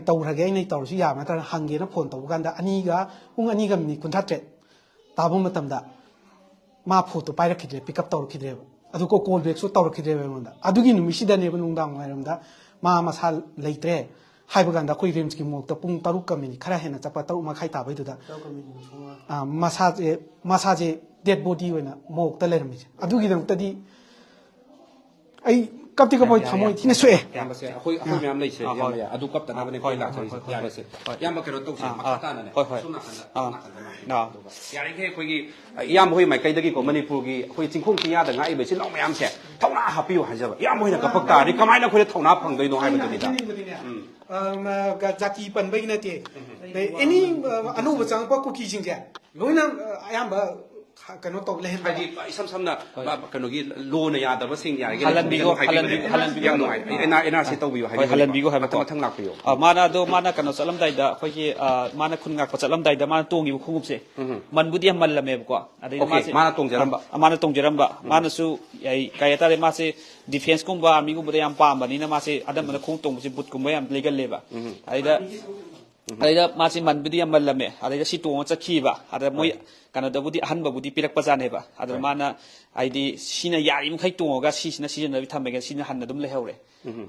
ꯇꯧꯔꯒꯦ, ꯑꯩꯅ ꯇꯧꯔꯤꯁꯤ ꯌꯥꯕ ꯅꯠꯇ꯭ꯔꯥ ꯍꯪꯒꯦꯅ phone ꯇꯧꯕ ꯀꯥꯟꯗ ꯑꯅꯤꯒ, ꯄꯨꯡ ꯑꯅꯤꯒ minute ꯀꯨꯟꯊ꯭ꯔꯥ ꯇꯔꯦꯠ ꯇꯥꯕ ꯃꯇꯝꯗ ꯃꯥ phoneꯗꯣ ꯄꯥꯏꯔꯛꯈꯤꯗ꯭ꯔꯦ, pick up ꯇꯧꯔꯛꯈꯤꯗ꯭ꯔꯦꯕ꯫ ꯑꯗꯨꯒ call backꯁꯨ ꯇꯧꯔꯛꯈꯤꯗ꯭ꯔꯦꯕ ꯑꯩꯉꯣꯟꯗ꯫ ꯑꯗꯨꯒꯤ ꯅꯨꯃꯤꯠꯁꯤꯗꯅꯦꯕ ꯅꯨꯡꯗꯥꯡ ꯋꯥꯏꯔꯝꯗ ꯃꯥ ꯃꯁꯥ ꯂꯩꯇ꯭ꯔꯦ ꯍꯥꯏꯕ ꯀꯥꯟꯗ ꯑꯩꯈꯣꯏ RIMSꯀꯤ morgueꯇ ꯄꯨꯡ ꯇꯔꯨꯛꯀ minute ꯈꯔ ꯍꯦꯟꯅ ꯆꯠꯄ, ꯇꯔꯨꯛ ꯃꯈꯥꯏ ꯇꯥꯕꯩꯗꯨꯗ, ꯑ, ꯃꯁꯥꯁꯦ, ꯃꯁꯥꯁꯦ dead body ꯑꯣꯏꯅ morgueꯇ ꯂꯩꯔꯝꯃꯤꯁꯦ꯫ ꯑꯗꯨꯒꯤꯗꯃꯛꯇꯗꯤ ꯑꯩ ꯀꯞꯇꯤ ꯀꯞꯄꯣꯏ, ꯊꯃꯣꯏ ꯊꯤꯅ ꯁꯣꯛꯑꯦ꯫ ꯏꯌꯥꯝꯕꯁꯦ, ꯑꯩꯈꯣꯏ, ꯑꯩꯈꯣꯏ ꯃꯌꯥꯝ ꯂꯩꯁꯦ, ꯑꯥ, ꯏꯌꯥꯝꯕ ꯍꯣꯏ꯫ ꯌꯥꯏ꯫ ꯑꯗꯨ ꯀꯞꯇꯅꯕꯅꯦ ꯍꯣꯏ, ꯑꯩꯈꯣꯏ ꯂꯥꯛꯆꯔꯤꯁꯦ꯫ ꯍꯣꯏ, ꯍꯣꯏ, ꯏꯌꯥꯝꯕ, ꯀꯩꯅꯣ ꯇꯧꯁꯦ, ꯑꯥ, ꯃꯈꯥ ꯑꯥ, ꯇꯥꯅꯅꯦ, ꯍꯣꯏ, ꯍꯣꯏ, ꯁꯣꯝ ꯅꯥꯀꯟꯗ, ꯑꯥ, ꯁꯣꯝ ꯅꯥꯀꯟꯗ, ꯁꯣꯝ ꯑꯥ, ꯅꯥꯀꯟꯗ ꯂꯥꯛꯑꯣ꯫ ꯑꯥ, ꯑꯗꯨꯒ ꯌꯥꯔꯤꯈꯩ ꯑꯩꯈꯣꯏꯒꯤ, ꯑ, ꯏꯌꯥꯝꯕ ꯍꯣꯏ ꯃꯥꯏꯀꯩꯗꯒꯤꯀꯣ, ꯃꯅꯤꯄꯨꯔꯒꯤ ꯑꯩꯈꯣꯏ ꯆꯤꯡꯈꯣꯡ ꯆꯤꯡꯌꯥꯗ ꯉꯥꯛꯏꯕ ꯏꯆꯤꯜ ꯏꯅꯥꯎ ꯃꯌꯥꯝꯁꯦ ꯊꯧꯅꯥ ꯍꯥꯞꯄꯤꯌꯨ ꯍꯥꯏꯖꯕ꯫ ꯏꯌꯥꯝꯕ ꯍꯣꯏꯅ ꯀꯞꯄꯛ ꯇꯥꯔꯗꯤ ꯀꯃꯥꯏꯅ ꯑꯩꯈꯣꯏꯗ ꯊꯧꯅꯥ ꯐꯪꯗꯣꯏꯅꯣ ꯍꯥꯏꯕꯗꯨꯅꯤꯗ꯫ ꯍꯥꯏꯅꯤꯡꯕꯗꯤꯅꯦ, ꯑ, ꯃ-, ꯒ-, ꯖꯥꯇꯤ ꯄꯟꯕꯒꯤ ꯅꯠꯇꯦ꯫ ꯑꯗꯩ ꯑꯦꯅꯤ, ꯑ, ꯑꯅꯧꯕ ꯆꯪꯉꯛꯄ ꯀꯨꯀꯤꯁꯤꯡꯁꯦ ꯂꯣꯏꯅ, ꯑ, ꯑꯌꯥꯝꯕ ꯈ-, ꯀꯩꯅꯣ ꯇꯧ ꯂꯩꯍꯟꯕ꯫ ꯍꯥꯏꯗꯤ, ꯏꯁꯝ ꯁꯝꯅ, ꯃ-, ꯀꯩꯅꯣꯒꯤ ꯂꯣꯅ ꯌꯥꯗꯕꯁꯤꯡ ꯌꯥꯔꯤꯒꯩ ꯍꯜꯍꯟꯕꯤꯈꯣ, ꯂꯩꯍꯟꯕꯤꯌꯨ꯫ ꯍꯜꯍꯟꯕꯤꯈꯣ, ꯍꯜꯍꯟꯕꯤꯈꯣ꯫ ꯌꯥꯝ ꯅꯨꯡꯉꯥꯏ꯫ ꯑꯩ and R, and R C ꯇꯧꯕꯤꯌꯨ ꯍꯥꯏꯒꯦ꯫ ꯍꯣꯏ, ꯍꯜꯍꯟꯕꯤꯈꯣ ꯍꯥꯏꯕꯀꯣ꯫ ꯃꯊꯪ, ꯃꯊꯪ ꯂꯥꯛꯄꯤꯌꯨ꯫ ꯑ, ꯃꯥꯅ ꯑꯗꯣ, ꯃꯥꯅ ꯀꯩꯅꯣ ꯆꯠꯂꯝꯗꯥꯏꯗ, ꯑꯩꯈꯣꯏꯒꯤ, ꯑ, ꯃꯥꯅ ꯈꯨꯟ ꯉꯥꯛꯄ ꯆꯠꯂꯝꯗꯥꯏꯗ ꯃꯥꯅ ꯇꯣꯡꯉꯤꯕ ꯈꯣꯡꯎꯞꯁꯦ, ꯃꯟꯕꯨꯗꯤ ꯌꯥꯝ ꯃꯜꯂꯝꯃꯦꯕꯀꯣ꯫ ꯑꯗꯩꯗ Okay, ꯃꯥꯁꯦ, ꯃꯥꯅ ꯇꯣꯡꯖꯔꯝꯕ꯫ ꯑ, ꯃꯥꯅ ꯇꯣꯡꯖꯔꯝꯕ꯫ ꯃꯥꯅꯁꯨ, ꯑꯩ, ꯀꯩ ꯍꯥꯏꯇꯥꯔꯦ, ꯃꯥꯁꯦ defenceꯀꯨꯝꯕ, armyꯒꯨꯝꯕꯗ ꯌꯥꯝ ꯄꯥꯝꯕꯅꯤꯅ ꯃꯥꯁꯦ ꯑꯅꯝꯕꯅ ꯈꯣꯡꯎꯞ ꯇꯣꯡꯕꯁꯦ bootꯀꯨꯝꯕ ꯌꯥꯝ ꯂꯩꯒꯜꯂꯦꯕ꯫ ꯑꯗꯩꯗ ꯑꯗꯩꯗ ꯃꯥꯁꯦ ꯃꯟꯕꯨꯗꯤ ꯌꯥꯝ ꯃꯜꯂꯝꯃꯦ꯫ ꯑꯗꯩꯗ ꯁꯤ ꯇꯣꯡꯉ ꯆꯠꯈꯤꯕ꯫ ꯑꯗ ꯃꯣꯏ ꯀꯩꯅꯣꯗꯕꯨꯗꯤ, ꯑꯍꯟꯕꯕꯨꯗꯤ ꯄꯤꯔꯛꯄꯖꯥꯠꯅꯦꯕ꯫ ꯑꯗ ꯃꯥꯅ, ꯍꯥꯏꯗꯤ, ꯁꯤꯅ ꯌꯥꯔꯤꯃꯈꯩ ꯇꯣꯡꯉꯒ ꯁꯤꯁꯤꯅ ꯁꯤꯖꯤꯟꯅꯕꯤ ꯊꯝꯃꯒꯦ, ꯁꯤꯅ ꯍꯟꯅ ꯑꯗꯨꯝ ꯂꯩꯍꯧꯔꯦ꯫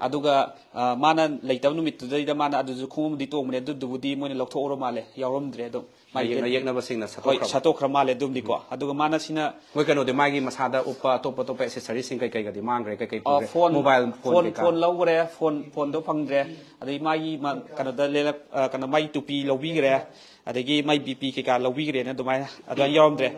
ꯑꯗꯨꯒ, ꯑ, ꯃꯥꯅ ꯂꯩꯇꯕ ꯅꯨꯃꯤꯠꯇꯨꯗꯩꯗ ꯃꯥꯅ ꯑꯗꯨꯁꯨ ꯈꯣꯡꯎꯞꯗꯤ ꯇꯣꯡꯕꯅꯦ, ꯑꯗꯨꯗꯨꯕꯨꯗꯤ ꯃꯣꯏꯅ ꯂꯧꯊꯣꯛꯎꯔ ꯃꯥꯜꯂꯦ, ꯌꯥꯎꯔꯝꯗ꯭ꯔꯦ ꯑꯗꯨꯝ꯫ ꯃꯥꯒꯤ ꯌꯦꯛꯅ dead-, ꯌꯦꯛꯅꯕꯁꯤꯡꯅ ꯍꯣꯏ, ꯁꯠꯇꯣꯛꯈ꯭ꯔꯕ꯫ ꯁꯠꯇꯣꯛꯈ꯭ꯔ ꯃꯥꯜꯂꯦ ꯑꯗꯨꯝꯗꯤꯀꯣ꯫ ꯑꯗꯨꯒ ꯃꯥꯅ ꯁꯤꯅ ꯃꯣꯏ ꯀꯩꯅꯣꯗꯤ, ꯃꯥꯒꯤ ꯃꯁꯥꯗ ꯎꯞꯄ ꯑꯇꯣꯞ ꯑꯇꯣꯞꯄ accessoriesꯁꯤꯡ ꯀꯩ ꯀꯩꯒꯗꯤ ꯃꯥꯡꯈ꯭ꯔꯦ, ꯀꯩ ꯀꯩ ꯑ, ꯄꯨꯈ꯭ꯔꯦ? phone, Mobile phone phone, ꯀꯩꯀꯥ? Phone ꯂꯧꯈ꯭ꯔꯦ, phone, phoneꯗꯣ ꯐꯪꯗ꯭ꯔꯦ꯫ ꯑꯗꯩ ꯃꯥꯒꯤ ꯃ-, ꯀꯩꯅꯣꯗ ꯂꯦꯂꯛ-, ꯑ, ꯀꯩꯅꯣ, ꯃꯥꯒꯤ ꯇꯨꯄꯤ ꯂꯧꯕꯤꯈ꯭ꯔꯦ, ꯑꯗꯒꯤ ꯃꯥꯒꯤ BP ꯀꯩꯀꯥ ꯂꯧꯕꯤꯈ꯭ꯔꯦꯅ ꯑꯗꯨꯃꯥꯏꯅ, ꯑꯗꯨꯃꯥꯏꯅ ꯌꯥꯎꯔꯝꯗ꯭ꯔꯦ꯫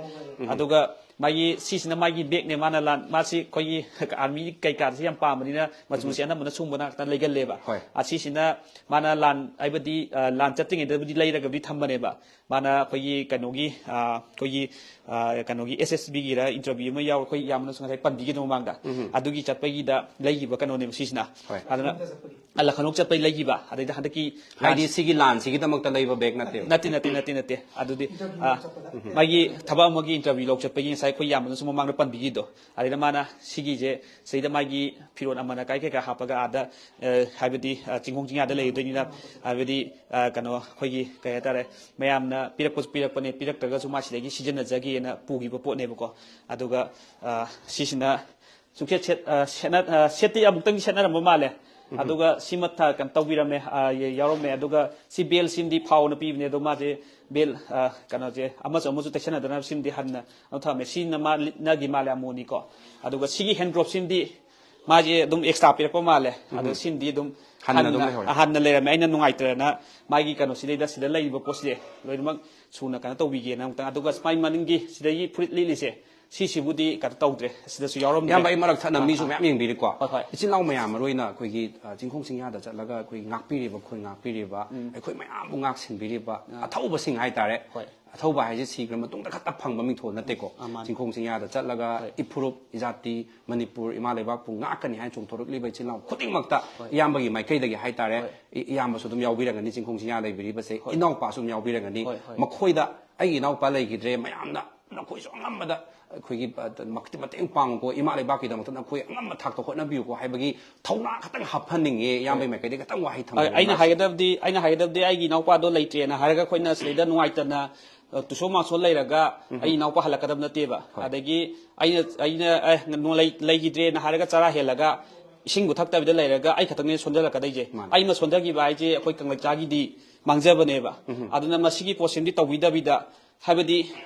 ꯑꯗꯨꯒ ꯃꯥꯒꯤ, ꯁꯤꯁꯤꯅ ꯃꯥꯒꯤ ꯕꯦꯒꯅꯦ꯫ ꯃꯥꯅ ꯂꯥꯟ, ꯃꯥꯁꯤ ꯑꯩꯈꯣꯏꯒꯤ ꯑꯥꯔꯃꯤ ꯀꯩꯀꯥꯁꯤ ꯌꯥꯝ ꯄꯥꯝꯕꯅꯤꯅ ꯃꯆꯨꯁꯦ ꯑꯅꯝꯕꯅ ꯁꯨꯝꯕ ꯉꯥꯛꯇ ꯂꯩꯒꯜꯂꯦꯕ꯫ ꯍꯣꯏ꯫ ꯑꯁꯤꯁꯤꯅ ꯃꯥꯅ ꯂꯥꯟ, ꯍꯥꯏꯕꯗꯤ, ꯑ, ꯂꯥꯟ ꯆꯠꯇ꯭ꯔꯤꯉꯩꯗꯕꯨꯗꯤ ꯂꯩꯔꯒꯕꯨꯗꯤ ꯊꯝꯕꯅꯦꯕ꯫ ꯃꯥꯅ ꯑꯩꯈꯣꯏꯒꯤ ꯀꯩꯅꯣꯒꯤ, ꯑ, ꯑꯩꯈꯣꯏꯒꯤ, ꯑ, ꯀꯩꯅꯣꯒꯤ ꯑꯦꯁ ꯑꯦꯁ ꯕꯤꯒꯤꯔ ꯏꯟꯇꯔꯚ꯭ꯌꯨ ꯑꯃ ꯌꯥꯎ, ꯑꯩꯈꯣꯏ ꯏꯌꯥꯝꯕꯅꯁꯨ ꯉꯁꯥꯏ ꯄꯟꯕꯤꯈꯤꯗꯕ ꯃꯃꯥꯡꯗ, ꯑꯗꯨꯒꯤ ꯆꯠꯄꯒꯤꯗ ꯂꯩꯈꯤꯕ ꯀꯩꯅꯣꯅꯦꯕ ꯁꯤꯁꯤꯅ꯫ ꯍꯣꯏ꯫ ꯑꯗꯨꯅ ꯑ, ꯂꯈꯅꯧ ꯆꯠꯄꯩ ꯂꯩꯈꯤꯕ, ꯑꯗꯩꯗ ꯍꯟꯗꯛꯀꯤ ꯍꯥꯏꯗꯤ ꯁꯤꯒꯤ ꯂꯥꯟꯁꯤꯒꯤꯗꯃꯛꯇ ꯂꯩꯕ ꯕꯦꯒ ꯅꯠꯇꯦꯕ꯫ ꯅꯠꯇꯦ, ꯅꯠꯇꯦ, ꯅꯠꯇꯦ, ꯅꯠꯇꯦ꯫ ꯑꯗꯨꯗꯤ, ꯑ, ꯃꯥꯒꯤ ꯊꯕꯛ ꯑꯃꯒꯤ ꯏꯟꯇꯔꯚ꯭ꯌꯨ ꯂꯧ ꯆꯠꯄꯒꯤ ꯉꯁꯥꯏ ꯑꯩꯈꯣꯏ ꯏꯌꯥꯝꯕꯅꯁꯨ ꯃꯃꯥꯡꯗ ꯄꯟꯕꯤꯈꯤꯗꯣ꯫ ꯑꯗꯩꯗ ꯃꯥꯅ ꯁꯤꯒꯤꯁꯦ, ꯁꯤꯗ ꯃꯥꯒꯤ ꯐꯤꯔꯣꯜ ꯑꯃꯅ ꯀꯥꯏ ꯀꯩꯀꯥ ꯍꯥꯞꯄꯒ ꯑꯥꯗ, ꯑ, ꯍꯥꯏꯕꯗꯤ, ꯑ, ꯆꯤꯡꯈꯣꯡ ꯆꯤꯡꯌꯥꯗ ꯂꯩꯔꯨꯗꯣꯏꯅꯤꯅ, ꯍꯥꯏꯕꯗꯤ, ꯑ, ꯀꯩꯅꯣ, ꯑꯩꯈꯣꯏꯒꯤ ꯀꯩ ꯍꯥꯏꯇꯥꯔꯦ, ꯃꯌꯥꯝꯅ ꯄꯤꯔꯛꯄꯁꯨ ꯄꯤꯔꯛꯄꯅꯦ, ꯄꯤꯔꯛꯇ꯭ꯔꯒꯁꯨ ꯃꯥ ꯁꯤꯗꯒꯤ ꯁꯤꯖꯤꯟꯅꯖꯒꯦꯅ ꯄꯨꯈꯤꯕ ꯄꯣꯠꯅꯦꯕꯀꯣ꯫ ꯑꯗꯨꯒ, ꯑ, ꯁꯤꯁꯤꯅ ꯁꯨꯡꯁꯦꯠ ꯁꯦꯠ-, ꯑ, ꯁꯦꯠꯅ-, ꯑ, ꯁꯦꯠꯇꯤ ꯑꯃꯨꯛꯇꯪꯗꯤ ꯁꯦꯠꯅꯔꯝꯕ ꯃꯥꯜꯂꯦ꯫ ꯑꯗꯨꯒ ꯁꯤꯃ ꯊ-, ꯀꯩꯅꯣ ꯇꯧꯕꯤꯔꯝꯃꯦ, ꯑ, ꯌ-, ꯌꯥꯎꯔꯝꯃꯦ꯫ ꯑꯗꯨꯒ ꯁꯤ ꯕꯦꯜ ꯁꯤꯝꯗꯤ ꯐꯥꯎꯅ ꯄꯤꯕꯅꯦ, ꯑꯗꯣ ꯃꯥꯁꯦ ꯕꯦꯜ, ꯑ, ꯀꯩꯅꯣꯁꯦ ꯑꯃꯁꯨ ꯑꯃꯁꯨ ꯇꯩꯁꯟꯅꯗꯅꯕ ꯁꯤꯝꯗꯤ ꯍꯟꯅ ꯑꯃ ꯊꯝꯃꯦ꯫ ꯁꯤꯅ ꯃꯥ ꯂꯤꯠꯅꯈꯤ ꯃꯥꯜꯂꯦ ꯑꯃꯣꯅꯤꯀꯣ꯫ ꯑꯗꯨꯒ ꯁꯤꯒꯤ ꯍꯦꯟ ꯗ꯭ꯔꯣꯞ ꯁꯤꯝꯗꯤ ꯃꯥꯁꯦ ꯑꯗꯨꯝ ꯑꯦꯛꯁꯇ꯭ꯔꯥ ꯄꯤꯔꯛꯄ ꯃꯥꯜꯂꯦ꯫ ꯑꯗꯣ ꯁꯤꯝꯗꯤ ꯑꯗꯨꯝ ꯍꯟꯅ ꯑꯗꯨꯝ ꯂꯩꯍꯧꯔꯦ꯫ ꯍꯟꯅ ꯂꯩꯔꯝꯃꯦ꯫ ꯑꯩꯅ ꯅꯨꯡꯉꯥꯏꯇ꯭ꯔꯦꯅ ꯃꯥꯒꯤ ꯀꯩꯅꯣ ꯁꯤꯗꯩꯗ ꯁꯤꯗ ꯂꯩꯔꯤꯕ ꯄꯣꯠꯁꯦ ꯂꯣꯏꯅꯃꯛ ꯁꯨꯅ ꯀꯩꯅꯣ ꯇꯧꯕꯤꯒꯦꯅ ꯑꯃꯨꯛꯇꯪ꯫ ꯑꯗꯨꯒ ꯁꯨꯃꯥꯏ ꯃꯅꯤꯡꯒꯤ ꯁꯤꯗꯒꯤ ꯐꯨꯔꯤꯠ ꯂꯤꯠꯂꯤꯁꯦ ꯁꯤꯁꯤꯕꯨꯗꯤ ꯀꯩꯅꯣ ꯇꯧꯗ꯭ꯔꯦ, ꯁꯤꯗꯁꯨ ꯌꯥꯎꯔꯝꯗ꯭ꯔꯦ꯫ ꯏꯌꯥꯝꯕ, ꯑꯩ ꯃꯔꯛ ꯊꯠꯅ ꯑꯥ, ꯃꯤꯁꯨ ꯑꯥ꯫ ꯃꯌꯥꯝ ꯌꯦꯡꯕꯤꯔꯤꯀꯣ꯫ ꯍꯣꯏ, ꯍꯣꯏ꯫ ꯏꯆꯤꯜ ꯏꯅꯥꯎ ꯃꯌꯥꯝ, ꯃꯔꯨ ꯑꯣꯏꯅ ꯑꯩꯈꯣꯏꯒꯤ, ꯑ, ꯆꯤꯡꯈꯣꯡ ꯆꯤꯡꯌꯥꯗ ꯆꯠꯂꯒ ꯑꯩꯈꯣꯏ ꯉꯥꯛꯄꯤꯔꯤꯕ, ꯈꯨꯟ ꯉꯥꯛꯄꯤꯔꯤꯕ, ꯑꯩꯈꯣꯏ ꯃꯌꯥꯝꯕꯨ ꯉꯥꯛ ꯁꯦꯟꯕꯤꯔꯤꯕ ꯑꯊꯧꯕꯁꯤꯡ ꯍꯥꯏꯇꯥꯔꯦ꯫ ꯍꯣꯏ꯫ ꯑꯊꯧꯕ ꯍꯥꯏꯁꯦ ꯁꯤꯈ꯭ꯔ ꯃꯇꯨꯡꯗ ꯈꯛꯇ ꯐꯪꯕ ꯃꯤꯡꯊꯣꯜ ꯅꯠꯇꯦꯀꯣ꯫ ꯑꯥ, ꯃꯥꯅꯦ꯫ ꯆꯤꯡꯈꯣꯡ ꯆꯤꯡꯌꯥꯗ ꯆꯠꯂꯒ ꯍꯣꯏ꯫ ꯏꯐꯨꯔꯨꯞ, ꯏꯖꯥꯇꯤ, ꯃꯅꯤꯄꯨꯔ ꯏꯃꯥ ꯂꯩꯕꯥꯛꯄꯨ ꯉꯥꯛꯀꯅꯤ ꯍꯥꯏꯅ ꯆꯣꯡꯊꯣꯔꯛꯂꯤꯕ ꯏꯆꯤꯜ ꯏꯅꯥꯎ ꯈꯨꯗꯤꯡꯃꯛꯇ ꯍꯣꯏ꯫ ꯏꯌꯥꯝꯕꯒꯤ ꯃꯥꯏꯀꯩꯗꯒꯤ ꯍꯥꯏꯇꯥꯔꯦ, ꯍꯣꯏ꯫ ꯏ-, ꯏꯌꯥꯝꯕꯁꯨ ꯑꯗꯨꯝ ꯌꯥꯎꯕꯤꯔꯒꯅꯤ ꯆꯤꯡꯈꯣꯡ ꯆꯤꯡꯌꯥ ꯂꯩꯕꯤꯔꯤꯕꯁꯦ, ꯍꯣꯏ꯫ ꯏꯅꯥꯎꯄꯥꯁꯨ ꯑꯗꯨꯝ ꯌꯥꯎꯕꯤꯔꯒꯅꯤ꯫ ꯍꯣꯏ, ꯍꯣꯏ꯫ ꯃꯈꯣꯏꯗ ꯑꯩꯒꯤ ꯏꯅꯥꯎꯄꯥ ꯂꯩꯈꯤꯗ꯭ꯔꯦ, ꯃꯌꯥꯝꯅ ꯅꯈꯣꯏꯁꯨ ꯑꯉꯝꯕꯗ ꯑꯩꯈꯣꯏꯒꯤ, ꯑ, ꯃꯛ-, ꯃꯇꯦꯡ ꯄꯥꯡꯉꯨꯀꯣ, ꯏꯃꯥ ꯂꯩꯕꯥꯛꯀꯤꯗꯃꯛꯇ ꯅꯈꯣꯏ ꯑꯉꯝꯕ ꯊꯥꯛꯇ ꯍꯣꯠꯅꯕꯤꯌꯨꯀꯣ ꯍꯥꯏꯕꯒꯤ ꯊꯧꯅꯥ ꯈꯛꯇꯪ ꯍꯥꯞꯍꯟꯅꯤꯡꯉꯦ꯫ ꯏꯌꯥꯝꯕꯒꯤ ꯃꯥꯏꯀꯩꯗꯒꯤ ꯈꯤꯇꯪ ꯋꯥꯍꯩ ꯊꯝꯕꯤꯌꯨ꯫ ꯑꯩꯅ ꯍꯥꯏꯒꯗꯕꯗꯤ, ꯑꯩꯅ ꯍꯥꯏꯒꯗꯕꯗꯤ ꯑꯩꯒꯤ ꯏꯅꯥꯎꯄꯥꯗꯣ ꯂꯩꯇ꯭ꯔꯦꯅ ꯍꯥꯏꯔꯒ ꯑꯩꯈꯣꯏꯅ ꯁꯤꯗꯩꯗ ꯅꯨꯡꯉꯥꯏꯇꯅ, ꯑ, ꯇꯨꯁꯣ ꯃꯥꯁꯣ ꯂꯩꯔꯒ ꯑꯩ ꯏꯅꯥꯎꯄꯥ ꯍꯜꯂꯛꯀꯗꯕ ꯅꯠꯇꯦꯕ꯫ ꯍꯣꯏ꯫ ꯑꯗꯒꯤ ꯑꯩꯅ, ꯑꯩꯅ, ꯑꯦ, ꯅꯣ-, ꯂꯩ-, ꯂꯩꯈꯤꯗ꯭ꯔꯦꯅ ꯍꯥꯏꯔꯒ ꯆꯔꯥ ꯍꯦꯜꯂꯒ ꯏꯁꯤꯡꯕꯨ ꯊꯛꯇꯕꯤꯗ ꯂꯩꯔꯒ ꯑꯩ ꯈꯛꯇꯪꯅꯦ ꯁꯣꯟꯖꯜꯂꯛꯀꯗꯣꯏꯁꯦ꯫ ꯃꯥꯅꯦ꯫ ꯑꯩꯅ ꯁꯣꯟꯊꯈꯤꯕ ꯍꯥꯏꯁꯦ ꯑꯩꯈꯣꯏ ꯀꯪꯂꯩꯆꯥꯒꯤꯗꯤ ꯃꯥꯡꯖꯕꯅꯦꯕ꯫ ꯑꯗꯨꯅ ꯃꯁꯤꯒꯤ ꯄꯣꯠꯁꯤꯃꯗꯤ ꯇꯧꯕꯤꯗꯕꯤꯗ, ꯍꯥꯏꯕꯗꯤ,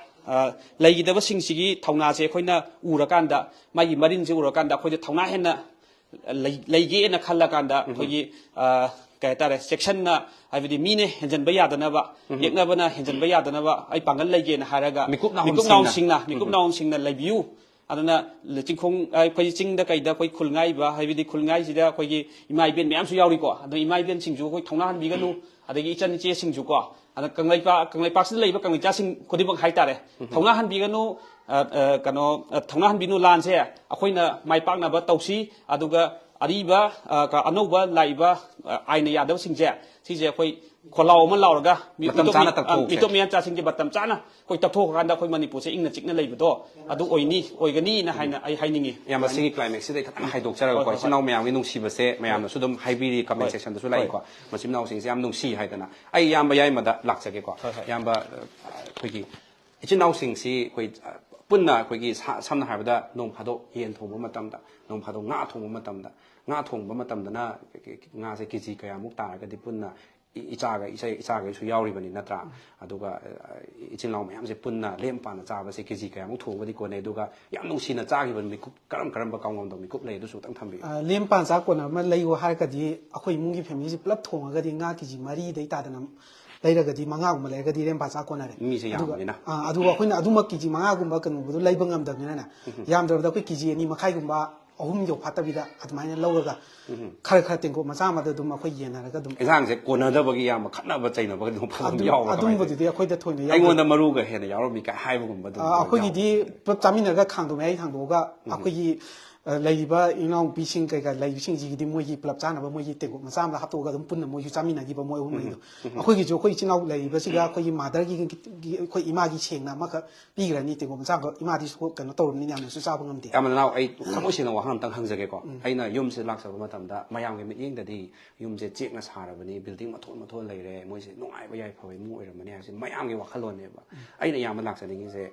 ꯑ, ꯂꯩꯈꯤꯗꯕꯁꯤꯡꯁꯤꯒꯤ ꯊꯧꯅꯥꯁꯦ ꯑꯩꯈꯣꯏꯅ ꯎꯔꯀꯥꯟꯗ, ꯃꯥꯒꯤ ꯃꯔꯤꯟꯁꯦ ꯎꯔꯀꯥꯟꯗ ꯑꯩꯈꯣꯏꯗ ꯊꯧꯅꯥ ꯍꯦꯟꯅ ꯂꯩ-, ꯂꯩꯒꯦꯅ ꯈꯜꯂꯀꯥꯟꯗ ꯑꯩꯈꯣꯏꯒꯤ, ꯑ, ꯀꯩ ꯍꯥꯏꯇꯥꯔꯦ, ꯆꯦꯛꯁꯟꯅ, ꯍꯥꯏꯕꯗꯤ ꯃꯤꯅ ꯍꯦꯟꯖꯟꯕ ꯌꯥꯗꯅꯕ, ꯌꯦꯛꯅꯕꯅ ꯍꯦꯟꯖꯟꯕ ꯌꯥꯗꯅꯕ ꯑꯩ ꯄꯥꯡꯒꯜ ꯂꯩꯒꯦꯅ ꯍꯥꯏꯔꯒ ꯃꯤꯀꯨꯞ ꯅꯥꯍꯨꯝꯁꯤꯡꯅ, ꯃꯤꯀꯨꯞ ꯅꯥꯍꯨꯝꯁꯤꯡꯅ ꯂꯩꯕꯤꯌꯨ꯫ ꯑꯗꯨꯅ ꯆꯤꯡꯈꯣꯡ, ꯑꯩꯈꯣꯏ ꯆꯤꯡꯗ ꯀꯩꯗ ꯑꯩꯈꯣꯏ ꯈꯨꯜ ꯉꯥꯛꯏꯕ, ꯍꯥꯏꯕꯗꯤ ꯈꯨꯜ ꯉꯥꯛꯏꯁꯤꯗ ꯑꯩꯈꯣꯏꯒꯤ ꯏꯃꯥ ꯏꯕꯦꯟ ꯃꯌꯥꯝꯁꯨ ꯌꯥꯎꯔꯤꯀꯣ꯫ ꯑꯗꯣ ꯏꯃꯥ ꯏꯕꯦꯟꯁꯤꯡꯁꯨ ꯑꯩꯈꯣꯏ ꯊꯧꯅꯥ ꯍꯟꯕꯤꯒꯅꯨ, ꯑꯗꯒꯤ ꯏꯆꯟ ꯏꯆꯦꯁꯤꯡꯁꯨꯀꯣ꯫ ꯑꯗ ꯀꯪꯂꯩꯄꯥꯛ, ꯀꯪꯂꯩꯄꯥꯛꯁꯤꯗ ꯂꯩꯕ ꯀꯪꯂꯩꯆꯥꯁꯤꯡ ꯈꯨꯗꯤꯡꯃꯛ ꯍꯥꯏꯇꯥꯔꯦ, ꯊꯧꯅꯥ ꯍꯟꯕꯤꯒꯅꯨ, ꯑ, ꯑ, ꯀꯩꯅꯣ, ꯑ, ꯊꯧꯅꯥ ꯍꯟꯕꯤꯅꯨ ꯂꯥꯟꯁꯦ ꯑꯩꯈꯣꯏꯅ ꯃꯥꯏ ꯄꯥꯛꯅꯕ ꯇꯧꯁꯤ꯫ ꯑꯗꯨꯒ ꯑꯔꯤꯕ, ꯑ, ꯀ-, ꯑꯅꯧꯕ ꯂꯥꯛꯏꯕ, ꯑ, ꯑꯥꯏꯟꯅ ꯌꯥꯗꯕꯁꯤꯡꯁꯦ, ꯁꯤꯁꯦ ꯑꯩꯈꯣꯏ ꯈꯣꯜꯂꯥꯎ ꯑꯃ ꯂꯥꯎꯔꯒ ꯃꯤ-, ꯃꯇꯝ ꯃꯤꯇꯣꯞ ꯆꯥꯅ ꯃꯤ-, ꯑ, ꯇꯛꯊꯣꯛꯁꯦ꯫ ꯃꯤꯇꯣꯞ ꯃꯤꯌꯥꯟꯆꯥꯁꯤꯡꯁꯦ ꯃꯇꯝ ꯆꯥꯅ ꯑꯩꯈꯣꯏ ꯇꯛꯊꯣꯛꯑꯀꯥꯟꯗ ꯑꯩꯈꯣꯏ ꯃꯅꯤꯄꯨꯔꯁꯦ ꯏꯪꯅ ꯆꯤꯛꯅ ꯂꯩꯕꯗꯣ ꯑꯗꯨ ꯑꯣꯏꯅꯤ, ꯑꯣꯏꯒꯅꯤꯅ ꯍꯥꯏꯅ ꯑꯩ ꯍꯥꯏꯅꯤꯡꯉꯤ꯫ ꯌꯥꯝ ꯃꯁꯤꯒꯤ climax ꯁꯤꯗ ꯑꯩ ꯈꯤꯇꯪ ꯍꯥꯏꯗꯣꯛꯆꯔꯒꯀꯣ꯫ ꯍꯣꯏ, ꯍꯣꯏ, ꯏꯆꯤꯟ ꯏꯅꯥꯎ ꯃꯌꯥꯝꯒꯤ ꯅꯨꯡꯁꯤꯕꯁꯦ ꯃꯌꯥꯝꯅꯁꯨ ꯑꯗꯨꯝ ꯍꯥꯏꯕꯤꯔꯤ comment ꯍꯣꯏ꯫ Section ꯗꯁꯨ ꯂꯥꯛꯏꯀꯣ꯫ ꯃꯆꯤꯟ ꯃꯅꯥꯎꯁꯤꯡꯁꯦ ꯌꯥꯝ ꯅꯨꯡꯁꯤ ꯍꯥꯏꯗꯅ꯫ ꯑꯩ ꯏꯌꯥꯝꯕ ꯌꯥꯏꯃꯗ ꯂꯥꯛꯆꯒꯦꯀꯣ꯫ ꯍꯣꯏ, ꯍꯣꯏ꯫ ꯏꯌꯥꯝꯕ, ꯑ, ꯑꯩꯈꯣꯏꯒꯤ ꯏꯆꯤꯟ ꯏꯅꯥꯎꯁꯤꯡꯁꯤ ꯑꯩꯈꯣꯏ, ꯑ, ꯄꯨꯟꯅ ꯑꯩꯈꯣꯏꯒꯤ ꯁꯥ-, ꯁꯝꯅ ꯍꯥꯏꯔꯕꯗ ꯅꯣꯡ ꯐꯥꯗꯣꯛ ꯌꯦꯟ ꯊꯣꯡꯕ ꯃꯇꯝꯗ, ꯅꯣꯡ ꯐꯥꯗꯣꯛ ꯉꯥ ꯊꯣꯡꯕ ꯃꯇꯝꯗ, ꯉꯥ ꯊꯣꯡꯕ ꯃꯇꯝꯗꯅ ꯉꯥꯁꯦ ꯀꯦꯖꯤ ꯀꯌꯥꯃꯨꯛ ꯇꯥꯔꯒꯗꯤ ꯄꯨꯟꯅ ꯏ-, ꯏꯆꯥꯒ-, ꯏꯆꯦ-, ꯏꯆꯥꯈꯩꯁꯨ ꯌꯥꯎꯔꯤꯕꯅꯤ ꯅꯠꯇ꯭ꯔꯥ? ꯑꯗꯨꯒ, ꯑ, ꯏꯆꯤꯟ ꯏꯅꯥꯎ ꯃꯌꯥꯝꯁꯦ ꯄꯨꯟꯅ ꯂꯦꯝ ꯄꯥꯅ ꯆꯥꯕꯁꯦ ꯀꯦꯖꯤ ꯀꯌꯥꯃꯨꯛ ꯊꯣꯡꯕꯗꯤ ꯀꯣꯟꯅꯩ? ꯑꯗꯨꯒ ꯌꯥꯝ ꯅꯨꯡꯁꯤꯅ ꯆꯥꯈꯤꯕ ꯃꯤꯀꯨꯞ ꯀꯔꯝ ꯀꯔꯝꯕ ꯀꯥꯎꯉꯝꯗꯕ ꯃꯤꯀꯨꯞ ꯂꯩ? ꯑꯗꯨꯁꯨ ꯈꯤꯇꯪ ꯊꯝꯕꯤꯌꯨ꯫ ꯑ, ꯂꯦꯝ ꯄꯥꯟ ꯆꯥ ꯀꯣꯟꯅꯕ ꯑꯃ ꯂꯩꯌꯨ ꯍꯥꯏꯔꯒꯗꯤ ꯑꯩꯈꯣꯏ ꯏꯃꯨꯡꯒꯤ family ꯁꯦ ꯄꯨꯂꯞ ꯊꯣꯡꯉꯒꯗꯤ ꯉꯥ ꯀꯦꯖꯤ ꯃꯔꯤꯗꯩ ꯇꯥꯗꯅ ꯂꯩꯔꯒꯗꯤ ꯃꯉꯥꯒꯨꯝꯕ ꯂꯩꯔꯒꯗꯤ ꯂꯦꯝ ꯄꯥꯟ ꯆꯥ ꯀꯣꯟꯅꯔꯦ꯫ ꯃꯤꯁꯦ ꯑꯗꯨꯒ, ꯌꯥꯝꯕꯅꯤꯅ꯫ ꯑ, ꯑꯗꯨꯒ ꯑꯩꯈꯣꯏꯅ ꯑꯗꯨꯃꯛ ꯀꯦꯖꯤ ꯃꯉꯥꯒꯨꯝꯕ ꯀꯩꯅꯣꯗꯣ ꯂꯩꯕ ꯉꯝꯗꯕꯅꯤꯅꯅꯦ, ꯌꯥꯝꯗ꯭ꯔꯕꯗ ꯑꯩꯈꯣꯏ ꯀꯦꯖꯤ ꯑꯅꯤ ꯃꯈꯥꯏꯒꯨꯝꯕ ꯑꯍꯨꯝ ꯌꯧꯐꯥꯠꯇꯕꯤꯗ ꯑꯗꯨꯃꯥꯏꯅ ꯂꯧꯔꯒ ꯈꯔ ꯈꯔ ꯇꯦꯡꯀꯣꯠ ꯃꯆꯥ ꯑꯃꯗ ꯑꯗꯨꯝ ꯑꯩꯈꯣꯏ ꯌꯦꯟꯅꯔꯒ ꯑꯗꯨꯝ ꯏꯟꯁꯥꯡꯁꯦ ꯀꯣꯟꯅꯗꯕꯒꯤ ꯌꯥꯝꯅ ꯈꯠꯅꯕ ꯆꯩꯅꯕꯒ ꯑꯗꯨꯝ ꯐꯥꯎꯕ ꯑꯗꯨꯝ, ꯌꯥꯎꯕ꯭ꯔꯥ ꯀꯃꯥꯏꯅ ꯇꯧꯏ? ꯑꯗꯨꯝꯕꯗꯨꯗꯤ ꯑꯩꯈꯣꯏꯗ ꯊꯣꯏꯅ ꯌꯥꯎꯗꯦ꯫ ꯑꯩꯉꯣꯟꯗ ꯃꯔꯨꯒ ꯍꯦꯟꯅ ꯌꯥꯎꯔꯝꯃꯤ ꯀꯥꯏ ꯍꯥꯏꯕꯒꯨꯝꯕ ꯑꯗꯨꯝ ꯑ, ꯌꯥꯎꯕ꯭ꯔꯥ? ꯑꯩꯈꯣꯏꯒꯤꯗꯤ ꯄꯨꯂꯞ ꯆꯥꯃꯤꯟꯅꯔꯒ ꯈꯥꯡꯗꯣ ꯃꯌꯥꯏ ꯊꯥꯡꯗꯣꯛꯑꯒ ꯑꯩꯈꯣꯏꯒꯤ, ꯑ, ꯂꯩꯔꯤꯕ ꯏꯅꯥꯎꯅꯨꯄꯤꯁꯤꯡ ꯀꯩꯀꯥ ꯂꯩꯕꯁꯤꯡꯁꯤꯒꯤꯗꯤ ꯃꯣꯏꯒꯤ ꯄꯨꯂꯞ ꯆꯥꯅꯕ ꯃꯣꯏꯒꯤ ꯇꯦꯡꯀꯣꯠ ꯃꯆꯥ ꯑꯃꯗ ꯍꯥꯞꯇꯣꯛꯑꯒ ꯑꯗꯨꯝ ꯄꯨꯟꯅ ꯃꯣꯏꯁꯨ ꯆꯥꯃꯤꯟꯅꯈꯤꯕ ꯃꯣꯏ ꯑꯍꯨꯝ ꯃꯔꯤꯗꯣ꯫ ꯑꯩꯈꯣꯏꯒꯤꯁꯨ ꯑꯩꯈꯣꯏ ꯏꯆꯤꯜ ꯏꯅꯥꯎ ꯂꯩꯔꯤꯕꯁꯤꯒ ꯑꯩꯈꯣꯏꯒꯤ mother ꯒꯤ, ꯑꯩꯈꯣꯏ ꯏꯃꯥꯒꯤ ꯁꯦꯡꯅ ꯑꯃꯈꯛ ꯄꯤꯈ꯭ꯔꯅꯤ ꯇꯦꯡꯀꯣꯠ ꯃꯆꯥ ꯑꯃꯈꯛ꯫ ꯏꯃꯥꯗꯤ ꯁꯣꯛ-, ꯀꯩꯅꯣ ꯇꯧꯔꯕꯅꯤꯅ ꯌꯥꯝꯅꯁꯨ ꯆꯥꯕ ꯉꯝꯗꯦ꯫ ꯌꯥꯝ ꯅꯅꯥꯎ, ꯑꯩ ꯊꯃꯣꯏ ꯁꯦꯡꯅ ꯋꯥꯍꯪ ꯑꯝꯇꯪ ꯍꯪꯖꯒꯦꯀꯣ꯫ ꯑꯩꯅ ꯌꯨꯝꯁꯤꯗ ꯂꯥꯛꯆꯕ ꯃꯇꯝꯗ ꯃꯌꯥꯝꯒꯤ ꯃꯤꯠꯌꯦꯡꯗꯗꯤ ꯌꯨꯝꯁꯦ ꯆꯦꯛꯅ ꯁꯥꯔꯕꯅꯤ, building ꯃꯊꯣꯟ ꯃꯊꯣꯟ ꯂꯩꯔꯦ, ꯃꯣꯏꯁꯦ ꯅꯨꯡꯉꯥꯏꯕ ꯌꯥꯏꯐꯕ ꯏꯃꯨꯡ ꯑꯣꯏꯔꯝꯃꯅꯤ ꯍꯥꯏꯕꯁꯦ ꯃꯌꯥꯝꯒꯤ ꯋꯥꯈꯜꯂꯣꯟꯅꯦꯕ꯫ ꯑꯩꯅ ꯏꯌꯥꯝꯕ ꯂꯥꯛꯆꯅꯤꯡꯉꯤꯁꯦ,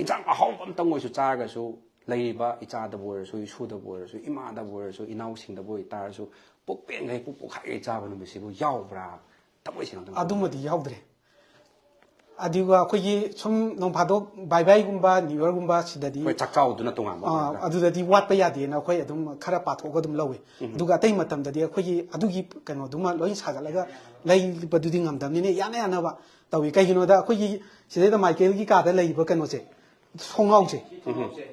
ꯏꯟꯁꯥꯡ ꯑꯍꯥꯎꯕ ꯑꯝꯇꯪ ꯑꯣꯏꯁꯨ ꯆꯥꯔꯒꯁꯨ, ꯂꯩꯔꯤꯕ ꯏꯆꯥꯗꯕꯨ ꯑꯣꯏꯔꯁꯨ, ꯏꯁꯨꯗꯕꯨ ꯑꯣꯏꯔꯁꯨ, ꯏꯃꯥꯗꯕꯨ ꯑꯣꯏꯔꯁꯨ, ꯏꯅꯥꯎꯁꯤꯡꯗꯕꯨ ꯑꯣꯏꯇꯥꯔꯁꯨ, ꯄꯨꯛ ꯄꯦꯟꯈꯩ ꯄꯨꯛ ꯄꯣꯛꯈꯥꯏꯈꯩ ꯆꯥꯕ ꯅꯨꯃꯤꯠꯁꯤꯕꯨ ꯌꯥꯎꯕ꯭ꯔꯥ? ꯊꯃꯣꯏ ꯁꯦꯡꯅ ꯑꯝꯇꯪ ꯑꯗꯨꯃꯗꯤ ꯌꯥꯎꯗ꯭ꯔꯦ꯫ ꯑꯗꯨꯒ ꯑꯩꯈꯣꯏꯒꯤ ꯁꯨꯝ ꯅꯣꯡ ꯐꯥꯗꯣꯛ ꯕꯥꯏ ꯕꯥꯏꯒꯨꯝꯕ, ꯅ꯭ꯌꯨ ꯌꯔꯒꯨꯝꯕ ꯁꯤꯗꯗꯤ, ꯑꯩꯈꯣꯏ ꯆꯥꯛꯆꯥꯎꯗꯨꯅ ꯇꯣꯉꯥꯟꯕ ꯑꯥ, ꯑꯣꯏꯔꯒ꯫ ꯑꯗꯨꯗꯗꯤ ꯋꯥꯠꯄ ꯌꯥꯗꯦꯅ ꯑꯩꯈꯣꯏ ꯑꯗꯨꯝ ꯈꯔ ꯄꯥꯊꯣꯛꯑꯒ ꯑꯗꯨꯝ ꯂꯧꯋꯤ꯫ ꯑꯗꯨꯒ ꯑꯇꯩ ꯃꯇꯝꯗꯗꯤ ꯑꯩꯈꯣꯏꯒꯤ ꯑꯗꯨꯒꯤ ꯀꯩꯅꯣꯗꯨꯃ ꯂꯣꯏ ꯁꯥꯒꯠꯂꯒ ꯂꯩꯕꯗꯨꯗꯤ ꯉꯝꯗꯕꯅꯤꯅ, ꯌꯥꯅ ꯌꯥꯅꯕ ꯇꯧꯏ꯫ ꯀꯩꯒꯤꯅꯣꯗ ꯑꯩꯈꯣꯏꯒꯤ ꯁꯤꯗꯩꯗ ꯃꯥꯏꯀꯦꯜꯒꯤ ꯀꯥꯗ ꯂꯩꯔꯤꯕ ꯀꯩꯅꯣꯁꯦ, ꯊꯣꯡꯅꯥꯎꯁꯦ,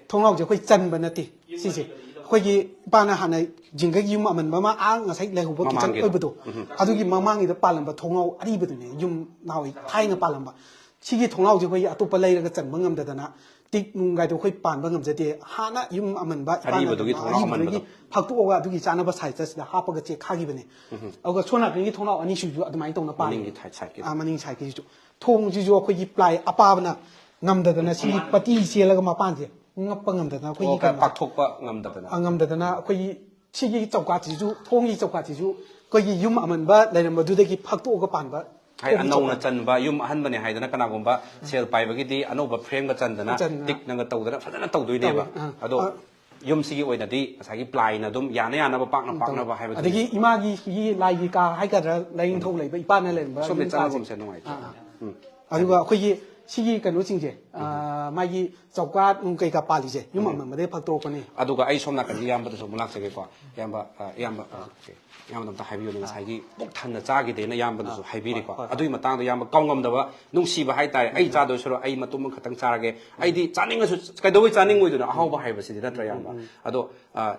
ꯊꯣꯡꯅꯥꯎꯁꯦ ꯑꯩꯈꯣꯏ ꯆꯟꯕ ꯅꯠꯇꯦ꯫ ꯁꯤꯁꯦ ꯑꯩꯈꯣꯏꯒꯤ ꯏꯄꯥꯅ ꯍꯥꯟꯅ ꯖꯤꯡꯒꯒꯤ ꯌꯨꯝ ꯑꯃꯟꯕ ꯑꯃ, ꯑꯥ, ꯉꯁꯥꯏ ꯂꯩꯍꯧꯕ ꯀꯤꯆꯟ ꯃꯃꯥꯡꯒꯤꯗꯣ꯫ ꯑꯣꯏꯕꯗꯣ, ꯑꯗꯨꯒꯤ ꯃꯃꯥꯡꯒꯤꯗ ꯄꯥꯜꯂꯝꯕ ꯊꯣꯡꯅꯥꯎ ꯑꯔꯤꯕꯗꯨꯅꯦ, ꯌꯨꯝ ꯅꯍꯥꯟꯋꯥꯏ ꯊꯥꯏꯅ ꯄꯥꯜꯂꯝꯕ꯫ ꯁꯤꯒꯤ ꯊꯣꯡꯅꯥꯎꯁꯦ ꯑꯩꯈꯣꯏꯒꯤ ꯑꯇꯣꯞꯄ ꯂꯩꯔꯒ ꯆꯟꯕ ꯉꯝꯗꯗꯅ, ꯇꯤꯛ ꯅꯨꯡꯒꯥꯏꯗꯣ ꯑꯩꯈꯣꯏ ꯄꯥꯟꯕ ꯉꯝꯖꯗꯦ꯫ ꯍꯥꯟꯅ ꯌꯨꯝ ꯑꯃꯟꯕ ꯏꯄꯥꯅ ꯑꯔꯤꯕꯗꯨꯒꯤ ꯂꯩꯕ ꯊꯣꯡꯅꯥꯎ ꯑꯔꯤꯕꯗꯨꯗꯒꯤ ꯑꯃꯟꯕꯗꯣ꯫ ꯐꯥꯛꯇꯣꯛꯑꯒ ꯑꯗꯨꯒꯤ ꯆꯥꯅꯕ ꯁꯥꯏꯖꯇ ꯁꯤꯗ ꯍꯥꯞꯄꯒ ꯆꯦꯛꯈꯥꯈꯤꯕꯅꯦ꯫ ꯑꯗꯨꯒ ꯁꯣꯝ ꯅꯥꯀꯟꯒꯤ ꯊꯣꯡꯅꯥꯎ ꯑꯅꯤꯁꯤꯁꯨ ꯑꯗꯨꯃꯥꯏꯅ ꯇꯧꯅ ꯄꯥꯜꯂꯤ꯫ ꯃꯅꯤꯡꯒꯤ side, sideꯀꯤꯗꯣ꯫ ꯑꯥ, ꯃꯅꯤꯡ sideꯀꯤꯁꯤꯁꯨ꯫ ꯊꯣꯡꯁꯤꯁꯨ ꯑꯩꯈꯣꯏꯒꯤ ply ꯑꯄꯥꯕꯅ ꯉꯝꯗꯗꯅ, ꯁꯤꯒꯤ ꯄꯇꯤ ꯆꯦꯜꯂꯒ ꯃꯄꯥꯟꯁꯦ ꯉꯞꯄ ꯉꯝꯗꯗꯅ ꯑꯩꯈꯣꯏꯒꯤ ꯑꯣ, ꯈꯔ ꯀꯩꯅꯣꯁꯦ ꯄꯥꯛꯊꯣꯛꯄ ꯉꯝꯗꯗꯅ꯫ ꯑ, ꯉꯝꯗꯗꯅ ꯑꯩꯈꯣꯏꯒꯤ ꯁꯤꯒꯤ ꯆꯧꯀꯥꯠꯁꯤꯁꯨ, ꯊꯣꯡꯒꯤ ꯆꯧꯀꯥꯠꯁꯤꯁꯨ ꯑꯩꯈꯣꯏꯒꯤ ꯌꯨꯝ ꯑꯃꯟꯕ ꯂꯩꯔꯝꯕꯗꯨꯗꯒꯤ ꯐꯥꯛꯇꯣꯛꯑꯒ ꯄꯥꯟꯕ ꯍꯥꯏ, ꯊꯣꯡꯒꯤ ꯑꯅꯧꯅ ꯆꯧꯀꯥꯠ꯫ ꯆꯟꯕ, ꯌꯨꯝ ꯑꯍꯟꯕꯅꯦ ꯍꯥꯏꯗꯅ ꯀꯅꯥꯒꯨꯝꯕ ꯁꯦꯜ ꯄꯥꯏꯕꯒꯤꯗꯤ ꯑꯅꯧꯕ frameꯒ ꯆꯟꯗꯅ, ꯆꯟꯗꯅ꯫ ꯇꯤꯛꯅꯒ ꯇꯧꯗꯅ ꯐꯖꯅ ꯇꯧꯗꯣꯏꯅꯦꯕ꯫ ꯇꯧꯋꯦ, ꯑꯥ꯫ ꯑꯗꯣ ꯑꯥ꯫ ꯌꯨꯝꯁꯤꯒꯤ ꯑꯣꯏꯅꯗꯤ ꯉꯁꯥꯏꯒꯤ plyꯅ ꯑꯗꯨꯝ ꯌꯥꯅ ꯌꯥꯅꯕ, ꯄꯥꯛꯅ ꯄꯥꯛꯅꯕ ꯍꯥꯏꯕꯗꯨꯅꯦ꯫ ꯑꯗꯒꯤ ꯏꯃꯥꯒꯤ ꯁꯤꯒꯤ ꯂꯥꯏꯒꯤ ꯀꯥ ꯍꯥꯏꯒꯗ꯭ꯔꯥ, ꯂꯥꯏꯅꯤꯡꯊꯧ ꯂꯩꯕ ꯏꯄꯥꯅ ꯂꯩꯔꯝꯕ ꯁꯣꯝꯗ ꯌꯨꯝ ꯀꯥꯁꯦ꯫ ꯆꯪꯉꯒꯨꯝꯁꯦ, ꯅꯨꯡꯉꯥꯏꯇꯦ꯫ ꯑꯥ꯫ ꯎꯝ꯫ ꯑꯗꯨꯒ ꯑꯩꯈꯣꯏꯒꯤ ꯁꯤꯒꯤ ꯀꯩꯅꯣꯁꯤꯡꯁꯦ, ꯑꯥ, ꯃꯥꯒꯤ ꯆꯧꯀꯥꯠ ꯅꯨꯡ ꯀꯩꯀꯥ ꯄꯥꯜꯂꯤꯁꯦ ꯌꯨꯝ ꯑꯃꯟꯕꯗꯒꯤ ꯐꯥꯛꯇꯣꯔꯛꯄꯅꯤ꯫ ꯑꯗꯨꯒ ꯑꯩ ꯁꯣꯝ ꯅꯥꯀꯟꯒꯤ ꯏꯌꯥꯝꯕꯗꯁꯨ ꯑꯃꯨꯛ ꯂꯥꯛꯆꯒꯦꯀꯣ꯫ ꯏꯌꯥꯝꯕ, ꯑ, ꯏꯌꯥꯝꯕ, ꯑ, okay꯫ ꯏꯌꯥꯝꯕꯗ ꯑꯝꯇ ꯍꯥꯏꯕꯤꯌꯨꯅꯦ, ꯉꯁꯥꯏꯒꯤ ꯄꯨꯛ ꯊꯟꯅ ꯆꯥꯈꯤꯗꯦꯅ ꯏꯌꯥꯝꯕꯅꯁꯨ ꯍꯥꯏꯕꯤꯔꯤꯀꯣ꯫ ꯍꯣꯏ, ꯍꯣꯏ꯫ ꯑꯗꯨꯒꯤ ꯃꯇꯥꯡꯗ ꯏꯌꯥꯝꯕ ꯀꯥꯎꯉꯝꯗꯕ ꯅꯨꯡꯁꯤꯕ ꯍꯥꯏꯇꯥꯔꯦ꯫ "ꯑꯩ ꯆꯥꯗꯣꯏ ꯁꯔꯨꯛ ꯑꯩ ꯃꯇꯨꯝ ꯑꯃꯈꯛꯇꯪ ꯆꯥꯔꯒꯦ꯫ ꯑꯩꯗꯤ ꯆꯥꯅꯤꯡꯉꯁꯨ ꯀꯩꯗꯧꯕꯩ ꯆꯥꯅꯤꯡꯉꯣꯏꯗꯣꯏꯅꯣ? ꯑꯍꯥꯎꯕ ꯍꯥꯏꯕꯁꯤꯗꯤ ꯅꯠꯇ꯭ꯔꯥ, ꯏꯌꯥꯝꯕ?" ꯑꯗꯣ, ꯑ,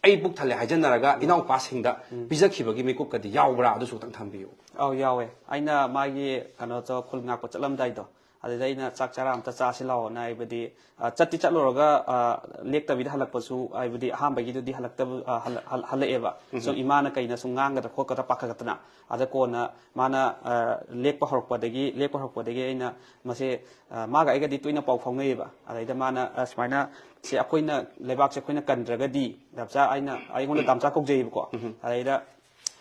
"ꯑꯩ ꯄꯨꯛ ꯊꯜꯂꯦ" ꯍꯥꯏꯖꯟꯅꯔꯒ ꯏꯅꯥꯎꯄꯥꯁꯤꯡꯗ ꯄꯤꯖꯈꯤꯕꯒꯤ ꯃꯤꯀꯨꯞꯀꯗꯤ ꯌꯥꯎꯕ꯭ꯔꯥ? ꯑꯗꯨꯁꯨ ꯈꯤꯇꯪ ꯊꯝꯕꯤꯌꯨ꯫ ꯑꯧ, ꯌꯥꯎꯋꯦ꯫ ꯑꯩꯅ ꯃꯥꯒꯤ ꯀꯩꯅꯣ ꯇꯧ-, ꯈꯨꯜ ꯉꯥꯛꯄ ꯆꯠꯂꯝꯗꯥꯏꯗꯣ, ꯑꯗꯨꯗ ꯑꯩꯅ "ꯆꯥꯛ ꯆꯔꯥ ꯑꯝꯇ ꯆꯥꯁꯤ ꯂꯥꯛꯑꯣꯅ", ꯍꯥꯏꯕꯗꯤ, ꯑ, ꯆꯠꯇꯤ ꯆꯠꯂꯨꯔꯒ, ꯑ, ꯂꯦꯛꯇꯕꯤꯗ ꯍꯜꯂꯛꯄꯁꯨ, ꯍꯥꯏꯕꯗꯤ ꯑꯍꯥꯟꯕꯒꯤꯗꯨꯗꯤ ꯍꯜꯂꯛꯇꯕ, ꯑ, ꯍꯜꯂ-, ꯍꯜ-, ꯍꯜꯂꯛꯑꯦꯕ꯫ ꯁꯨꯝ ꯏꯃꯥꯅ ꯀꯩꯅ ꯁꯨꯝ ꯉꯥꯡꯒꯗ꯭ꯔꯥ ꯈꯣꯠꯀꯗ꯭ꯔꯥ ꯄꯥꯈꯠꯇꯅ꯫ ꯑꯗ ꯀꯣꯟꯅ ꯃꯥꯅ, ꯑ, ꯂꯦꯛꯄ ꯍꯧꯔꯛꯄꯗꯒꯤ, ꯂꯦꯛꯄ ꯍꯧꯔꯛꯄꯗꯒꯤ ꯑꯩꯅ ꯃꯁꯦ, ꯑ, ꯃꯥꯒ ꯑꯩꯒꯗꯤ ꯇꯣꯏꯅ ꯄꯥꯎ ꯐꯥꯎꯅꯩꯌꯦꯕ꯫ ꯑꯗꯩꯗ ꯃꯥꯅ, ꯑ, ꯁꯨꯃꯥꯏꯅ, "ꯁꯤ ꯑꯩꯈꯣꯏꯅ, ꯂꯩꯕꯥꯛꯁꯦ ꯑꯩꯈꯣꯏꯅ ꯀꯟꯗ꯭ꯔꯒꯗꯤ", ꯗꯥꯝꯆꯥ, ꯑꯩꯅ, ꯑꯩꯉꯣꯟꯗ ꯗꯥꯝꯆꯥ ꯀꯧꯖꯩꯌꯦꯕꯀꯣ꯫ ꯑꯗꯩꯗ,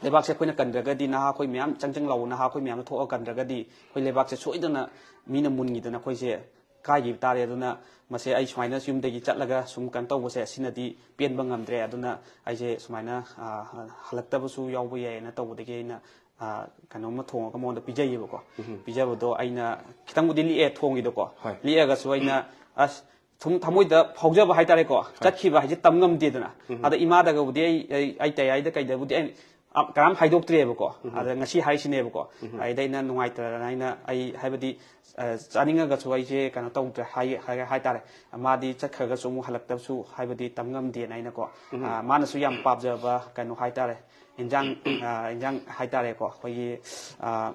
"ꯂꯩꯕꯥꯛꯁꯦ ꯑꯩꯈꯣꯏꯅ ꯀꯟꯗ꯭ꯔꯒꯗꯤ, ꯅꯍꯥ ꯑꯩꯈꯣꯏ ꯃꯌꯥꯝ ꯆꯪ ꯆꯪ ꯂꯥꯎꯕ ꯅꯍꯥ ꯑꯩꯈꯣꯏ ꯃꯌꯥꯝꯅ ꯊꯣꯛꯑꯒ ꯀꯟꯗ꯭ꯔꯒꯗꯤ, ꯑꯩꯈꯣꯏ ꯂꯩꯕꯥꯛꯁꯦ ꯁꯣꯏꯗꯅ ꯃꯤꯅ ꯃꯨꯟꯈꯤꯗꯅ ꯑꯩꯈꯣꯏꯁꯦ ꯀꯥꯏꯈꯤꯕ ꯇꯥꯔꯦ꯫ ꯑꯗꯨꯅ ꯃꯁꯦ ꯑꯩ ꯁꯨꯃꯥꯏꯅ ꯌꯨꯝꯗꯒꯤ ꯆꯠꯂꯒ ꯁꯨꯝ ꯀꯩꯅꯣ ꯇꯧꯕꯁꯦ, ꯑꯁꯤꯅꯗꯤ ꯄꯦꯟꯕ ꯉꯝꯗ꯭ꯔꯦ꯫ ꯑꯗꯨꯅ ꯑꯩꯁꯦ ꯁꯨꯃꯥꯏꯅ, ꯑ, ꯍꯜꯂꯛꯇꯕꯁꯨ ꯌꯥꯎꯕ ꯌꯥꯏꯌꯦꯅ ꯇꯧꯕꯗꯒꯤ ꯑꯩꯅ ꯑ, ꯀꯩꯅꯣꯝꯃ ꯊꯣꯡꯉꯒ ꯃꯉꯣꯟꯗ ꯄꯤꯖꯩꯌꯦꯕꯀꯣ꯫ ꯄꯤꯖꯕꯗꯣ ꯑꯩꯅ ꯈꯤꯇꯪꯕꯨꯗꯤ ꯂꯤꯛꯑꯦ ꯊꯣꯡꯒꯤꯗꯣꯀꯣ꯫ ꯍꯣꯏ꯫ ꯂꯤꯛꯑꯒꯁꯨ ꯑꯩꯅ, ꯑꯁ, ꯁꯨꯝ ꯊꯃꯣꯏꯗ ꯐꯥꯎꯖꯕ ꯍꯥꯏꯇꯥꯔꯦꯀꯣ, ꯆꯠꯈꯤꯕ ꯍꯥꯏꯁꯦ ꯇꯝ ꯉꯝꯗꯦꯗꯅ꯫ ꯑꯗ ꯏꯃꯥꯗꯒꯕꯨꯗꯤ ꯑꯩ, ꯑꯩ, ꯑꯩ ꯇꯌꯥꯏꯗ ꯀꯩꯗꯕꯨꯗꯤ ꯑꯩ, ꯑ, ꯀꯅꯥꯝ ꯍꯥꯏꯗꯣꯛꯇ꯭ꯔꯤꯑꯕꯀꯣ꯫ ꯑꯗ ꯉꯁꯤ ꯍꯥꯏꯔꯤꯁꯤꯅꯦꯕꯀꯣ꯫ ꯑꯗꯩꯗ ꯑꯩꯅ ꯅꯨꯡꯉꯥꯏꯇꯗꯅ ꯑꯩꯅ, ꯑꯩ ꯍꯥꯏꯕꯗꯤ, ꯑ, ꯆꯥꯅꯤꯡꯉꯒꯁꯨ ꯑꯩꯁꯦ ꯀꯩꯅꯣ ꯇꯧꯗ꯭ꯔꯦ ꯍꯥꯏ-, ꯍꯥꯏ-, ꯍꯥꯏꯇꯥꯔꯦ꯫ ꯃꯥꯗꯤ ꯆꯠꯈ꯭ꯔꯒꯁꯨ ꯑꯃꯨꯛ ꯍꯜꯂꯛꯇꯕꯁꯨ ꯍꯥꯏꯕꯗꯤ ꯇꯝ ꯉꯝꯗꯦꯅ ꯑꯩꯅꯀꯣ꯫ ꯑ, ꯃꯥꯅꯁꯨ ꯌꯥꯝ ꯄꯥꯝꯖꯕ ꯀꯩꯅꯣ ꯍꯥꯏꯇꯥꯔꯦ꯫ ꯏꯟꯖꯥꯡ, ꯑ, ꯏꯟꯖꯥꯡ ꯍꯥꯏꯇꯥꯔꯦꯀꯣ꯫ ꯑꯩꯈꯣꯏꯒꯤ, ꯑ,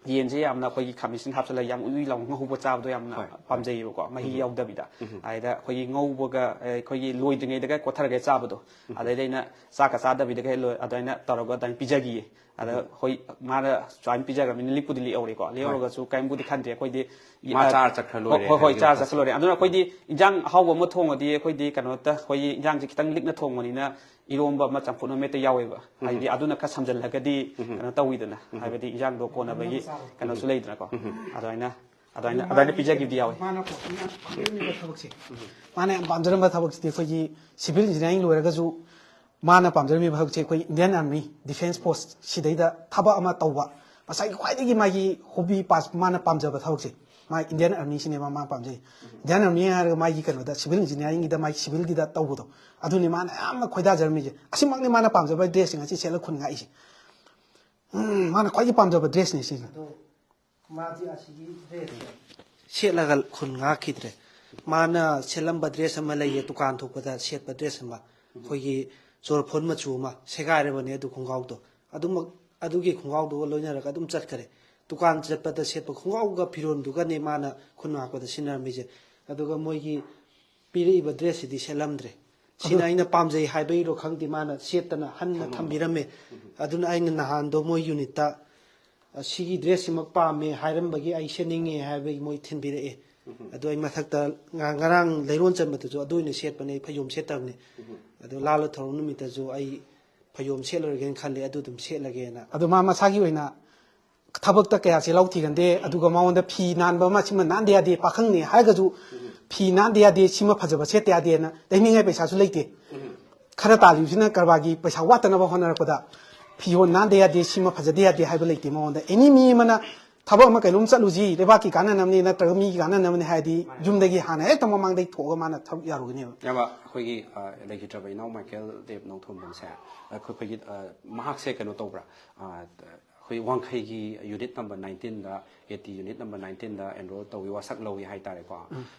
ꯌꯦꯟꯁꯦ ꯌꯥꯝꯅ ꯑꯩꯈꯣꯏꯒꯤ ꯈꯥꯃꯦꯟ ꯑꯁꯤꯟ ꯍꯥꯞꯆꯤꯜꯂꯒ ꯌꯥꯝ ꯎꯏ ꯎꯏ ꯂꯥꯎꯅ ꯉꯧꯕ ꯆꯥꯕꯗꯣ ꯌꯥꯝꯅ ꯍꯣꯏ, ꯍꯣꯏ꯫ ꯄꯥꯝꯖꯩꯌꯦꯕꯀꯣ, ꯃꯍꯤ ꯌꯥꯎꯗꯕꯤꯗ꯫ ꯑꯗꯩꯗ ꯑꯩꯈꯣꯏꯒꯤ ꯉꯧꯕꯒ, ꯑ, ꯑꯩꯈꯣꯏꯒꯤ ꯂꯣꯏꯗ꯭ꯔꯤꯉꯩꯗꯒ ꯀꯣꯊꯔꯒ ꯆꯥꯕꯗꯣ꯫ ꯑꯗꯩꯗ ꯑꯩꯅ ꯆꯥꯛꯀ ꯆꯥꯗꯕꯤꯗꯒ ꯍꯦꯛ ꯂꯣꯏ-, ꯑꯗꯨꯃꯥꯏꯅ ꯇꯧꯔꯒ ꯑꯗꯨꯃꯥꯏꯅ ꯄꯤꯖꯈꯤꯌꯦ꯫ ꯑꯗ ꯍꯣꯏ, ꯃꯥꯅ ꯁꯨꯃꯥꯏꯅ ꯄꯤꯖꯈ꯭ꯔꯕꯅꯤꯅ ꯂꯤꯛꯄꯨꯗꯤ ꯂꯤꯛꯍꯧꯔꯦꯀꯣ꯫ ꯂꯤꯛꯍꯧꯔꯒꯁꯨ ꯀꯔꯤꯝꯕꯨꯗꯤ ꯈꯟꯗ꯭ꯔꯦ ꯑꯩꯈꯣꯏꯗꯤ꯫ ꯃꯥ ꯑ, ꯆꯥꯔ ꯆꯠꯈ꯭ꯔ ꯍꯣꯏ, ꯂꯣꯏꯔꯦ ꯍꯣꯏ, ꯍꯣꯏ, ꯍꯥꯏꯕꯗꯤ ꯆꯥꯔ ꯆꯠꯈ꯭ꯔ ꯂꯣꯏꯔꯦ꯫ ꯑꯗꯨꯅ ꯑꯩꯈꯣꯏꯗꯤ ꯏꯟꯖꯥꯡ ꯑꯍꯥꯎꯕ ꯑꯃ ꯊꯣꯡꯉꯗꯤ ꯑꯩꯈꯣꯏꯗꯤ ꯀꯩꯅꯣꯇ, ꯑꯩꯈꯣꯏꯒꯤ ꯏꯟꯖꯥꯡꯁꯦ ꯈꯤꯇꯪ ꯂꯤꯛꯅ ꯊꯣꯡꯕꯅꯤꯅ ꯏꯔꯣꯝꯕ ꯑꯃ, ꯆꯝꯐꯨꯠ ꯑꯃ ꯍꯦꯛꯇ ꯌꯥꯎꯋꯦꯕ꯫ ꯍꯥꯏꯗꯤ ꯑꯗꯨꯅ ꯈꯔ ꯁꯝꯖꯜꯂꯒꯗꯤ ꯀꯩꯅꯣ ꯇꯧꯋꯤꯗꯅ, ꯍꯥꯏꯕꯗꯤ ꯏꯟꯖꯥꯡꯗꯣ ꯀꯣꯟꯅꯕꯒꯤ ꯀꯩꯅꯣꯁꯨ ꯂꯩꯗꯅꯀꯣ꯫ ꯑꯗꯨꯃꯥꯏꯅ, ꯑꯗꯨꯃꯥꯏꯅ, ꯑꯗꯨꯃꯥꯏꯅ ꯄꯤꯖꯈꯤꯕꯗꯤ ꯌꯥꯎꯋꯦ꯫ ꯃꯥꯅ ꯄꯥꯝꯖꯔꯝꯕ ꯊꯕꯛꯁꯦ, ꯃꯥꯅ ꯌꯥꯝ ꯄꯥꯝꯖꯔꯝꯕ ꯊꯕꯛꯁꯤꯗꯤ ꯑꯩꯈꯣꯏꯒꯤ civil engineering ꯂꯣꯏꯔꯒꯁꯨ ꯃꯥꯅ ꯄꯥꯝꯖꯔꯝꯃꯤꯕ ꯊꯕꯛꯁꯦ ꯑꯩꯈꯣꯏ Indian Army Defence Force ꯁꯤꯗꯩꯗ ꯊꯕꯛ ꯑꯃ ꯇꯧꯕ꯫ ꯉꯁꯥꯏꯒꯤ ꯈ꯭ꯋꯥꯏꯗꯒꯤ ꯃꯥꯒꯤ hobby, ꯄꯥꯁ, ꯃꯥꯅ ꯄꯥꯝꯖꯕ ꯊꯕꯛꯁꯦ, ꯃꯥ Indian Army ꯁꯤꯅꯦꯕ ꯃꯥ ꯄꯥꯝꯖꯩ꯫ Indian Army ꯍꯥꯏꯔꯒ ꯃꯥꯒꯤ ꯀꯩꯅꯣꯗ civil engineering ꯒꯤꯗ, ꯃꯥꯒꯤ civil ꯒꯤꯗ ꯇꯧꯕꯗꯣ, ꯑꯗꯨꯅꯤ ꯃꯥꯅ ꯌꯥꯝꯅ ꯈꯣꯏꯗꯥꯖꯔꯝꯃꯤꯁꯦ꯫ ꯑꯁꯤꯃꯛꯅꯤ ꯃꯥꯅ ꯄꯥꯝꯖꯕ dress ꯁꯦ ꯉꯁꯤ ꯁꯦꯠꯂ ꯈꯨꯟ ꯉꯥꯛꯏꯁꯦ꯫ ꯎꯝ, ꯃꯥꯅ ꯈ꯭ꯋꯥꯏꯗꯒꯤ ꯄꯥꯝꯖꯕ dress ꯅꯤ ꯁꯤꯁꯦ꯫ ꯑꯗꯣ ꯃꯥꯗꯤ ꯑꯁꯤꯒꯤ dress ꯁꯦ ꯁꯦꯠꯂꯒ ꯈꯨꯟ ꯉꯥꯛꯈꯤꯗ꯭ꯔꯦ꯫ ꯃꯥꯅ ꯁꯦꯠꯂꯝꯕ dress ꯑꯃ ꯂꯩꯌꯦ, ꯗꯨꯀꯥꯟ ꯊꯣꯛꯄꯗ ꯁꯦꯠꯄ dress ꯑꯃ, ꯑꯩꯈꯣꯏꯒꯤ ꯆꯣꯔꯐꯣꯟ ꯃꯆꯨ ꯑꯃ, ꯁꯦꯒꯥꯏꯔꯕꯅꯦ ꯑꯗꯨ ꯈꯣꯡꯒ꯭ꯔꯥꯎꯗꯣ꯫ ꯑꯗꯨꯃꯛ, ꯑꯗꯨꯒꯤ ꯈꯣꯡꯒ꯭ꯔꯥꯎꯗꯨꯒ ꯂꯣꯏꯅꯔꯒ ꯑꯗꯨꯝ ꯆꯠꯈꯔꯦ꯫ ꯗꯨꯀꯥꯟ ꯆꯠꯄꯗ ꯁꯦꯠꯄ ꯈꯣꯡꯒ꯭ꯔꯥꯎꯒ ꯐꯤꯔꯣꯟꯗꯨꯒꯅꯦ ꯃꯥꯅ ꯈꯨꯟ ꯉꯥꯛꯄꯗ ꯁꯤꯖꯤꯟꯅꯔꯝꯃꯤꯁꯦ꯫ ꯑꯗꯨꯒ ꯃꯣꯏꯒꯤ ꯄꯤꯔꯛꯏꯕ dress ꯁꯤꯗꯤ ꯁꯦꯠꯂꯝꯗ꯭ꯔꯦ꯫ ꯁꯤꯅ ꯑꯩꯅ ꯄꯥꯝꯖꯩ ꯍꯥꯏꯕꯩꯔꯣ ꯈꯪꯗꯦ, ꯃꯥꯅ ꯁꯦꯠꯇꯅ ꯍꯟꯅ ꯊꯝꯕꯤꯔꯝꯃꯦ꯫ ꯑꯗꯨꯅ ꯑꯩꯅ ꯅꯍꯥꯟꯗꯣ ꯃꯣꯏ unit ꯇ, "ꯑ, ꯁꯤꯒꯤ dress ꯁꯤꯃꯛ ꯄꯥꯝꯃꯦ" ꯍꯥꯏꯔꯝꯕꯒꯤ ꯑꯩ ꯁꯦꯠꯅꯤꯡꯉꯦ ꯍꯥꯏꯕꯒꯤ ꯃꯣꯏ ꯊꯤꯟꯕꯤꯔꯛꯑꯦ꯫ ꯑꯗꯨ ꯑꯩ ꯃꯊꯛꯇ ꯉ-, ꯉꯔꯥꯡ ꯂꯩꯔꯣꯟ ꯆꯟꯕꯗꯨꯁꯨ ꯑꯗꯨ ꯑꯣꯏꯅ ꯁꯦꯠꯄꯅꯦ, ꯑꯩ ꯐꯩꯖꯣꯝ ꯁꯦꯠꯇꯕꯅꯦ꯫ ꯑꯗꯣ ꯂꯥꯜꯂ ꯊꯧꯔꯝ ꯅꯨꯃꯤꯠꯇꯁꯨ ꯑꯩ ꯐꯩꯖꯣꯝ ꯁꯦꯠꯂꯔꯣꯏꯒꯦꯅ ꯈꯜꯂꯦ, ꯑꯗꯨ ꯑꯗꯨꯝ ꯁꯦꯠꯂꯒꯦꯅ꯫ ꯑꯗꯣ ꯃꯥ ꯃꯁꯥꯒꯤ ꯑꯣꯏꯅ ꯊꯕꯛꯇ ꯀꯌꯥ ꯆꯤꯜꯍꯥꯎ ꯊꯤꯒꯟꯗꯦ, ꯑꯗꯨꯒ ꯃꯉꯣꯟꯗ ꯐꯤ ꯅꯥꯟꯕ ꯑꯃ ꯁꯤꯃ ꯅꯥꯟꯗ ꯌꯥꯗꯦ, ꯄꯥꯈꯪꯅꯤ ꯍꯥꯏꯔꯒꯁꯨ ꯐꯤ ꯅꯥꯟꯗ ꯌꯥꯗꯦ, ꯁꯤꯃ ꯐꯖꯕ ꯁꯦꯠꯇ ꯌꯥꯗꯦꯅ ꯂꯩꯅꯤꯡꯉꯥꯏ ꯄꯩꯁꯥꯁꯨ ꯂꯩꯇꯦ꯫ ꯈꯔ ꯇꯥꯜꯂꯤꯕꯁꯤꯅ ꯀꯔꯕꯥꯔꯒꯤ ꯄꯩꯁꯥ ꯋꯥꯠꯇꯅꯕ ꯍꯣꯠꯅꯔꯛꯄꯗ ꯐꯤꯔꯣꯜ ꯅꯥꯟꯗ ꯌꯥꯗꯦ, ꯁꯤꯃ ꯐꯖꯗ ꯌꯥꯗꯦ ꯍꯥꯏꯕ ꯂꯩꯇꯦ ꯃꯉꯣꯟꯗ꯫ ꯑꯦꯅꯤ ꯃꯤ ꯑꯃꯅ ꯊꯕꯛ ꯑꯃ ꯀꯩꯅꯣꯝ ꯆꯠꯂꯨꯁꯤ, ꯂꯩꯕꯥꯛꯀꯤ ꯀꯥꯟꯅꯅꯕꯅꯤ ꯅꯠꯇ꯭ꯔꯒ ꯃꯤꯒꯤ ꯀꯥꯟꯅꯅꯕꯅꯤ ꯍꯥꯏꯔꯗꯤ, ꯌꯨꯝꯗꯒꯤ ꯍꯥꯟꯅ ꯍꯦꯛꯇ ꯃꯃꯥꯡꯗꯒꯤ ꯊꯣꯛꯑꯒ ꯃꯥꯅ ꯊꯕꯛ ꯌꯥꯔꯨꯒꯅꯦꯕ꯫ ꯌꯥꯝꯕ ꯑꯩꯈꯣꯏꯒꯤ ꯑ, ꯂꯩꯈꯤꯗ꯭ꯔꯕ ꯏꯅꯥꯎ ꯃꯥꯏꯀꯦꯜ ꯗꯦꯕ ꯅꯣꯡꯊꯣꯝꯕꯝꯁꯦ ꯑꯩꯈꯣꯏ ꯑꯩꯈꯣꯏꯒꯤ ꯑ, ꯃꯍꯥꯛꯁꯦ ꯀꯩꯅꯣ ꯇꯧꯕ꯭ꯔꯥ? ꯑ, ꯑꯩꯈꯣꯏ ꯋꯥꯡꯈꯩꯒꯤ ꯌꯨꯅꯤꯠ ꯅꯝꯕꯔ ꯅꯥꯏꯟꯇꯤꯟꯗ, ꯑꯦ ꯇꯤ ꯌꯨꯅꯤꯠ ꯅꯝꯕꯔ ꯅꯥꯏꯟꯇꯤꯟꯗ ꯑꯦꯟꯔꯣꯜ ꯇꯧꯏ, ꯋꯥꯁꯛ ꯂꯧꯏ ꯍꯥꯏꯇꯥꯔꯦꯀꯣ꯫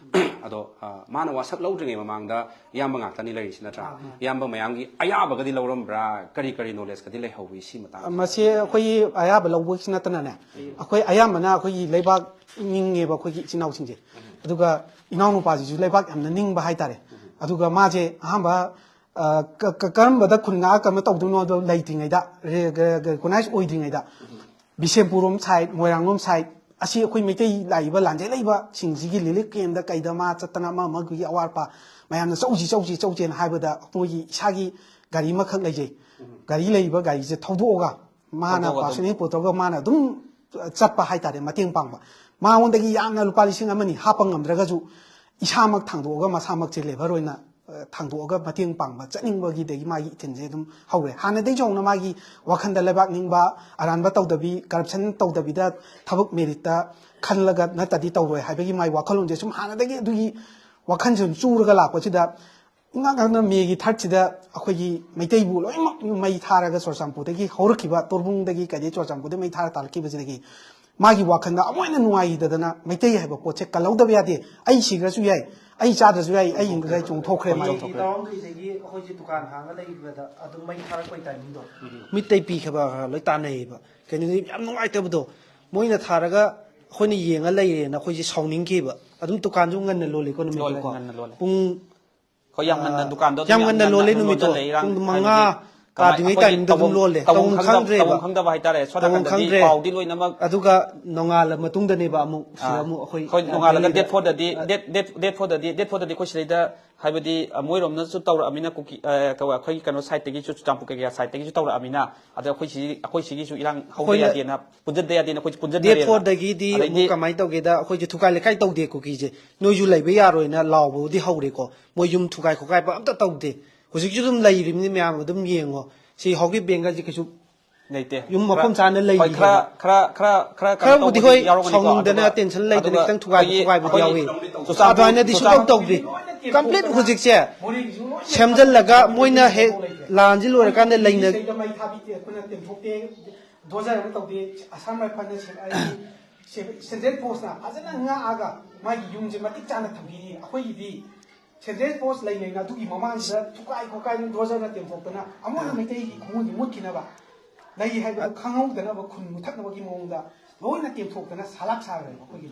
ꯑꯗꯣ ꯑ, ꯃꯥꯅ ꯋꯥꯁꯛ ꯂꯧꯗ꯭ꯔꯤꯉꯩ ꯃꯃꯥꯡꯗ ꯏꯌꯥꯝꯕ ꯉꯥꯛꯇꯅꯤ ꯂꯩꯔꯤꯁꯤ ꯅꯠꯇ꯭ꯔꯥ? ꯏꯌꯥꯝꯕ ꯃꯌꯥꯝꯒꯤ ꯑꯌꯥꯕꯒꯗꯤ ꯂꯧꯔꯝꯕ꯭ꯔꯥ? ꯀꯔꯤ ꯀꯔꯤ ꯅꯣꯂꯦꯖꯀꯗꯤ ꯂꯩꯍꯧꯏ ꯁꯤ ꯃꯇꯥꯡꯗ? ꯃꯁꯤ ꯑꯩꯈꯣꯏꯒꯤ ꯑꯌꯥꯕ ꯂꯧꯕꯒꯤ ꯅꯠꯇꯅꯅꯦ, ꯑꯩꯈꯣꯏ ꯑꯌꯥꯝꯕꯅ ꯑꯩꯈꯣꯏꯒꯤ ꯂꯩꯕꯥꯛ ꯅꯤꯡꯉꯦꯕ ꯑꯩꯈꯣꯏꯒꯤ ꯏꯆꯤꯟ ꯏꯅꯥꯎꯁꯤꯡꯁꯦ꯫ ꯑꯗꯨꯒ ꯏꯅꯥꯎꯅꯨꯄꯥꯁꯤꯁꯨ ꯂꯩꯕꯥꯛ ꯌꯥꯝꯅ ꯅꯤꯡꯕ ꯍꯥꯏꯇꯥꯔꯦ꯫ ꯑꯗꯨꯒ ꯃꯥꯁꯦ ꯑꯍꯥꯟꯕ ꯑ, ꯀ- ꯀ- ꯀꯔꯝꯕꯗ ꯈꯨꯟ ꯉꯥꯛꯑ ꯀꯩꯅꯣ ꯇꯧꯗꯣꯏꯅꯣꯗꯣ ꯂꯩꯇ꯭ꯔꯤꯉꯩꯗ, ꯔꯦꯀꯣꯅꯥꯏꯁ ꯑꯣꯏꯗ꯭ꯔꯤꯉꯩꯗ, ꯕꯤꯁꯦꯝꯄꯨꯔ ꯔꯣꯝ ꯁꯥꯏꯠ, ꯃꯣꯏꯔꯥꯡ ꯂꯣꯝ ꯁꯥꯏꯠ, ꯑꯁꯤ ꯑꯩꯈꯣꯏ ꯃꯩꯇꯩ ꯂꯥꯛꯏꯕ ꯂꯥꯟꯖꯦꯜ ꯂꯩꯕꯁꯤꯡꯁꯤꯒꯤ ꯔꯤꯂꯤꯐ ꯀꯦꯝꯗ ꯀꯩꯗ ꯃꯥ ꯆꯠꯇꯅ ꯑꯃ ꯑꯃꯒꯤ ꯑꯋꯥꯠ ꯑꯄꯥ ꯃꯌꯥꯝꯅ ꯆꯧꯁꯤ ꯆꯧꯁꯤ ꯆꯧꯁꯦꯅ ꯍꯥꯏꯕꯗ, ꯃꯣꯏꯒꯤ ꯏꯁꯥꯒꯤ ꯒꯥꯔꯤ ꯑꯃꯈꯛ ꯂꯩꯖꯩ꯫ ꯒꯥꯔꯤ ꯂꯩꯔꯤꯕ ꯒꯥꯔꯤꯁꯦ ꯊꯧꯗꯣꯛꯑꯒ ꯃꯥꯅ ꯄꯥꯔꯁꯣꯅꯦꯜ ꯄꯨꯊꯣꯛꯑꯒ ꯃꯥꯅ ꯑꯗꯨꯝ ꯆꯠꯄ ꯍꯥꯏꯇꯥꯔꯦ, ꯃꯇꯦꯡ ꯄꯥꯡꯕ꯫ ꯃꯉꯣꯟꯗꯒꯤ ꯌꯥꯝꯅ ꯂꯨꯄꯥ ꯂꯤꯁꯤꯡ ꯑꯃ ꯑꯅꯤ ꯍꯥꯞꯄ ꯉꯝꯗ꯭ꯔꯒꯁꯨ, ꯏꯁꯥꯃꯛ ꯊꯥꯡꯗꯣꯛꯑꯒ ꯃꯁꯥꯃꯛꯁꯦ ꯂꯦꯕꯔ ꯑꯣꯏꯅ ꯑ, ꯊꯥꯡꯗꯣꯛꯑꯒ ꯃꯇꯦꯡ ꯄꯥꯡꯕ ꯆꯠꯅꯤꯡꯕꯒꯤꯗꯒꯤ ꯃꯥꯒꯤ ꯏꯊꯤꯜꯁꯦ ꯑꯗꯨꯝ ꯍꯧꯔꯦ꯫ ꯍꯥꯟꯅꯗꯒꯤꯁꯨ ꯍꯧꯅ ꯃꯥꯒꯤ ꯋꯥꯈꯜꯗ ꯂꯩꯕꯥꯛ ꯅꯤꯡꯕ, ꯑꯔꯥꯟꯕ ꯇꯧꯗꯕꯤ, ꯀꯔꯞꯁꯟ ꯇꯧꯗꯕꯤꯗ ꯊꯕꯛ ꯃꯦꯔꯤꯠꯇ ꯈꯜꯂꯒ ꯅꯠꯇꯗꯤ ꯇꯧꯔꯣꯏ ꯍꯥꯏꯕꯒꯤ ꯃꯥꯒꯤ ꯋꯥꯈꯜꯂꯣꯟꯁꯦ ꯁꯨꯝ ꯍꯥꯟꯅꯗꯒꯤ ꯑꯗꯨꯒꯤ ꯋꯥꯈꯜꯁꯦ ꯑꯗꯨꯝ ꯆꯨꯔꯒ ꯂꯥꯛꯄꯁꯤꯗ, ꯏꯉꯥꯛ ꯉꯥꯛꯅ ꯃꯦꯒꯤ ꯊꯥꯔꯠꯁꯤꯗ ꯑꯩꯈꯣꯏꯒꯤ ꯃꯩꯇꯩꯕꯨ ꯂꯣꯏꯅꯃꯛ ꯃꯩ ꯊꯥꯔꯒ ꯆꯨꯔꯆꯥꯟꯄꯨꯔꯗꯒꯤ ꯍꯧꯔꯛꯈꯤꯕ, ꯇꯣꯔꯕꯨꯡꯗꯒꯤ ꯀꯩꯗꯒꯤ ꯆꯨꯔꯆꯥꯟꯄꯨꯔꯗꯒꯤ ꯃꯩ ꯊꯥꯔ ꯇꯥꯔꯛꯈꯤꯕꯁꯤꯗꯒꯤ ꯃꯥꯒꯤ ꯋꯥꯈꯜꯗ ꯑꯃꯨꯛ ꯍꯦꯟꯅ ꯅꯨꯡꯉꯥꯏꯈꯤꯗꯗꯅ, ꯃꯩꯇꯩ ꯍꯥꯏꯕ ꯄꯣꯠꯁꯦ ꯀꯜꯍꯧꯗꯕ ꯌꯥꯗꯦ, ꯑꯩ ꯁꯤꯈ꯭ꯔꯁꯨ ꯌꯥꯏ, ꯑꯩ ꯆꯥꯗ꯭ꯔꯁꯨ ꯌꯥꯏ, ꯑꯩ ꯍꯤꯡꯕꯗ ꯑꯩ ꯆꯣꯡꯊꯣꯛꯈ꯭ꯔꯦ꯫ ꯃꯥꯒꯤ ꯃꯦꯒꯤ ꯇꯔꯥꯍꯨꯝꯗꯣꯏꯗꯒꯤ ꯑꯩꯈꯣꯏꯁꯦ ꯗꯨꯀꯥꯟ ꯍꯥꯡꯉ ꯂꯩꯕꯗ ꯑꯗꯨꯝ ꯃꯩ ꯊꯥꯔꯛꯄꯒꯤ ꯇꯥꯏꯃꯤꯡꯗꯣ, ꯃꯤꯠ ꯇꯩ ꯄꯤ ꯈꯕ ꯈꯔ ꯂꯣꯏ ꯇꯥꯟꯅꯩꯌꯦꯕ꯫ ꯀꯩꯅꯣꯗꯤ ꯌꯥꯝ ꯅꯨꯡꯉꯥꯏꯇꯕꯗꯣ, ꯃꯣꯏꯅ ꯊꯥꯔꯒ ꯑꯩꯈꯣꯏꯅ ꯌꯦꯡꯉ ꯂꯩꯔꯦꯅ ꯑꯩꯈꯣꯏꯁꯦ ꯁꯥꯎꯅꯤꯡꯈꯤꯕ꯫ ꯑꯗꯨꯝ ꯗꯨꯀꯥꯟꯁꯨ ꯉꯟꯅ ꯂꯣꯜꯂꯤꯀꯣ, ꯂꯣꯜꯂꯦ, ꯅꯨꯃꯤꯠꯇꯨꯀꯣ꯫ ꯉꯟꯅ ꯂꯣꯜꯂꯦ꯫ ꯄꯨꯡ ꯂꯩꯇꯦ꯫ ꯌꯨꯝ ꯃꯐꯝ ꯆꯥꯅ ꯂꯩꯔꯤ ꯍꯥꯏꯕ꯫ ꯈꯔ ꯈꯔ ꯈꯔ ꯈꯔ ꯀꯩꯅꯣ ꯈꯔꯕꯨꯗꯤ ꯇꯧꯕꯗꯤ ꯍꯣꯏ, ꯌꯥꯎꯔꯝꯒꯅꯤꯀꯣ꯫ ꯁꯥꯎꯅꯤꯡꯗꯅ ꯑꯗꯨꯒ tension ꯂꯩꯗꯅ ꯑꯗꯨꯒ ꯈꯤꯇꯪ ꯊꯨꯒꯥꯏꯕ ꯑꯩꯈꯣꯏꯒꯤ ꯈꯣꯠꯀꯥꯏꯕꯗꯤ ꯑꯩꯈꯣꯏꯒꯤ ꯌꯥꯎꯏ꯫ ꯆꯨꯔꯆꯥꯟꯄꯨꯔ ꯑꯗꯨꯃꯥꯏꯅꯗꯤ ꯁꯨꯡꯇꯧ ꯆꯨꯔꯆꯥꯟꯄꯨꯔ ꯇꯧꯗ꯭ꯔꯤ꯫ Complete ꯍꯧꯖꯤꯛꯁꯦ ꯁꯦꯝꯖꯤꯜꯂꯒ ꯃꯣꯏꯅ ꯍꯦꯛ ꯂꯥꯟꯁꯤ ꯂꯣꯏꯔꯀꯥꯟꯗ ꯂꯩꯅ ꯁꯤꯗꯩꯗ ꯃꯩ ꯊꯥꯕꯤꯗꯦ, ꯑꯩꯈꯣꯏꯅ ꯇꯦꯝꯊꯣꯛꯇꯦ, ꯗꯣꯖꯔ ꯑꯃ ꯇꯧꯗꯦ꯫ ꯑꯁꯥꯝ ꯔꯥꯏꯐꯜꯅ ꯁꯦ-, ꯑꯩ ꯁꯦ-, central forceꯅ ꯐꯖꯅ ꯉꯥꯛꯑꯒ ꯃꯥꯒꯤ ꯌꯨꯝꯁꯦ ꯃꯇꯤꯛ ꯆꯥꯅ ꯊꯝꯕꯤꯔꯤ꯫ ꯑꯩꯈꯣꯏꯒꯤꯗꯤ central force ꯂꯩꯔꯤꯉꯩꯗ ꯑꯗꯨꯒꯤ ꯃꯃꯥꯡꯁꯤꯗ ꯊꯨꯒꯥꯏ ꯈꯣꯠꯀꯥꯏꯗꯅ ꯗꯣꯖꯔꯅ ꯇꯦꯝꯊꯣꯛꯇꯅ ꯑꯃꯨꯛ ꯍꯟꯅ ꯃꯩꯇꯩꯒꯤ ꯈꯨꯡꯒꯪꯁꯤ ꯃꯨꯠꯈꯤꯅꯕ ꯂꯩ ꯍꯥꯏꯕꯗꯨ ꯈꯪꯍꯧꯗꯅꯕ ꯈꯨꯟ ꯃꯨꯊꯠꯅꯕꯒꯤ ꯃꯑꯣꯡꯗ ꯂꯣꯏꯅ ꯇꯦꯝꯊꯣꯛꯇꯅ ꯁꯥꯂꯥꯛ ꯁꯥꯈ꯭ꯔꯦꯕ ꯑꯩꯈꯣꯏꯒꯤ꯫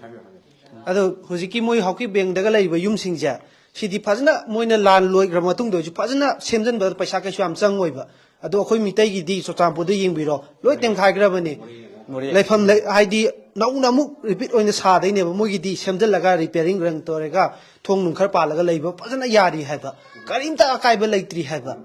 ꯑꯗꯣ ꯍꯧꯖꯤꯛꯀꯤ ꯃꯣꯏ ꯍꯥꯎꯀꯤ ꯕꯦꯡꯗꯒ ꯂꯩꯕ ꯌꯨꯝꯁꯤꯡꯁꯦ, ꯁꯤꯗꯤ ꯐꯖꯅ ꯃꯣꯏꯅ ꯂꯥꯟ ꯂꯣꯏꯈ꯭ꯔ ꯃꯇꯨꯡꯗ ꯑꯣꯏꯁꯨ ꯐꯖꯅ ꯁꯦꯝꯖꯤꯟꯕꯗ ꯄꯩꯁꯥ ꯀꯩꯁꯨ ꯌꯥꯝ ꯆꯪꯉꯣꯏꯕ꯫ ꯑꯗꯣ ꯑꯩꯈꯣꯏ ꯃꯤꯇꯩꯒꯤꯗꯤ ꯆꯨꯔꯆꯥꯟꯄꯨꯔꯗ ꯌꯦꯡꯕꯤꯔꯣ, ꯂꯣꯏ ꯇꯦꯝꯈꯥꯏꯈ꯭ꯔꯕꯅꯦ꯫ ꯃꯣꯔꯦ꯫ ꯂꯩꯐꯝ ꯂꯩ, ꯍꯥꯏꯗꯤ ꯅꯧꯅ ꯑꯃꯨꯛ repeat ꯑꯣꯏꯅ ꯁꯥꯗꯣꯏꯅꯦꯕ꯫ ꯃꯣꯏꯒꯤꯗꯤ ꯁꯦꯝꯖꯤꯜꯂꯒ repairing ꯔꯪ ꯇꯧꯔꯒ ꯊꯣꯡ ꯅꯨꯡ ꯈꯔ ꯄꯥꯜꯂꯒ ꯂꯩꯕ ꯐꯖꯅ ꯌꯥꯔꯤ ꯍꯥꯏꯕ, ꯀꯔꯤꯝꯇ ꯑꯀꯥꯏꯕ ꯂꯩꯇ꯭ꯔꯤ ꯍꯥꯏꯕ꯫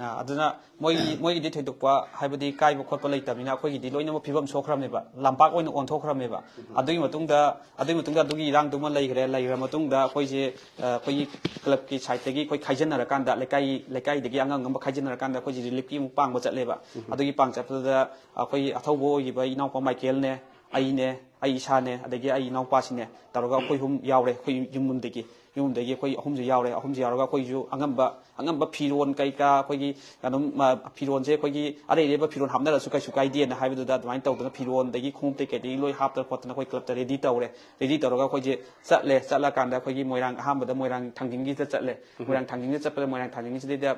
ꯑ, ꯑꯗꯨꯅ ꯃꯣꯏꯒꯤ, ꯃꯣꯏꯒꯤꯗꯤ ꯊꯣꯏꯗꯣꯛꯄ ꯍꯥꯏꯕꯗꯤ ꯀꯥꯏꯕ ꯈꯣꯠꯄ ꯂꯩꯇꯕꯅꯤꯅ ꯑꯩꯈꯣꯏꯒꯤꯗꯤ ꯂꯣꯏꯅꯃꯛ ꯐꯤꯕꯝ ꯁꯣꯛꯈ꯭ꯔꯕꯅꯦꯕ, ꯂꯝꯄꯥꯛ ꯑꯣꯏꯅ ꯑꯣꯟꯊꯣꯛꯈ꯭ꯔꯕꯅꯦꯕ꯫ ꯑꯗꯨꯒꯤ ꯃꯇꯨꯡꯗ, ꯑꯗꯨꯒꯤ ꯃꯇꯨꯡꯗ ꯑꯗꯨꯒꯤ ꯏꯔꯥꯡꯗꯨꯃ ꯂꯩꯈ꯭ꯔꯦ꯫ ꯂꯩꯈ꯭ꯔ ꯃꯇꯨꯡꯗ ꯑꯩꯈꯣꯏꯁꯦ, ꯑ, ꯑꯩꯈꯣꯏꯒꯤ clubꯀꯤ sideꯇꯒꯤ ꯑꯩꯈꯣꯏ ꯈꯥꯏꯖꯤꯟꯅꯔꯀꯥꯟꯗ, ꯂꯩꯀꯥꯏ, ꯂꯩꯀꯥꯏꯗꯒꯤ ꯑꯉꯝ ꯑꯉꯝꯕ ꯈꯥꯏꯖꯤꯟꯅꯔꯀꯥꯟꯗ ꯑꯩꯈꯣꯏꯁꯦ reliefꯀꯤ ꯑꯃꯨꯛ ꯄꯥꯡꯕ ꯆꯠꯂꯦꯕ꯫ ꯑꯗꯨꯒꯤ ꯄꯥꯡ ꯆꯠꯄꯗꯨꯗ ꯑꯩꯈꯣꯏ ꯑꯊꯧꯕ ꯑꯣꯏꯈꯤꯕ ꯏꯅꯥꯎꯄꯥ ꯃꯥꯏꯀꯦꯜꯅꯦ, ꯑꯩꯅꯦ, ꯑꯩ ꯏꯁꯥꯅꯦ, ꯑꯗꯒꯤ ꯑꯩ ꯏꯅꯥꯎꯄꯥꯁꯤꯅꯦ ꯇꯧꯔꯒ ꯑꯩꯈꯣꯏ ꯑꯍꯨꯝ ꯌꯥꯎꯔꯦ꯫ ꯑꯩꯈꯣꯏ ꯌꯨꯝ ꯌꯨꯝꯗꯒꯤ, ꯌꯨꯝꯗꯒꯤ ꯑꯩꯈꯣꯏ ꯑꯍꯨꯝꯁꯦ ꯌꯥꯎꯔꯦ꯫ ꯑꯍꯨꯝꯁꯦ ꯌꯥꯎꯔꯒ ꯑꯩꯈꯣꯏꯁꯨ ꯑꯉꯝꯕ, ꯑꯉꯝꯕ ꯐꯤꯔꯣꯟ ꯀꯩꯀꯥ, ꯑꯩꯈꯣꯏꯒꯤ ꯑꯗꯨꯝ, ꯑ, ꯐꯤꯔꯣꯟꯁꯦ ꯑꯩꯈꯣꯏꯒꯤ ꯑꯔꯩ ꯑꯔꯩꯕ ꯐꯤꯔꯣꯟ ꯍꯥꯞꯅꯔꯁꯨ ꯀꯩꯁꯨ ꯀꯥꯏꯗꯦꯅ ꯍꯥꯏꯕꯗꯨꯗ ꯑꯗꯨꯃꯥꯏꯅ ꯇꯧꯗꯅ ꯐꯤꯔꯣꯟꯗꯒꯤ ꯈꯣꯡꯎꯞꯇꯩ ꯀꯩꯗꯒꯤ ꯂꯣꯏ ꯍꯥꯞꯇꯅ ꯈꯣꯠꯇꯅ ꯑꯩꯈꯣꯏ clubꯇ ready ꯇꯧꯔꯦ꯫ Ready ꯇꯧꯔꯒ ꯑꯩꯈꯣꯏꯁꯦ ꯆꯠꯂꯦ꯫ ꯆꯠꯂꯀꯥꯟꯗ ꯑꯩꯈꯣꯏꯒꯤ ꯃꯣꯏꯔꯥꯡ, ꯑꯍꯥꯟꯕꯗ ꯃꯣꯏꯔꯥꯡ ꯊꯥꯡꯖꯤꯡꯒꯤꯗ ꯆꯠꯂꯦ꯫ ꯃꯣꯏꯔꯥꯡ ꯊꯥꯡꯖꯤꯡꯗ ꯆꯠꯄꯗ ꯃꯣꯏꯔꯥꯡ ꯊꯥꯡꯖꯤꯡꯒꯤꯁꯤꯗꯩꯗ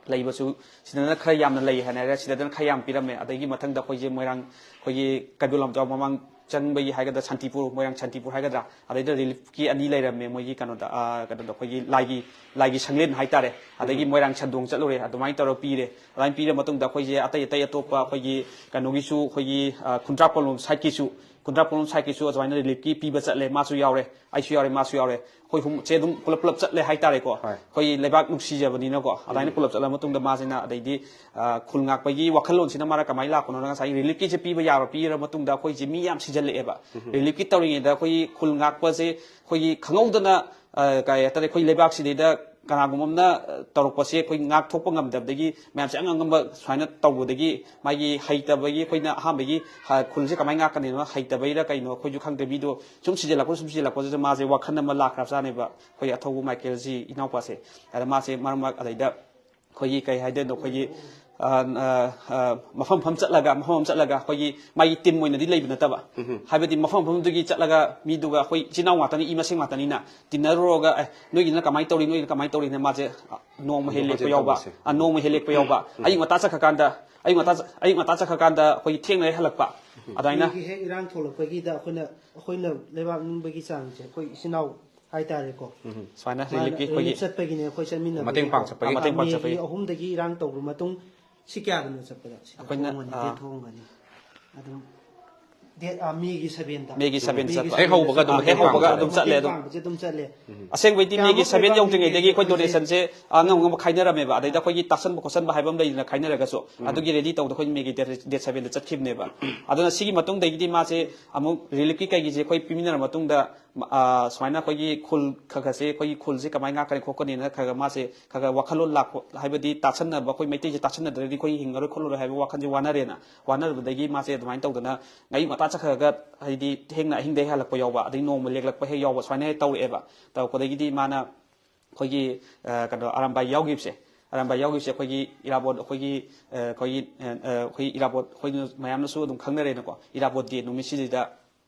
ꯂꯩꯕꯁꯨ ꯁꯤꯗꯅ ꯈꯔ ꯌꯥꯝꯅ ꯂꯩ ꯍꯥꯏꯅꯔꯦ꯫ ꯁꯤꯗꯅ ꯈꯔ ꯌꯥꯝ ꯄꯤꯔꯝꯃꯦ꯫ ꯑꯗꯒꯤ ꯃꯊꯪꯗ ꯑꯩꯈꯣꯏꯁꯦ ꯃꯣꯏꯔꯥꯡ, ꯑꯩꯈꯣꯏꯒꯤ ꯀꯩꯕꯨꯜ ꯂꯝꯖꯥꯎ ꯃꯃꯥꯡ ꯆꯪꯕꯒꯤ ꯍꯥꯏꯒꯗ꯭ꯔꯥ, ꯁꯥꯟꯇꯤꯄꯨꯔ, ꯃꯣꯏꯔꯥꯡ ꯁꯥꯟꯇꯤꯄꯨꯔ ꯍꯥꯏꯒꯗ꯭ꯔꯥ, ꯑꯗꯩꯗ reliefꯀꯤ ꯑꯅꯤ ꯂꯩꯔꯝꯃꯦ꯫ ꯃꯣꯏꯒꯤ ꯀꯩꯅꯣꯗ, ꯑ, ꯀꯩꯅꯣꯗ ꯑꯩꯈꯣꯏꯒꯤ ꯂꯥꯏꯒꯤ, ꯂꯥꯏꯒꯤ ꯁꯪꯂꯦꯟ ꯍꯥꯏꯇꯥꯔꯦ꯫ ꯑꯗꯒꯤ ꯎꯝ꯫ ꯃꯣꯏꯔꯥꯡ ꯁꯟꯗꯣꯡ ꯆꯠꯂꯨꯔꯦ꯫ ꯑꯗꯨꯃꯥꯏꯅ ꯇꯧꯔ ꯄꯤꯔꯦ꯫ ꯑꯗꯨꯃꯥꯏꯅ ꯄꯤꯔ ꯃꯇꯨꯡꯗ ꯑꯩꯈꯣꯏꯁꯦ ꯑꯇꯩ ꯑꯇꯩ ꯑꯇꯣꯞꯄ ꯑꯩꯈꯣꯏꯒꯤ ꯀꯩꯅꯣꯒꯤꯁꯨ, ꯑꯩꯈꯣꯏꯒꯤ, ꯑ, ꯈꯨꯟꯗ꯭ꯔꯥꯛꯄꯝꯂꯣꯝ sideꯀꯤꯁꯨ, ꯈꯨꯟꯗ꯭ꯔꯥꯛꯄꯝꯂꯣꯝ sideꯀꯤꯁꯨ ꯑꯗꯨꯃꯥꯏꯅ reliefꯀꯤ ꯄꯤꯕ ꯆꯠꯂꯦ꯫ ꯃꯥꯁꯨ ꯌꯥꯎꯔꯦ, ꯑꯩꯁꯨ ꯌꯥꯎꯔꯦ, ꯃꯥꯁꯨ ꯌꯥꯎꯔꯦ꯫ ꯑꯩꯈꯣꯏ ꯑꯍꯨꯝꯁꯦ ꯑꯗꯨꯝ ꯄꯨꯂꯞ ꯄꯨꯂꯞ ꯆꯠꯂꯦ ꯍꯥꯏꯇꯥꯔꯦꯀꯣ꯫ ꯍꯣꯏ꯫ ꯑꯩꯈꯣꯏ ꯂꯩꯕꯥꯛ ꯅꯨꯡꯁꯤꯖꯕꯅꯤꯅꯀꯣ꯫ ꯑꯗꯨꯃꯥꯏꯅ ꯎꯝ꯫ ꯄꯨꯂꯞ ꯆꯠꯂ ꯃꯇꯨꯡꯗ ꯃꯥꯁꯤꯅ, ꯑꯗꯩꯗꯤ, ꯑ, ꯈꯨꯜ ꯉꯥꯛꯄꯒꯤ ꯋꯥꯈꯜꯂꯣꯟꯁꯤꯅ ꯃꯥꯅ ꯀꯃꯥꯏꯅ ꯂꯥꯛꯄꯅꯣꯅ, ꯉꯁꯥꯏꯒꯤ reliefꯀꯤꯁꯦ ꯄꯤꯕ ꯌꯥꯕ ꯄꯤꯔ ꯃꯇꯨꯡꯗ ꯑꯩꯈꯣꯏꯁꯦ ꯃꯤ ꯌꯥꯝ ꯁꯤꯖꯜꯂꯛꯑꯦꯕ꯫ ꯎꯝ꯫ Reliefꯀꯤ ꯇꯧꯔꯤꯉꯩꯗ ꯑꯩꯈꯣꯏꯒꯤ ꯈꯨꯜ ꯉꯥꯛꯄꯁꯦ ꯑꯩꯈꯣꯏꯒꯤ ꯈꯪꯍꯧꯗꯅ, ꯑ, ꯀꯩ ꯍꯥꯏꯇꯥꯔꯦ, ꯑꯩꯈꯣꯏ ꯂꯩꯕꯥꯛꯁꯤꯗꯩꯗ ꯀꯅꯥꯒꯨꯝꯕ ꯑꯃꯅ, ꯑ, ꯇꯧꯔꯛꯄꯁꯦ ꯑꯩꯈꯣꯏ ꯉꯥꯛꯊꯣꯛꯄ ꯉꯝꯗꯕꯗꯒꯤ ꯃꯌꯥꯝꯁꯦ ꯑꯉꯝ ꯑꯉꯝꯕ ꯁꯨꯃꯥꯏꯅ ꯇꯧꯕꯗꯒꯤ ꯃꯥꯒꯤ ꯍꯩꯇꯕꯒꯤ ꯑꯩꯈꯣꯏꯅ ꯑꯍꯥꯟꯕꯒꯤ, ꯑ, ꯈꯨꯜꯁꯦ ꯀꯃꯥꯏꯅ ꯉꯥꯛꯀꯅꯤꯅꯣ ꯍꯩꯇꯕꯩꯔ ꯀꯩꯅꯣ ꯑꯩꯈꯣꯏꯁꯨ ꯈꯪꯗꯦ꯫ ꯃꯤꯗꯣ ꯁꯨꯝ ꯁꯤꯖꯤꯜꯂꯛꯄ, ꯁꯨꯝ ꯁꯤꯖꯤꯜꯂꯛꯄꯁꯤꯗ ꯃꯥꯁꯦ ꯋꯥꯈꯜ ꯑꯃ ꯂꯥꯛꯈ꯭ꯔꯕꯖꯥꯠꯅꯦꯕ ꯑꯩꯈꯣꯏ ꯑꯊꯧꯕ ꯃꯥꯏꯀꯦꯜꯁꯤ ꯏꯅꯥꯎꯄꯥꯁꯦ꯫ ꯑꯗ ꯃꯥꯁꯦ ꯃꯔꯛ ꯃꯔꯛ ꯑꯗꯩꯗ ꯑꯩꯈꯣꯏꯒꯤ ꯀꯩ ꯍꯥꯏꯗꯣꯏꯅꯣ, ꯑꯩꯈꯣꯏꯒꯤ, ꯑ, ꯑ, ꯑ, ꯃꯐꯝ ꯃꯐꯝ ꯆꯠꯂꯒ, ꯃꯐꯝ ꯃꯐꯝ ꯆꯠꯂꯒ ꯑꯩꯈꯣꯏꯒꯤ ꯃꯥꯒꯤ ꯇꯤꯝ ꯑꯣꯏꯅꯗꯤ ꯂꯩꯕ ꯅꯠꯇꯕ, ꯍꯥꯏꯕꯗꯤ ꯃꯐꯝ ꯃꯐꯝꯗꯨꯒꯤ ꯆꯠꯂꯒ ꯃꯤꯗꯨꯒ ꯑꯩꯈꯣꯏ ꯏꯆꯤꯟ ꯏꯅꯥꯎ ꯉꯥꯛꯇꯅꯤ, ꯏ ꯃꯁꯦꯟ ꯉꯥꯛꯇꯅꯤꯅ ꯇꯤꯟꯅꯔꯨꯔꯒ, "ꯑꯦ, ꯅꯣꯏꯒꯤꯅ ꯀꯃꯥꯏꯅ ꯇꯧꯔꯤ, ꯅꯣꯏꯒꯤꯅ ꯀꯃꯥꯏꯅ ꯇꯧꯔꯤꯅ?" ꯃꯥꯁꯦ ꯅꯣꯡꯃ ꯍꯦꯛ ꯍꯟꯗꯣꯛ ꯂꯦꯛꯄ ꯍꯟꯖꯤꯟ ꯌꯥꯎꯕ, ꯇꯧꯕꯁꯦ꯫ ꯑ, ꯅꯣꯡꯃ ꯍꯦꯛ ꯂꯦꯛꯄ ꯌꯥꯎꯕ, ꯑꯌꯨꯛ ꯉꯟꯇꯥ ꯆꯠꯈ꯭ꯔꯀꯥꯟꯗ, ꯑꯌꯨꯛ ꯉꯟꯇꯥ ꯆ-, ꯑꯌꯨꯛ ꯉꯟꯇꯥ ꯆꯠꯈ꯭ꯔꯀꯥꯟꯗ ꯑꯩꯈꯣꯏꯒꯤ ꯊꯦꯡꯅ ꯍꯦꯛ ꯍꯜꯂꯛꯄ, ꯑꯗꯨꯃꯥꯏꯅ꯫ ꯃꯤꯒꯤ ꯍꯦꯛ ꯏꯔꯥꯡ ꯊꯣꯛꯂꯛꯄꯒꯤꯗ ꯑꯩꯈꯣꯏꯅ, ꯑꯩꯈꯣꯏꯅ ꯂꯩꯕꯥꯛ ꯅꯤꯡꯕꯒꯤ ꯆꯥꯡꯁꯦ ꯑꯩꯈꯣꯏ ꯏꯆꯤꯟ ꯏꯅꯥꯎ ꯍꯥꯏꯇꯥꯔꯦꯀꯣ꯫ ꯎꯝ, ꯁꯨꯃꯥꯏꯅ ꯃꯥꯅ ꯔꯤꯂꯤꯐꯀꯤ ꯑꯩꯈꯣꯏꯒꯤ ꯔꯤꯂꯤꯐ ꯆꯠꯄꯒꯤꯅꯦ ꯑꯩꯈꯣꯏ ꯆꯠꯃꯤꯟꯅꯕꯒꯤꯀꯣ꯫ ꯃꯇꯦꯡ ꯄꯥꯡ ꯆꯠꯄꯒꯤ꯫ ꯑꯥ, ꯃꯇꯦꯡ ꯄꯥꯡ ꯃꯦꯒꯤ ꯆꯠꯄꯒꯤ꯫ ꯑꯍꯨꯝꯗꯒꯤ ꯏꯔꯥꯡ ꯇꯧꯈ꯭ꯔ ꯃꯇꯨꯡ ꯁꯤ ꯀꯌꯥꯗꯅꯣ ꯆꯠꯄꯗ? ꯁꯤꯗ ꯑꯩꯈꯣꯏꯅ, ꯊꯣꯡꯒꯅꯤ, ꯑꯥ꯫ ꯗꯦꯠ ꯊꯣꯡꯒꯅꯤ꯫ ꯑꯗꯨꯝ ꯗꯦꯠ, ꯑꯥ, ꯃꯦꯒꯤ ꯁꯚꯦꯟꯗ꯫ ꯃꯦꯒꯤ ꯁꯚꯦꯟ ꯃꯦꯒꯤ ꯆꯠꯄ꯫ ꯁꯚꯦꯟꯗ ꯍꯦꯛ ꯍꯧꯕꯒ ꯑꯗꯨꯝ ꯆꯠꯄ꯫ ꯍꯦꯛ ꯍꯧꯕꯒ ꯃꯇꯦꯡ ꯑꯗꯨꯝ ꯆꯠꯂꯦ ꯄꯥꯡꯕꯁꯦ ꯑꯗꯨꯝ꯫ ꯑꯗꯨꯝ ꯆꯠꯂꯦ꯫ ꯎꯝ꯫ ꯑꯁꯦꯡꯕꯩꯗꯤ ꯀꯌꯥꯃꯨꯛ ꯃꯦꯒꯤ ꯁꯚꯦꯟ ꯂꯩꯕꯥꯛ ꯌꯧꯗ꯭ꯔꯤꯉꯩꯗꯒꯤ ꯑꯩꯈꯣꯏ ꯃꯦꯒꯤ ꯗꯣꯅꯦꯁꯟꯁꯦ ꯑꯉꯝ ꯑꯉꯝꯕ ꯈꯥꯏꯅꯔꯝꯃꯦꯕ꯫ ꯑꯗꯩꯗ ꯑꯩꯈꯣꯏꯒꯤ ꯇꯥꯁꯟꯕ ꯈꯣꯠꯆꯟꯕ ꯍꯥꯏꯕ ꯑꯃ ꯂꯩꯗꯅ ꯈꯥꯏꯅꯔꯒꯁꯨ꯫ ꯎꯝ꯫ ꯑꯗꯨꯒꯤ ꯔꯦꯂꯤ ꯇꯧꯕꯗ ꯑꯩꯈꯣꯏ ꯃꯦꯒꯤ ꯗꯦꯠ, ꯗꯦꯠ ꯁꯚꯦꯟꯗ ꯆꯠꯈꯤꯕꯅꯦꯕ꯫ ꯑꯗꯨꯅ ꯁꯤꯒꯤ ꯃꯇꯨꯡꯗꯒꯤꯗꯤ ꯃꯥꯁꯦ ꯑꯃꯨꯛ ꯔꯤꯂꯤꯐꯀꯤ ꯀꯩꯒꯤꯁꯦ ꯑꯩꯈꯣꯏ ꯄꯤꯃꯤꯟꯅꯔ ꯃꯇꯨꯡꯗ, ꯑ, ꯁꯨꯃꯥꯏꯅ ꯑꯩꯈꯣꯏꯒꯤ ꯈꯨꯜ ꯈꯔ ꯈꯔꯁꯦ, ꯑꯩꯈꯣꯏꯒꯤ ꯈꯨꯜꯁꯦ ꯀꯃꯥꯏꯅ ꯉꯥꯛꯀꯅꯤ ꯈꯣꯠꯀꯅꯤꯅ ꯈꯔ ꯈꯔ ꯃꯥꯁꯦ ꯈꯔ ꯈꯔ ꯋꯥꯈꯜꯂꯣꯟ ꯂꯥꯛꯄ, ꯍꯥꯏꯕꯗꯤ ꯇꯥꯁꯟꯅꯕ, ꯑꯩꯈꯣꯏ ꯃꯩꯇꯩꯁꯦ ꯇꯥꯁꯟꯅꯗ꯭ꯔꯒꯗꯤ ꯑꯩꯈꯣꯏ ꯍꯤꯡꯉꯔꯣꯏ ꯈꯣꯠꯂꯔꯣꯏ ꯍꯥꯏꯕ ꯋꯥꯈꯜꯁꯦ ꯋꯥꯅꯔꯦꯅ꯫ ꯋꯥꯅꯔꯨꯕꯗꯒꯤ ꯃꯥꯁꯦ ꯑꯗꯨꯃꯥꯏꯅ ꯇꯧꯗꯅ ꯑꯌꯨꯛ ꯉꯟꯇꯥ ꯆꯠꯈ꯭ꯔꯒ, ꯍꯥꯏꯗꯤ ꯊꯦꯡꯅ ꯑꯍꯤꯡꯗ ꯍꯜꯂꯛꯄ ꯌꯥꯎꯕ, ꯑꯗꯩ ꯅꯣꯡꯃ ꯂꯦꯛꯂꯛꯄ ꯍꯦꯛ ꯌꯥꯎꯕ, ꯁꯨꯃꯥꯏꯅ ꯍꯦꯛ ꯇꯧꯔꯛꯑꯦꯕ꯫ ꯇꯧꯔꯛꯄꯗꯒꯤꯗꯤ ꯃꯥꯅ ꯑꯩꯈꯣꯏꯒꯤ, ꯑ, ꯀꯩꯅꯣ, ꯑꯔꯥꯝꯕꯥꯏ ꯌꯥꯎꯈꯤꯕꯁꯦ, ꯑꯔꯥꯝꯕꯥꯏ ꯌꯥꯎꯈꯤꯕꯁꯦ ꯑꯩꯈꯣꯏꯒꯤ ꯏꯔꯥꯕꯣꯠ, ꯑꯩꯈꯣꯏꯒꯤ, ꯑ, ꯑꯩꯈꯣꯏꯒꯤ, ꯑ, ꯑ, ꯑꯩꯈꯣꯏ ꯏꯔꯥꯕꯣꯠ, ꯑꯩꯈꯣꯏꯅ ꯃꯌꯥꯝꯅꯁꯨ ꯑꯗꯨꯝ ꯈꯪꯅꯔꯦꯅꯀꯣ, ꯏꯔꯥꯕꯣꯠ ꯗꯦ ꯅꯨꯃꯤꯠꯁꯤꯗꯩꯗ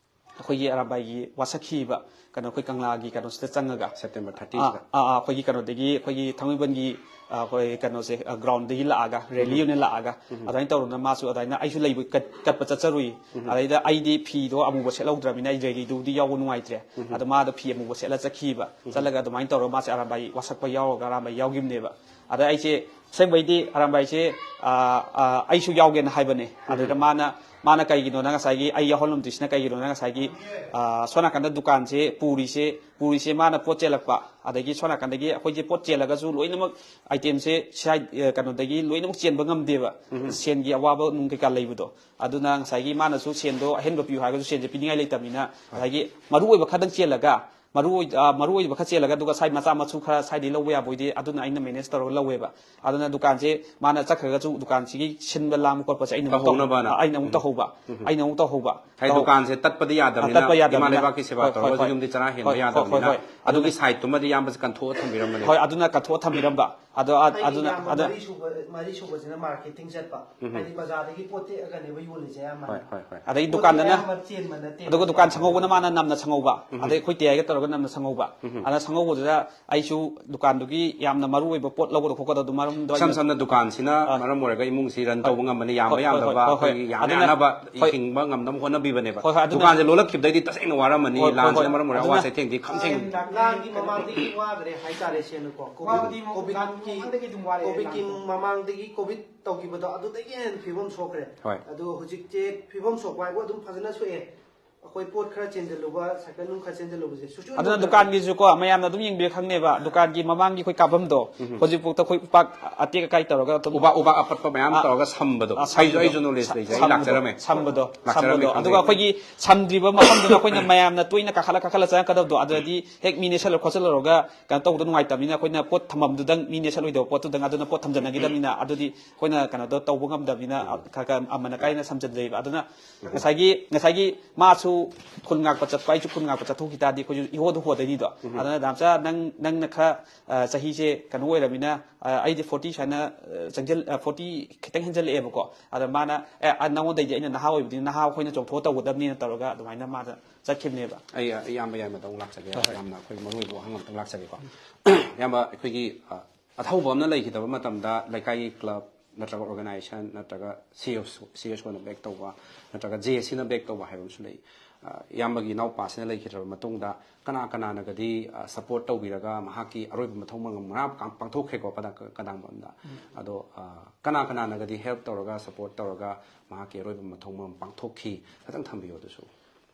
ꯑꯩꯈꯣꯏꯒꯤ ꯑꯔꯥꯝꯕꯥꯏꯒꯤ ꯋꯥꯁꯛꯈꯤꯕ ꯀꯩꯅꯣ, ꯑꯩꯈꯣꯏ ꯀꯪꯂꯥꯒꯤ ꯀꯩꯅꯣꯁꯤꯗ ꯆꯪꯉꯒ, ꯁꯦꯞꯇꯦꯝꯕꯔ ꯑꯥ, ꯊꯥꯔꯇꯤꯁꯤꯗ꯫ ꯑꯥ, ꯑꯥ, ꯑꯩꯈꯣꯏꯒꯤ ꯀꯩꯅꯣꯗꯒꯤ, ꯑꯩꯈꯣꯏꯒꯤ ꯊꯥꯡꯃꯩꯕꯟꯒꯤ, ꯑ, ꯑꯩꯈꯣꯏ ꯀꯩꯅꯣꯁꯦ, ꯑ, ꯒ꯭ꯔꯥꯎꯟꯗꯒꯤ ꯂꯥꯛꯑꯒ, ꯔꯦꯂꯤ ꯎꯝ꯫ ꯑꯣꯏꯅ ꯂꯥꯛꯑꯒ, ꯎꯝ꯫ ꯑꯗꯨꯃꯥꯏꯅ ꯇꯧꯗꯅ ꯃꯥꯁꯨ ꯑꯗꯨꯃꯥꯏꯅ ꯑꯩꯁꯨ ꯂꯩꯕ ꯀꯠ-, ꯀꯠꯄ ꯆꯠꯆꯔꯨꯏ꯫ ꯎꯝ꯫ ꯑꯗꯩꯗ ꯑꯩꯗꯤ ꯐꯤꯗꯣ ꯑꯃꯨꯕ ꯁꯦꯠꯍꯧꯗ꯭ꯔꯕꯅꯤꯅ ꯑꯩ ꯔꯦꯂꯤꯗꯨꯕꯨꯗꯤ ꯌꯥꯎꯕ ꯅꯨꯡꯉꯥꯏꯇ꯭ꯔꯦ꯫ ꯎꯝ꯫ ꯑꯗꯣ ꯃꯥꯗꯣ ꯐꯤ ꯑꯃꯨꯕ ꯁꯦꯠꯂ ꯆꯠꯈꯤꯕ꯫ ꯎꯝ꯫ ꯆꯠꯂꯒ ꯑꯗꯨꯃꯥꯏꯅ ꯇꯧꯔꯒ ꯃꯥꯁꯦ ꯑꯔꯥꯝꯕꯥꯏ ꯋꯥꯁꯛꯄ ꯌꯥꯎꯔꯒ ꯑꯔꯥꯝꯕꯥꯏ ꯌꯥꯎꯈꯤꯕꯅꯦꯕ꯫ ꯑꯗ ꯑꯩꯁꯦ ꯑꯁꯦꯡꯕꯩꯗꯤ ꯑꯔꯥꯝꯕꯥꯏꯁꯦ, ꯑ, ꯑ, ꯑꯩꯁꯨ ꯌꯥꯎꯒꯦꯅ ꯍꯥꯏꯕꯅꯦ꯫ ꯎꯝ꯫ ꯑꯗꯨꯗ ꯃꯥꯅ, ꯃꯥꯅ ꯀꯩꯒꯤꯅꯣꯅ ꯉꯁꯥꯏꯒꯤ ꯑꯩ ꯌꯥꯎꯍꯜꯂꯝꯗ꯭ꯔꯤꯁꯤꯅ ꯀꯩꯒꯤꯅꯣꯅ ꯉꯁꯥꯏꯒꯤ, ꯑ, ꯁꯣꯝ ꯅꯥꯀꯟꯗ ꯗꯨꯀꯥꯟꯁꯦ ꯄꯨꯔꯤꯁꯦ, ꯄꯨꯔꯤꯁꯦ ꯃꯥꯅ ꯄꯣꯠ ꯆꯦꯜꯂꯛꯄ, ꯑꯗꯒꯤ ꯁꯣꯝ ꯅꯥꯀꯟꯗꯒꯤ ꯑꯩꯈꯣꯏꯁꯦ ꯄꯣꯠ ꯆꯦꯜꯂꯒꯁꯨ ꯂꯣꯏꯅꯃꯛ ꯑꯥꯏꯇꯦꯝꯁꯦ ꯁꯤ ꯍꯥꯏ-, ꯑ, ꯀꯩꯅꯣꯗꯒꯤ ꯂꯣꯏꯅꯃꯛ ꯆꯦꯟꯕ ꯉꯝꯗꯦꯕ꯫ ꯎꯝ꯫ ꯁꯦꯟꯒꯤ ꯑꯋꯥꯕ ꯅꯨꯡ ꯀꯩꯀꯥ ꯂꯩꯕꯗꯣ꯫ ꯑꯗꯨꯅ ꯉꯁꯥꯏꯒꯤ ꯃꯥꯅꯁꯨ ꯁꯦꯟꯗꯣ ꯑꯍꯦꯟꯕ ꯄꯤꯌꯨ ꯍꯥꯏꯔꯒꯁꯨ ꯁꯦꯟꯁꯦ ꯄꯤꯅꯤꯡꯉꯥꯏ ꯂꯩꯇꯕꯅꯤꯅ ꯉꯁꯥꯏꯒꯤ ꯃꯔꯨ ꯑꯣꯏꯕ ꯈꯔꯗꯪ ꯆꯦꯜꯂꯒ ꯃꯔꯨ ꯑꯣꯏ-, ꯑ, ꯃꯔꯨ ꯑꯣꯏꯕ ꯈꯔ ꯆꯦꯜꯂꯒ, ꯑꯗꯨꯒ ꯁꯥꯏ ꯃꯆꯥ ꯃꯁꯨ ꯈꯔ ꯁꯥꯏꯗꯩ ꯂꯧꯕ ꯌꯥꯕ ꯑꯣꯏꯗꯤ, ꯑꯗꯨꯅ ꯑꯩꯅ manage ꯇꯧꯔꯒ ꯂꯧꯋꯦꯕ꯫ ꯑꯗꯨꯅ ꯗꯨꯀꯥꯟꯁꯦ ꯃꯥꯅ ꯆꯠꯈ꯭ꯔꯒꯁꯨ ꯗꯨꯀꯥꯟꯁꯤꯒꯤ ꯁꯤꯟꯕ ꯂꯥꯡꯕ ꯈꯣꯠꯄꯁꯦ ꯑꯩꯅ ꯑꯃꯨꯛ ꯇꯧ-, ꯇꯧꯍꯧꯅꯕꯅ꯫ ꯑ, ꯑꯩꯅ ꯑꯃꯨꯛ ꯎꯝ꯫ ꯇꯧꯍꯧꯕ꯫ ꯎꯝ꯫ ꯑꯩꯅ ꯑꯃꯨꯛ ꯇꯧꯍꯧꯕ꯫ ꯍꯥꯏꯗꯤ ꯇꯧ-, ꯗꯨꯀꯥꯟꯁꯦ ꯇꯠꯄꯗꯤ ꯑ, ꯌꯥꯗꯕꯅꯤꯅ, ꯇꯠꯄ ꯌꯥꯗꯕꯅꯤꯅ꯫ ꯏꯃꯥ ꯂꯩꯕꯥꯛꯀꯤ ꯁꯦꯕꯥ ꯍꯣꯏ, ꯍꯣꯏ, ꯇꯧꯔꯒꯁꯨ ꯍꯣꯏ꯫ ꯌꯨꯝꯗꯤ ꯆꯔꯥ ꯍꯦꯟꯕ ꯍꯣꯏ, ꯍꯣꯏ, ꯌꯥꯗꯕꯅꯤꯅ, ꯍꯣꯏ꯫ ꯑꯗꯨꯒꯤ ꯑꯗꯨꯅ side ꯇꯨꯃꯗꯤ ꯏꯌꯥꯝꯕꯁꯦ ꯀꯟꯊꯣꯛꯑ ꯊꯝꯕꯤꯔꯝꯕꯅꯦꯕ꯫ ꯍꯣꯏ, ꯑꯗꯨꯅ ꯀꯟꯊꯣꯛꯑ ꯊꯝꯕꯤꯔꯝꯕ꯫ ꯑꯗꯣ ꯑ-, ꯑꯗꯩ ꯑꯗꯨꯅ, ꯏꯌꯥꯝꯕ ꯑꯗ ꯃꯔꯤ ꯁꯨꯕ, ꯃꯔꯤ ꯁꯨꯕꯁꯤꯅ marketing ꯆꯠꯄ꯫ ꯎꯝ꯫ ꯍꯥꯏꯗꯤ ꯕꯖꯥꯔꯗꯒꯤ ꯄꯣꯠ ꯇꯦꯛꯑꯒꯅꯦꯕ ꯌꯣꯜꯂꯤꯁꯦ ꯑꯌꯥꯝꯕꯅ꯫ ꯍꯣꯏ, ꯍꯣꯏ, ꯍꯣꯏ꯫ ꯑꯗꯩ ꯄꯣꯠ ꯗꯨꯀꯥꯟꯗꯅ, ꯑꯌꯥꯝꯕ ꯆꯦꯟꯕ ꯅꯠꯇꯦꯕ꯫ ꯑꯗꯨꯒ ꯗꯨꯀꯥꯟ ꯁꯪꯍꯧꯕꯅ ꯃꯥꯅ ꯅꯝꯅ ꯁꯪꯍꯧꯕ꯫ ꯎꯝ꯫ ꯑꯗꯩ ꯑꯩꯈꯣꯏ ꯇꯦ ꯑꯥꯏꯒ ꯇꯧꯔꯒ ꯅꯝꯅ ꯁꯪꯍꯧꯕ꯫ ꯎꯝ꯫ ꯑꯗ ꯁꯪꯍꯧꯕꯗꯨꯗ ꯑꯩꯁꯨ ꯗꯨꯀꯥꯟꯗꯨꯒꯤ ꯌꯥꯝꯅ ꯃꯔꯨ ꯑꯣꯏꯕ ꯄꯣꯠ ꯂꯧꯒꯗꯕ ꯈꯣꯠꯀꯗꯕꯗꯣ ꯃꯔꯝꯗꯣ ꯏꯁꯝ ꯑꯩꯅ ꯁꯝꯅ ꯗꯨꯀꯥꯟꯁꯤꯅ ꯑ, ꯃꯔꯝ ꯑꯣꯏꯔꯒ ꯏꯃꯨꯡꯁꯤ run ꯍꯣꯏ꯫ ꯇꯧꯕ ꯉꯝꯕꯅꯤ, ꯌꯥꯝꯕ ꯍꯣꯏ, ꯍꯣꯏ, ꯌꯥꯝꯗꯕ ꯍꯣꯏ, ꯍꯣꯏ, ꯍꯣꯏ꯫ ꯑꯩꯈꯣꯏꯒꯤ ꯌꯥꯅ ꯑꯗꯨꯅ ꯌꯥꯅꯕ ꯍꯣꯏ꯫ ꯍꯤꯡꯕ ꯉꯝꯅꯕ ꯍꯣꯠꯅꯕꯤꯕꯅꯦꯕ꯫ ꯍꯣꯏ, ꯍꯣꯏ, ꯑꯗꯨꯅ ꯗꯨꯀꯥꯟꯁꯦ ꯂꯣꯜꯂꯛꯈꯤꯕꯗꯒꯤꯗꯤ ꯇꯁꯦꯡꯅ ꯋꯥꯔꯝꯃꯅꯤ, ꯍꯣꯏ, ꯍꯣꯏ, ꯂꯥꯟꯁꯤꯅ ꯍꯣꯏ꯫ ꯃꯔꯝ ꯑꯣꯏꯔꯒ ꯑꯗꯨꯅ ꯑꯋꯥ ꯆꯩꯊꯦꯡꯗꯤ ꯈꯝꯁꯦꯡ ꯂꯥꯟꯒꯤ ꯃꯃꯥꯡꯗꯒꯤ ꯋꯥꯈ꯭ꯔꯦ ꯍꯥꯏꯇꯥꯔꯦ, ꯁꯦꯡꯅꯀꯣ꯫ ꯀꯣꯚꯤꯗ-, ꯋꯥꯕꯗꯤ ꯃꯃꯥꯡ ꯀꯣꯚꯤꯗꯀꯤ, ꯃꯃꯥꯡꯗꯒꯤ ꯑꯗꯨꯝ ꯋꯥꯔꯦ ꯀꯣꯚꯤꯗꯀꯤ ꯂꯥꯟꯗꯣ꯫ ꯃꯃꯥꯡꯗꯒꯤ ꯀꯣꯚꯤꯗ ꯇꯧꯈꯤꯕꯗꯣ ꯑꯗꯨꯗꯒꯤ ꯍꯦꯟꯅ ꯐꯤꯕꯝ ꯁꯣꯛꯈ꯭ꯔꯦ꯫ ꯍꯣꯏ꯫ ꯑꯗꯣ ꯍꯧꯖꯤꯛꯁꯦ ꯐꯤꯕꯝ ꯁꯣꯛꯄ ꯍꯥꯏꯕꯨ ꯑꯗꯨꯝ ꯐꯖꯅ ꯁꯣꯛꯑꯦ꯫ ꯑꯩꯈꯣꯏ ꯄꯣꯠ ꯈꯔ ꯆꯦꯟꯁꯤꯜꯂꯨꯕ, ꯁꯥꯏꯀꯜ ꯅꯨꯡ ꯈꯔ ꯆꯦꯟꯁꯤꯜꯂꯨꯕꯁꯦ ꯁꯨꯛꯌꯣꯟ ꯑꯗꯨꯅ ꯌꯣꯟꯗꯕ꯫ ꯗꯨꯀꯥꯟꯒꯤꯁꯨꯀꯣ, ꯃꯌꯥꯝꯅ ꯑꯗꯨꯝ ꯌꯦꯡꯕꯤꯔ ꯈꯪꯅꯦꯕ, ꯗꯨꯀꯥꯟꯒꯤ ꯃꯃꯥꯡꯒꯤ ꯑꯩꯈꯣꯏ ꯀꯥꯐꯝꯗꯣ, ꯎꯝ꯫ ꯍꯧꯖꯤꯛꯐꯥꯎꯗ ꯑꯩꯈꯣꯏ ꯎꯄꯥꯛ ꯑꯇꯦꯛ ꯑꯀꯥꯏ ꯇꯧꯔꯒ ꯑꯗꯨꯝ ꯎꯄꯥꯛ, ꯎꯄꯥꯛ ꯑꯄꯠꯄ ꯃꯌꯥꯝ ꯑ, ꯇꯧꯔꯒ ꯁꯝꯕꯗꯣ꯫ ꯑ, ꯑꯩꯁꯨ, ꯁꯝꯕꯗꯣ꯫ ꯑꯩꯁꯨ knowledge ꯁ-, ꯂꯩꯖꯩ, ꯑꯩ ꯁꯝꯕꯗꯣ, ꯂꯥꯛꯆꯔꯝꯃꯦ꯫ ꯁꯝꯕꯗꯣ, ꯂꯥꯛꯆꯔꯝꯃꯦ, ꯁꯝꯕꯗꯣ꯫ ꯑꯗꯨꯒ ꯈꯪꯖꯩ꯫ ꯑꯩꯈꯣꯏꯒꯤ ꯁꯝꯗ꯭ꯔꯤꯕ ꯃꯐꯝꯗꯨꯗ ꯑꯩꯈꯣꯏꯅ ꯃꯌꯥꯝꯅ ꯇꯣꯏꯅ ꯀꯥꯈꯠꯂ, ꯀꯥꯈꯠꯂ ꯆꯪꯉꯛꯀꯗꯕꯗꯣ, ꯑꯗꯨꯗꯗꯤ ꯍꯦꯛ ꯃꯤ ꯅꯦꯠꯁꯜꯂ ꯈꯣꯠꯆꯜꯂꯨꯔꯒ ꯀꯩꯅꯣ ꯇꯧꯕꯗꯣ ꯅꯨꯡꯉꯥꯏꯇꯕꯅꯤꯅ, ꯑꯩꯈꯣꯏꯅ ꯄꯣꯠ ꯊꯝꯐꯝꯗꯨꯗꯪ, ꯃꯤ ꯅꯦꯠꯁꯜꯂꯣꯏꯗꯕ ꯄꯣꯠꯇꯨꯗꯪ, ꯑꯗꯨꯅ ꯄꯣꯠ ꯊꯝꯖꯟꯅꯈꯤꯗꯕꯅꯤꯅ, ꯑꯗꯨꯗꯤ ꯑꯩꯈꯣꯏꯅ ꯀꯩꯅꯣꯗꯣ ꯇꯧꯕ ꯉꯝꯗꯕꯅꯤꯅ, ꯎꯝ꯫ ꯈꯔ ꯈꯔ ꯑꯃꯅ ꯀꯥꯏꯅ ꯁꯝꯖꯟꯖꯩꯕ꯫ ꯑꯗꯨꯅ ꯎꯝ꯫ ꯉꯁꯥꯏꯒꯤ, ꯉꯁꯥꯏꯒꯤ ꯃꯥꯁꯨ ꯈꯨꯟ ꯉꯥꯛꯄ ꯆꯠꯄ, ꯑꯩꯁꯨ ꯈꯨꯟ ꯉꯥꯛꯄ ꯆꯠꯊꯣꯛꯈꯤ ꯇꯥꯔꯗꯤ ꯑꯩꯈꯣꯏꯁꯨ ꯏꯍꯣꯗ ꯍꯣꯗꯣꯏꯅꯤꯗꯣ꯫ ꯎꯝ꯫ ꯑꯗꯨꯅ ꯗꯥꯝꯆꯥ, ꯅꯪ, ꯅꯪꯅ ꯈꯔ, ꯑ, ꯆꯍꯤꯁꯦ ꯀꯩꯅꯣ ꯑꯣꯏꯔꯕꯅꯤꯅ, ꯑ, ꯑꯩꯗꯤ forty ꯁꯨꯃꯥꯏꯅ, ꯑ, ꯆꯪꯖꯜ-, ꯑ, forty ꯈꯤꯇꯪ ꯍꯦꯟꯖꯜꯂꯛꯑꯦꯕꯀꯣ꯫ ꯑꯗ ꯃꯥꯅ, "ꯑꯦ, ꯑ, ꯅꯉꯣꯟꯗꯩꯗꯤ ꯑꯩꯅ ꯅꯍꯥ ꯑꯣꯏꯕꯅꯤꯅ ꯅꯍꯥ ꯑꯩꯈꯣꯏꯅ ꯆꯣꯡꯊꯣꯛꯑ ꯇꯧꯒꯗꯕꯅꯤꯅ" ꯇꯧꯔꯒ ꯑꯗꯨꯃꯥꯏꯅ ꯃꯥꯅ ꯆꯠꯈꯤꯕꯅꯦꯕ꯫ ꯑꯩ, ꯑ, ꯏꯌꯥꯝꯕ, ꯏꯌꯥꯝꯕꯗ ꯑꯃꯨꯛ ꯂꯥꯛꯆꯒꯦ꯫ ꯍꯣꯏ, ꯍꯣꯏ꯫ ꯌꯥꯝꯅ ꯑꯩꯈꯣꯏ ꯃꯔꯨ ꯑꯣꯏꯕ ꯋꯥꯍꯪ ꯑꯝꯇꯪ ꯂꯥꯛꯆꯒꯦꯀꯣ꯫ ꯏꯌꯥꯝꯕ, ꯑꯩꯈꯣꯏꯒꯤ, ꯑ, ꯑꯊꯧꯕ ꯑꯃꯅ ꯂꯩꯈꯤꯗꯕ ꯃꯇꯝꯗ ꯂꯩꯀꯥꯏꯒꯤ club ꯅꯠꯇ꯭ꯔꯒ organization ꯅꯠꯇ꯭ꯔꯒ C S O, C S O ꯅ back ꯇꯧꯕ ꯅꯠꯇ꯭ꯔꯒ J A C ꯅ back ꯇꯧꯕ ꯍꯥꯏꯕ ꯑꯃꯁꯨ ꯂꯩ꯫ ꯑ, ꯏꯌꯥꯝꯕꯒꯤ ꯏꯅꯥꯎꯄꯥꯁꯤꯅ ꯂꯩꯈꯤꯗ꯭ꯔꯕ ꯃꯇꯨꯡꯗ ꯀꯅꯥ ꯀꯅꯥꯅꯒꯗꯤ, ꯑ, support ꯇꯧꯕꯤꯔꯒ ꯃꯍꯥꯛꯀꯤ ꯑꯔꯣꯏꯕ ꯃꯊꯧ ꯃꯉꯝ ꯉꯔꯥꯡ ꯄꯥꯡ-, ꯄꯥꯡꯊꯣꯛꯈ꯭ꯔꯦꯀꯣ, ꯀꯗꯥ-, ꯀꯗꯥꯡꯕꯝꯗ꯫ ꯎꯝ꯫ ꯑꯗꯣ, ꯑ, ꯀꯅꯥ ꯀꯅꯥꯅꯒꯗꯤ help ꯇꯧꯔꯒ, support ꯇꯧꯔꯒ ꯃꯍꯥꯛꯀꯤ ꯑꯔꯣꯏꯕ ꯃꯊꯧ ꯃꯉꯝ ꯄꯥꯡꯊꯣꯛꯈꯤ? ꯈꯤꯇꯪ ꯊꯝꯕꯤꯌꯨ ꯑꯗꯨꯁꯨ꯫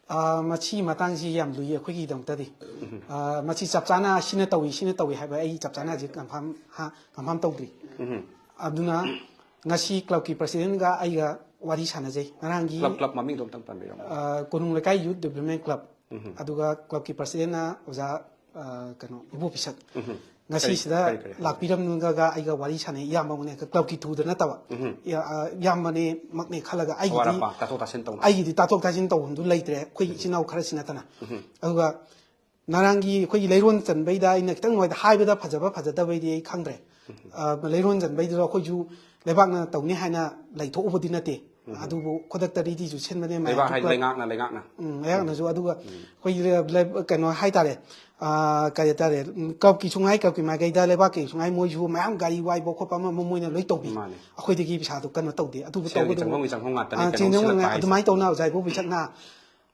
ꯑ, ꯃꯁꯤꯒꯤ ꯃꯇꯥꯡꯁꯤ ꯌꯥꯝ ꯂꯨꯏ ꯑꯩꯈꯣꯏꯒꯤꯗꯃꯛꯇꯗꯤ꯫ ꯎꯝ꯫ ꯑ, ꯃꯁꯤ ꯆꯞ ꯆꯥꯅ ꯁꯤꯅ ꯇꯧꯏ, ꯁꯤꯅ ꯇꯧꯏ ꯍꯥꯏꯕ ꯑꯩ ꯆꯞ ꯆꯥꯅ ꯍꯧꯖꯤꯛ confirm, ꯍꯥ, confirm ꯇꯧꯗ꯭ꯔꯤ꯫ ꯎꯝ꯫ ꯑꯗꯨꯅ ꯉꯁꯤ club ꯀꯤ president ꯒ ꯑꯩꯒ ꯋꯥꯔꯤ ꯁꯥꯟꯅꯖꯩ꯫ ꯉꯔꯥꯡꯒꯤ club, club ꯃꯃꯤꯡꯗꯣ ꯑꯝꯇꯪ ꯄꯟꯕꯤꯔꯝꯃꯣ꯫ ꯑ, ꯀꯣꯅꯨꯡ ꯂꯩꯀꯥꯏ Youth Development Club꯫ ꯑꯗꯨꯒ ꯀ꯭ꯂꯕꯀꯤ ꯄ꯭ꯔꯁꯤꯗꯦꯟꯅ ꯑꯣꯖꯥ, ꯑ, ꯀꯩꯅꯣ, ꯏꯕꯣ ꯄꯤꯁꯛ ꯉꯁꯤꯁꯤꯗ ꯀꯔꯤ, ꯀꯔꯤ, ꯀꯔꯤ? ꯂꯥꯛꯄꯤꯔꯝꯂꯒ ꯑꯩꯒ ꯋꯥꯔꯤ ꯁꯥꯟꯅꯩ, ꯏꯌꯥꯝꯕ ꯑꯃꯅꯦ, ꯀ꯭ꯂꯕꯀꯤ ꯊ꯭ꯔꯨꯗ ꯅꯠꯇꯕ꯫ ꯏꯌꯥ-, ꯑ, ꯏꯌꯥꯝꯕꯅꯦ ꯃꯛꯅꯦ ꯈꯜꯂꯒ ꯑꯋꯥꯠ ꯑꯩꯒꯤꯗꯤ, ꯑꯄꯥ ꯇꯥꯊꯣꯛ ꯇꯥꯁꯤꯟ ꯇꯧꯅ꯫ ꯑꯩꯒꯤꯗꯤ ꯇꯥꯊꯣꯛ ꯇꯥꯁꯤꯟ ꯇꯧꯐꯝꯗꯨ ꯂꯩꯇ꯭ꯔꯦ, ꯑꯩꯈꯣꯏ ꯏꯆꯤꯟ ꯏꯅꯥꯎ ꯈꯔꯁꯤ ꯅꯠꯇꯅ꯫ ꯑꯗꯨꯒ ꯉꯔꯥꯡꯒꯤ ꯑꯩꯈꯣꯏꯒꯤ ꯂꯩꯔꯣꯟ ꯆꯟꯕꯩꯗ ꯑꯩꯅ ꯈꯤꯇꯪ ꯅꯨꯡꯉꯥꯏꯇ-, ꯍꯥꯏꯕꯗ ꯐꯖꯕ ꯐꯖꯗꯕꯩꯗꯤ ꯑꯩ ꯈꯪꯗ꯭ꯔꯦ꯫ ꯑ, ꯂꯩꯔꯣꯟ ꯆꯟꯕꯩꯗꯨꯗ ꯑꯩꯈꯣꯏꯁꯨ ꯂꯩꯕꯥꯛꯅ ꯇꯧꯅꯤ ꯍꯥꯏꯅ ꯂꯩꯊꯣꯛꯎꯕꯗꯤ ꯅꯠꯇꯦ꯫ ꯑꯗꯨꯕꯨ ꯈꯨꯗꯛꯇ ꯔꯦꯗꯤꯁꯨ ꯁꯤꯟꯕꯅꯦ, ꯃꯌꯥꯝ ꯂꯩꯕꯥꯛ ꯍꯥꯏꯗꯤ ꯊꯨꯞꯄ-, ꯂꯩꯉꯥꯛꯅ, ꯂꯩꯉꯥꯛꯅ꯫ ꯎꯝ, ꯂꯩꯉꯥꯛꯅꯁꯨ꯫ ꯑꯗꯨꯒ ꯑꯩꯈꯣꯏꯒꯤ ꯂꯩ-, ꯀꯩꯅꯣ ꯍꯥꯏꯇꯥꯔꯦ, ꯑ, ꯀꯔꯤ ꯍꯥꯏꯇꯥꯔꯦ, ꯎꯝ, ꯀ꯭ꯂꯕꯀꯤꯁꯨ ꯉꯥꯏ, ꯀ꯭ꯂꯕꯀꯤ ꯃꯥꯏꯀꯩꯗ ꯂꯩꯕꯥꯛꯀꯤꯁꯨ ꯉꯥꯏ, ꯃꯣꯏꯁꯨ ꯃꯌꯥꯝ ꯒꯥꯔꯤ ꯋꯥꯏꯕ ꯈꯣꯠꯄ ꯑꯃ ꯑꯃ ꯃꯣꯏꯅ ꯂꯣꯏ ꯇꯧꯕꯤ꯫ ꯃꯥꯅꯦ꯫ ꯑꯩꯈꯣꯏꯗꯒꯤ ꯄꯩꯁꯥꯗꯣ ꯀꯩꯅꯣ ꯇꯧꯗꯦ꯫ ꯑꯗꯨꯕꯨ ꯁꯦꯜꯒꯤ ꯇꯧꯕꯗꯣ ꯆꯪꯐꯝꯒꯤ ꯆꯪꯐꯝ ꯉꯥꯛꯇꯅꯦ, ꯑ, ꯀꯩꯅꯣꯝ ꯆꯦꯟꯖꯐꯝ ꯁꯤꯜꯂꯛꯄ ꯉꯥꯏ-, ꯍꯥꯏꯁꯦ꯫ ꯑꯗꯨꯃꯥꯏꯅ ꯇꯧꯅ ꯑꯣꯖꯥ ꯏꯕꯣ ꯄꯤꯁꯛꯅ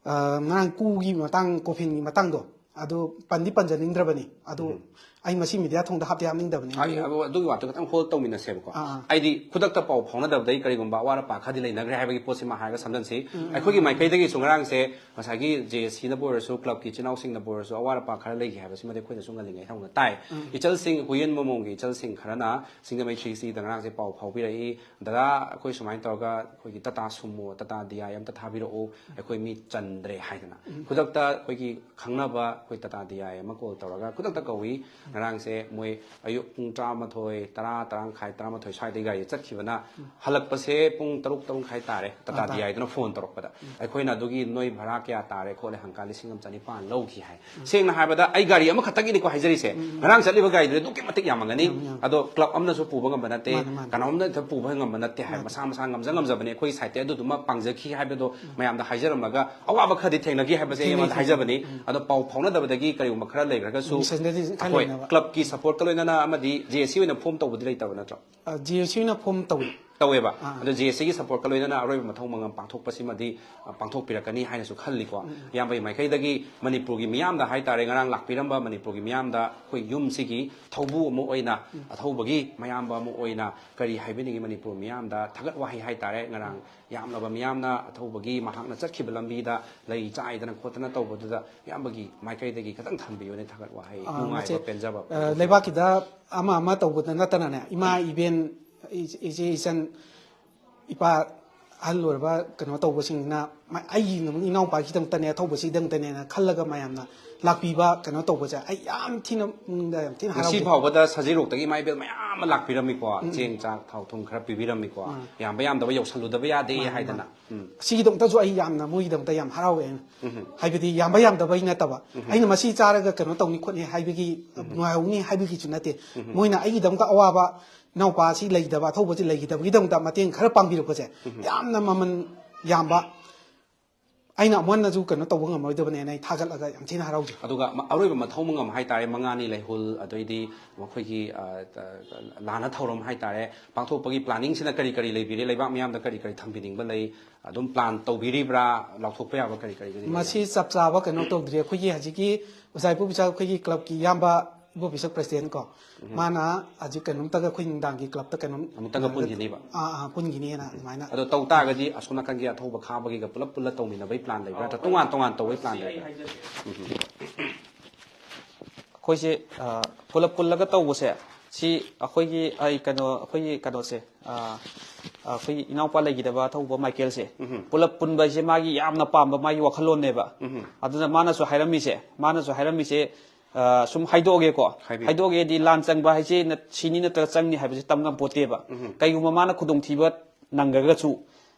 ꯑ, ꯉꯔꯥꯡ ꯀꯨꯒꯤ ꯃꯇꯥꯡ, ꯀꯣꯐꯤꯟꯒꯤ ꯃꯇꯥꯡꯗꯣ, ꯑꯗꯨ ꯄꯟꯗꯤ ꯄꯟꯖꯅꯤꯡꯗ꯭ꯔꯕꯅꯤ꯫ ꯑꯗꯨ ꯑꯩ ꯃꯁꯤ ꯃꯤꯗꯤꯌꯥ ꯊꯣꯡꯗ ꯍꯥꯞꯇꯤ ꯍꯥꯞꯅꯤꯡꯗꯕꯅꯤ꯫ ꯑꯩ, ꯑꯗꯨ, ꯑꯗꯨꯒꯤ ꯋꯥꯗꯨ ꯈꯤꯇꯪ ꯍꯣꯜ ꯇꯧꯃꯤꯟꯅꯁꯦꯕꯀꯣ꯫ ꯑꯥ, ꯑꯥ꯫ ꯑꯩꯗꯤ ꯈꯨꯗꯛꯇ ꯄꯥꯎ ꯐꯥꯎꯅꯗꯕꯗꯩ ꯀꯔꯤꯒꯨꯝꯕ ꯑꯋꯥꯠ ꯑꯄꯥ ꯈꯔꯗꯤ ꯂꯩꯅꯈ꯭ꯔꯦ ꯍꯥꯏꯕꯒꯤ ꯄꯣꯠꯁꯤꯃ ꯍꯥꯏꯔꯒ ꯁꯝꯖꯟꯁꯤ꯫ ꯑꯩꯈꯣꯏꯒꯤ ꯃꯥꯏꯀꯩꯗꯒꯤꯁꯨ ꯉꯔꯥꯡꯁꯦ ꯉꯁꯥꯏꯒꯤ ꯖꯦ ꯑꯦꯁ ꯁꯤꯅꯕꯨ ꯑꯣꯏꯔꯁꯨ, ꯀ꯭ꯂꯕꯀꯤ ꯏꯆꯤꯟ ꯏꯅꯥꯎꯁꯤꯡꯅꯕꯨ ꯑꯣꯏꯔꯁꯨ, ꯑꯋꯥꯠ ꯑꯄꯥ ꯈꯔ ꯂꯩꯈꯤ ꯍꯥꯏꯕꯁꯤꯃꯗꯤ ꯑꯩꯈꯣꯏꯅꯁꯨ ꯉꯜꯂꯤꯉꯩ ꯍꯧꯅ ꯇꯥꯏ꯫ ꯏꯆꯜꯁꯤꯡ, ꯍꯨꯌꯦꯟ ꯃꯃꯣꯡꯒꯤ ꯏꯆꯜꯁꯤꯡ ꯈꯔꯅ ꯁꯤꯡꯖꯃꯩ ꯊ꯭ꯔꯤ ꯁꯤꯗ ꯉꯔꯥꯡꯁꯦ ꯄꯥꯎ ꯐꯥꯎꯕꯤꯔꯛꯏ, "ꯗꯗꯥ, ꯑꯩꯈꯣꯏ ꯁꯨꯃꯥꯏꯅ ꯇꯧꯔꯒ ꯑꯩꯈꯣꯏꯒꯤ ꯇꯥꯇꯥ ꯁꯨꯃꯣ, ꯇꯥꯇꯥ ꯗꯤ ꯑꯥꯏ ꯑꯝꯇ ꯊꯥꯕꯤꯔꯛꯎ, ꯑꯩꯈꯣꯏ ꯃꯤ ꯆꯟꯗ꯭ꯔꯦ" ꯍꯥꯏꯗꯅ꯫ ꯈꯨꯗꯛꯇ ꯑꯩꯈꯣꯏꯒꯤ ꯈꯪꯅꯕ ꯑꯩꯈꯣꯏ ꯇꯥꯇꯥ ꯗꯤ ꯑꯥꯏ ꯑꯃ ꯀꯣꯜ ꯇꯧꯔꯒ ꯈꯨꯗꯛꯇ ꯀꯧꯏ꯫ ꯉꯔꯥꯡꯁꯦ ꯃꯣꯏ ꯑꯌꯨꯛ ꯄꯨꯡ ꯇꯔꯥꯃꯥꯊꯣꯏ, ꯇꯔꯥ, ꯇꯔꯥ ꯃꯈꯥꯏ, ꯇꯔꯥꯃꯥꯊꯣꯏ ꯁ꯭ꯋꯥꯏꯗꯒꯤ ꯒꯥꯔꯤ ꯆꯠꯈꯤꯕꯅ ꯍꯜꯂꯛꯄꯁꯦ ꯄꯨꯡ ꯇꯔꯨꯛ, ꯇꯔꯨꯛ ꯃꯈꯥꯏ ꯇꯥꯔꯦ꯫ ꯇꯥꯇꯥ ꯗꯤ ꯑꯥꯏꯗꯨꯅ ꯐꯣꯟ ꯇꯧꯔꯛꯄꯗ ꯑꯩꯈꯣꯏꯅ ꯑꯗꯨꯒꯤ ꯅꯣꯏ ꯚꯔꯥ ꯀꯌꯥ ꯇꯥꯔꯦ ꯈꯣꯠꯂꯦ ꯍꯪꯀꯥꯟ ꯂꯤꯁꯤꯡ ꯑꯃ ꯆꯅꯤꯄꯥꯟ ꯂꯧꯈꯤ ꯍꯥꯏ꯫ ꯁꯦꯡꯅ ꯍꯥꯏꯕꯗ ꯑꯩ ꯒꯥꯔꯤ ꯑꯃꯈꯛꯇꯪꯒꯤꯅꯤꯀꯣ ꯍꯥꯏꯖꯔꯤꯁꯦ꯫ ꯉꯔꯥꯡ ꯆꯠꯂꯤꯕ ꯒꯥꯔꯤꯗꯨꯗꯤ ꯑꯗꯨꯛꯀꯤ ꯃꯇꯤꯛ ꯌꯥꯝꯃꯝꯒꯅꯤ꯫ ꯌꯥꯝ, ꯌꯥꯝ꯫ ꯑꯗꯣ ꯀ꯭ꯂꯕ ꯑꯃꯅꯁꯨ ꯄꯨꯕ ꯉꯝꯕ ꯅꯠꯇꯦ, ꯃꯥꯅꯦ, ꯃꯥꯅꯦ꯫ ꯀꯅꯥꯒꯨꯝꯕꯅ ꯍꯦꯛꯇ ꯄꯨꯕ ꯉꯝꯕ ꯅꯠꯇꯦ ꯍꯥꯏ, ꯃꯥꯅꯦ꯫ ꯃꯁꯥ ꯃꯁꯥ ꯉꯝꯖ ꯉꯝꯖꯕꯅꯦ꯫ ꯑꯩꯈꯣꯏꯒꯤ ꯁꯥꯏꯠꯇ ꯑꯗꯨꯗꯨꯃ ꯄꯥꯡꯖꯈꯤ ꯍꯥꯏꯕꯗꯣ ꯃꯌꯥꯝꯗ ꯍꯥꯏꯖꯔꯝꯃꯒ ꯑꯋꯥꯕ ꯈꯔꯗꯤ ꯊꯦꯡꯅꯒꯤ ꯍꯥꯏꯕꯁꯦ ꯊꯦꯡꯅꯩ, ꯑꯩꯉꯣꯟꯗ ꯊꯦꯡꯅꯩ꯫ ꯍꯥꯏꯖꯕꯅꯤ꯫ ꯑꯗꯣ ꯄꯥꯎ ꯐꯥꯎꯅꯗꯕꯗꯒꯤ ꯀꯔꯤꯒꯨꯝꯕ ꯈꯔ ꯂꯩꯈ꯭ꯔꯒꯁꯨ misunderstanding ꯈꯔ ꯑꯩꯈꯣꯏ ꯂꯩꯅꯕ꯫ ꯀ꯭ꯂꯕꯀꯤ ꯁꯞꯄꯣꯔꯠꯀ ꯂꯣꯏꯅꯅ ꯑꯃꯗꯤ ꯖꯦ ꯑꯦꯁ ꯁꯤ ꯑꯣꯏꯅ ꯐꯣꯝ ꯇꯧꯕꯗꯤ ꯂꯩꯇꯕ ꯅꯠꯇ꯭ꯔꯣ? ꯑ, ꯖꯦ ꯑꯦꯁ ꯁꯤ ꯑꯣꯏꯅ ꯐꯣꯝ ꯇꯧꯏ꯫ ꯇꯧꯋꯦꯕ꯫ ꯑꯥ꯫ ꯑꯗꯣ ꯖꯦ ꯑꯦꯁ ꯁꯤꯒꯤ ꯁꯞꯄꯣꯔꯠꯀ ꯂꯣꯏꯅꯅ ꯑꯔꯣꯏꯕ ꯃꯊꯧ ꯃꯉꯝ ꯄꯥꯡꯊꯣꯛꯄꯁꯤꯃꯗꯤ, ꯑ, ꯄꯥꯡꯊꯣꯛꯄꯤꯔꯛꯀꯅꯤ ꯍꯥꯏꯅꯁꯨ ꯈꯜꯂꯤꯀꯣ꯫ ꯎꯝ, ꯎꯝ꯫ ꯏꯌꯥꯝꯕꯒꯤ ꯃꯥꯏꯀꯩꯗꯒꯤ ꯃꯅꯤꯄꯨꯔꯒꯤ ꯃꯤꯌꯥꯝꯗ ꯍꯥꯏꯇꯥꯔꯦ, ꯉꯔꯥꯡ ꯂꯥꯛꯄꯤꯔꯝꯕ ꯃꯅꯤꯄꯨꯔꯒꯤ ꯃꯤꯌꯥꯝꯗ ꯑꯩꯈꯣꯏ ꯌꯨꯝꯁꯤꯒꯤ ꯊꯧꯕꯨ ꯑꯃ ꯑꯣꯏꯅ, ꯎꯝ꯫ ꯑꯊꯧꯕꯒꯤ ꯃꯌꯥꯝꯕ ꯑꯃ ꯑꯣꯏꯅ ꯀꯔꯤ ꯍꯥꯏꯕꯤꯅꯤꯡꯉꯤ ꯃꯅꯤꯄꯨꯔ ꯃꯤꯌꯥꯝꯗ? ꯊꯥꯒꯠ ꯋꯥꯍꯩ ꯍꯥꯏꯇꯥꯔꯦ, ꯉꯔꯥꯡ ꯌꯥꯝꯂꯕ ꯃꯤꯌꯥꯝꯅ ꯑꯊꯧꯕꯒꯤ ꯃꯍꯥꯛꯅ ꯆꯠꯈꯤꯕ ꯂꯝꯕꯤꯗ ꯂꯩ ꯆꯥꯏꯗꯅ ꯈꯣꯠꯇꯅ ꯇꯧꯕꯗꯨꯗ ꯏꯌꯥꯝꯕꯒꯤ ꯃꯥꯏꯀꯩꯗꯒꯤ ꯈꯤꯇꯪ ꯊꯝꯕꯤꯌꯨꯅꯦ ꯊꯥꯒꯠ ꯋꯥꯍꯩ, ꯑ, ꯅꯨꯡꯉꯥꯏꯕ, ꯃꯁꯤ, ꯄꯦꯟꯖꯕ ꯑ, ꯐꯣꯡꯗꯣꯛꯄꯤꯌꯨ꯫ ꯂꯩꯕꯥꯛꯀꯤꯗ ꯑꯃ ꯑꯃ ꯇꯧꯕꯗ ꯅꯠꯇꯅꯅꯦ, ꯏꯃꯥ ꯏꯕꯦꯟ, ꯏꯆꯦ ꯏꯆꯟ, ꯏꯄꯥ ꯑꯍꯜ ꯑꯣꯏꯔꯕ ꯀꯩꯅꯣ ꯇꯧꯕꯁꯤꯡꯅ ꯃ-, ꯑꯩꯒꯤ ꯏꯅꯥꯎꯄꯥꯒꯤꯗꯃꯛꯇꯅꯦ, ꯑꯊꯧꯕꯁꯤꯗꯃꯛꯇꯅꯦꯅ ꯈꯜꯂꯒ ꯃꯌꯥꯝꯅ ꯂꯥꯛꯄꯤꯕ, ꯀꯩꯅꯣ ꯇꯧꯕꯁꯦ ꯑꯩ ꯌꯥꯝ ꯊꯤꯅ ꯄꯨꯛꯅꯤꯡꯗ ꯌꯥꯝ ꯊꯤꯅ ꯉꯁꯤ ꯍꯔꯥꯎꯖꯩ꯫ ꯐꯥꯎꯕꯗ ꯁꯖꯤꯔꯣꯛꯇꯒꯤ ꯏꯃꯥ ꯏꯕꯦꯜ ꯃꯌꯥꯝ ꯑꯃ ꯂꯥꯛꯄꯤꯔꯝꯃꯤꯀꯣ꯫ ꯎꯝ꯫ ꯆꯦꯡ, ꯆꯥꯛ, ꯊꯥꯎ, ꯊꯨꯝ ꯈꯔ ꯄꯤꯕꯤꯔꯝꯃꯤꯀꯣ꯫ ꯎꯝ꯫ ꯌꯥꯝꯕ ꯌꯥꯝꯗꯕ ꯌꯧꯁꯜꯂꯨꯗꯕ ꯌꯥꯗꯦ ꯃꯥꯅꯤ, ꯍꯥꯏꯗꯅ꯫ ꯃꯥꯅꯤ꯫ ꯎꯝ꯫ ꯁꯤꯒꯤꯗꯃꯛꯇꯁꯨ ꯑꯩ ꯌꯥꯝꯅ ꯃꯣꯏꯒꯤꯗꯃꯛꯇ ꯌꯥꯝ ꯍꯔꯥꯎꯋꯦ ꯑꯩꯅ꯫ ꯎꯝ꯫ ꯍꯥꯏꯕꯗꯤ ꯌꯥꯝꯕ ꯌꯥꯝꯗꯕꯩ ꯅꯠꯇꯕ, ꯎꯝ꯫ ꯑꯩꯅ ꯃꯁꯤ ꯆꯥꯔꯒ ꯀꯩꯅꯣ ꯇꯧꯅꯤ ꯈꯣꯠꯅꯤ ꯍꯥꯏꯕꯒꯤ, ꯎꯝ꯫ ꯅꯨꯡꯉꯥꯏꯍꯧꯅꯤ ꯍꯥꯏꯕꯒꯤꯁꯨ ꯅꯠꯇꯦ꯫ ꯎꯝ꯫ ꯃꯣꯏꯅ ꯑꯩꯒꯤꯗꯃꯛꯇ ꯑꯋꯥꯕ, ꯏꯅꯥꯎꯄꯥꯁꯤ ꯂꯩꯈꯤꯗꯕ, ꯑꯊꯧꯕꯁꯤ ꯂꯩꯈꯤꯗꯕꯒꯤꯗꯃꯛꯇ ꯃꯇꯦꯡ ꯈꯔ ꯄꯥꯡꯕꯤꯔꯛꯄꯁꯦ, ꯎꯝ꯫ ꯌꯥꯝꯅ ꯃꯃꯜ ꯌꯥꯝꯕ, ꯑꯩꯅ ꯑꯃꯨꯛ ꯍꯟꯅꯁꯨ ꯀꯩꯅꯣ ꯇꯧꯕ ꯉꯝꯃꯔꯣꯏꯗꯕꯅꯦꯅ ꯑꯩ ꯊꯥꯒꯠꯂꯒ ꯌꯥꯝ ꯊꯤꯅ ꯍꯔꯥꯎꯖꯩ꯫ ꯑꯗꯨꯒ ꯃ-, ꯑꯔꯣꯏꯕ ꯃꯊꯧ ꯃꯉꯝ ꯍꯥꯏꯇꯥꯔꯦ, ꯃꯉꯥꯅꯤ ꯂꯩꯍꯨꯜ, ꯑꯗꯩꯗꯤ ꯃꯈꯣꯏꯒꯤ, ꯑ, ꯇ-, ꯂꯥꯟꯅ ꯊꯧꯔꯝ ꯍꯥꯏꯇꯥꯔꯦ, ꯄꯥꯡꯊꯣꯛꯄꯒꯤ ꯄ꯭ꯂꯥꯅꯤꯡꯁꯤꯅ ꯀꯔꯤ ꯀꯔꯤ ꯂꯩꯕꯤꯔꯦ? ꯂꯩꯕꯥꯛ ꯃꯤꯌꯥꯝꯗ ꯀꯔꯤ ꯀꯔꯤ ꯊꯝꯕꯤꯅꯤꯡꯕ ꯂꯩ? ꯑꯗꯨꯝ ꯄ꯭ꯂꯥꯟ ꯇꯧꯕꯤꯔꯤꯕ꯭ꯔꯥ? ꯂꯥꯎꯊꯣꯛꯄ ꯌꯥꯕ ꯀꯔꯤ ꯀꯔꯤꯒꯗꯤ ꯂꯩ? ꯃꯁꯤ ꯆꯞ ꯆꯥꯕ ꯀꯩꯅꯣ ꯇꯧꯗ꯭ꯔꯤ꯫ ꯑꯩꯈꯣꯏꯒꯤ ꯍꯧꯖꯤꯛꯀꯤ ꯑꯣꯖꯥ ꯏꯄꯨ ꯄꯤꯁꯥ ꯑꯩꯈꯣꯏꯒꯤ ꯀ꯭ꯂꯕꯀꯤ ꯏꯌꯥꯝꯕ ꯏꯕꯣ ꯄꯤꯁꯛ ꯄ꯭ꯔꯁꯤꯗꯦꯟ ꯀꯣ, ꯎꯝ꯫ ꯃꯥꯅ ꯍꯧꯖꯤꯛ ꯀꯩꯅꯣꯝꯇꯒ ꯑꯩꯈꯣꯏ ꯅꯨꯡꯗꯥꯡꯒꯤ ꯀ꯭ꯂꯕꯇ ꯀꯩꯅꯣꯝ ꯑꯃꯨꯛꯇꯪꯒ ꯄꯨꯟꯈꯤꯅꯤꯕ? ꯑꯥ, ꯑꯥ, ꯄꯨꯟꯈꯤꯅꯤꯅ ꯑꯗꯨꯃꯥꯏꯅ꯫ ꯑꯗꯣ ꯇꯧ ꯇꯥꯔꯒꯗꯤ ꯑꯁꯣꯝ ꯅꯥꯀꯟꯒꯤ ꯑꯊꯧꯕ ꯈꯥꯕꯒꯤꯒ ꯄꯨꯂꯞ ꯄꯨꯜꯂ ꯇꯧꯃꯤꯟꯅꯕꯩ ꯄ꯭ꯂꯥꯟ ꯂꯩꯕ꯭ꯔꯥ? ꯅꯠꯇ꯭ꯔ ꯇꯣꯉꯥꯟ ꯇꯣꯉꯥꯟ ꯇꯧꯕꯩ ꯄ꯭ꯂꯥꯟ ꯂꯩꯕ꯭ꯔꯥ? ꯎꯝ꯫ ꯑꯩꯈꯣꯏꯁꯦ, ꯑ, ꯄꯨꯂꯞ ꯄꯨꯜꯂꯒ ꯇꯧꯕꯁꯦ, ꯁꯤ ꯑꯩꯈꯣꯏꯒꯤ, ꯑꯩ ꯀꯩꯅꯣ, ꯑꯩꯈꯣꯏꯒꯤ ꯀꯩꯅꯣꯁꯦ, ꯑ, ꯑꯩꯈꯣꯏꯒꯤ ꯏꯅꯥꯎꯄꯥ ꯂꯩꯈꯤꯗꯕ ꯑꯊꯧꯕ ꯃꯥꯏꯀꯦꯜꯁꯦ, ꯎꯝ꯫ ꯄꯨꯂꯞ ꯄꯨꯟꯕ ꯍꯥꯏꯁꯦ ꯃꯥꯒꯤ ꯌꯥꯝꯅ ꯄꯥꯝꯕ ꯃꯥꯒꯤ ꯋꯥꯈꯜꯂꯣꯟꯅꯦꯕ꯫ ꯎꯝ꯫ ꯑꯗꯨꯅ ꯃꯥꯅꯁꯨ ꯍꯥꯏꯔꯝꯃꯤꯁꯦ, ꯃꯥꯅꯁꯨ ꯍꯥꯏꯔꯝꯃꯤꯁꯦ, ꯑ, ꯁꯨꯝ ꯍꯥꯏꯗꯣꯛꯑꯒꯦꯀꯣ꯫ ꯍꯥꯏꯕꯤꯌꯨ꯫ ꯍꯥꯏꯗꯣꯛꯑꯒꯦꯗꯤ, ꯂꯥꯟ ꯆꯪꯕ ꯍꯥꯏꯁꯦ ꯅ-, ꯁꯤꯅꯤ ꯅꯠꯇ꯭ꯔꯒ ꯆꯪꯅꯤ ꯍꯥꯏꯕꯁꯦ ꯇꯝ ꯉꯝꯄꯣꯠꯇꯦꯕ꯫ ꯎꯝ꯫ ꯀꯩꯒꯨꯝꯕ ꯃꯥꯅ ꯈꯨꯗꯣꯡꯊꯤꯕ ꯅꯪꯉꯒꯁꯨ,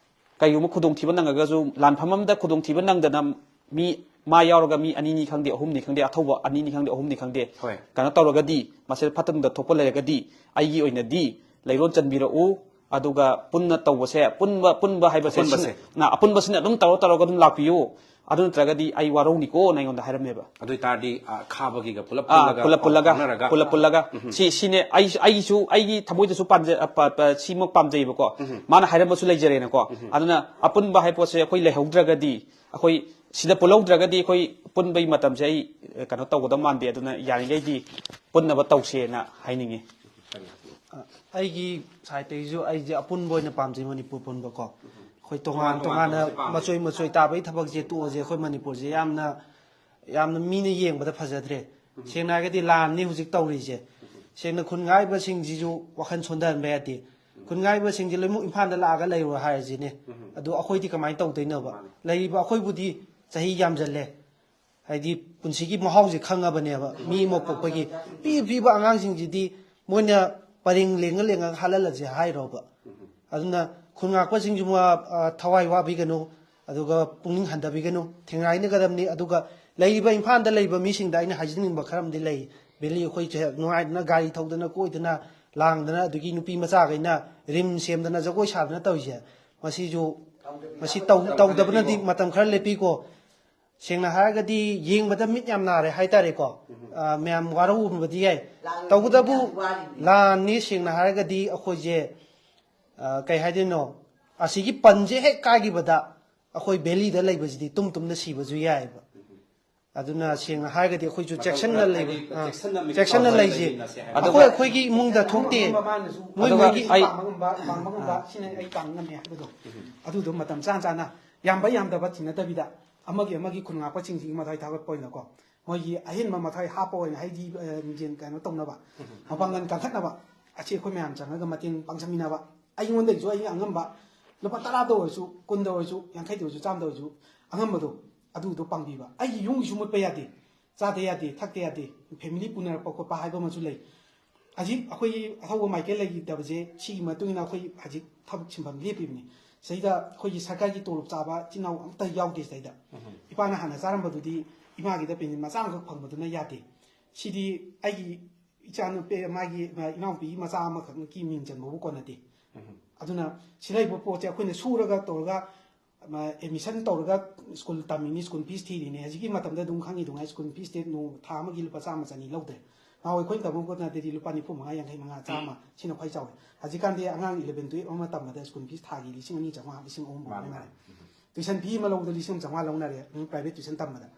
ꯀꯩꯒꯨꯝꯕ ꯈꯨꯗꯣꯡꯊꯤꯕ ꯅꯪꯉꯒꯁꯨ, ꯂꯥꯟꯐꯝ ꯑꯃꯗ ꯈꯨꯗꯣꯡꯊꯤꯕ ꯅꯪꯗꯅ ꯃꯤ, ꯃꯥ ꯌꯥꯎꯔꯒ ꯃꯤ ꯑꯅꯤꯅꯤ ꯈꯪꯗꯦ, ꯑꯍꯨꯝꯅꯤ ꯈꯪꯗꯦ, ꯑꯊꯧꯕ ꯑꯅꯤꯅꯤ ꯈꯪꯗꯦ, ꯑꯍꯨꯝꯅꯤ ꯈꯪꯗꯦ, ꯍꯣꯏ꯫ ꯀꯩꯅꯣ ꯇꯧꯔꯒꯗꯤ, ꯃꯁꯤꯗ ꯐꯠꯇ ꯅꯨꯡꯗ ꯊꯣꯛꯄ ꯂꯩꯔꯒꯗꯤ, ꯑꯩꯒꯤ ꯑꯣꯏꯅꯗꯤ ꯂꯩꯔꯣꯟ ꯆꯟꯕꯤꯔꯛꯎ, ꯑꯗꯨꯒ ꯄꯨꯟꯅ ꯇꯧꯕꯁꯦ, ꯄꯨꯟꯕ, ꯄꯨꯟꯕ ꯍꯥꯏꯕꯁꯦ ꯑꯄꯨꯟꯕꯁꯦ꯫ ꯁꯤꯅ-, ꯅ-, ꯑꯄꯨꯟꯕꯁꯤꯅ ꯑꯗꯨꯝ ꯇꯧꯔ ꯇꯧꯔꯒ ꯑꯗꯨꯝ ꯂꯥꯛꯄꯤꯌꯨ, ꯑꯗꯨ ꯅꯠꯇ꯭ꯔꯒꯗꯤ ꯑꯩ ꯋꯥꯔꯧꯅꯤꯀꯣꯅ ꯑꯩꯉꯣꯟꯗ ꯍꯥꯏꯔꯝꯃꯦꯕ꯫ ꯑꯗꯨ ꯑꯣꯏꯇꯥꯔꯗꯤ, ꯑ, ꯈꯥꯕꯒꯤꯒ ꯄꯨꯂꯞ ꯑꯥ, ꯄꯨꯜꯂꯒ ꯄꯨꯂꯞ ꯄꯥꯎ ꯄꯨꯜꯂꯒ, ꯐꯥꯎꯅꯔꯒ ꯄꯨꯂꯞ ꯄꯨꯜꯂꯒ꯫ ꯎꯝ꯫ ꯁꯤ, ꯁꯤꯅꯦ ꯑꯩ, ꯑꯩꯒꯤꯁꯨ, ꯑꯩꯒꯤ ꯊꯃꯣꯏꯗꯁꯨ ꯄꯥꯟꯖ-, ꯑ, ꯄ-, ꯄ-, ꯁꯤꯃꯛ ꯄꯥꯝꯖꯩꯕꯀꯣ꯫ ꯎꯝ꯫ ꯃꯥꯅ ꯍꯥꯏꯔꯝꯕꯁꯨ ꯂꯩꯖꯔꯦꯅꯀꯣ꯫ ꯎꯝ꯫ ꯑꯗꯨꯅ ꯑꯄꯨꯟꯕ ꯍꯥꯏ ꯄꯣꯠꯁꯦ ꯑꯩꯈꯣꯏ ꯂꯩꯍꯧꯗ꯭ꯔꯒꯗꯤ, ꯑꯩꯈꯣꯏ ꯁꯤꯗ ꯄꯨꯜꯍꯧꯗ꯭ꯔꯒꯗꯤ ꯑꯩꯈꯣꯏ ꯄꯨꯟꯕꯒꯤ ꯃꯇꯝꯁꯦ ꯑꯩ, ꯑ, ꯀꯩꯅꯣ ꯇꯧꯒꯗꯕ ꯃꯥꯟꯗꯦ꯫ ꯑꯗꯨꯅ ꯌꯥꯔꯤꯈꯩꯗꯤ ꯄꯨꯟꯅꯕ ꯇꯧꯁꯦꯅ ꯍꯥꯏꯅꯤꯡꯉꯤ꯫ ꯑꯩꯒꯤ ꯁꯥꯏꯠꯇꯒꯤꯁꯨ ꯑꯩꯁꯦ ꯑꯄꯨꯟꯕ ꯑꯣꯏꯅ ꯄꯥꯝꯖꯩ, ꯃꯅꯤꯄꯨꯔ ꯄꯨꯟꯕꯀꯣ꯫ ꯑꯩꯈꯣꯏ ꯇꯣꯉꯥꯟ ꯇꯣꯉꯥꯟ ꯇꯣꯉꯥꯟꯅ ꯇꯣꯉꯥꯟꯕꯁꯦ ꯄꯥꯝꯗꯦ꯫ ꯃꯆꯣꯏ ꯃꯆꯣꯏ ꯇꯥꯕꯒꯤ ꯊꯕꯛꯁꯦ ꯇꯣꯛꯑꯁꯦ꯫ ꯑꯩꯈꯣꯏ ꯃꯅꯤꯄꯨꯔꯁꯦ ꯌꯥꯝꯅ, ꯌꯥꯝꯅ ꯃꯤꯅ ꯌꯦꯡꯕꯗ ꯐꯖꯗ꯭ꯔꯦ꯫ ꯎꯝ꯫ ꯁꯦꯡꯅ ꯍꯥꯏꯔꯒꯗꯤ ꯂꯥꯟꯅꯤ ꯍꯧꯖꯤꯛ ꯇꯧꯔꯤꯁꯦ꯫ ꯎꯝ꯫ ꯁꯦꯡꯅ ꯈꯨꯟ ꯉꯥꯛꯏꯕꯁꯤꯡꯁꯤꯁꯨ ꯋꯥꯈꯜ ꯁꯣꯟꯊꯍꯟꯕ ꯌꯥꯗꯦ꯫ ꯎꯝ꯫ ꯈꯨꯟꯉꯥꯏꯕꯁꯤꯡꯁꯦ ꯂꯣꯏꯅꯃꯛ ꯏꯝꯐꯥꯜꯗ ꯂꯥꯛꯑꯒ ꯂꯩꯔꯣ ꯍꯥꯏꯔꯁꯤꯅꯦ꯫ ꯑꯗꯣ ꯑꯩꯈꯣꯏꯗꯤ ꯀꯃꯥꯏꯅ ꯇꯧꯗꯣꯏꯅꯣꯕ? ꯂꯩꯔꯤꯕ ꯑꯩꯈꯣꯏꯕꯨꯗꯤ ꯆꯍꯤ ꯌꯥꯝꯖꯜꯂꯦ, ꯍꯥꯏꯗꯤ ꯄꯨꯟꯁꯤꯒꯤ ꯃꯍꯥꯎꯁꯦ ꯈꯪꯉꯕꯅꯦꯕ꯫ ꯃꯤ ꯑꯃ ꯄꯣꯛꯄꯒꯤ ꯄꯤ ꯄꯤꯕ ꯑꯉꯥꯡꯁꯤꯡꯁꯤꯗꯤ ꯃꯣꯏꯅ ꯄꯔꯦꯡ ꯂꯦꯡꯉ ꯂꯦꯡꯉꯒ ꯍꯥꯠꯍꯜꯂꯁꯦ ꯍꯥꯏꯔꯣꯕ? ꯑꯗꯨꯅ ꯈꯨꯟ ꯉꯥꯛꯄꯁꯤꯡꯁꯨ ꯃ-, ꯑ, ꯊꯋꯥꯏ ꯋꯥꯕꯤꯒꯅꯨ, ꯑꯗꯨꯒ ꯄꯨꯛꯅꯤꯡ ꯍꯟꯊꯕꯤꯒꯅꯨ, ꯊꯦꯡꯅꯥꯏꯅꯒꯗꯕꯅꯤ꯫ ꯑꯗꯨꯒ ꯂꯩꯔꯤꯕ ꯏꯝꯐꯥꯜꯗ ꯂꯩꯕ ꯃꯤꯁꯤꯡꯗ ꯑꯩꯅ ꯍꯥꯏꯖꯅꯤꯡꯕ ꯈꯔ ꯑꯃꯗꯤ ꯂꯩ꯫ ꯚꯦꯂꯤ ꯑꯩꯈꯣꯏꯁꯦ ꯅꯨꯡꯉꯥꯏꯗꯅ ꯒꯥꯔꯤ ꯊꯧꯗꯅ ꯀꯣꯏꯗꯅ ꯂꯥꯡꯗꯅ, ꯑꯗꯒꯤ ꯅꯨꯄꯤ ꯃꯆꯥꯈꯩꯅ ꯔꯤꯝ ꯁꯦꯝꯗꯅ ꯖꯒꯣꯏ ꯁꯥꯗꯅ ꯇꯧꯔꯤꯁꯦ, ꯃꯁꯤꯁꯨ, ꯃꯁꯤ ꯇꯧ-, ꯇꯧꯗꯕꯅꯗꯤ ꯃꯇꯝ ꯈꯔ ꯂꯦꯞꯄꯤꯀꯣ꯫ ꯁꯦꯡꯅ ꯍꯥꯏꯔꯒꯗꯤ ꯌꯦꯡꯕꯗ ꯃꯤꯠ ꯌꯥꯝ ꯅꯥꯔꯦ ꯍꯥꯏꯇꯥꯔꯦꯀꯣ꯫ ꯑ, ꯃꯌꯥꯝ ꯋꯥꯔꯧꯔꯝꯕꯗꯤ ꯌꯥꯏ꯫ ꯇꯧꯕꯇꯕꯨ ꯂꯥꯟꯅꯤ꯫ ꯁꯦꯡꯅ ꯍꯥꯏꯔꯒꯗꯤ ꯑꯩꯈꯣꯏꯁꯦ, ꯑ, ꯀꯩ ꯍꯥꯏꯗꯣꯏꯅꯣ, ꯑꯁꯤꯒꯤ ꯄꯟꯁꯦ ꯍꯦꯛ ꯀꯥꯏꯈꯤꯕꯗ ꯑꯩꯈꯣꯏ ꯚꯦꯂꯤꯗ ꯂꯩꯕꯁꯤꯗꯤ ꯇꯨꯝ ꯇꯨꯝꯅ ꯁꯤꯕꯁꯨ ꯌꯥꯏꯑꯕ꯫ ꯑꯗꯨꯅ ꯁꯦꯡꯅ ꯍꯥꯏꯔꯒꯗꯤ ꯑꯩꯈꯣꯏꯁꯨ ꯆꯦꯛꯁꯤꯟꯅ ꯂꯩꯕ, ꯑ, ꯆꯦꯛꯁꯤꯟꯅ ꯂꯩꯁꯦ꯫ ꯑꯗꯨꯒ ꯑꯩꯈꯣꯏ ꯑꯩꯈꯣꯏꯒꯤ ꯏꯃꯨꯡꯗ ꯊꯣꯛꯇꯦ꯫ ꯃꯣꯏ ꯑꯗꯨꯒ ꯃꯣꯏꯒꯤ ꯑꯩ ꯄꯥꯝꯕꯒꯨꯝꯕ, ꯄꯥꯝꯕꯒꯨꯝꯕ, ꯁꯤꯅ ꯑꯩ ꯄꯥꯝ ꯉꯝꯃꯦ ꯍꯥꯏꯕꯗꯣ, ꯑꯗꯨꯗꯣ ꯃꯇꯝ ꯆꯥꯅ ꯆꯥꯅ, ꯌꯥꯝꯕ ꯌꯥꯝꯗꯕ ꯊꯤꯅꯗꯕꯤꯗ, ꯑꯃꯒꯤ ꯑꯃꯒꯤ ꯈꯨꯟ ꯉꯥꯛꯄꯁꯤꯡꯁꯤꯒꯤ ꯃꯊ꯭ꯋꯥꯏ ꯊꯥꯒꯠꯄ ꯑꯣꯏꯅꯀꯣ, ꯃꯣꯏꯒꯤ ꯑꯍꯦꯟꯕ ꯃꯊ꯭ꯋꯥꯏ ꯍꯥꯞꯄ ꯑꯣꯏꯅ, ꯍꯥꯏꯗꯤ, ꯑ, ꯃꯤꯡꯖꯦꯜ ꯀꯩꯅꯣ ꯇꯧꯅꯕ, ꯃꯄꯥꯡꯒꯜ ꯀꯟꯈꯠꯅꯕ, ꯑꯁꯤ ꯑꯩꯈꯣꯏ ꯃꯌꯥꯝ ꯆꯪꯉꯒ ꯃꯇꯦꯡ ꯄꯥꯡꯁꯟꯃꯤꯟꯅꯕ, ꯑꯩꯉꯣꯟꯗꯒꯤꯁꯨ ꯑꯩꯒꯤ ꯑꯉꯝꯕ ꯂꯨꯄꯥ ꯇꯔꯥꯗ ꯑꯣꯏꯔꯁꯨ, ꯀꯨꯟꯗ ꯑꯣꯏꯔꯁꯨ, ꯌꯥꯡꯈꯩꯗ ꯑꯣꯏꯔꯁꯨ, ꯆꯥꯝꯃꯗ ꯑꯣꯏꯔꯁꯨ, ꯑꯉꯝꯕꯗꯣ ꯑꯗꯨꯗꯣ ꯄꯥꯡꯕꯤꯕ꯫ ꯑꯩꯒꯤ ꯌꯨꯝꯒꯤꯁꯨ ꯃꯨꯠꯄ ꯌꯥꯗꯦ, ꯆꯥꯗ ꯌꯥꯗꯦ, ꯊꯛꯇ ꯌꯥꯗꯦ, ꯐꯦꯃꯤꯂꯤ ꯄꯨꯅꯔꯛꯄ ꯈꯣꯠꯄ ꯍꯥꯏꯕ ꯑꯃꯁꯨ ꯂꯩ꯫ ꯍꯧꯖꯤꯛ ꯑꯩꯈꯣꯏꯒꯤ ꯑꯊꯧꯕ ꯃꯥꯏꯀꯩ ꯂꯩꯈꯤꯗꯕꯁꯦ, ꯁꯤꯒꯤ ꯃꯇꯨꯡ ꯏꯟꯅ ꯑꯩꯈꯣꯏ ꯍꯧꯖꯤꯛ ꯊꯕꯛ ꯁꯤꯟꯐꯝ ꯂꯦꯞꯄꯤꯕꯅꯤ꯫ ꯁꯤꯗꯩꯗ ꯑꯩꯈꯣꯏꯒꯤ ꯁꯔꯀꯥꯔꯒꯤ ꯇꯣꯂꯣꯞ ꯆꯥꯕ ꯏꯆꯤꯟ ꯏꯅꯥꯎ ꯑꯝꯇ ꯌꯥꯎꯗꯦ ꯁꯤꯗꯩꯗ꯫ ꯏꯄꯥꯅ ꯍꯥꯟꯅ ꯆꯥꯔꯝꯕꯗꯨꯗꯤ ꯏꯃꯥꯒꯤꯗ ꯄꯦꯟꯁꯤꯟ ꯃꯆꯥ ꯑꯃꯈꯛ ꯐꯪꯕꯗꯨꯅ ꯌꯥꯗꯦ꯫ ꯁꯤꯗꯤ ꯑꯩꯒꯤ ꯏꯆꯥꯅꯨꯄꯤ, ꯃꯥꯒꯤ, ꯃꯥ ꯏꯅꯥꯎꯄꯤꯒꯤ ꯃꯆꯥ ꯑꯃꯈꯛꯀꯤ ꯃꯤꯡ ꯆꯟꯕꯕꯨ ꯀꯣꯟꯅꯗꯦ꯫ ꯑꯗꯨꯅ ꯁꯤ ꯂꯩꯕ ꯄꯣꯠꯁꯦ ꯑꯩꯈꯣꯏꯅ ꯁꯨꯔꯒ ꯇꯧꯔꯒ, ꯑꯦꯗꯃꯤꯁꯟ ꯇꯧꯔꯒ ꯁ꯭ꯀꯨꯜ ꯇꯝꯃꯤꯅꯤ, ꯁ꯭ꯀꯨꯜ ꯐꯤꯁ ꯊꯤꯔꯤꯅꯤ꯫ ꯍꯧꯖꯤꯛꯀꯤ ꯃꯇꯝꯗ ꯑꯗꯨꯝ ꯈꯪꯉꯤꯗꯨꯉꯥꯏ, ꯁ꯭ꯀꯨꯜ ꯐꯤꯁꯇꯤ ꯅꯣꯡ ꯊꯥ ꯑꯃꯒꯤ ꯂꯨꯄꯥ ꯆꯥꯝꯃ ꯆꯅꯤ ꯂꯧꯗ꯭ꯔꯦ꯫ ꯅꯍꯥꯟꯋꯥꯏ ꯑꯩꯈꯣꯏꯅ ꯇꯝꯕ ꯃꯇꯝꯗꯗꯤ ꯂꯨꯄꯥ ꯅꯤꯐꯨ ꯃꯉꯥ, ꯌꯥꯡꯈꯩ ꯃꯉꯥ, ꯆꯥꯝꯃ, ꯁꯤꯅ ꯈ꯭ꯋꯥꯏ ꯆꯥꯎꯋꯦ꯫ ꯍꯧꯖꯤꯛꯀꯥꯟꯗꯤ ꯑꯉꯥꯡ ꯏꯂꯚꯦꯟ ꯇꯨꯌꯦꯜꯞ ꯑꯃ ꯇꯝꯕꯗ ꯁ꯭ꯀꯨꯜ ꯐꯤꯁ ꯊꯥꯒꯤ ꯂꯤꯁꯤꯡ ꯑꯅꯤ ꯆꯥꯝꯃꯉꯥ, ꯂꯤꯁꯤꯡ ꯑꯍꯨꯝ ꯐꯥꯎ ꯃꯥꯅꯦ, ꯂꯣꯏꯅꯔꯦ꯫ ꯃꯥꯅꯦ꯫ ꯇ꯭ꯌꯨꯁꯟ ꯐꯤ ꯑꯃ ꯂꯧꯕꯗ ꯂꯤꯁꯤꯡ ꯑꯃ ꯆꯥꯝꯃꯉꯥ ꯂꯧꯅꯔꯦ, ꯎꯝ, ꯄ꯭ꯔꯥꯏꯚꯦꯠ ꯇ꯭ꯌꯨꯁꯟ ꯇꯝꯕꯗ꯫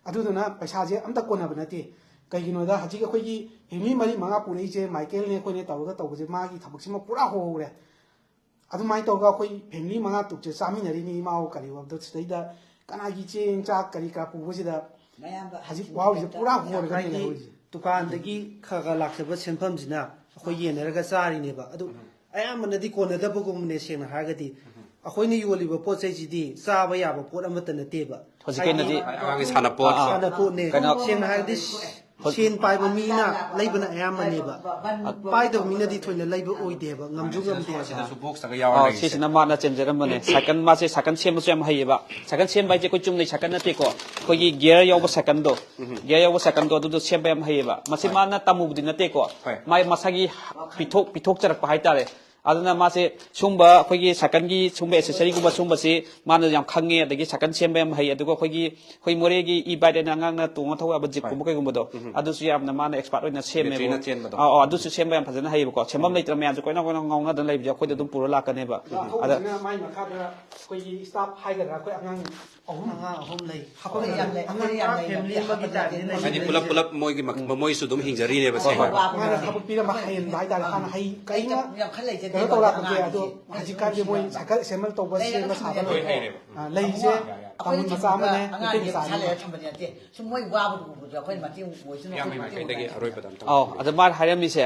ꯑꯗꯨꯗꯨꯅ ꯄꯩꯁꯥꯁꯦ ꯑꯝꯇ ꯀꯣꯟꯅꯕ ꯅꯠꯇꯦ꯫ ꯀꯩꯒꯤꯅꯣꯗ ꯍꯧꯖꯤꯛ ꯑꯩꯈꯣꯏꯒꯤ ꯐꯦꯃꯤꯂꯤ ꯃꯔꯤ ꯃꯉꯥ ꯄꯨꯔꯛꯏꯁꯦ, ꯃꯥꯏꯀꯦꯜꯅꯦ ꯑꯩꯈꯣꯏꯅꯦ ꯇꯧꯔꯒ ꯇꯧꯕꯁꯦ, ꯃꯥꯒꯤ ꯊꯕꯛꯁꯤꯃ ꯄꯨꯔꯥ ꯍꯣꯍꯧꯔꯦ꯫ ꯑꯗꯨꯃꯥꯏꯅ ꯇꯧꯔꯒ ꯑꯩꯈꯣꯏ ꯐꯦꯃꯤꯂꯤ ꯃꯉꯥ ꯇꯔꯨꯛꯁꯦ ꯆꯥꯃꯤꯟꯅꯔꯤꯅꯤ, ꯏꯃꯥ ꯍꯣ ꯀꯔꯤ ꯍꯣ꯫ ꯑꯗꯣ ꯁꯤꯗꯩꯗ ꯀꯅꯥꯒꯤ ꯆꯦꯡ ꯆꯥꯛ ꯀꯔꯤ ꯀꯔꯥ ꯄꯨꯕꯁꯤꯗ ꯃꯌꯥꯝꯗ ꯍꯧꯖꯤꯛ ꯋꯥꯍꯧꯔꯤꯁꯦ ꯄꯨꯔꯥ ꯍꯣꯔꯒꯅꯦ ꯍꯥꯏꯗꯤ ꯂꯩꯍꯧꯔꯤꯁꯦ꯫ ꯗꯨꯀꯥꯟꯗꯒꯤ ꯈꯔ ꯈꯔ ꯂꯥꯛꯆꯕ ꯁꯦꯟꯐꯝꯁꯤꯅ ꯑꯩꯈꯣꯏ ꯌꯦꯟꯅꯔꯒ ꯆꯥꯔꯤꯅꯦꯕ꯫ ꯑꯗꯨ ꯑꯌꯥꯝꯕꯅꯗꯤ ꯀꯣꯟꯅꯗꯕꯒꯨꯝꯕꯅꯦ꯫ ꯁꯦꯡꯅ ꯍꯥꯏꯔꯒꯗꯤ ꯑꯩꯈꯣꯏꯅ ꯌꯣꯜꯂꯤꯕ ꯄꯣꯠ ꯆꯩꯁꯤꯗꯤ ꯆꯥꯕ ꯌꯥꯕ ꯄꯣꯠ ꯑꯃꯠꯇ ꯅꯠꯇꯦꯕ꯫ ꯍꯧꯖꯤꯛꯀꯤ ꯑꯣꯏꯅꯗꯤ ꯍꯥꯏꯗꯤ ꯑꯉꯥꯡꯒꯤ ꯁꯥꯟꯅꯄꯣꯠ ꯑꯥ, ꯑꯥ. ꯁꯥꯟꯅꯄꯣꯠꯅꯦ꯫ ꯀꯩꯅꯣ- ꯁꯦꯡꯅ ꯍꯥꯏꯔꯒꯗꯤ ꯁꯦꯟ ꯄꯥꯏꯕ ꯃꯤꯅ ꯂꯩꯕꯅ ꯑꯌꯥꯝꯕꯅꯦꯕ꯫ ꯄꯥꯏꯗꯕ ꯃꯤꯅꯗꯤ ꯊꯣꯏꯅ ꯂꯩꯕ ꯑꯣꯏꯗꯦꯕ, ꯉꯝꯁꯨ ꯉꯝꯗꯦꯕ꯫ ꯁꯤꯗꯁꯨ ꯕꯣꯛꯁꯇꯒ ꯑꯣ, ꯌꯥꯎꯔ ꯂꯩꯔꯤꯁꯦ꯫ ꯁꯤꯁꯤꯅ ꯃꯥꯅ ꯆꯦꯟꯖꯔꯝꯕꯅꯦ꯫ ꯁꯥꯏꯀꯜ, ꯃꯥꯁꯦ ꯁꯥꯏꯀꯜ ꯁꯦꯝꯕꯁꯨ ꯌꯥꯝ ꯍꯩꯌꯦꯕ꯫ ꯁꯥꯏꯀꯜ ꯁꯦꯝꯕ ꯍꯥꯏꯁꯦ ꯑꯩꯈꯣꯏ ꯆꯨꯝꯅꯩ ꯁꯥꯏꯀꯜ ꯅꯠꯇꯦꯀꯣ, ꯑꯩꯈꯣꯏꯒꯤ ꯒꯤꯌꯔ ꯌꯥꯎꯕ ꯁꯥꯏꯀꯜꯗꯣ, ꯒꯤꯌꯔ ꯌꯥꯎꯕ ꯁꯥꯏꯀꯜꯗꯣ ꯑꯗꯨꯗꯣ ꯁꯦꯝꯕ ꯌꯥꯝ ꯍꯩꯌꯦꯕ꯫ ꯃꯁꯤ ꯃꯥꯅ ꯇꯝꯃꯨꯕꯗꯤ ꯅꯠꯇꯦꯀꯣ, ꯍꯣꯏ. ꯃꯥꯏ ꯃꯁꯥꯒꯤ ꯄꯤꯊꯣꯛ ꯄꯤꯊꯣꯛꯆꯔꯛꯄ ꯍꯥꯏꯇꯥꯔꯦ꯫ ꯑꯗꯨꯅ ꯃꯥꯁꯦ ꯁꯨꯝꯕ ꯑꯩꯈꯣꯏꯒꯤ ꯁꯥꯏꯀꯜꯒꯤ ꯁꯨꯝꯕ ꯑꯦꯁꯦꯁꯔꯤꯒꯨꯝꯕ ꯁꯨꯝꯕꯁꯤ ꯃꯥꯅ ꯌꯥꯝ ꯈꯪꯉꯦ, ꯑꯗꯒꯤ ꯁꯥꯏꯀꯜ ꯁꯦꯝꯕ ꯌꯥꯝ ꯍꯩ꯫ ꯑꯗꯨꯒ ꯑꯩꯈꯣꯏꯒꯤ ꯑꯩꯈꯣꯏ ꯃꯣꯔꯦꯒꯤ ꯏ ꯕꯥꯏꯛ ꯍꯥꯏꯅ ꯑꯉꯥꯡꯅ ꯇꯣꯡꯉ ꯊꯧꯕ ꯌꯥꯕ ꯖꯤꯞꯀꯨꯝꯕ ꯀꯩꯒꯨꯝꯕꯗꯣ, ꯑꯗꯨꯁꯨ ꯌꯥꯝꯅ ꯃꯥꯅ ꯑꯦꯛꯁꯄꯥꯔꯠ ꯑꯣꯏꯅ ꯁꯦꯝꯃꯦꯕ꯫ ꯕꯦꯇ꯭ꯔꯤꯅ ꯆꯦꯟꯕꯗꯣ. ꯑꯥ, ꯑꯥ, ꯑꯗꯨꯁꯨ ꯁꯦꯝꯕ ꯌꯥꯝ ꯐꯖꯅ ꯍꯩꯌꯦꯕꯀꯣ꯫ ꯁꯦꯝꯐꯝ ꯂꯩꯇ꯭ꯔ ꯃꯌꯥꯝꯁꯨ ꯀꯣꯏꯅ ꯀꯣꯏꯅ ꯉꯥꯎꯅꯗꯅ ꯂꯩꯕꯁꯦ ꯑꯩꯈꯣꯏꯗ ꯑꯗꯨꯝ ꯄꯨꯔ ꯂꯥꯛꯀꯅꯦꯕ꯫ ꯑꯗ ꯊꯧꯕꯁꯤꯅ ꯃꯥꯏ ꯃꯈꯥꯗ ꯑꯩꯈꯣꯏꯒꯤ ꯁ꯭ꯇꯥꯐ ꯍꯥꯏꯒꯗ꯭ꯔꯥ, ꯑꯩꯈꯣꯏ ꯑꯉꯥꯡ ꯑꯍꯨꯝ, ꯑꯉꯥꯡ ꯑꯍꯨꯝ ꯂꯩ꯫ ꯑꯩꯈꯣꯏ ꯌꯥꯝ ꯂꯩ, ꯑꯩꯈꯣꯏ ꯌꯥꯝ ꯂꯩ, ꯐꯦꯃꯤꯂꯤ ꯑꯃꯒꯤ ꯇꯥꯏꯞꯅꯤ ꯂꯩ꯫ ꯍꯥꯏꯗꯤ ꯄꯨꯂꯞ ꯄꯨꯂꯞ ꯃꯣꯏꯒꯤ ꯃ- ꯃꯣꯏꯁꯨ ꯑꯗꯨꯝ ꯍꯤꯡꯖꯔꯤꯅꯦꯕ ꯁꯦꯡꯅ. ꯃꯥꯅ ꯊꯕꯛ ꯄꯤꯔꯝꯕ ꯍꯩꯍꯟꯕ ꯍꯥꯏꯇꯥꯔꯦ꯫ ꯍꯥꯟꯅ ꯍꯩ ꯀꯩꯅ ꯌꯥꯝꯈꯠ ꯂꯩꯖꯗꯦ ꯀꯩꯅꯣ ꯇꯧꯔꯛꯄꯁꯦ, ꯑꯗꯣ ꯍꯧꯖꯤꯛꯀꯥꯟꯗꯤ ꯃꯣꯏ ꯁꯥꯏꯀꯜ ꯑꯦꯁꯦꯝꯕꯜ ꯇꯧꯕ, ꯁꯦꯝꯕ ꯁꯥꯕ ꯂꯣꯏ ꯍꯩꯔꯦꯕ. ꯑ, ꯂꯩꯁꯦ ꯑꯩꯈꯣꯏꯅ ꯇꯥꯃꯣ ꯃꯆꯥ ꯑꯃꯅꯦ, ꯑꯉꯥꯡ ꯅꯨꯄꯤ ꯌꯦꯡ ꯃꯆꯥ ꯁꯥ ꯑꯃꯅꯦ꯫ ꯂꯩꯔ ꯊꯝꯕꯗꯤ ꯅꯠꯇꯦ꯫ ꯁꯨꯝ ꯃꯣꯏ ꯋꯥꯕꯗꯨ ꯎꯕꯗ ꯑꯩꯈꯣꯏꯅ ꯃꯇꯦꯡ ꯑꯣꯏꯁꯅꯨ, ꯏꯌꯥꯝꯕ ꯑꯩꯈꯣꯏꯅ ꯃꯥꯏꯀꯩꯗꯒꯤ ꯃꯇꯦꯡ ꯑꯔꯣꯏꯕꯗ ꯑꯝꯇꯪ ꯑꯧ, ꯑꯗ ꯃꯥꯅ ꯍꯥꯏꯔꯝꯃꯤꯁꯦ,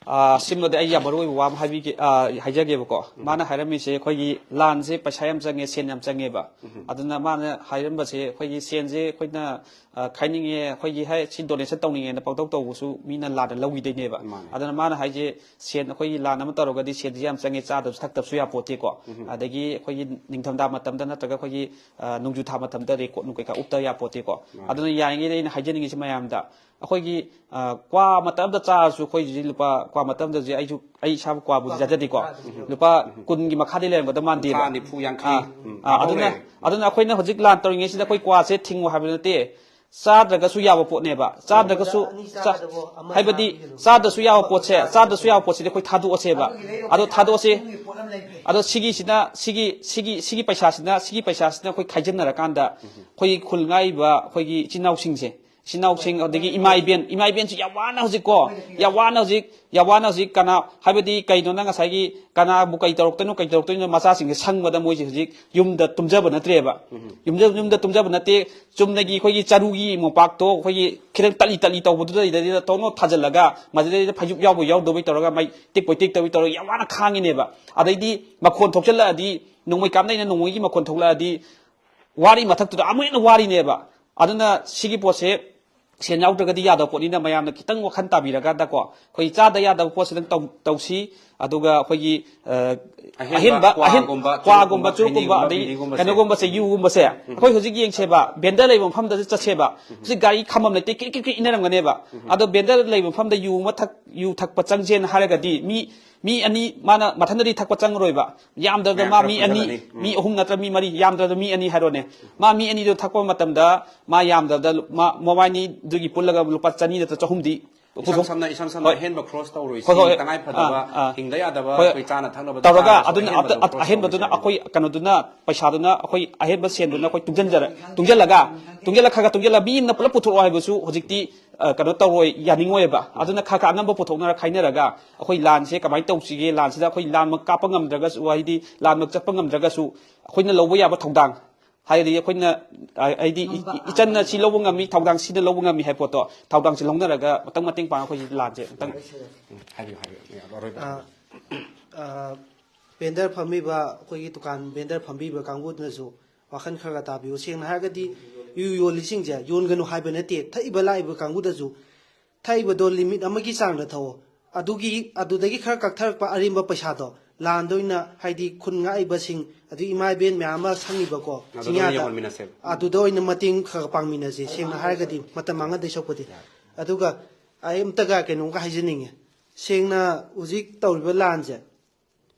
ꯑ, ꯁꯤꯃꯗꯤ ꯑꯩ ꯌꯥꯝ ꯃꯔꯨ ꯑꯣꯏꯕ ꯋꯥ ꯑꯃ ꯍꯥꯏꯕꯤꯒꯦ, ꯑ, ꯍꯥꯏꯖꯒꯦꯕꯀꯣ꯫ ꯃꯥꯅ ꯍꯥꯏꯔꯝꯃꯤꯁꯦ ꯑꯩꯈꯣꯏꯒꯤ ꯂꯥꯟꯁꯦ ꯄꯩꯁꯥ ꯌꯥꯝ ꯆꯪꯉꯦ, ꯁꯦꯟ ꯌꯥꯝ ꯆꯪꯉꯦꯕ꯫ ꯑꯗꯨꯅ ꯃꯥꯅ ꯍꯥꯏꯔꯝꯕꯁꯦ ꯑꯩꯈꯣꯏꯒꯤ ꯁꯦꯟꯁꯦ ꯑꯩꯈꯣꯏꯅ, ꯑ, ꯈꯥꯏꯅꯤꯡꯉꯦ, ꯑꯩꯈꯣꯏꯒꯤ ꯍꯥꯏ ꯁꯤ ꯗꯣꯅꯦꯁꯟ ꯇꯧꯅꯤꯡꯉꯦꯅ ꯄꯪꯇꯧ ꯇꯧꯕꯁꯨ ꯃꯤꯅ ꯂꯥꯟꯅ ꯂꯧꯈꯤꯗꯣꯏꯅꯦꯕ꯫ ꯃꯥꯅꯦ. ꯑꯗꯨꯅ ꯃꯥꯅ ꯍꯥꯏꯁꯦ ꯁꯦꯟ, ꯑꯩꯈꯣꯏꯒꯤ ꯂꯥꯟ ꯑꯃ ꯇꯧꯔꯒꯗꯤ ꯁꯦꯟꯁꯦ ꯌꯥꯝ ꯆꯪꯉꯦ, ꯆꯥꯗꯕꯁꯨ ꯊꯛꯇꯕꯁꯨ ꯌꯥꯄꯣꯠꯇꯦꯀꯣ꯫ ꯑꯗꯒꯤ ꯑꯩꯈꯣꯏꯒꯤ ꯅꯤꯡꯊꯝꯊꯥ ꯃꯇꯝꯗ ꯅꯠꯇ꯭ꯔꯒ ꯑꯩꯈꯣꯏꯒꯤ, ꯑ, ꯅꯣꯡꯖꯨ ꯊꯥ ꯃꯇꯝꯗ ꯔꯦꯟꯀꯣꯠ ꯅꯨꯡ ꯀꯩꯀꯥ ꯎꯞꯇ ꯌꯥꯄꯣꯠꯇꯦꯀꯣ꯫ ꯑꯗꯨꯅ ꯌꯥꯔꯤꯉꯩꯗꯤ ꯑꯩꯅ ꯍꯥꯏꯖꯅꯤꯡꯉꯤꯁꯦ ꯃꯌꯥꯝꯗ, ꯑꯩꯈꯣꯏꯒꯤ, ꯑ, ꯀ꯭ꯋꯥ ꯃꯇꯞ ꯑꯝꯇ ꯆꯥꯔꯁꯨ, ꯑꯩꯈꯣꯏ ꯍꯧꯖꯤꯛ ꯂꯨꯄꯥ, ꯀ꯭ꯋꯥ ꯃꯇꯞ ꯑꯝꯇꯁꯦ ꯑꯩꯁꯨ, ꯑꯩ ꯏꯁꯥꯕꯨ ꯀ꯭ꯋꯥꯕꯨꯗꯤ ꯆꯥꯖꯗꯦꯀꯣ꯫ ꯂꯨꯄꯥ ꯀꯨꯟꯒꯤ ꯃꯈꯥꯗꯤ ꯂꯩꯔꯝꯒꯗꯕ ꯃꯥꯟꯗꯦꯕ꯫ ꯀꯨꯟꯊ꯭ꯔꯥ, ꯅꯤꯐꯨ, ꯌꯥꯡꯈꯩ. ꯑꯥ, ꯎꯝ. ꯑꯥ, ꯑꯗꯨꯅ, ꯂꯩꯔꯝꯒꯗꯕ. ꯑꯗꯨꯅ ꯑꯩꯈꯣꯏꯅ ꯍꯧꯖꯤꯛ ꯂꯥꯟ ꯇꯧꯔꯤꯉꯩꯁꯤꯗ ꯑꯩꯈꯣꯏ ꯀ꯭ꯋꯥꯁꯦ ꯊꯤꯡꯉꯨ ꯍꯥꯏꯕ ꯅꯠꯇꯦ, ꯆꯥꯗ꯭ꯔꯒꯁꯨ ꯌꯥꯕ ꯄꯣꯠꯅꯦꯕ꯫ ꯆꯥꯗ꯭ꯔꯒꯁꯨ, ꯑꯅꯤ ꯆꯥ-, ꯆꯥꯒꯗꯕ ꯑꯃ ꯍꯥꯏꯕꯗꯤ ꯆꯥꯕꯤꯒꯅꯨ꯫ ꯆꯥꯗ꯭ꯔꯁꯨ ꯌꯥꯕ ꯄꯣꯠꯁꯦ, ꯆꯥꯗ꯭ꯔꯁꯨ ꯌꯥꯕ ꯄꯣꯠꯁꯤꯗꯤ ꯑꯩꯈꯣꯏ ꯊꯥꯗꯣꯛꯑꯁꯦꯕ꯫ ꯑꯗꯣ ꯊꯥꯗꯣꯛꯑꯁꯦ꯫ ꯄꯣꯠ ꯑꯃ ꯂꯩꯈ꯭ꯔꯦ꯫ ꯑꯗꯣ ꯁꯤꯒꯤꯁꯤꯅ, ꯁꯤꯒꯤ, ꯁꯤꯒꯤ, ꯁꯤꯒꯤ ꯄꯩꯁꯥꯁꯤꯅ, ꯁꯤꯒꯤ ꯄꯩꯁꯥꯁꯤꯅ ꯑꯩꯈꯣꯏ ꯈꯥꯏꯖꯤꯟꯅꯔꯀꯥꯟꯗ ꯑꯩꯈꯣꯏꯒꯤ ꯈꯨꯜ ꯉꯥꯛꯏꯕ ꯑꯩꯈꯣꯏꯒꯤ ꯏꯆꯤꯟ ꯏꯅꯥꯎꯁꯤꯡꯁꯦ, ꯏꯆꯤꯟ ꯏꯅꯥꯎꯁꯤꯡ, ꯑꯗꯒꯤ ꯏꯃꯥ ꯏꯕꯦꯟ, ꯏꯃꯥ ꯏꯕꯦꯟꯁꯨ ꯌꯥꯝ ꯋꯥꯅ ꯍꯧꯖꯤꯛꯀꯣ, ꯌꯥꯝ ꯋꯥꯅ ꯍꯧꯖꯤꯛ, ꯌꯥꯝ ꯋꯥꯅ ꯍꯧꯖꯤꯛ ꯀꯅꯥ, ꯍꯥꯏꯕꯗꯤ ꯀꯩꯅꯣꯅ ꯉꯁꯥꯏꯒꯤ ꯀꯅꯥꯕꯨ ꯀꯩ ꯇꯧꯔꯛꯇꯣꯏꯅꯣ, ꯀꯩ ꯇꯧꯔꯛꯇꯣꯏꯅꯣ, ꯃꯆꯥꯁꯤꯡꯁꯦ ꯁꯪꯕꯗ ꯃꯣꯏꯁꯦ ꯍꯧꯖꯤꯛ ꯌꯨꯝꯗ ꯇꯨꯝꯖꯕ ꯅꯠꯇ꯭ꯔꯦꯕ꯫ ꯌꯨꯝꯗ, ꯌꯨꯝꯗ ꯇꯨꯝꯖꯕ ꯅꯠꯇꯦ, ꯆꯨꯝꯅꯒꯤ ꯑꯩꯈꯣꯏꯒꯤ ꯆꯔꯨꯒꯤ ꯃꯣꯝꯄꯥꯛꯇꯣ ꯑꯩꯈꯣꯏꯒꯤ ꯈꯤꯇꯪ ꯇꯠꯂꯤ ꯇꯠꯂꯤ ꯇꯧꯕꯗꯨꯗꯩꯗ ꯇꯧꯅꯣ ꯊꯥꯖꯤꯜꯂꯒ, ꯃꯗꯨꯗꯩꯗ ꯐꯩꯖꯨꯞ ꯌꯥꯎꯕ ꯌꯥꯎꯗꯕꯩ ꯇꯧꯔꯒ, ꯃꯩ ꯇꯤꯛꯄꯣꯏ ꯇꯤꯛꯇꯕꯩ ꯇꯧꯔꯒ ꯌꯥꯝ ꯋꯥꯅ ꯈꯥꯡꯉꯤꯅꯦꯕ꯫ ꯑꯗꯩꯗꯤ ꯃꯈꯣꯟ ꯊꯣꯛꯆꯜꯂꯛꯑꯗꯤ, ꯅꯣꯡꯃꯩ ꯀꯥꯞꯅꯩꯅ ꯅꯣꯡꯃꯩꯒꯤ ꯃꯈꯣꯟ ꯊꯣꯛꯂꯛꯑꯗꯤ, ꯋꯥꯔꯤ ꯃꯊꯛꯇꯨꯗ ꯑꯃꯨꯛ ꯍꯦꯟꯅ ꯋꯥꯔꯤꯅꯦꯕ꯫ ꯑꯗꯨꯅ ꯁꯤꯒꯤ ꯄꯣꯠꯁꯦ ꯁꯦꯟ ꯌꯥꯎꯗ꯭ꯔꯒꯗꯤ ꯌꯥꯗꯕ ꯄꯣꯠꯅꯤꯅ, ꯃꯌꯥꯝꯅ ꯈꯤꯇꯪ ꯋꯥꯈꯜ ꯇꯥꯕꯤꯔꯒ ꯗꯀꯣ, ꯑꯩꯈꯣꯏ ꯆꯥꯗ ꯌꯥꯗꯕ ꯄꯣꯠꯁꯤꯗꯪ ꯇꯧ-, ꯇꯧꯁꯤ꯫ ꯑꯗꯨꯒ ꯑꯩꯈꯣꯏꯒꯤ, ꯑ, ꯑꯍꯦꯟꯕ, ꯑꯍꯦꯟꯕ, ꯑꯍꯦꯟ-, ꯀ꯭ꯋꯥꯒꯨꯝꯕ, ꯀ꯭ꯋꯥꯒꯨꯝꯕ, ꯆꯨꯔꯨꯞꯀꯨꯝꯕ, ꯆꯨꯔꯨꯞꯀꯨꯝꯕ, ꯈꯩꯅꯤꯒꯨꯝꯕ, ꯑꯗꯩ ꯕꯤꯗꯤꯒꯨꯝꯕꯁꯦ꯫ ꯀꯩꯅꯣꯒꯨꯝꯕꯁꯦ, ꯎꯝ꯫ ꯑꯩꯈꯣꯏ ꯍꯧꯖꯤꯛ ꯌꯦꯡꯁꯦꯕ, ꯕꯦꯟꯗꯔ ꯂꯩꯕ ꯃꯐꯝꯗ ꯆꯠꯁꯦꯕ꯫ ꯎꯝ꯫ ꯍꯧꯖꯤꯛ ꯒꯥꯔꯤ ꯈꯥꯝꯕꯝ ꯂꯩꯇꯦ, ꯀ꯭ꯔꯤꯛ ꯀ꯭ꯔꯤꯛ ꯀ꯭ꯔꯤꯛ ꯏꯟꯅꯔꯝꯒꯅꯦꯕ꯫ ꯎꯝ꯫ ꯑꯗꯣ ꯕꯦꯟꯗꯔ ꯂꯩꯕ ꯃꯐꯝꯗ ꯌꯨ ꯑꯃ ꯊꯛ-, ꯌꯨ ꯊꯛꯄ ꯆꯪꯁꯦꯅ ꯍꯥꯏꯔꯒꯗꯤ, ꯃꯤ, ꯃꯤ ꯑꯅꯤ, ꯃꯥꯅ ꯃꯊꯟꯇꯗꯤ ꯊꯛꯄ ꯆꯪꯉꯔꯣꯏꯕ꯫ ꯌꯥꯝꯗ꯭ꯔꯕꯗ ꯃꯌꯥꯝ ꯃꯥ ꯈꯔ ꯃꯤ ꯑꯅꯤ, ꯄꯨꯟꯁꯤꯜꯂꯅꯤ꯫ ꯎꯝ꯫ ꯃꯤ ꯑꯍꯨꯝ ꯅꯠꯇ꯭ꯔ ꯃꯤ ꯃꯔꯤ, ꯌꯥꯝꯗ꯭ꯔꯕꯗ ꯃꯤ ꯑꯅꯤ ꯍꯥꯏꯔꯣꯅꯦ꯫ ꯃꯥ ꯃꯤ ꯑꯅꯤꯗꯣ ꯊꯛꯄ ꯃꯇꯝꯗ, ꯃꯥ ꯌꯥꯝꯗ꯭ꯔꯕꯗ ꯂꯨ-, ꯃꯥ, ꯃꯕꯥꯏꯅꯤꯗꯨꯒꯤ ꯄꯨꯜꯂꯒ ꯂꯨꯄꯥ ꯆꯅꯤ ꯅꯠꯇ꯭ꯔ ꯆꯍꯨꯝꯗꯤ ꯏꯁꯝ ꯄꯨꯊꯣꯛ-, ꯁꯝꯅ, ꯏꯁꯝ ꯁꯝꯅ ꯍꯣꯏ꯫ ꯑꯍꯦꯟꯕ ꯈ꯭ꯔꯣꯁ ꯇꯧꯔꯣꯏꯁꯤ, ꯍꯣꯏ, ꯍꯣꯏ꯫ ꯇꯉꯥꯏ ꯐꯗꯕ, ꯑꯥ, ꯑꯥ꯫ ꯍꯤꯡꯗ ꯌꯥꯗꯕ, ꯍꯣꯏ꯫ ꯑꯩꯈꯣꯏ ꯆꯥꯅ ꯊꯛꯅꯕꯗ ꯇꯧꯔꯒ ꯆꯥꯔꯁꯨ ꯑꯗꯨꯅ ꯑꯍꯦꯟꯕꯗꯣ ꯑꯝꯇ-, ꯈ꯭ꯔꯣꯁ ꯑꯍꯦꯟꯕꯗꯨꯅ ꯇꯧꯔꯣꯏꯁꯤ ꯑꯩꯈꯣꯏ ꯍꯥꯏꯕ꯫ ꯀꯩꯅꯣꯗꯨꯅ, ꯄꯩꯁꯥꯗꯨꯅ, ꯑꯩꯈꯣꯏ ꯑꯍꯦꯟꯕ ꯁꯦꯟꯗꯨꯅ ꯑꯩꯈꯣꯏ ꯇꯨꯡꯁꯤꯟꯖꯔ-, ꯇꯨꯡꯁꯤꯜꯂꯒ, ꯇꯨꯡꯁꯤꯜꯂ ꯈꯔ ꯈꯔ ꯇꯨꯡꯁꯤꯜꯂ ꯃꯤ ꯑꯃꯅ ꯄꯨꯂꯞ ꯄꯨꯊꯣꯔꯛꯑꯣ ꯍꯥꯏꯕꯁꯨ ꯍꯧꯖꯤꯛꯇꯤ, ꯑ, ꯀꯩꯅꯣ ꯇꯧꯔꯣꯏ, ꯌꯥꯅꯤꯡꯉꯣꯏꯕ꯫ ꯑꯗꯨꯅ ꯈꯔ ꯈꯔ ꯑꯉꯝꯕ ꯄꯨꯊꯣꯛꯅꯔ ꯈꯥꯏꯅꯔꯒ ꯑꯩꯈꯣꯏ ꯂꯥꯟꯁꯦ ꯀꯃꯥꯏꯅ ꯇꯧꯁꯤꯒꯦ, ꯂꯥꯟꯁꯤꯗ ꯑꯩꯈꯣꯏ ꯂꯥꯟꯃꯛ ꯀꯥꯞꯄ ꯉꯝꯗ꯭ꯔꯒꯁꯨ, ꯍꯥꯏꯗꯤ ꯂꯥꯟꯃꯛ ꯆꯠꯄ ꯉꯝꯗ꯭ꯔꯒꯁꯨ ꯑꯩꯈꯣꯏꯅ ꯂꯧꯕ ꯌꯥꯕ ꯊꯧꯗꯥꯡ, ꯍꯥꯏꯗꯤ ꯑꯩꯈꯣꯏꯅ, ꯑ, ꯍꯥꯏꯗꯤ ꯏ-, ꯏ-, ꯏꯆꯟꯅ ꯁꯤ ꯂꯧꯕ ꯉꯝꯃꯤ, ꯊꯧꯗꯥꯡ ꯁꯤꯅ ꯂꯧꯕ ꯉꯝꯃꯤ ꯍꯥꯏꯕ ꯄꯣꯠꯇꯣ, ꯊꯧꯗꯥꯡꯁꯤ ꯂꯧꯅꯔꯒ ꯑꯃꯨꯛꯇꯪ ꯃꯇꯦꯡ ꯄꯥꯡꯉꯒ ꯑꯩꯈꯣꯏ ꯂꯥꯟꯁꯦ ꯑꯃꯨꯛꯇꯪ ꯎꯝ, ꯍꯥꯏꯕꯤꯌꯨ, ꯍꯥꯏꯕꯤꯌꯨ, ꯑꯔꯣꯏꯕ꯫ ꯑ, ꯑ, ꯚꯦꯟꯗꯔ ꯐꯝꯃꯤꯕ, ꯑꯩꯈꯣꯏꯒꯤ ꯗꯨꯀꯥꯟ ꯚꯦꯟꯗꯔ ꯐꯝꯕꯤꯕ ꯀꯥꯡꯕꯨꯗꯨꯅꯁꯨ ꯋꯥꯈꯜ ꯈꯔ ꯈꯔ ꯇꯥꯕꯤꯌꯨ꯫ ꯁꯦꯡꯅ ꯍꯥꯏꯔꯒꯗꯤ ꯌꯨ ꯌꯣꯜꯂꯤꯁꯤꯡꯁꯦ ꯌꯣꯟꯒꯅꯨ ꯍꯥꯏꯕ ꯅꯠꯇꯦ, ꯊꯛꯏꯕ ꯂꯥꯛꯏꯕ ꯀꯥꯡꯕꯨꯗꯁꯨ ꯊꯛꯏꯕꯗꯣ ꯂꯤꯃꯤꯠ ꯑꯃꯒꯤ ꯆꯥꯡꯗ ꯊꯛꯑꯣ꯫ ꯑꯗꯨꯒꯤ, ꯑꯗꯨꯗꯒꯤ ꯈꯔ ꯀꯛꯊꯔꯛꯄ ꯑꯔꯦꯝꯕ ꯄꯩꯁꯥꯗꯣ ꯂꯥꯟꯗ ꯑꯣꯏꯅ, ꯍꯥꯏꯗꯤ ꯈꯨꯟ ꯉꯥꯛꯏꯕꯁꯤꯡ, ꯑꯗꯨꯗꯒꯤ ꯏꯃꯥ ꯏꯕꯦꯟ ꯃꯌꯥꯝ ꯑꯃ ꯁꯪꯉꯤꯕꯀꯣ, ꯑꯗꯨꯗ ꯑꯣꯏꯅ ꯆꯤꯡꯌꯥꯗ, ꯌꯧꯍꯟꯃꯤꯟꯅꯁꯦꯕ꯫ ꯑꯗꯨꯗ ꯑꯣꯏꯅ ꯃꯇꯦꯡ ꯈꯔ ꯈꯔ ꯄꯥꯡꯃꯤꯟꯅꯁꯦ꯫ ꯁꯦꯡꯅ ꯍꯥꯏꯔꯒꯗꯤ ꯃꯇꯝ ꯃꯥꯡꯍꯟꯗꯣꯏ ꯁꯔꯨꯛꯄꯨꯗꯤ꯫ ꯌꯥꯏ꯫ ꯑꯗꯨꯒ ꯑꯩ ꯑꯝꯇꯒ ꯀꯩꯅꯣꯝꯒ ꯍꯥꯏꯖꯅꯤꯡꯉꯦ꯫ ꯁꯦꯡꯅ ꯍꯧꯖꯤꯛ ꯇꯧꯔꯤꯕ ꯂꯥꯟꯁꯦ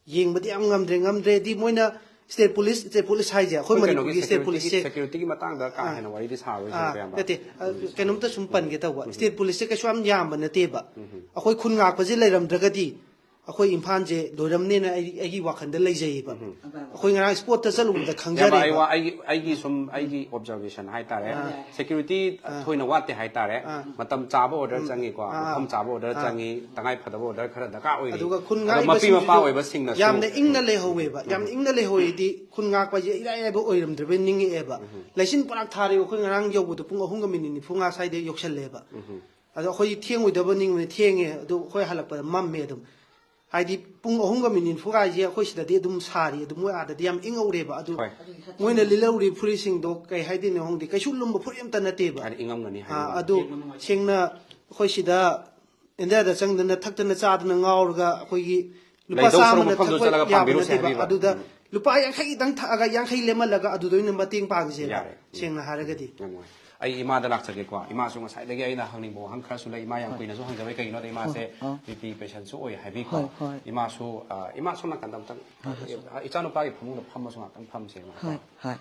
ꯌꯦꯡꯕꯗꯤ ꯌꯥꯝ ꯉꯝꯗ꯭ꯔꯦ, ꯉꯝꯗ꯭ꯔꯦꯗꯤ ꯃꯣꯏꯅ state police, state police ꯍꯥꯏꯁꯦ ꯑꯩꯈꯣꯏ ꯑꯩꯈꯣꯏ ꯀꯩꯅꯣꯒꯤ ꯃꯅꯤꯄꯨꯔꯒꯤ state security, police ꯁꯦ, security ꯒꯤ ꯃꯇꯥꯡꯗ ꯀꯥ ꯑꯥ, ꯍꯦꯟꯅ ꯋꯥꯔꯤꯗꯤ ꯁꯥꯔꯣꯏꯁꯦ, ꯑꯥ, ꯏꯌꯥꯝꯕ꯫ ꯅꯠꯇꯦ, ꯑ, ꯎꯝ꯫ ꯀꯩꯅꯣꯝꯇ ꯁꯨꯝ ꯄꯟꯒꯦ ꯇꯧꯕ꯫ ꯎꯝ꯫ State police ꯁꯦ ꯀꯩꯁꯨ ꯌꯥꯝ ꯌꯥꯝꯕ ꯅꯠꯇꯦꯕ꯫ ꯎꯝ꯫ ꯑꯩꯈꯣꯏ ꯈꯨꯟ ꯉꯥꯛꯄꯁꯦ ꯂꯩꯔꯝꯗ꯭ꯔꯒꯗꯤ ꯑꯩꯈꯣꯏ ꯏꯝꯐꯥꯜꯁꯦ ꯂꯣꯏꯔꯝꯅꯦꯅ ꯑꯩ ꯑꯩꯒꯤ ꯋꯥꯈꯜꯗ ꯂꯩꯖꯩꯌꯦꯕ꯫ ꯑꯩꯈꯣꯏ ꯉꯔꯥꯡ ꯏꯁꯄꯣꯔꯠꯇ ꯆꯠꯂꯨꯕꯗ ꯏꯌꯥꯝꯕ ꯑꯩ ꯈꯪꯖꯔꯦꯕ꯫ ꯋꯥ- ꯑꯩꯒꯤ ꯑꯩꯒꯤ ꯁꯨꯝ ꯑꯩꯒꯤ ꯑꯣꯕꯖꯔꯕꯦꯁꯟ ꯍꯥꯏꯇꯥꯔꯦ꯫ ꯁꯦꯀ꯭ꯌꯨꯔꯤꯇꯤ ꯊꯣꯏꯅ ꯋꯥꯠꯇꯦ ꯍꯥꯏꯇꯥꯔꯦ꯫ ꯃꯇꯝ ꯆꯥꯕ ꯑꯣꯔꯗꯔ ꯆꯪꯉꯤꯀꯣ꯫ ꯃꯐꯝ ꯆꯥꯕ ꯑꯣꯔꯗꯔ ꯆꯪꯉꯤ꯫ ꯇꯉꯥꯏ ꯐꯗꯕ ꯑꯣꯔꯗꯔ ꯈꯔ ꯗꯔꯀꯥꯔ ꯑꯣꯏꯔꯤ꯫ ꯑꯗꯨꯒ ꯈꯨꯟ ꯑꯗꯣ ꯃꯄꯤ ꯃꯄꯥ ꯉꯥꯛꯏꯕꯁꯤꯡꯁꯤꯁꯨ ꯑꯣꯏꯕꯁꯤꯡꯅꯁꯨ ꯌꯥꯝꯅ ꯏꯪꯅ ꯂꯩꯍꯧꯋꯦꯕ꯫ ꯌꯥꯝ ꯏꯪꯅ ꯂꯩꯍꯧꯋꯦꯗꯤ ꯈꯨꯟ ꯉꯥꯛꯄ ꯍꯥꯏꯁꯦ ꯏꯔꯥꯏ ꯂꯥꯏꯕ ꯑꯣꯏꯔꯝꯗ꯭ꯔꯕꯣꯏ ꯅꯤꯡꯉꯛꯑꯦꯕ꯫ ꯂꯩꯆꯤꯟ ꯄꯨꯔꯥ ꯊꯥꯔꯦꯕ꯫ ꯑꯩꯈꯣꯏ ꯉꯔꯥꯡ ꯌꯧꯕꯗꯣ ꯄꯨꯡ ꯑꯍꯨꯝꯒ ꯃꯤꯅꯤꯠ ꯅꯤꯐꯨ ꯃꯉꯥ ꯁ꯭ꯋꯥꯏꯗ ꯌꯧꯁꯜꯂꯦꯕ꯫ ꯑꯗꯣ ꯑꯩꯈꯣꯏ ꯊꯦꯡꯉꯣꯏꯗꯕ ꯅꯤꯡꯕꯅꯤ, ꯊꯦꯡꯉꯦ꯫ ꯑꯗꯨ ꯑꯩꯈꯣꯏ ꯍꯜꯂꯛꯄꯗ ꯃꯝꯃꯦ ꯑꯗꯨꯝ꯫ ꯍꯥꯏꯗꯤ ꯄꯨꯡ ꯑꯍꯨꯝꯒ ꯃꯤꯅꯤꯠ ꯅꯤꯐꯨ ꯍꯥꯏꯁꯦ ꯑꯩꯈꯣꯏ ꯁꯤꯗꯗꯤ ꯑꯗꯨꯝ ꯁꯥꯔꯤ, ꯑꯗꯨ ꯃꯣꯏ ꯑꯥꯗꯗꯤ ꯌꯥꯝ ꯏꯪꯍꯧꯔꯦꯕ꯫ ꯑꯗꯨ ꯍꯣꯏ꯫ ꯃꯣꯏꯅ ꯂꯤꯠꯍꯧꯔꯤ ꯐꯨꯔꯤꯠꯁꯤꯡꯗꯣ ꯀꯩ ꯍꯥꯏꯗꯣꯏꯅꯣ ꯈꯪꯗꯦ, ꯀꯩꯁꯨ ꯂꯨꯝꯕ ꯐꯨꯔꯤꯠ ꯑꯝꯇ ꯅꯠꯇꯦꯕ꯫ ꯍꯥꯏꯗꯤ ꯏꯪꯉꯝꯒꯅꯤ ꯑꯥ, ꯍꯥꯏꯅꯤꯡꯕ꯫ ꯑꯗꯨ ꯁꯦꯡꯅ ꯑꯩꯈꯣꯏ ꯁꯤꯗ ꯏꯟꯗꯤꯌꯥꯗ ꯆꯪꯗꯅ ꯊꯛꯇꯅ ꯆꯥꯗꯅ ꯉꯥꯎꯔꯒ ꯑꯩꯈꯣꯏꯒꯤ ꯂꯨꯄꯥ ꯂꯩꯗꯧ ꯁꯔꯨꯛ ꯆꯥꯝꯃꯅ ꯃꯐꯝꯗꯨ ꯊꯛꯄ ꯆꯠꯂꯒ ꯌꯥꯕ ꯐꯪꯕꯤꯔꯨꯁꯦ ꯅꯠꯇꯦꯕ꯫ ꯍꯥꯏꯕꯤꯕ꯫ ꯑꯗꯨꯗ ꯂꯨꯄꯥ ꯌꯥꯡꯈꯩ ꯈꯤꯇꯪ ꯊꯛꯑꯒ ꯌꯥꯡꯈꯩ ꯂꯦꯝꯍꯜꯂꯒ ꯑꯗꯨꯗ ꯑꯣꯏꯅ ꯃꯇꯦꯡ ꯄꯥꯡꯁꯦꯕ꯫ ꯌꯥꯔꯦ꯫ ꯁꯦꯡꯅ ꯍꯥꯏꯔꯒꯗꯤ꯫ ꯌꯥꯝ ꯅꯨꯡꯉꯥꯏ꯫ ꯑꯩ ꯏꯃꯥꯗ ꯂꯥꯛꯆꯒꯦꯀꯣ꯫ ꯏꯃꯥꯁꯨ ꯉꯁꯥꯏꯗꯒꯤ ꯑꯩꯅ ꯍꯪꯅꯤꯡꯕ ꯋꯥꯍꯪ ꯈꯔꯁꯨ ꯂꯩ꯫ ꯏꯃꯥ ꯌꯥꯝ ꯀꯨꯏꯅꯁꯨ ꯍꯪꯖꯔꯣꯏ, ꯀꯩꯒꯤꯅꯣꯗ ꯏꯃꯥꯁꯦ ꯑꯥ꯫ ꯕꯤ ꯄꯤ ꯄꯦꯁꯦꯟꯁꯨ ꯑꯣꯏ ꯍꯥꯏꯕꯤꯀꯣ꯫ ꯍꯣꯏ, ꯍꯣꯏ꯫ ꯏꯃꯥꯁꯨ ꯑ, ꯏꯃꯥ ꯁꯣꯝ ꯅꯥꯀꯟꯗ ꯑꯝꯇꯪ, ꯏꯆꯥꯅꯨꯄꯥꯒꯤ ꯐꯃꯨꯡꯗ ꯐꯝꯃꯁꯨ ꯉꯥꯛꯇꯪ ꯐꯝꯁꯦ ꯏꯃꯥ꯫ ꯍꯣꯏ, ꯍꯣꯏ꯫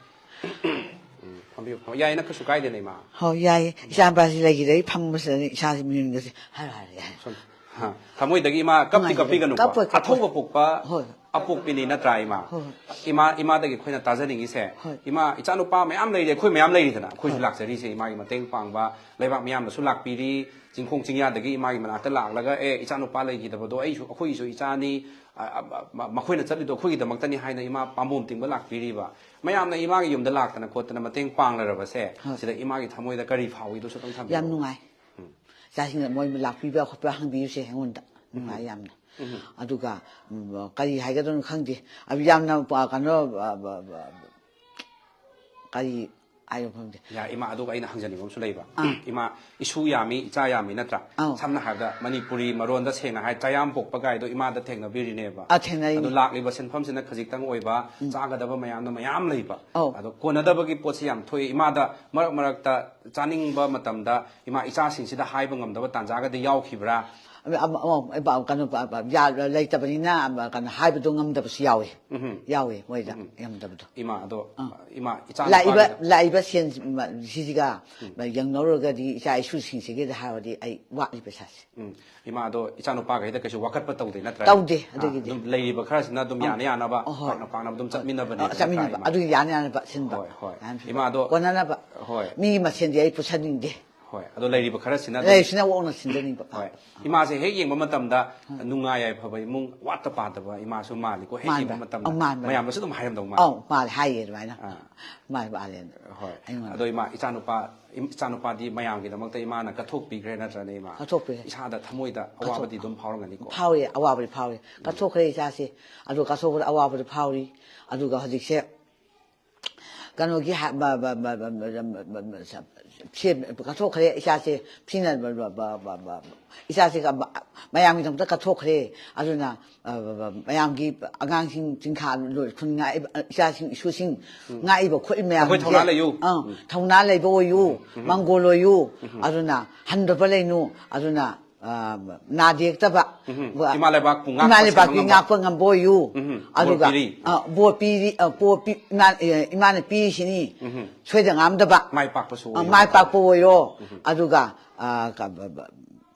ꯎꯝ, ꯐꯝꯕꯤꯌꯨ, ꯐꯝꯕꯤꯌꯨ꯫ ꯌꯥꯏꯌꯦ, ꯅꯪ ꯀꯩꯁꯨ ꯀꯥꯏꯗꯦꯅ ꯏꯃꯥ꯫ ꯍꯣꯏ, ꯌꯥꯏꯌꯦ꯫ ꯏꯆꯥꯅꯨꯄꯥꯁꯤ ꯂꯩꯈꯤꯗꯩ ꯐꯝꯕꯁꯤꯗꯅꯤ ꯏꯁꯥꯁꯤ ꯃꯤꯍꯨꯟꯒꯁꯦ ꯍꯥꯏꯔꯣ, ꯍꯥꯏꯔꯣ, ꯍꯥꯏꯔꯣ꯫ ꯁꯨꯝ, ꯍꯥ, ꯊꯃꯣꯏꯗꯒꯤ ꯏꯃꯥ ꯀꯞꯇꯤ ꯅꯨꯡꯉꯥꯏꯖꯔꯦ꯫ ꯀꯞꯄꯤꯒꯅꯨꯀꯣ꯫ ꯀꯞꯄꯣꯏ, ꯀꯞꯄꯣꯏ꯫ ꯑꯊꯧꯕ ꯄꯣꯛꯄ ꯍꯣꯏ꯫ ꯑꯄꯣꯛꯄꯤꯅꯤ ꯅꯠꯇ꯭ꯔꯥ ꯏꯃꯥ? ꯍꯣꯏ, ꯍꯣꯏ꯫ ꯏꯃꯥ, ꯏꯃꯥꯗꯒꯤ ꯑꯩꯈꯣꯏꯅ ꯇꯥꯖꯅꯤꯡꯉꯤꯁꯦ, ꯍꯣꯏ꯫ ꯏꯃꯥ, ꯏꯆꯥꯅꯨꯄꯥ ꯃꯌꯥꯝ ꯂꯩꯔꯤ, ꯑꯩꯈꯣꯏ ꯃꯌꯥꯝ ꯂꯩꯔꯤꯗꯅ, ꯑꯩꯈꯣꯏꯁꯨ ꯍꯣꯏ꯫ ꯂꯥꯛꯆꯔꯤꯁꯦ ꯏꯃꯥꯒꯤ ꯃꯇꯦꯡ ꯄꯥꯡꯕ, ꯂꯩꯕꯥꯛ ꯃꯤꯌꯥꯝꯅꯁꯨ ꯂꯥꯛꯄꯤꯔꯤ, ꯆꯤꯡꯈꯣꯡ ꯆꯤꯡꯌꯥꯗꯒꯤ ꯏꯃꯥꯒꯤ ꯃꯅꯥꯛꯇ ꯂꯥꯛꯂꯒ, "ꯑꯦ, ꯏꯆꯥꯅꯨꯄꯥ ꯂꯩꯈꯤꯗꯕꯗꯣ ꯑꯩꯁꯨ, ꯑꯩꯈꯣꯏꯒꯤꯁꯨ ꯏꯆꯥꯅꯤ, ꯑ, ꯑ, ꯃ-, ꯃꯈꯣꯏꯅ ꯆꯠꯂꯤꯗꯣ ꯑꯩꯈꯣꯏꯒꯤꯗꯃꯛꯇꯅꯤ" ꯍꯥꯏꯅ ꯏꯃꯥ ꯄꯥꯝꯕꯣꯝ ꯇꯤꯡꯕ ꯂꯥꯛꯄꯤꯔꯤꯕ꯫ ꯃꯌꯥꯝꯅ ꯏꯃꯥꯒꯤ ꯌꯨꯝꯗ ꯂꯥꯛꯇꯅ ꯈꯣꯠꯇꯅ ꯃꯇꯦꯡ ꯄꯥꯡꯂꯔꯕꯁꯦ, ꯍꯣꯏ꯫ ꯁꯤꯗ ꯏꯃꯥꯒꯤ ꯊꯃꯣꯏꯗ ꯀꯔꯤ ꯐꯥꯎꯏꯗꯣꯁꯨ ꯑꯗꯨꯝ ꯊꯝꯕꯤꯔꯝꯃꯨ꯫ ꯌꯥꯝ ꯅꯨꯡꯉꯥꯏ꯫ ꯏꯆꯥꯁꯤꯡꯅ ꯃꯣꯏ ꯂꯥꯛꯄꯤꯕ ꯈꯣꯠꯄ ꯍꯪꯕꯤꯕꯁꯦ ꯑꯩꯉꯣꯟꯗ ꯅꯨꯡꯉꯥꯏ ꯌꯥꯝꯅ꯫ ꯑꯗꯨꯒ, ꯎꯝ, ꯀꯔꯤ ꯍꯥꯏꯒꯗ꯭ꯔꯣ ꯈꯪꯗꯦ꯫ ꯑꯗꯨ ꯌꯥꯝꯅ ꯄ-, ꯀꯩꯅꯣ, ꯑ, ꯕ-, ꯕ-, ꯀꯔꯤ ꯍꯥꯏꯅꯣ ꯈꯪꯗꯦ꯫ ꯌꯥ, ꯏꯃꯥ, ꯑꯗꯨꯒ ꯑꯩꯅ ꯍꯪꯖꯅꯤꯡꯕ ꯑꯃꯁꯨ ꯂꯩꯕ꯫ ꯑꯥ꯫ ꯏꯃꯥ, ꯏꯁꯨ ꯌꯥꯝꯃꯤ, ꯏꯆꯥ ꯌꯥꯝꯃꯤ ꯅꯠꯇ꯭ꯔꯥ? ꯑꯧ꯫ ꯁꯝꯅ ꯍꯥꯏꯔꯕꯗ, ꯃꯅꯤꯄꯨꯔꯤ ꯃꯔꯣꯟꯗ ꯁꯦꯡꯅ ꯍꯥꯏ, ꯆꯌꯥꯝ ꯄꯣꯛꯄ ꯀꯥꯏꯗꯣ ꯏꯃꯥꯗ ꯊꯦꯡꯅꯕꯤꯔꯤꯅꯦꯕ꯫ ꯑꯥ, ꯊꯦꯡꯅꯔꯤꯅꯤ꯫ ꯑꯗꯣ ꯂꯥꯛꯂꯤꯕ ꯁꯦꯟꯐꯝꯁꯤꯅ ꯈꯖꯤꯛꯇꯪ ꯑꯣꯏꯕ, ꯆꯥꯒꯗꯕ ꯃꯌꯥꯝꯅ ꯃꯌꯥꯝ ꯂꯩꯕ꯫ ꯑꯧ꯫ ꯑꯗꯣ ꯀꯣꯟꯅꯗꯕꯒꯤ ꯄꯣꯠꯁꯤ ꯌꯥꯝ ꯊꯣꯛꯑꯦ꯫ ꯏꯃꯥꯗ ꯃꯔꯛ ꯃꯔꯛꯇ ꯆꯥꯅꯤꯡꯕ ꯃꯇꯝꯗ ꯏꯃꯥ, ꯏꯆꯥꯁꯤꯡꯁꯤꯗ ꯍꯥꯏꯕ ꯉꯝꯗꯕ ꯇꯥꯟꯖꯥꯒꯗꯤ ꯌꯥꯎꯈꯤꯕ꯭ꯔꯥ? ꯑꯃ- ꯑꯃ- ꯑꯃ- ꯀꯩꯅꯣ ꯄ- ꯄ- ꯌꯥ- ꯂꯩꯇꯕꯅꯤꯅ ꯑꯃ- ꯀꯩꯅꯣ ꯍꯥꯏꯕꯗꯣ ꯉꯝꯗꯕꯁꯨ ꯌꯥꯎꯋꯤ꯫ ꯎꯝ꯫ ꯌꯥꯎꯋꯤ ꯃꯣꯏꯗ ꯎꯝ꯫ ꯉꯝꯗꯕꯗꯣ꯫ ꯏꯃꯥ ꯑꯗꯣ ꯑꯥ꯫ ꯏꯃꯥ ꯂꯥꯛꯏꯕ ꯏꯆꯥ ꯂꯥꯛꯏꯕ ꯁꯦꯟ ꯁꯤꯁꯤꯒ ꯌꯦꯡꯅꯧꯔꯒꯗꯤ ꯏꯆꯥ ꯏꯁꯨꯁꯤꯡꯁꯤꯒꯤꯗ ꯍꯥꯏꯔꯗꯤ ꯑꯩ ꯋꯥꯠꯂꯤ ꯄꯩꯁꯥꯁꯦ꯫ ꯎꯝ꯫ ꯏꯃꯥ ꯑꯗꯣ ꯏꯆꯥꯅꯨꯄꯥꯒꯤꯗ ꯀꯩꯁꯨ ꯋꯥꯀꯠꯄ ꯇꯧꯗꯦ ꯅꯠꯇ꯭ꯔꯥ? ꯇꯧꯗꯦ꯫ ꯑꯥ, ꯑꯗꯨꯒꯤꯗꯤ ꯑꯗꯨꯝ ꯂꯩꯔꯤꯕ ꯈꯔꯁꯤꯅ ꯑꯗꯨꯝ ꯌꯥꯅ ꯌꯥꯅꯕ ꯑꯍꯣꯏ꯫ ꯄꯥꯛꯅ ꯄꯥꯛꯅꯕ ꯑꯗꯨꯝ ꯆꯠꯃꯤꯟꯅꯕꯅꯦ ꯑ, ꯆꯠꯃꯤꯟꯅꯕ ꯏꯃꯥ꯫ ꯑꯗꯨꯒꯤ ꯌꯥꯅ ꯌꯥꯅꯕ ꯁꯤꯟꯕ꯫ ꯍꯣꯏ, ꯍꯣꯏ꯫ ꯌꯥꯅ ꯁꯤꯟꯕ꯫ ꯏꯃꯥ ꯑꯗꯣ ꯀꯣꯟꯅꯅꯕ꯫ ꯍꯣꯏ꯫ ꯃꯤꯒꯤ ꯃꯁꯦꯟꯗꯤ ꯑꯩ ꯄꯨꯁꯟꯅꯤꯡꯗꯦ꯫ ꯍꯣꯏ꯫ ꯑꯗꯣ ꯂꯩꯔꯤꯕ ꯈꯔꯁꯤꯅ ꯑꯗꯨꯝ ꯂꯩꯔꯤꯁꯤꯅ ꯑꯣꯛꯅ ꯁꯤꯟꯖꯅꯤꯡꯕ꯫ ꯍꯣꯏ꯫ ꯏꯃꯥꯁꯦ ꯍꯦꯛ ꯌꯦꯡꯕ ꯃꯇꯝꯗ ꯅꯨꯡꯉꯥꯏ ꯌꯥꯏꯐꯕ ꯏꯃꯨꯡ ꯋꯥꯠꯇ ꯄꯥꯗꯕ ꯏꯃꯥꯁꯨ ꯃꯥꯜꯂꯤꯀꯣ꯫ ꯍꯦꯛ ꯌꯦꯡꯕ ꯃꯥꯟꯕ꯫ ꯃꯇꯝꯗ ꯑꯧ, ꯃꯥꯟꯕꯅꯦ꯫ ꯃꯌꯥꯝꯅꯁꯨ ꯑꯗꯨꯝ ꯍꯥꯏꯔꯝꯗꯧ ꯃꯥꯜꯂꯤ꯫ ꯑꯧ ꯃꯥꯜꯂꯦ ꯍꯥꯏꯌꯦ ꯑꯗꯨꯃꯥꯏꯅ꯫ ꯑꯥ꯫ ꯃꯥꯜꯂꯦ ꯃꯥꯜꯂꯦ꯫ ꯍꯣꯏ꯫ ꯑꯩꯉꯣꯟꯗ꯫ ꯑꯗꯣ ꯏꯃꯥ ꯏꯆꯥꯅꯨꯄꯥ ꯏꯆꯥꯅꯨꯄꯥꯗꯤ ꯃꯌꯥꯝꯒꯤꯗꯃꯛꯇ ꯏꯃꯥꯅ ꯀꯠꯊꯣꯛꯄꯤꯈ꯭ꯔꯦ ꯅꯠꯇ꯭ꯔꯅꯦ ꯏꯃꯥ? ꯀꯠꯊꯣꯛꯄꯤꯈ꯭ꯔꯦ꯫ ꯏꯁꯥꯗ ꯊꯃꯣꯏꯗ ꯀꯠꯊꯣꯛ- ꯑꯋꯥꯕꯗꯤ ꯑꯗꯨꯝ ꯐꯥꯎꯔꯝꯒꯅꯤꯀꯣ꯫ ꯐꯥꯎꯔꯤ꯫ ꯑꯋꯥꯕꯗꯤ ꯐꯥꯎꯔꯤ꯫ ꯀꯠꯊꯣꯛꯈ꯭ꯔꯦ ꯏꯆꯥꯁꯦ꯫ ꯑꯗꯨ ꯀꯠꯊꯣꯛꯄꯗ ꯑꯋꯥꯕꯗꯤ ꯐꯥꯎꯔꯤ꯫ ꯑꯗꯨꯒ ꯍꯧꯖꯤꯛꯁꯦ ꯀꯩꯅꯣꯒꯤ ꯍꯥ- ꯕ- ꯕ- ꯕ- ꯕ- ꯕ- ꯕ- ꯕ- ꯁꯦ- ꯀꯠꯊꯣꯛꯈ꯭ꯔꯦ ꯏꯆꯥꯁꯦ꯫ ꯁꯤꯅ ꯕ- ꯕ- ꯕ- ꯕ- ꯕ- ꯏꯆꯥꯁꯦ ꯀ- ꯃ- ꯃꯌꯥꯝꯒꯤꯗꯃꯛꯇ ꯀꯠꯊꯣꯛꯈ꯭ꯔꯦ꯫ ꯑꯗꯨꯅ ꯑ, ꯕ- ꯕ- ꯃꯌꯥꯝꯒꯤ ꯑꯉꯥꯡꯁꯤꯡ ꯆꯤꯡꯈꯥ ꯂꯣꯏ- ꯈꯨꯟ ꯉꯥꯛꯏꯕ ꯏꯆꯥꯁꯤꯡ ꯏꯁꯨꯁꯤꯡ ꯉꯥꯛꯏꯕ ꯈꯣꯠꯂꯤꯕ ꯃꯌꯥꯝꯁꯦ ꯊꯧꯅꯥ ꯂꯩꯌꯨ꯫ ꯑ, ꯊꯧꯅꯥ ꯂꯩꯕ ꯑꯣꯏꯌꯨ꯫ ꯃꯪꯒꯣꯜ ꯑꯣꯏꯌꯨ꯫ ꯑꯗꯨꯅ ꯍꯟꯊꯕ ꯂꯩꯅꯨ꯫ ꯑꯗꯨꯅ ꯑ, ꯅꯥꯗ ꯌꯦꯛꯇꯕ꯫ ꯎꯝ꯫ ꯕ- ꯏꯃꯥ ꯂꯩꯕꯥꯛꯄꯨ ꯉꯥꯛꯄ ꯏꯃꯥ ꯂꯩꯕꯥꯛꯀꯤ ꯁꯦꯝꯕ ꯉꯥꯛꯄ ꯉꯝꯕ ꯑꯣꯏꯌꯨ꯫ ꯎꯝ꯫ ꯑꯗꯨꯒ ꯕꯣꯔ ꯄꯤꯔꯤ꯫ ꯑ, ꯕꯣꯔ ꯄꯤꯔꯤ꯫ ꯑ, ꯕꯣꯔ ꯄꯤ- ꯏꯃꯥ- ꯑꯦ, ꯏꯃꯥꯅ ꯄꯤꯔꯤꯁꯤꯅꯤ꯫ ꯁꯣꯏꯗ ꯉꯥꯝꯗꯕ꯫ ꯃꯥꯏ ꯄꯥꯛꯄꯁꯨ ꯑ, ꯑꯣꯏꯌꯨ꯫ ꯃꯥꯏ ꯄꯥꯛꯄ ꯑꯣꯏꯔꯣ꯫ ꯑꯗꯨꯒ ꯑ, ꯀ- ꯕ- ꯕ-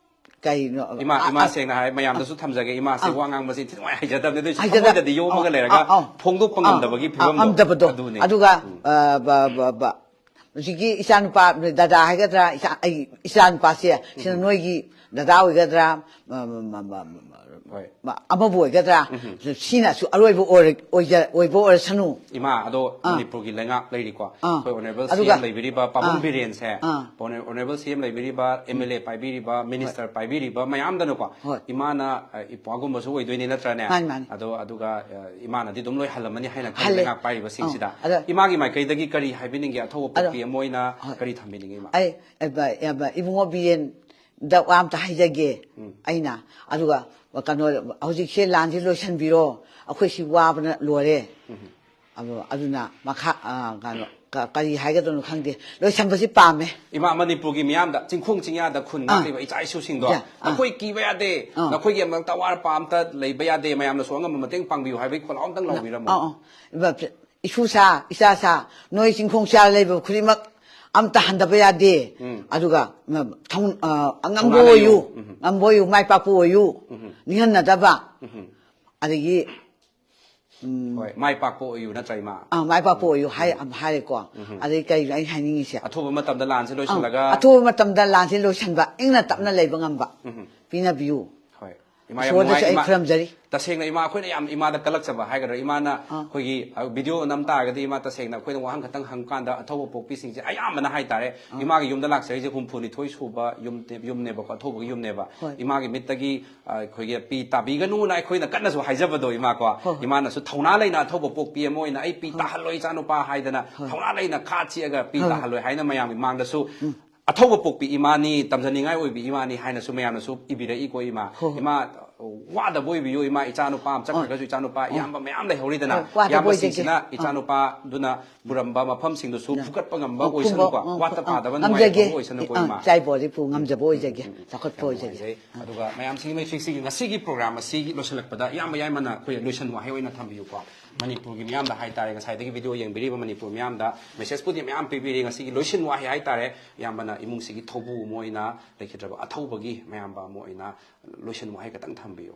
ꯀꯩꯅꯣ ꯏꯃꯥ ꯑ, ꯏꯃꯥ ꯑ, ꯁꯦꯡꯅ ꯍꯥꯏ ꯃꯌꯥꯝꯗꯁꯨ ꯊꯝꯖꯒꯦ꯫ ꯏꯃꯥꯁꯦ ꯑ꯫ ꯋꯥ ꯉꯥꯡꯕꯁꯤ ꯏꯟꯊꯤ ꯅꯨꯡꯉꯥꯏ ꯍꯩꯖꯗꯕꯅꯦ꯫ ꯑꯗꯨꯏꯁꯨ ꯍꯩꯖꯗ- ꯊꯃꯣꯏꯗꯗꯤ ꯌꯣꯝꯃꯒ ꯑ, ꯂꯩꯔꯒ ꯑ, ꯑ, ꯐꯣꯡꯗꯣꯛꯄ ꯑ, ꯉꯝꯗꯕꯒꯤ ꯐꯤꯕꯝꯗꯣ ꯉꯝꯗꯕꯗꯣ꯫ ꯑꯗꯨꯅꯦ꯫ ꯑꯗꯨꯒ ꯎꯝ꯫ ꯑ, ꯕ- ꯕ- ꯕ- ꯍꯧꯖꯤꯛꯀꯤ ꯏꯆꯥꯅꯨꯄꯥ ꯗꯗꯥ ꯍꯥꯏꯒꯗ꯭ꯔꯥ ꯏꯆꯥ- ꯑꯩ ꯏꯆꯥꯅꯨꯄꯥꯁꯦ ꯁꯤꯅ ꯅꯣꯏꯒꯤ ꯗꯗꯥ ꯑꯣꯏꯒꯗ꯭ꯔꯥ ꯃ- ꯃ- ꯃ- ꯃ- ꯃ- ꯍꯣꯏ꯫ ꯃ- ꯑꯃꯕꯨ ꯑꯣꯏꯒꯗ꯭ꯔꯥ ꯁꯤꯅꯁꯨ ꯑꯔꯣꯏꯕ ꯑꯣꯏꯔ- ꯑꯣꯏꯖ- ꯑꯣꯏꯕ ꯑꯣꯏꯔꯁꯅꯨ꯫ ꯏꯃꯥ ꯑꯗꯣ ꯑꯥ꯫ ꯃꯅꯤꯄꯨꯔꯒꯤ ꯂꯩꯉꯥꯛ ꯂꯩꯔꯤꯀꯣ꯫ ꯑꯥ꯫ ꯑꯩꯈꯣꯏ ꯑꯣꯅꯔꯦꯕꯜ ꯑꯗꯨꯒ- ꯁꯤ ꯑꯦꯝ ꯂꯩꯕꯤꯔꯤꯕ ꯄꯥꯕꯨꯡ ꯑꯥ꯫ ꯕꯤꯔꯦꯟꯁꯦ꯫ ꯑꯥ꯫ ꯑꯣꯅꯔꯦꯕꯜ ꯁꯤ ꯑꯦꯝ ꯂꯩꯕꯤꯔꯤꯕ ꯑꯦꯝ ꯑꯦꯜ ꯑꯦ ꯄꯥꯏꯕꯤꯔꯤꯕ ꯃꯤꯅꯤꯁꯇꯔ ꯄꯥꯏꯕꯤꯔꯤꯕ ꯃꯌꯥꯝꯗꯅꯀꯣ꯫ ꯍꯣꯏ꯫ ꯏꯃꯥꯅ ꯑ, ꯏꯄ꯭ꯋꯥꯒꯨꯝꯕꯁꯨ ꯑꯣꯏꯗꯣꯏꯅꯤ ꯅꯠꯇ꯭ꯔꯅꯦ? ꯃꯥꯅꯤ, ꯃꯥꯅꯤ꯫ ꯑꯗꯣ ꯑꯗꯨꯒ ꯑ, ꯏꯃꯥꯅꯗꯤ ꯑꯗꯨꯝ ꯂꯣꯏ ꯍꯜꯂꯝꯃꯅꯤ ꯍꯥꯏꯅ ꯈꯜꯂꯤ ꯍꯜꯂꯦ꯫ ꯂꯩꯉꯥꯛ ꯄꯥꯏꯔꯤꯕꯁꯤꯡꯁꯤꯗ꯫ ꯑꯥ꯫ ꯑꯗ- ꯏꯃꯥꯒꯤ ꯃꯥꯏꯀꯩꯗꯒꯤ ꯀꯔꯤ ꯍꯥꯏꯕꯤꯅꯤꯡꯒꯦ? ꯑꯊꯧꯕ ꯑꯗꯣ- ꯄꯣꯛꯄꯤ ꯑꯃ ꯑꯣꯏꯅ ꯍꯣꯏ꯫ ꯀꯔꯤ ꯊꯝꯕꯤꯅꯤꯡꯉꯤ ꯏꯃꯥ? ꯑꯩ ꯑ, ꯕ- ꯑ, ꯕ- ꯏꯕꯨꯡꯉꯣ ꯕꯤꯔꯦꯟꯗ ꯋꯥ ꯑꯝꯇ ꯍꯥꯏꯖꯒꯦ꯫ ꯑꯩꯅ ꯑꯗꯨꯒ ꯀꯩꯅꯣ ꯍꯧꯖꯤꯛꯁꯦ ꯂꯥꯟꯁꯦ ꯂꯣꯏꯁꯤꯟꯕꯤꯔꯣ꯫ ꯑꯩꯈꯣꯏ ꯁꯤ ꯋꯥꯕꯅ ꯂꯣꯏꯔꯦ꯫ ꯑꯗꯣ ꯑꯗꯨꯅ ꯃꯈꯥ, ꯑ, ꯀꯩꯅꯣ, ꯀ-, ꯀꯔꯤ ꯍꯥꯏꯒꯗꯕꯅꯣ ꯈꯪꯗꯦ, ꯂꯣꯏꯁꯟꯕꯁꯤ ꯄꯥꯝꯃꯦ꯫ ꯏꯃꯥ, ꯃꯅꯤꯄꯨꯔꯒꯤ ꯃꯤꯌꯥꯝꯗ, ꯆꯤꯡꯈꯣꯡ ꯆꯤꯡꯌꯥꯗ ꯈꯨꯟ ꯑꯥ꯫ ꯉꯥꯛꯂꯤꯕ ꯏꯆꯥ ꯏꯁꯨꯁꯤꯡꯗꯣ, ꯌꯥ, ꯑꯥ꯫ ꯅꯈꯣꯏ ꯀꯤꯕ ꯌꯥꯗꯦ, ꯑꯥ꯫ ꯅꯈꯣꯏꯒꯤ ꯑꯃꯛꯇ ꯑꯋꯥꯠ ꯑꯄꯥ ꯑꯝꯇ ꯂꯩꯕ ꯌꯥꯗꯦ, ꯃꯌꯥꯝꯅꯁꯨ ꯑꯉꯝꯕ ꯃꯇꯦꯡ ꯄꯥꯡꯕꯤꯌꯨ ꯍꯥꯏꯕꯒꯤ ꯈꯣꯜꯂꯥꯎ ꯑꯝꯇꯪ ꯂꯥꯎꯕꯤꯔꯝꯃꯣ꯫ ꯑꯥ, ꯑꯥ꯫ ꯏꯕ-, ꯏꯁꯨꯁꯥ, ꯏꯆꯥꯁꯥ, ꯅꯣꯏ ꯆꯤꯡꯈꯣꯡ ꯆꯤꯌꯥ ꯂꯩꯕ ꯈꯨꯗꯤꯡꯃꯛ ꯑꯝꯇ ꯍꯟꯊꯕ ꯌꯥꯗꯦ꯫ ꯎꯝ꯫ ꯑꯗꯨꯒ, ꯎꯝ, ꯊꯧ-, ꯑ, ꯑꯉꯝꯕ ꯊꯧꯅꯥ ꯂꯩꯌꯨ꯫ ꯑꯣꯏꯌꯨ, ꯎꯝ꯫ ꯉꯝꯕ ꯑꯣꯏꯌꯨ, ꯃꯥꯏ ꯄꯥꯛꯄ ꯑꯣꯏꯌꯨ, ꯎꯝ꯫ ꯅꯤꯡꯍꯟꯅꯗꯕ, ꯎꯝ꯫ ꯑꯗꯒꯤ ꯍꯣꯏ, ꯃꯥꯏ ꯄꯥꯛꯄ ꯑꯣꯏꯌꯨ ꯅꯠꯇ꯭ꯔꯥ, ꯏꯃꯥ? ꯑ, ꯃꯥꯏ ꯄꯥꯛꯄ ꯑꯣꯏꯌꯨ ꯍꯥꯏ, ꯍꯥꯏꯔꯦꯀꯣ꯫ ꯑꯗꯩ ꯀꯩꯅꯣ ꯑꯩ ꯍꯥꯏꯅꯤꯡꯉꯤꯁꯦ? ꯑꯊꯨꯕ ꯃꯇꯝꯗ ꯂꯥꯟꯁꯤ ꯂꯣꯏꯁꯤꯜꯂꯒ꯫ ꯑ, ꯑꯊꯨꯕ ꯃꯇꯝꯗ ꯂꯥꯟꯁꯤ ꯂꯣꯏꯁꯤꯟꯕ, ꯏꯪꯅ ꯇꯞꯅ ꯂꯩꯕ ꯉꯝꯕ ꯎꯝ꯫ ꯄꯤꯅꯕꯤꯌꯨ꯫ ꯍꯣꯏ꯫ ꯏꯃꯥ, ꯌꯥꯝ ꯏꯁꯣꯔꯗꯁꯨ ꯅꯨꯡꯉꯥꯏ, ꯑꯩ ꯏꯃꯥ꯫ ꯈꯨꯔꯨꯝꯖꯔꯤ꯫ ꯇꯁꯦꯡꯅ ꯏꯃꯥ, ꯑꯩꯈꯣꯏꯅ ꯌꯥꯝ ꯏꯃꯥꯗ ꯀꯜꯂꯛꯆꯕ ꯍꯥꯏꯒꯗ꯭ꯔꯥ, ꯏꯃꯥꯅ ꯑꯥ꯫ ꯑꯩꯈꯣꯏꯒꯤ, ꯑ, ꯚꯤꯗꯤꯑꯣ ꯅꯝ ꯇꯥꯔꯒꯗꯤ, ꯏꯃꯥ, ꯇꯁꯦꯡꯅ ꯑꯩꯈꯣꯏꯅ ꯋꯥꯍꯪ ꯈꯛꯇꯪ ꯍꯪꯕ ꯀꯥꯟꯗ ꯑꯊꯧꯕ ꯄꯣꯛꯄꯤꯁꯤꯡꯁꯦ ꯑꯌꯥꯝꯕꯅ ꯍꯥꯏꯇꯥꯔꯦ, ꯏꯃꯥꯒꯤ ꯌꯨꯝꯗ ꯂꯥꯛꯆꯔꯤꯁꯦ ꯍꯨꯝꯐꯨꯅꯤꯊꯣꯏ ꯁꯨꯕ ꯌꯨꯝ, ꯌꯨꯝꯅꯦꯕꯀꯣ, ꯑꯊꯧꯕꯒꯤ ꯌꯨꯝꯅꯦꯕ꯫ ꯍꯣꯏ꯫ ꯏꯃꯥꯒꯤ ꯃꯤꯠꯇꯒꯤ, ꯑ, ꯑꯩꯈꯣꯏꯒꯤ ꯄꯤ ꯇꯥꯕꯤꯒꯅꯨꯅ ꯑꯩꯈꯣꯏꯅ ꯀꯟꯅꯁꯨ ꯍꯥꯏꯖꯕꯗꯣ, ꯏꯃꯥꯀꯣ꯫ ꯍꯣꯏ, ꯍꯣꯏ꯫ ꯏꯃꯥꯅꯁꯨ ꯊꯧꯅꯥ ꯂꯩꯅ ꯑꯊꯧꯕ ꯄꯣꯛꯄꯤ ꯑꯃ ꯑꯣꯏꯅ, "ꯑꯩ ꯄꯤ ꯇꯥꯍꯜꯂꯣꯏ ꯏꯆꯥꯅꯨꯄꯥ" ꯍꯥꯏꯗꯅ ꯍꯣꯏ꯫ ꯊꯧꯅꯥ ꯂꯩꯅ ꯈꯥ ꯆꯦꯛꯑꯒ ꯄꯤ ꯍꯣꯏ꯫ ꯇꯥꯍꯜꯂꯣꯏ ꯍꯥꯏꯅ ꯃꯌꯥꯝꯒꯤ ꯃꯥꯡꯗꯁꯨ, "ꯑꯊꯧꯕ ꯄꯣꯛꯄꯤ ꯏꯃꯥꯅꯤ, ꯇꯝꯖꯅꯤꯡꯉꯥꯏ ꯑꯣꯏꯕꯤ ꯏꯃꯥꯅꯤ" ꯍꯥꯏꯅꯁꯨ ꯃꯌꯥꯝꯅꯁꯨ ꯏꯕꯤꯔꯛꯏꯀꯣ, ꯏꯃꯥ꯫ ꯍꯣꯏ, ꯍꯣꯏ꯫ ꯏꯃꯥ, ꯋꯥꯗꯕ ꯑꯣꯏꯕꯤꯌꯨ, ꯏꯃꯥ, ꯏꯆꯥꯅꯨꯄꯥ ꯑꯃ ꯆꯠꯈ꯭ꯔꯒꯁꯨ ꯏꯆꯥꯅꯨꯄꯥ, ꯏꯌꯥꯝꯕ ꯃꯌꯥꯝ ꯂꯩꯍꯧꯔꯤꯗꯅ, ꯍꯣꯏ, ꯋꯥꯗꯕ ꯏꯌꯥꯝꯕꯁꯤꯡꯁꯤꯅ ꯑꯣꯏꯖꯒꯦ꯫ ꯑꯥ꯫ ꯏꯆꯥꯅꯨꯄꯥꯗꯨꯅ ꯄꯨꯔꯝꯕ ꯃꯐꯝꯁꯤꯡꯗꯨꯁꯨ ꯅ-, ꯐꯨꯒꯠꯄ ꯉꯝꯕ ꯑꯣ, ꯈꯨꯝꯕ, ꯑꯣꯏꯁꯅꯨꯀꯣ, ꯑꯣ, ꯋꯥꯠꯇ ꯑꯣ, ꯄꯥꯗꯕ ꯉꯝꯖꯒꯦ꯫ ꯅꯨꯡꯉꯥꯏꯇꯕ ꯑꯣꯏꯁꯅꯨꯀꯣ, ꯑꯥ, ꯏꯃꯥ꯫ ꯏꯆꯥ ꯏꯕꯣꯗꯤ ꯄꯨ ꯉꯝꯖꯕ ꯑꯣꯏꯖꯒꯦ, ꯆꯥꯎꯈꯠꯄ ꯌꯥꯝ ꯑꯣꯏꯖꯒꯦ꯫ ꯅꯨꯡꯉꯥꯏꯖꯩ꯫ ꯑꯗꯨꯒ ꯃꯌꯥꯝꯁꯤꯒꯤ ꯃꯩꯁꯤꯁꯤꯒꯤ ꯉꯁꯤꯒꯤ ꯄ꯭ꯔꯣꯒ꯭ꯔꯥꯝ ꯑꯁꯤꯒꯤ ꯂꯣꯏꯁꯤꯜꯂꯛꯄꯗ ꯏꯌꯥꯝꯕ ꯌꯥꯏꯃꯅ ꯑꯩꯈꯣꯏ ꯂꯣꯏꯁꯟ ꯋꯥꯍꯩ ꯑꯣꯏꯅ ꯊꯝꯕꯤꯌꯨꯀꯣ꯫ ꯃꯅꯤꯄꯨꯔꯒꯤ ꯃꯤꯌꯥꯝꯗ ꯍꯥꯏꯇꯥꯔꯦ, ꯉꯁꯥꯏꯗꯒꯤ ꯚꯤꯗꯤꯑꯣ ꯌꯦꯡꯕꯤꯔꯤꯕ ꯃꯅꯤꯄꯨꯔ ꯃꯤꯌꯥꯝꯗ ꯃꯦꯁꯦꯖꯄꯨꯗꯤ ꯃꯌꯥꯝ ꯄꯤꯕꯤꯔꯤ, ꯉꯁꯤꯒꯤ ꯂꯣꯏꯁꯟ ꯋꯥꯍꯩ ꯍꯥꯏꯇꯥꯔꯦ, ꯏꯌꯥꯝꯕꯅ ꯏꯃꯨꯡꯁꯤꯒꯤ ꯊꯧꯕꯨ ꯑꯃ ꯑꯣꯏꯅ, ꯂꯩꯈꯤꯗ꯭ꯔꯕ ꯑꯊꯧꯕꯒꯤ ꯃꯌꯥꯝꯕ ꯑꯃ ꯑꯣꯏꯅ ꯂꯣꯏꯁꯟ ꯋꯥꯍꯩ ꯈꯛꯇꯪ ꯊꯝꯕꯤꯌꯨ꯫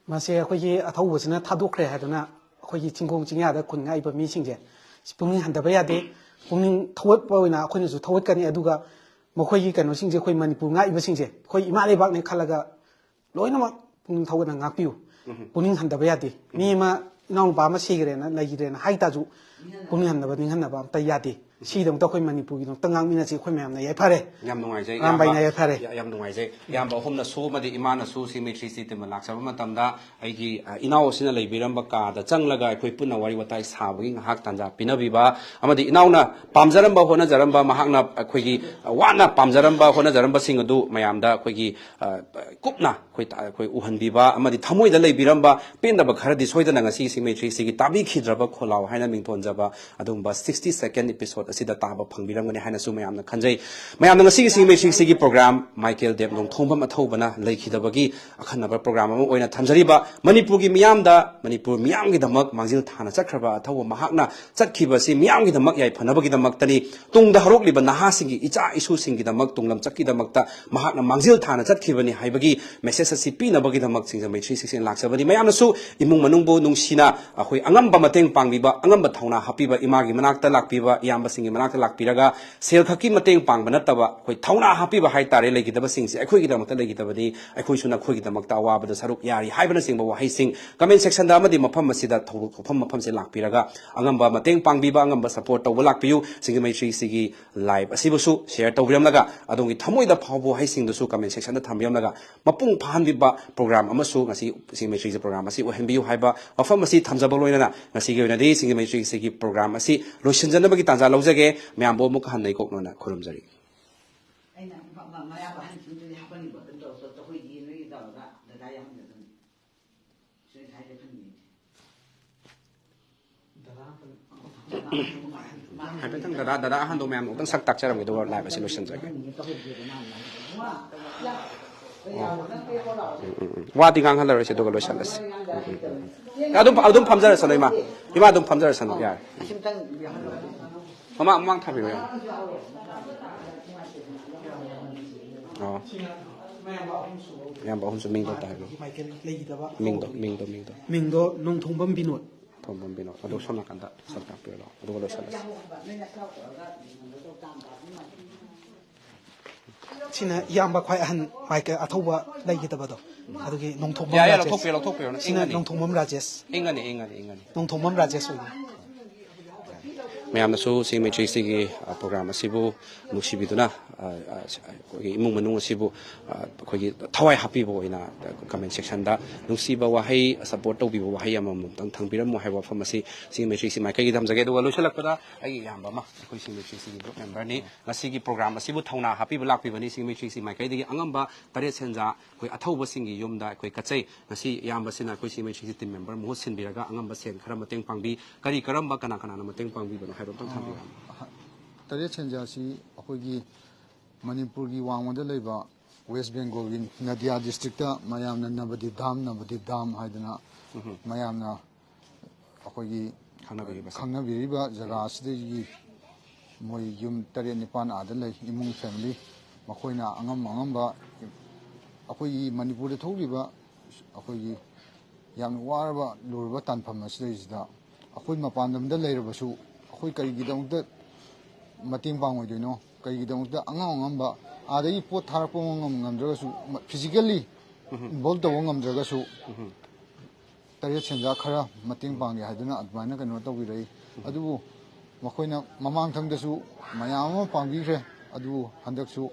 ꯃꯁꯦ ꯑꯩꯈꯣꯏꯒꯤ ꯑꯊꯧꯕꯁꯤꯅ ꯊꯥꯗꯣꯛꯈ꯭ꯔꯦ ꯍꯥꯏꯗꯨꯅ ꯑꯩꯈꯣꯏꯒꯤ ꯆꯤꯡꯈꯣꯡ ꯆꯤꯡꯌꯥꯗ ꯈꯨꯟ ꯉꯥꯛꯏꯕ ꯃꯤꯁꯤꯡꯁꯦ ꯁꯤ ꯄꯨꯛꯅꯤꯡ ꯍꯟꯊꯕ ꯌꯥꯗꯦ꯫ ꯄꯨꯛꯅꯤꯡ ꯊꯧꯒꯠꯄ ꯑꯣꯏꯅ ꯑꯩꯈꯣꯏꯅꯁꯨ ꯊꯧꯒꯠꯀꯅꯤ꯫ ꯑꯗꯨꯒ ꯃꯈꯣꯏꯒꯤ ꯀꯩꯅꯣꯁꯤꯡꯁꯦ, ꯑꯩꯈꯣꯏ ꯃꯅꯤꯄꯨꯔ ꯉꯥꯛꯏꯕꯁꯤꯡꯁꯦ ꯑꯩꯈꯣꯏ ꯏꯃꯥ ꯂꯩꯕꯥꯛꯅꯦ ꯈꯜꯂꯒ ꯂꯣꯏꯅꯃꯛ ꯄꯨꯛꯅꯤꯡ ꯊꯧꯒꯠꯅ ꯉꯥꯛꯄꯤꯌꯨ꯫ ꯄꯨꯛꯅꯤꯡ ꯍꯟꯊꯕ ꯌꯥꯗꯦ꯫ ꯃꯤ ꯑꯃ, ꯏꯅꯥꯎꯅꯨꯄꯥ ꯑꯃ ꯁꯤꯈ꯭ꯔꯦꯅ, ꯂꯩꯈꯤꯗ꯭ꯔꯦꯅ ꯍꯥꯏ ꯇꯥꯔꯁꯨ ꯄꯨꯛꯅꯤꯡ ꯍꯟꯅꯕ, ꯅꯤꯡꯍꯟꯅꯕ ꯑꯝꯇ ꯌꯥꯗꯦ꯫ ꯁꯤꯒꯤꯗꯃꯛꯇ ꯑꯩꯈꯣꯏ ꯃꯅꯤꯄꯨꯔꯒꯤꯗꯃꯛꯇ ꯉꯥꯛꯃꯤꯟꯅꯁꯤ꯫ ꯑꯩꯈꯣꯏ ꯃꯌꯥꯝꯅ ꯌꯥꯏꯐꯔꯦ꯫ ꯌꯥꯝ ꯅꯨꯡꯉꯥꯏꯖꯩ ꯑꯔꯥꯝꯕꯥꯏꯅ ꯏꯌꯥꯝꯕ꯫ ꯌꯥꯏꯐꯔꯦ꯫ ꯌꯥ- ꯌꯥꯝ ꯅꯨꯡꯉꯥꯏꯖꯩ ꯏꯌꯥꯝꯕ ꯑꯍꯨꯝꯅꯁꯨ ꯑꯃꯗꯤ ꯏꯃꯥꯅꯁꯨ ꯁꯤ ꯃꯩꯇ꯭ꯔꯤ ꯁꯤꯇꯤꯝꯅ ꯂꯥꯛꯆꯕ ꯃꯇꯝꯗ ꯑꯩꯒꯤ ꯑ, ꯏꯅꯥꯎ ꯑꯁꯤꯅ ꯂꯩꯕꯤꯔꯝꯕ ꯀꯥꯗ ꯆꯪꯂꯒ ꯑꯩꯈꯣꯏ ꯄꯨꯟꯅ ꯋꯥꯔꯤ ꯋꯥꯇꯥꯏ ꯁꯥꯕꯒꯤ ꯉꯥꯏꯍꯥꯛ ꯇꯥꯟꯖꯥ ꯄꯤꯅꯕꯤꯕ ꯑꯃꯗꯤ ꯏꯅꯥꯎꯅ ꯄꯥꯝꯖꯔꯝꯕ ꯍꯣꯠꯅꯖꯔꯝꯕ ꯃꯍꯥꯛꯅ ꯑꯩꯈꯣꯏꯒꯤ ꯑ, ꯋꯥꯅ ꯄꯥꯝꯖꯔꯝꯕ ꯍꯣꯠꯅꯖꯔꯝꯕꯁꯤꯡ ꯑꯗꯨ ꯃꯌꯥꯝꯗ ꯑꯩꯈꯣꯏꯒꯤ ꯑ, ꯀꯨꯞꯅ ꯑꯩꯈꯣꯏ ꯇ- ꯑꯩꯈꯣꯏ ꯎꯍꯟꯕꯤꯕ ꯑꯃꯗꯤ ꯊꯃꯣꯏꯗ ꯂꯩꯕꯤꯔꯝꯕ ꯄꯦꯟꯗꯕ ꯈꯔꯗꯤ ꯁꯣꯏꯗꯅ ꯉꯁꯤꯒꯤ ꯁꯤ ꯃꯩꯇ꯭ꯔꯤꯁꯤꯒꯤ ꯇꯥꯕꯤꯈꯤꯗ꯭ꯔꯕ ꯈꯣꯜꯂꯥꯎ ꯍꯥꯏꯅ ꯃꯤꯡꯊꯣꯟꯖꯕ ꯑꯗꯨꯒꯨꯝꯕ sixty second episode ꯑꯁꯤꯗ ꯇꯥꯕ ꯐꯪꯕꯤꯔꯝꯒꯅꯤ ꯍꯥꯏꯅꯁꯨ ꯃꯌꯥꯝꯅ ꯈꯟꯖꯩ꯫ ꯃꯌꯥꯝꯅ ꯉꯁꯤꯒꯤ ꯁꯤ ꯃꯩꯇ꯭ꯔꯤꯁꯤꯒꯤ program ꯃꯥꯏꯀꯦꯜ ꯗꯦꯕ ꯅꯣꯡꯊꯣꯡꯕꯝ ꯑꯊꯧꯕꯅ ꯂꯩꯈꯤꯗꯕꯒꯤ ꯑꯈꯟꯅꯕ program ꯑꯃ ꯑꯣꯏꯅ ꯊꯝꯖꯔꯤꯕ ꯃꯅꯤꯄꯨꯔꯒꯤ ꯃꯤꯌꯥꯝꯗ, ꯃꯅꯤꯄꯨꯔ ꯃꯤꯌꯥꯝꯒꯤꯗꯃꯛ ꯃꯥꯡꯖꯤꯜ ꯊꯥꯅ ꯆꯠꯈ꯭ꯔꯕ ꯑꯊꯧꯕ ꯃꯍꯥꯛꯅ ꯆꯠꯈꯤꯕꯁꯤ ꯃꯤꯌꯥꯝꯒꯤꯗꯃꯛ ꯌꯥꯏꯐꯅꯕꯒꯤꯗꯃꯛꯇꯅꯤ꯫ ꯇꯨꯡꯗ ꯍꯧꯔꯛꯂꯤꯕ ꯅꯍꯥꯁꯤꯡꯒꯤ, ꯏꯆꯥ ꯏꯁꯨꯁꯤꯡꯒꯤꯗꯃꯛ, ꯇꯨꯡꯂꯝꯆꯠꯀꯤꯗꯃꯛꯇ ꯃꯍꯥꯛꯅ ꯃꯥꯡꯖꯤꯜ ꯊꯥꯅ ꯆꯠꯈꯤꯕꯅꯤ ꯍꯥꯏꯕꯒꯤ message ꯑꯁꯤ ꯄꯤꯅꯕꯒꯤꯗꯃꯛ ꯁꯤꯡꯖꯃꯩ three sixty ꯂꯥꯛꯆꯕꯅꯤ꯫ ꯃꯌꯥꯝꯅꯁꯨ ꯏꯃꯨꯡ ꯃꯅꯨꯡꯕꯨ ꯅꯨꯡꯁꯤꯅ ꯑꯩꯈꯣꯏ ꯑꯉꯝꯕ ꯃꯇꯦꯡ ꯄꯥꯡꯕꯤꯕ, ꯑꯉꯝꯕ ꯊꯧꯅꯥ ꯍꯥꯞꯄꯤꯕ, ꯏꯃꯥꯒꯤ ꯃꯅꯥꯛꯇ ꯂꯥꯛꯄꯤꯕ, ꯏꯌꯥꯝꯕꯁꯤꯡꯒꯤ ꯃꯅꯥꯛꯇ ꯂꯥꯛꯄꯤꯔꯒ ꯁꯦꯜ ꯈꯛꯀꯤ ꯃꯇꯦꯡ ꯄꯥꯡꯕ ꯅꯠꯇꯕ ꯑꯩꯈꯣꯏ ꯊꯧꯅꯥ ꯍꯥꯞꯄꯤꯕ ꯍꯥꯏꯇꯥꯔꯦ꯫ ꯂꯩꯈꯤꯗꯕꯁꯤꯡꯁꯦ ꯑꯩꯈꯣꯏꯒꯤꯗꯃꯛꯇ ꯂꯩꯈꯤꯗꯕꯅꯤ, ꯑꯩꯈꯣꯏꯁꯨ ꯅꯈꯣꯏꯒꯤꯗꯃꯛꯇ ꯑꯋꯥꯕꯗ ꯁꯔꯨꯛ ꯌꯥꯔꯤ ꯍꯥꯏꯕꯅꯆꯤꯡꯕ ꯋꯥꯍꯩꯁꯤꯡ comment section ꯗ ꯑꯃꯗꯤ ꯃꯐꯝ ꯑꯁꯤꯗ ꯊꯧ- ꯊꯣꯛꯐꯝ ꯃꯐꯝꯁꯦ ꯂꯥꯛꯄꯤꯔꯒ ꯑꯉꯝꯕ ꯃꯇꯦꯡ ꯄꯥꯡꯕꯤꯕ, ꯑꯉꯝꯕ support ꯇꯧꯕ ꯂꯥꯛꯄꯤꯌꯨ꯫ ꯁꯤꯡꯖꯃꯩ three sixty ꯒꯤ live ꯑꯁꯤꯕꯨꯁꯨ share ꯇꯧꯕꯤꯔꯝꯂꯒ ꯑꯗꯣꯝꯒꯤ ꯊꯃꯣꯏꯗ ꯐꯥꯎꯕ ꯋꯥꯍꯩꯁꯤꯡꯗꯨꯁꯨ comment section ꯗ ꯊꯝꯕꯤꯔꯝꯂꯒ ꯃꯄꯨꯡ ꯐꯥꯍꯟꯕꯤꯕ program ꯑꯃꯁꯨ ꯉꯁꯤ ꯁꯤꯡꯖꯃꯩ three sixty program ꯑꯁꯤ ꯑꯣꯏꯍꯟꯕꯤꯌꯨ ꯍꯥꯏꯕ ꯋꯥꯐꯝ ꯑꯁꯤ ꯊꯝꯖꯕ ꯂꯣꯏꯅꯅ ꯉꯁꯤꯒꯤ ꯑꯣꯏꯅꯗꯤ ꯁꯤꯡꯖꯃꯩ three sixty ꯒꯤ program ꯑꯁꯤ ꯂꯣꯏꯁꯤꯟꯖꯅꯕꯒꯤ ꯇꯥꯟꯖꯥ ꯂꯧꯖꯒꯦ꯫ ꯃꯌꯥꯝꯕꯨ ꯑꯃꯨꯛꯀ ꯍꯟꯅ ꯏꯀꯣꯛꯅꯅ ꯈꯨꯔꯨꯝꯖꯔꯤ꯫ ꯑꯩꯅ ꯃ- ꯃ- ꯃꯌꯥꯝꯕ ꯑꯍꯟꯁꯤꯡꯗꯨꯗꯤ ꯍꯥꯞꯄꯅꯤꯀꯣ, ꯑꯗꯨꯝ ꯇꯧꯔꯁꯨ ꯑꯩꯈꯣꯏꯒꯤ ꯅꯣꯏꯒꯤ ꯇꯧꯔꯒ ꯗꯗꯥ ꯌꯥꯎꯍꯟꯒꯗꯕꯅꯤ꯫ ꯁꯣꯏꯅ ꯍꯥꯏꯔꯦ ꯈꯪꯗꯦ꯫ ꯍꯥꯏꯐꯦꯠꯇꯪ ꯗꯗꯥ, ꯗꯗꯥ ꯑꯍꯟꯗꯣ ꯃꯌꯥꯝ ꯑꯃꯨꯛꯇꯪ ꯁꯛ ꯇꯥꯛꯆꯔꯝꯒꯦ, ꯑꯗꯨꯒ live ꯑꯁꯤ ꯂꯣꯏꯁꯤꯟꯖꯔꯒꯦ꯫ ꯎꯝ, ꯎꯝ, ꯎꯝ꯫ ꯋꯥꯗꯤ ꯉꯥꯡꯍꯜꯂꯔꯣꯏꯁꯦ, ꯑꯗꯨꯒ ꯂꯣꯏꯁꯤꯜꯂꯁꯤ꯫ ꯎꯝ, ꯎꯝ, ꯎꯝ꯫ ꯑꯗꯨꯝ, ꯑꯗꯨꯝ ꯐꯝꯖꯔꯁꯅꯨ, ꯏꯃꯥ꯫ ꯏꯃꯥ ꯑꯗꯨꯝ ꯐꯝꯖꯔꯁꯅꯨ, ꯌꯥꯔꯦ꯫ ꯎꯝ꯫ ꯑꯁꯤꯝꯇꯪ ꯌꯥꯍꯜꯂꯣ꯫ ꯃꯃꯥꯡ, ꯃꯃꯥꯡ ꯊꯥꯕꯤꯔꯣ, ꯌꯥꯔꯦ꯫ ꯑꯣ꯫ ꯏꯌꯥꯝꯕ ꯑꯍꯨꯝꯁꯨ ꯃꯤꯡꯗꯣ ꯑꯝꯇ ꯍꯥꯏꯕꯤꯔꯣ꯫ ꯃꯥꯏꯀꯦꯜ ꯂꯩꯈꯤꯗꯕ꯫ ꯃꯤꯡꯗꯣ, ꯃꯤꯡꯗꯣ, ꯃꯤꯡꯗꯣ꯫ ꯃꯤꯡꯗꯣ ꯅꯣꯡꯊꯣꯡꯕꯝ ꯕꯤꯅꯣꯗ꯫ ꯊꯣꯡꯕꯝ ꯕꯤꯅꯣꯗ꯫ ꯑꯗꯨ ꯁꯣꯝ ꯅꯥꯀꯟꯗ ꯁꯛ ꯇꯥꯛꯄꯤꯔꯣ, ꯑꯗꯨꯒ ꯂꯣꯏꯁꯤꯜꯂꯁꯤ꯫ ꯁꯤꯅ ꯏꯌꯥꯝꯕ ꯈ꯭ꯋꯥꯏ ꯑꯍꯟ ꯃꯥꯏꯀꯦꯜ ꯑꯊꯧꯕ ꯂꯩꯈꯤꯗꯕꯗꯣ꯫ ꯑꯗꯨꯒꯤ ꯅꯣꯡꯊꯣꯝꯕꯝ ꯌꯥꯏ, ꯌꯥꯏ, ꯔꯥꯖꯦꯁ꯫ ꯂꯧꯊꯣꯛꯄꯤꯔꯣ, ꯂꯧꯊꯣꯛꯄꯤꯔꯣ, ꯅꯪ ꯁꯤꯅ ꯏꯪꯉꯅꯤ꯫ ꯅꯣꯡꯊꯣꯝꯕꯝ ꯔꯥꯖꯦꯁ꯫ ꯏꯪꯉꯅꯤ, ꯏꯪꯉꯅꯤ, ꯏꯪꯉꯅꯤ꯫ ꯅꯣꯡꯊꯣꯝꯕꯝ ꯔꯥꯖꯦꯁ ꯑꯣꯏꯕ꯫ ꯃꯌꯥꯝꯅꯁꯨ ꯁꯤ ꯃꯩꯇ꯭ꯔꯤ ꯁꯤꯒꯤ, ꯑ, ꯄ꯭ꯔꯣꯒ꯭ꯔꯥꯝ ꯑꯁꯤꯕꯨ ꯅꯨꯡꯁꯤꯕꯤꯗꯨꯅ, ꯑ, ꯑ, ꯑꯩꯈꯣꯏꯒꯤ ꯏꯃꯨꯡ ꯃꯅꯨꯡ ꯑꯁꯤꯕꯨ, ꯑ, ꯑꯩꯈꯣꯏꯒꯤ ꯊꯋꯥꯏ ꯍꯥꯞꯄꯤꯕ ꯑꯣꯏꯅ ꯀꯃꯦꯟ ꯁꯦꯛꯁꯟꯗ ꯅꯨꯡꯁꯤꯕ ꯋꯥꯍꯩ, ꯁꯄꯣꯔꯠ ꯇꯧꯕꯤꯕ ꯋꯥꯍꯩ ꯑꯃꯃꯝꯇꯪ ꯊꯝꯕꯤꯔꯝꯃꯨ ꯍꯥꯏꯕ ꯋꯥꯐꯝ ꯑꯁꯤ ꯁꯤ ꯃꯩꯇ꯭ꯔꯤ ꯁꯤ ꯃꯥꯏꯀꯩꯒꯤ ꯊꯝꯖꯒꯦ꯫ ꯑꯗꯨꯒ ꯂꯣꯏꯁꯤꯜꯂꯛꯄꯗ ꯑꯩꯒꯤ ꯏꯌꯥꯝꯕ ꯑꯃ, ꯑꯩꯈꯣꯏ ꯁꯤ ꯃꯩꯇ꯭ꯔꯤ ꯁꯤꯒꯤ ꯒ꯭ꯔꯨꯞ ꯃꯦꯝꯕꯔꯅꯤ, ꯉꯁꯤꯒꯤ ꯄ꯭ꯔꯣꯒ꯭ꯔꯥꯝ ꯑꯁꯤꯕꯨ ꯊꯧꯅꯥ ꯍꯥꯞꯄꯤꯕ ꯂꯥꯛꯄꯤꯕꯅꯤ꯫ ꯁꯤ ꯃꯩꯇ꯭ꯔꯤ ꯁꯤ ꯃꯥꯏꯀꯩꯗꯒꯤ ꯑꯉꯝꯕ ꯇꯔꯦꯠ ꯁꯦꯟꯖꯥ ꯑꯩꯈꯣꯏ ꯑꯊꯧꯕꯁꯤꯡꯒꯤ ꯌꯨꯝꯗ ꯑꯩꯈꯣꯏ ꯀꯠꯆꯩ꯫ ꯉꯁꯤ ꯏꯌꯥꯝꯕꯁꯤꯅ ꯑꯩꯈꯣꯏ ꯁꯤ ꯃꯩꯇ꯭ꯔꯤ ꯁꯤ ꯇꯤꯝ ꯃꯦꯝꯕꯔ ꯃꯍꯨꯠ ꯁꯤꯟꯕꯤꯔꯒ ꯑꯉꯝꯕ ꯁꯦꯟ ꯈꯔ ꯃꯇꯦꯡ ꯄꯥꯡꯕꯤ꯫ ꯀꯔꯤ ꯀꯔꯝꯕ, ꯀꯅꯥ ꯀꯅꯥꯅ ꯃꯇꯦꯡ ꯄꯥꯡꯕꯤꯕꯅꯣ ꯍꯥꯏꯕ ꯑꯝꯇꯪ ꯊꯝꯕꯤꯌꯨ꯫ ꯇꯔꯦꯠ ꯁꯦꯟꯖꯥꯁꯤ ꯑꯩꯈꯣꯏꯒꯤ ꯃꯅꯤꯄꯨꯔꯒꯤ ꯋꯥꯡꯃꯗ ꯂꯩꯕ ꯋꯦꯁ ꯕꯦꯡꯒꯣꯜꯒꯤ ꯅꯗꯤꯌꯥ ꯗꯤꯁꯇ꯭ꯔꯤꯛꯇ ꯃꯌꯥꯝꯅ ꯅꯕꯗꯤꯞ ꯗꯥꯝ, ꯅꯕꯗꯤꯞ ꯗꯥꯝ ꯍꯥꯏꯗꯅ ꯎꯝ꯫ ꯃꯌꯥꯝꯅ ꯑꯩꯈꯣꯏꯒꯤ ꯈꯪꯅꯕꯤꯔꯤꯕꯁꯦ꯫ ꯈꯪꯅꯕꯤꯔꯤꯕ ꯖꯒꯥ ꯑꯁꯤꯗꯒꯤ ꯃꯣꯏ ꯌꯨꯝ ꯇꯔꯦꯠ ꯅꯤꯄꯥꯜ ꯑꯥꯗ ꯂꯩ, ꯏꯃꯨꯡ ꯐꯦꯃꯤꯂꯤ꯫ ꯃꯈꯣꯏꯅ ꯑꯉꯝ ꯑꯉꯝꯕ ꯑꯩꯈꯣꯏꯒꯤ ꯃꯅꯤꯄꯨꯔꯗ ꯊꯣꯛꯂꯤꯕ ꯑꯩꯈꯣꯏꯒꯤ ꯌꯥꯝꯅ ꯋꯥꯔꯕ ꯂꯨꯔꯕ ꯇꯥꯟꯐꯝ ꯑꯁꯤꯗꯩꯁꯤꯗ ꯑꯩꯈꯣꯏ ꯃꯄꯥꯟ ꯂꯝꯗ ꯂꯩꯔꯕꯁꯨ ꯑꯩꯈꯣꯏ ꯀꯔꯤꯒꯤꯗꯃꯛꯇ ꯃꯇꯦꯡ ꯄꯥꯡꯉꯣꯏꯗꯣꯏꯅꯣ? ꯀꯔꯤꯒꯤꯗꯃꯛꯇ ꯑꯉꯝ ꯑꯉꯝꯕ ꯑꯥꯗꯒꯤ ꯄꯣꯠ ꯊꯥꯔꯛꯄ ꯉꯝ-, ꯉꯝꯗ꯭ꯔꯒꯁꯨ, ꯐꯤꯖꯤꯀꯦꯜꯂꯤ ꯎꯝ꯫ ꯏꯟꯚꯣꯜꯕ ꯇꯧꯕ ꯉꯝꯗ꯭ꯔꯒꯁꯨ, ꯎꯝ꯫ ꯇꯔꯦꯠ ꯁꯦꯟꯖꯥ ꯈꯔ ꯃꯇꯦꯡ ꯄꯥꯡꯒꯦ ꯍꯥꯏꯗꯨꯅ ꯑꯗꯨꯃꯥꯏꯅ ꯀꯩꯅꯣ ꯇꯧꯕꯤꯔꯛꯏ꯫ ꯑꯗꯨꯕꯨ ꯃꯈꯣꯏꯅ ꯃꯃꯥꯡꯊꯪꯗꯁꯨ ꯃꯌꯥꯝ ꯑꯃ ꯄꯥꯡꯕꯤꯈ꯭ꯔꯦ꯫ ꯑꯗꯨꯕꯨ ꯍꯟꯗꯛꯁꯨ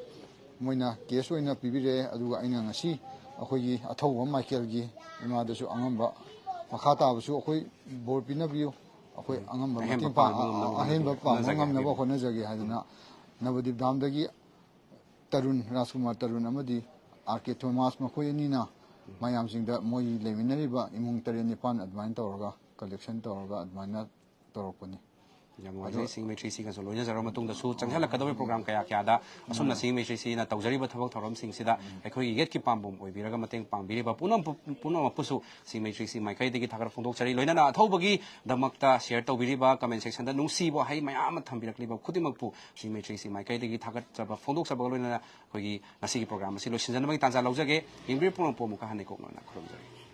ꯃꯣꯏꯅ ꯀꯦꯁ ꯑꯣꯏꯅ ꯄꯤꯕꯤꯔꯛꯑꯦ꯫ ꯑꯗꯨꯒ ꯑꯩꯅ ꯉꯁꯤ ꯑꯩꯈꯣꯏꯒꯤ ꯑꯊꯧꯕ ꯃꯥꯏꯀꯦꯜꯒꯤ ꯏꯃꯥꯗꯁꯨ ꯑꯉꯝꯕ, ꯃꯈꯥ ꯇꯥꯕꯁꯨ ꯑꯩꯈꯣꯏ ꯕꯣꯔ ꯄꯤꯅꯕꯤꯌꯨ, ꯑꯩꯈꯣꯏ ꯑꯉꯝꯕ ꯑꯍꯦꯟꯕ ꯃꯇꯦꯡ ꯄꯥꯡ-, ꯄꯥꯡꯕ ꯉꯝꯅꯕ ꯑꯍꯦꯟꯕ ꯍꯣꯠꯅꯖꯒꯦ꯫ ꯄꯥꯡꯕ ꯉꯝꯅꯕ ꯍꯣꯠꯅꯖꯒꯦ ꯍꯥꯏꯗꯅ ꯅꯕꯗꯤꯞ ꯗꯥꯝꯗꯒꯤ ꯇꯔꯨꯟ, ꯔꯥꯖꯀꯨꯃꯥꯔ ꯇꯔꯨꯟ ꯑꯃꯗꯤ ꯑꯥꯔ ꯀꯦ ꯊꯣꯃꯥꯁ, ꯃꯈꯣꯏ ꯑꯅꯤꯅ ꯃꯌꯥꯝꯁꯤꯡꯗ ꯃꯣꯏ ꯂꯩꯃꯤꯟꯅꯔꯤꯕ ꯏꯃꯨꯡ ꯇꯔꯦꯠ ꯅꯤꯄꯥꯜ ꯑꯗꯨꯃꯥꯏꯅ ꯇꯧꯔꯒ ꯀꯂꯦꯛꯁꯟ ꯇꯧꯔꯒ ꯑꯗꯨꯃꯥꯏꯅ ꯇꯧꯔꯛꯄꯅꯤ꯫ ꯌꯥꯝ ꯅꯨꯡꯉꯥꯏꯖꯩ꯫ ꯑꯗꯣ ꯁꯤꯡ ꯃꯩꯇ꯭ꯔꯤ ꯁꯤꯒꯁꯨ ꯂꯣꯏꯅꯖꯔꯕ ꯃꯇꯨꯡꯗꯁꯨ ꯆꯪꯁꯤꯜꯂꯛꯀꯗꯧꯔꯤꯕ ꯄ꯭ꯔꯣꯒ꯭ꯔꯥꯝ ꯀꯌꯥ ꯀꯌꯥꯗ ꯑꯁꯨꯝꯅ ꯁꯤꯡ ꯃꯩꯇ꯭ꯔꯤ ꯁꯤꯅ ꯇꯧꯖꯔꯤꯕ ꯊꯕꯛ ꯊꯧꯔꯝꯁꯤꯡꯁꯤꯗ ꯑꯩꯈꯣꯏꯒꯤ ꯌꯦꯠꯀꯤ ꯄꯥꯝꯕꯣꯝ ꯑꯣꯏꯕꯤꯔꯒ ꯃꯇꯦꯡ ꯄꯥꯡꯕꯤꯔꯤꯕ ꯄꯨꯝꯅꯃꯛꯄꯨ, ꯄꯨꯝꯅꯃꯛꯄꯨꯁꯨ ꯁꯤꯡ ꯃꯩꯇ꯭ꯔꯤ ꯁꯤ ꯃꯥꯏꯀꯩꯗꯒꯤ ꯊꯥꯒꯠ ꯐꯣꯡꯗꯣꯛꯆꯔꯤ꯫ ꯂꯣꯏꯅꯅ ꯑꯊꯧꯕꯒꯤꯗꯃꯛꯇ ꯁꯤꯌꯔ ꯇꯧꯕꯤꯔꯤꯕ, ꯀꯃꯦꯟ ꯁꯦꯛꯁꯟꯗ ꯅꯨꯡꯁꯤꯕ ꯋꯥꯍꯩ ꯃꯌꯥꯝ ꯑꯃ ꯊꯝꯕꯤꯔꯛꯂꯤꯕ ꯈꯨꯗꯤꯡꯃꯛꯄꯨ ꯁꯤꯡ ꯃꯩꯇ꯭ꯔꯤ ꯁꯤ ꯃꯥꯏꯀꯩꯗꯒꯤ ꯊꯥꯒꯠꯆꯕ ꯐꯣꯡꯗꯣꯛꯆꯕꯒ ꯂꯣꯏꯅꯅ ꯑꯩꯈꯣꯏꯒꯤ ꯉꯁꯤꯒꯤ ꯄ꯭ꯔꯣꯒ꯭ꯔꯥꯝ ꯑꯁꯤ ꯂꯣꯏꯁꯤꯟꯖꯅꯕꯒꯤ ꯇꯥꯟꯖꯥ ꯂꯧꯖꯒꯦ꯫ ꯌꯦꯡꯕꯤꯔꯤꯕ ꯄꯨꯝꯅꯃꯛꯄꯨ ꯑꯃꯨꯛꯀ ꯍꯟꯅ ꯏꯀꯣꯛ ꯅꯧꯅ ꯈꯨꯔꯨꯝꯖꯔꯤ꯫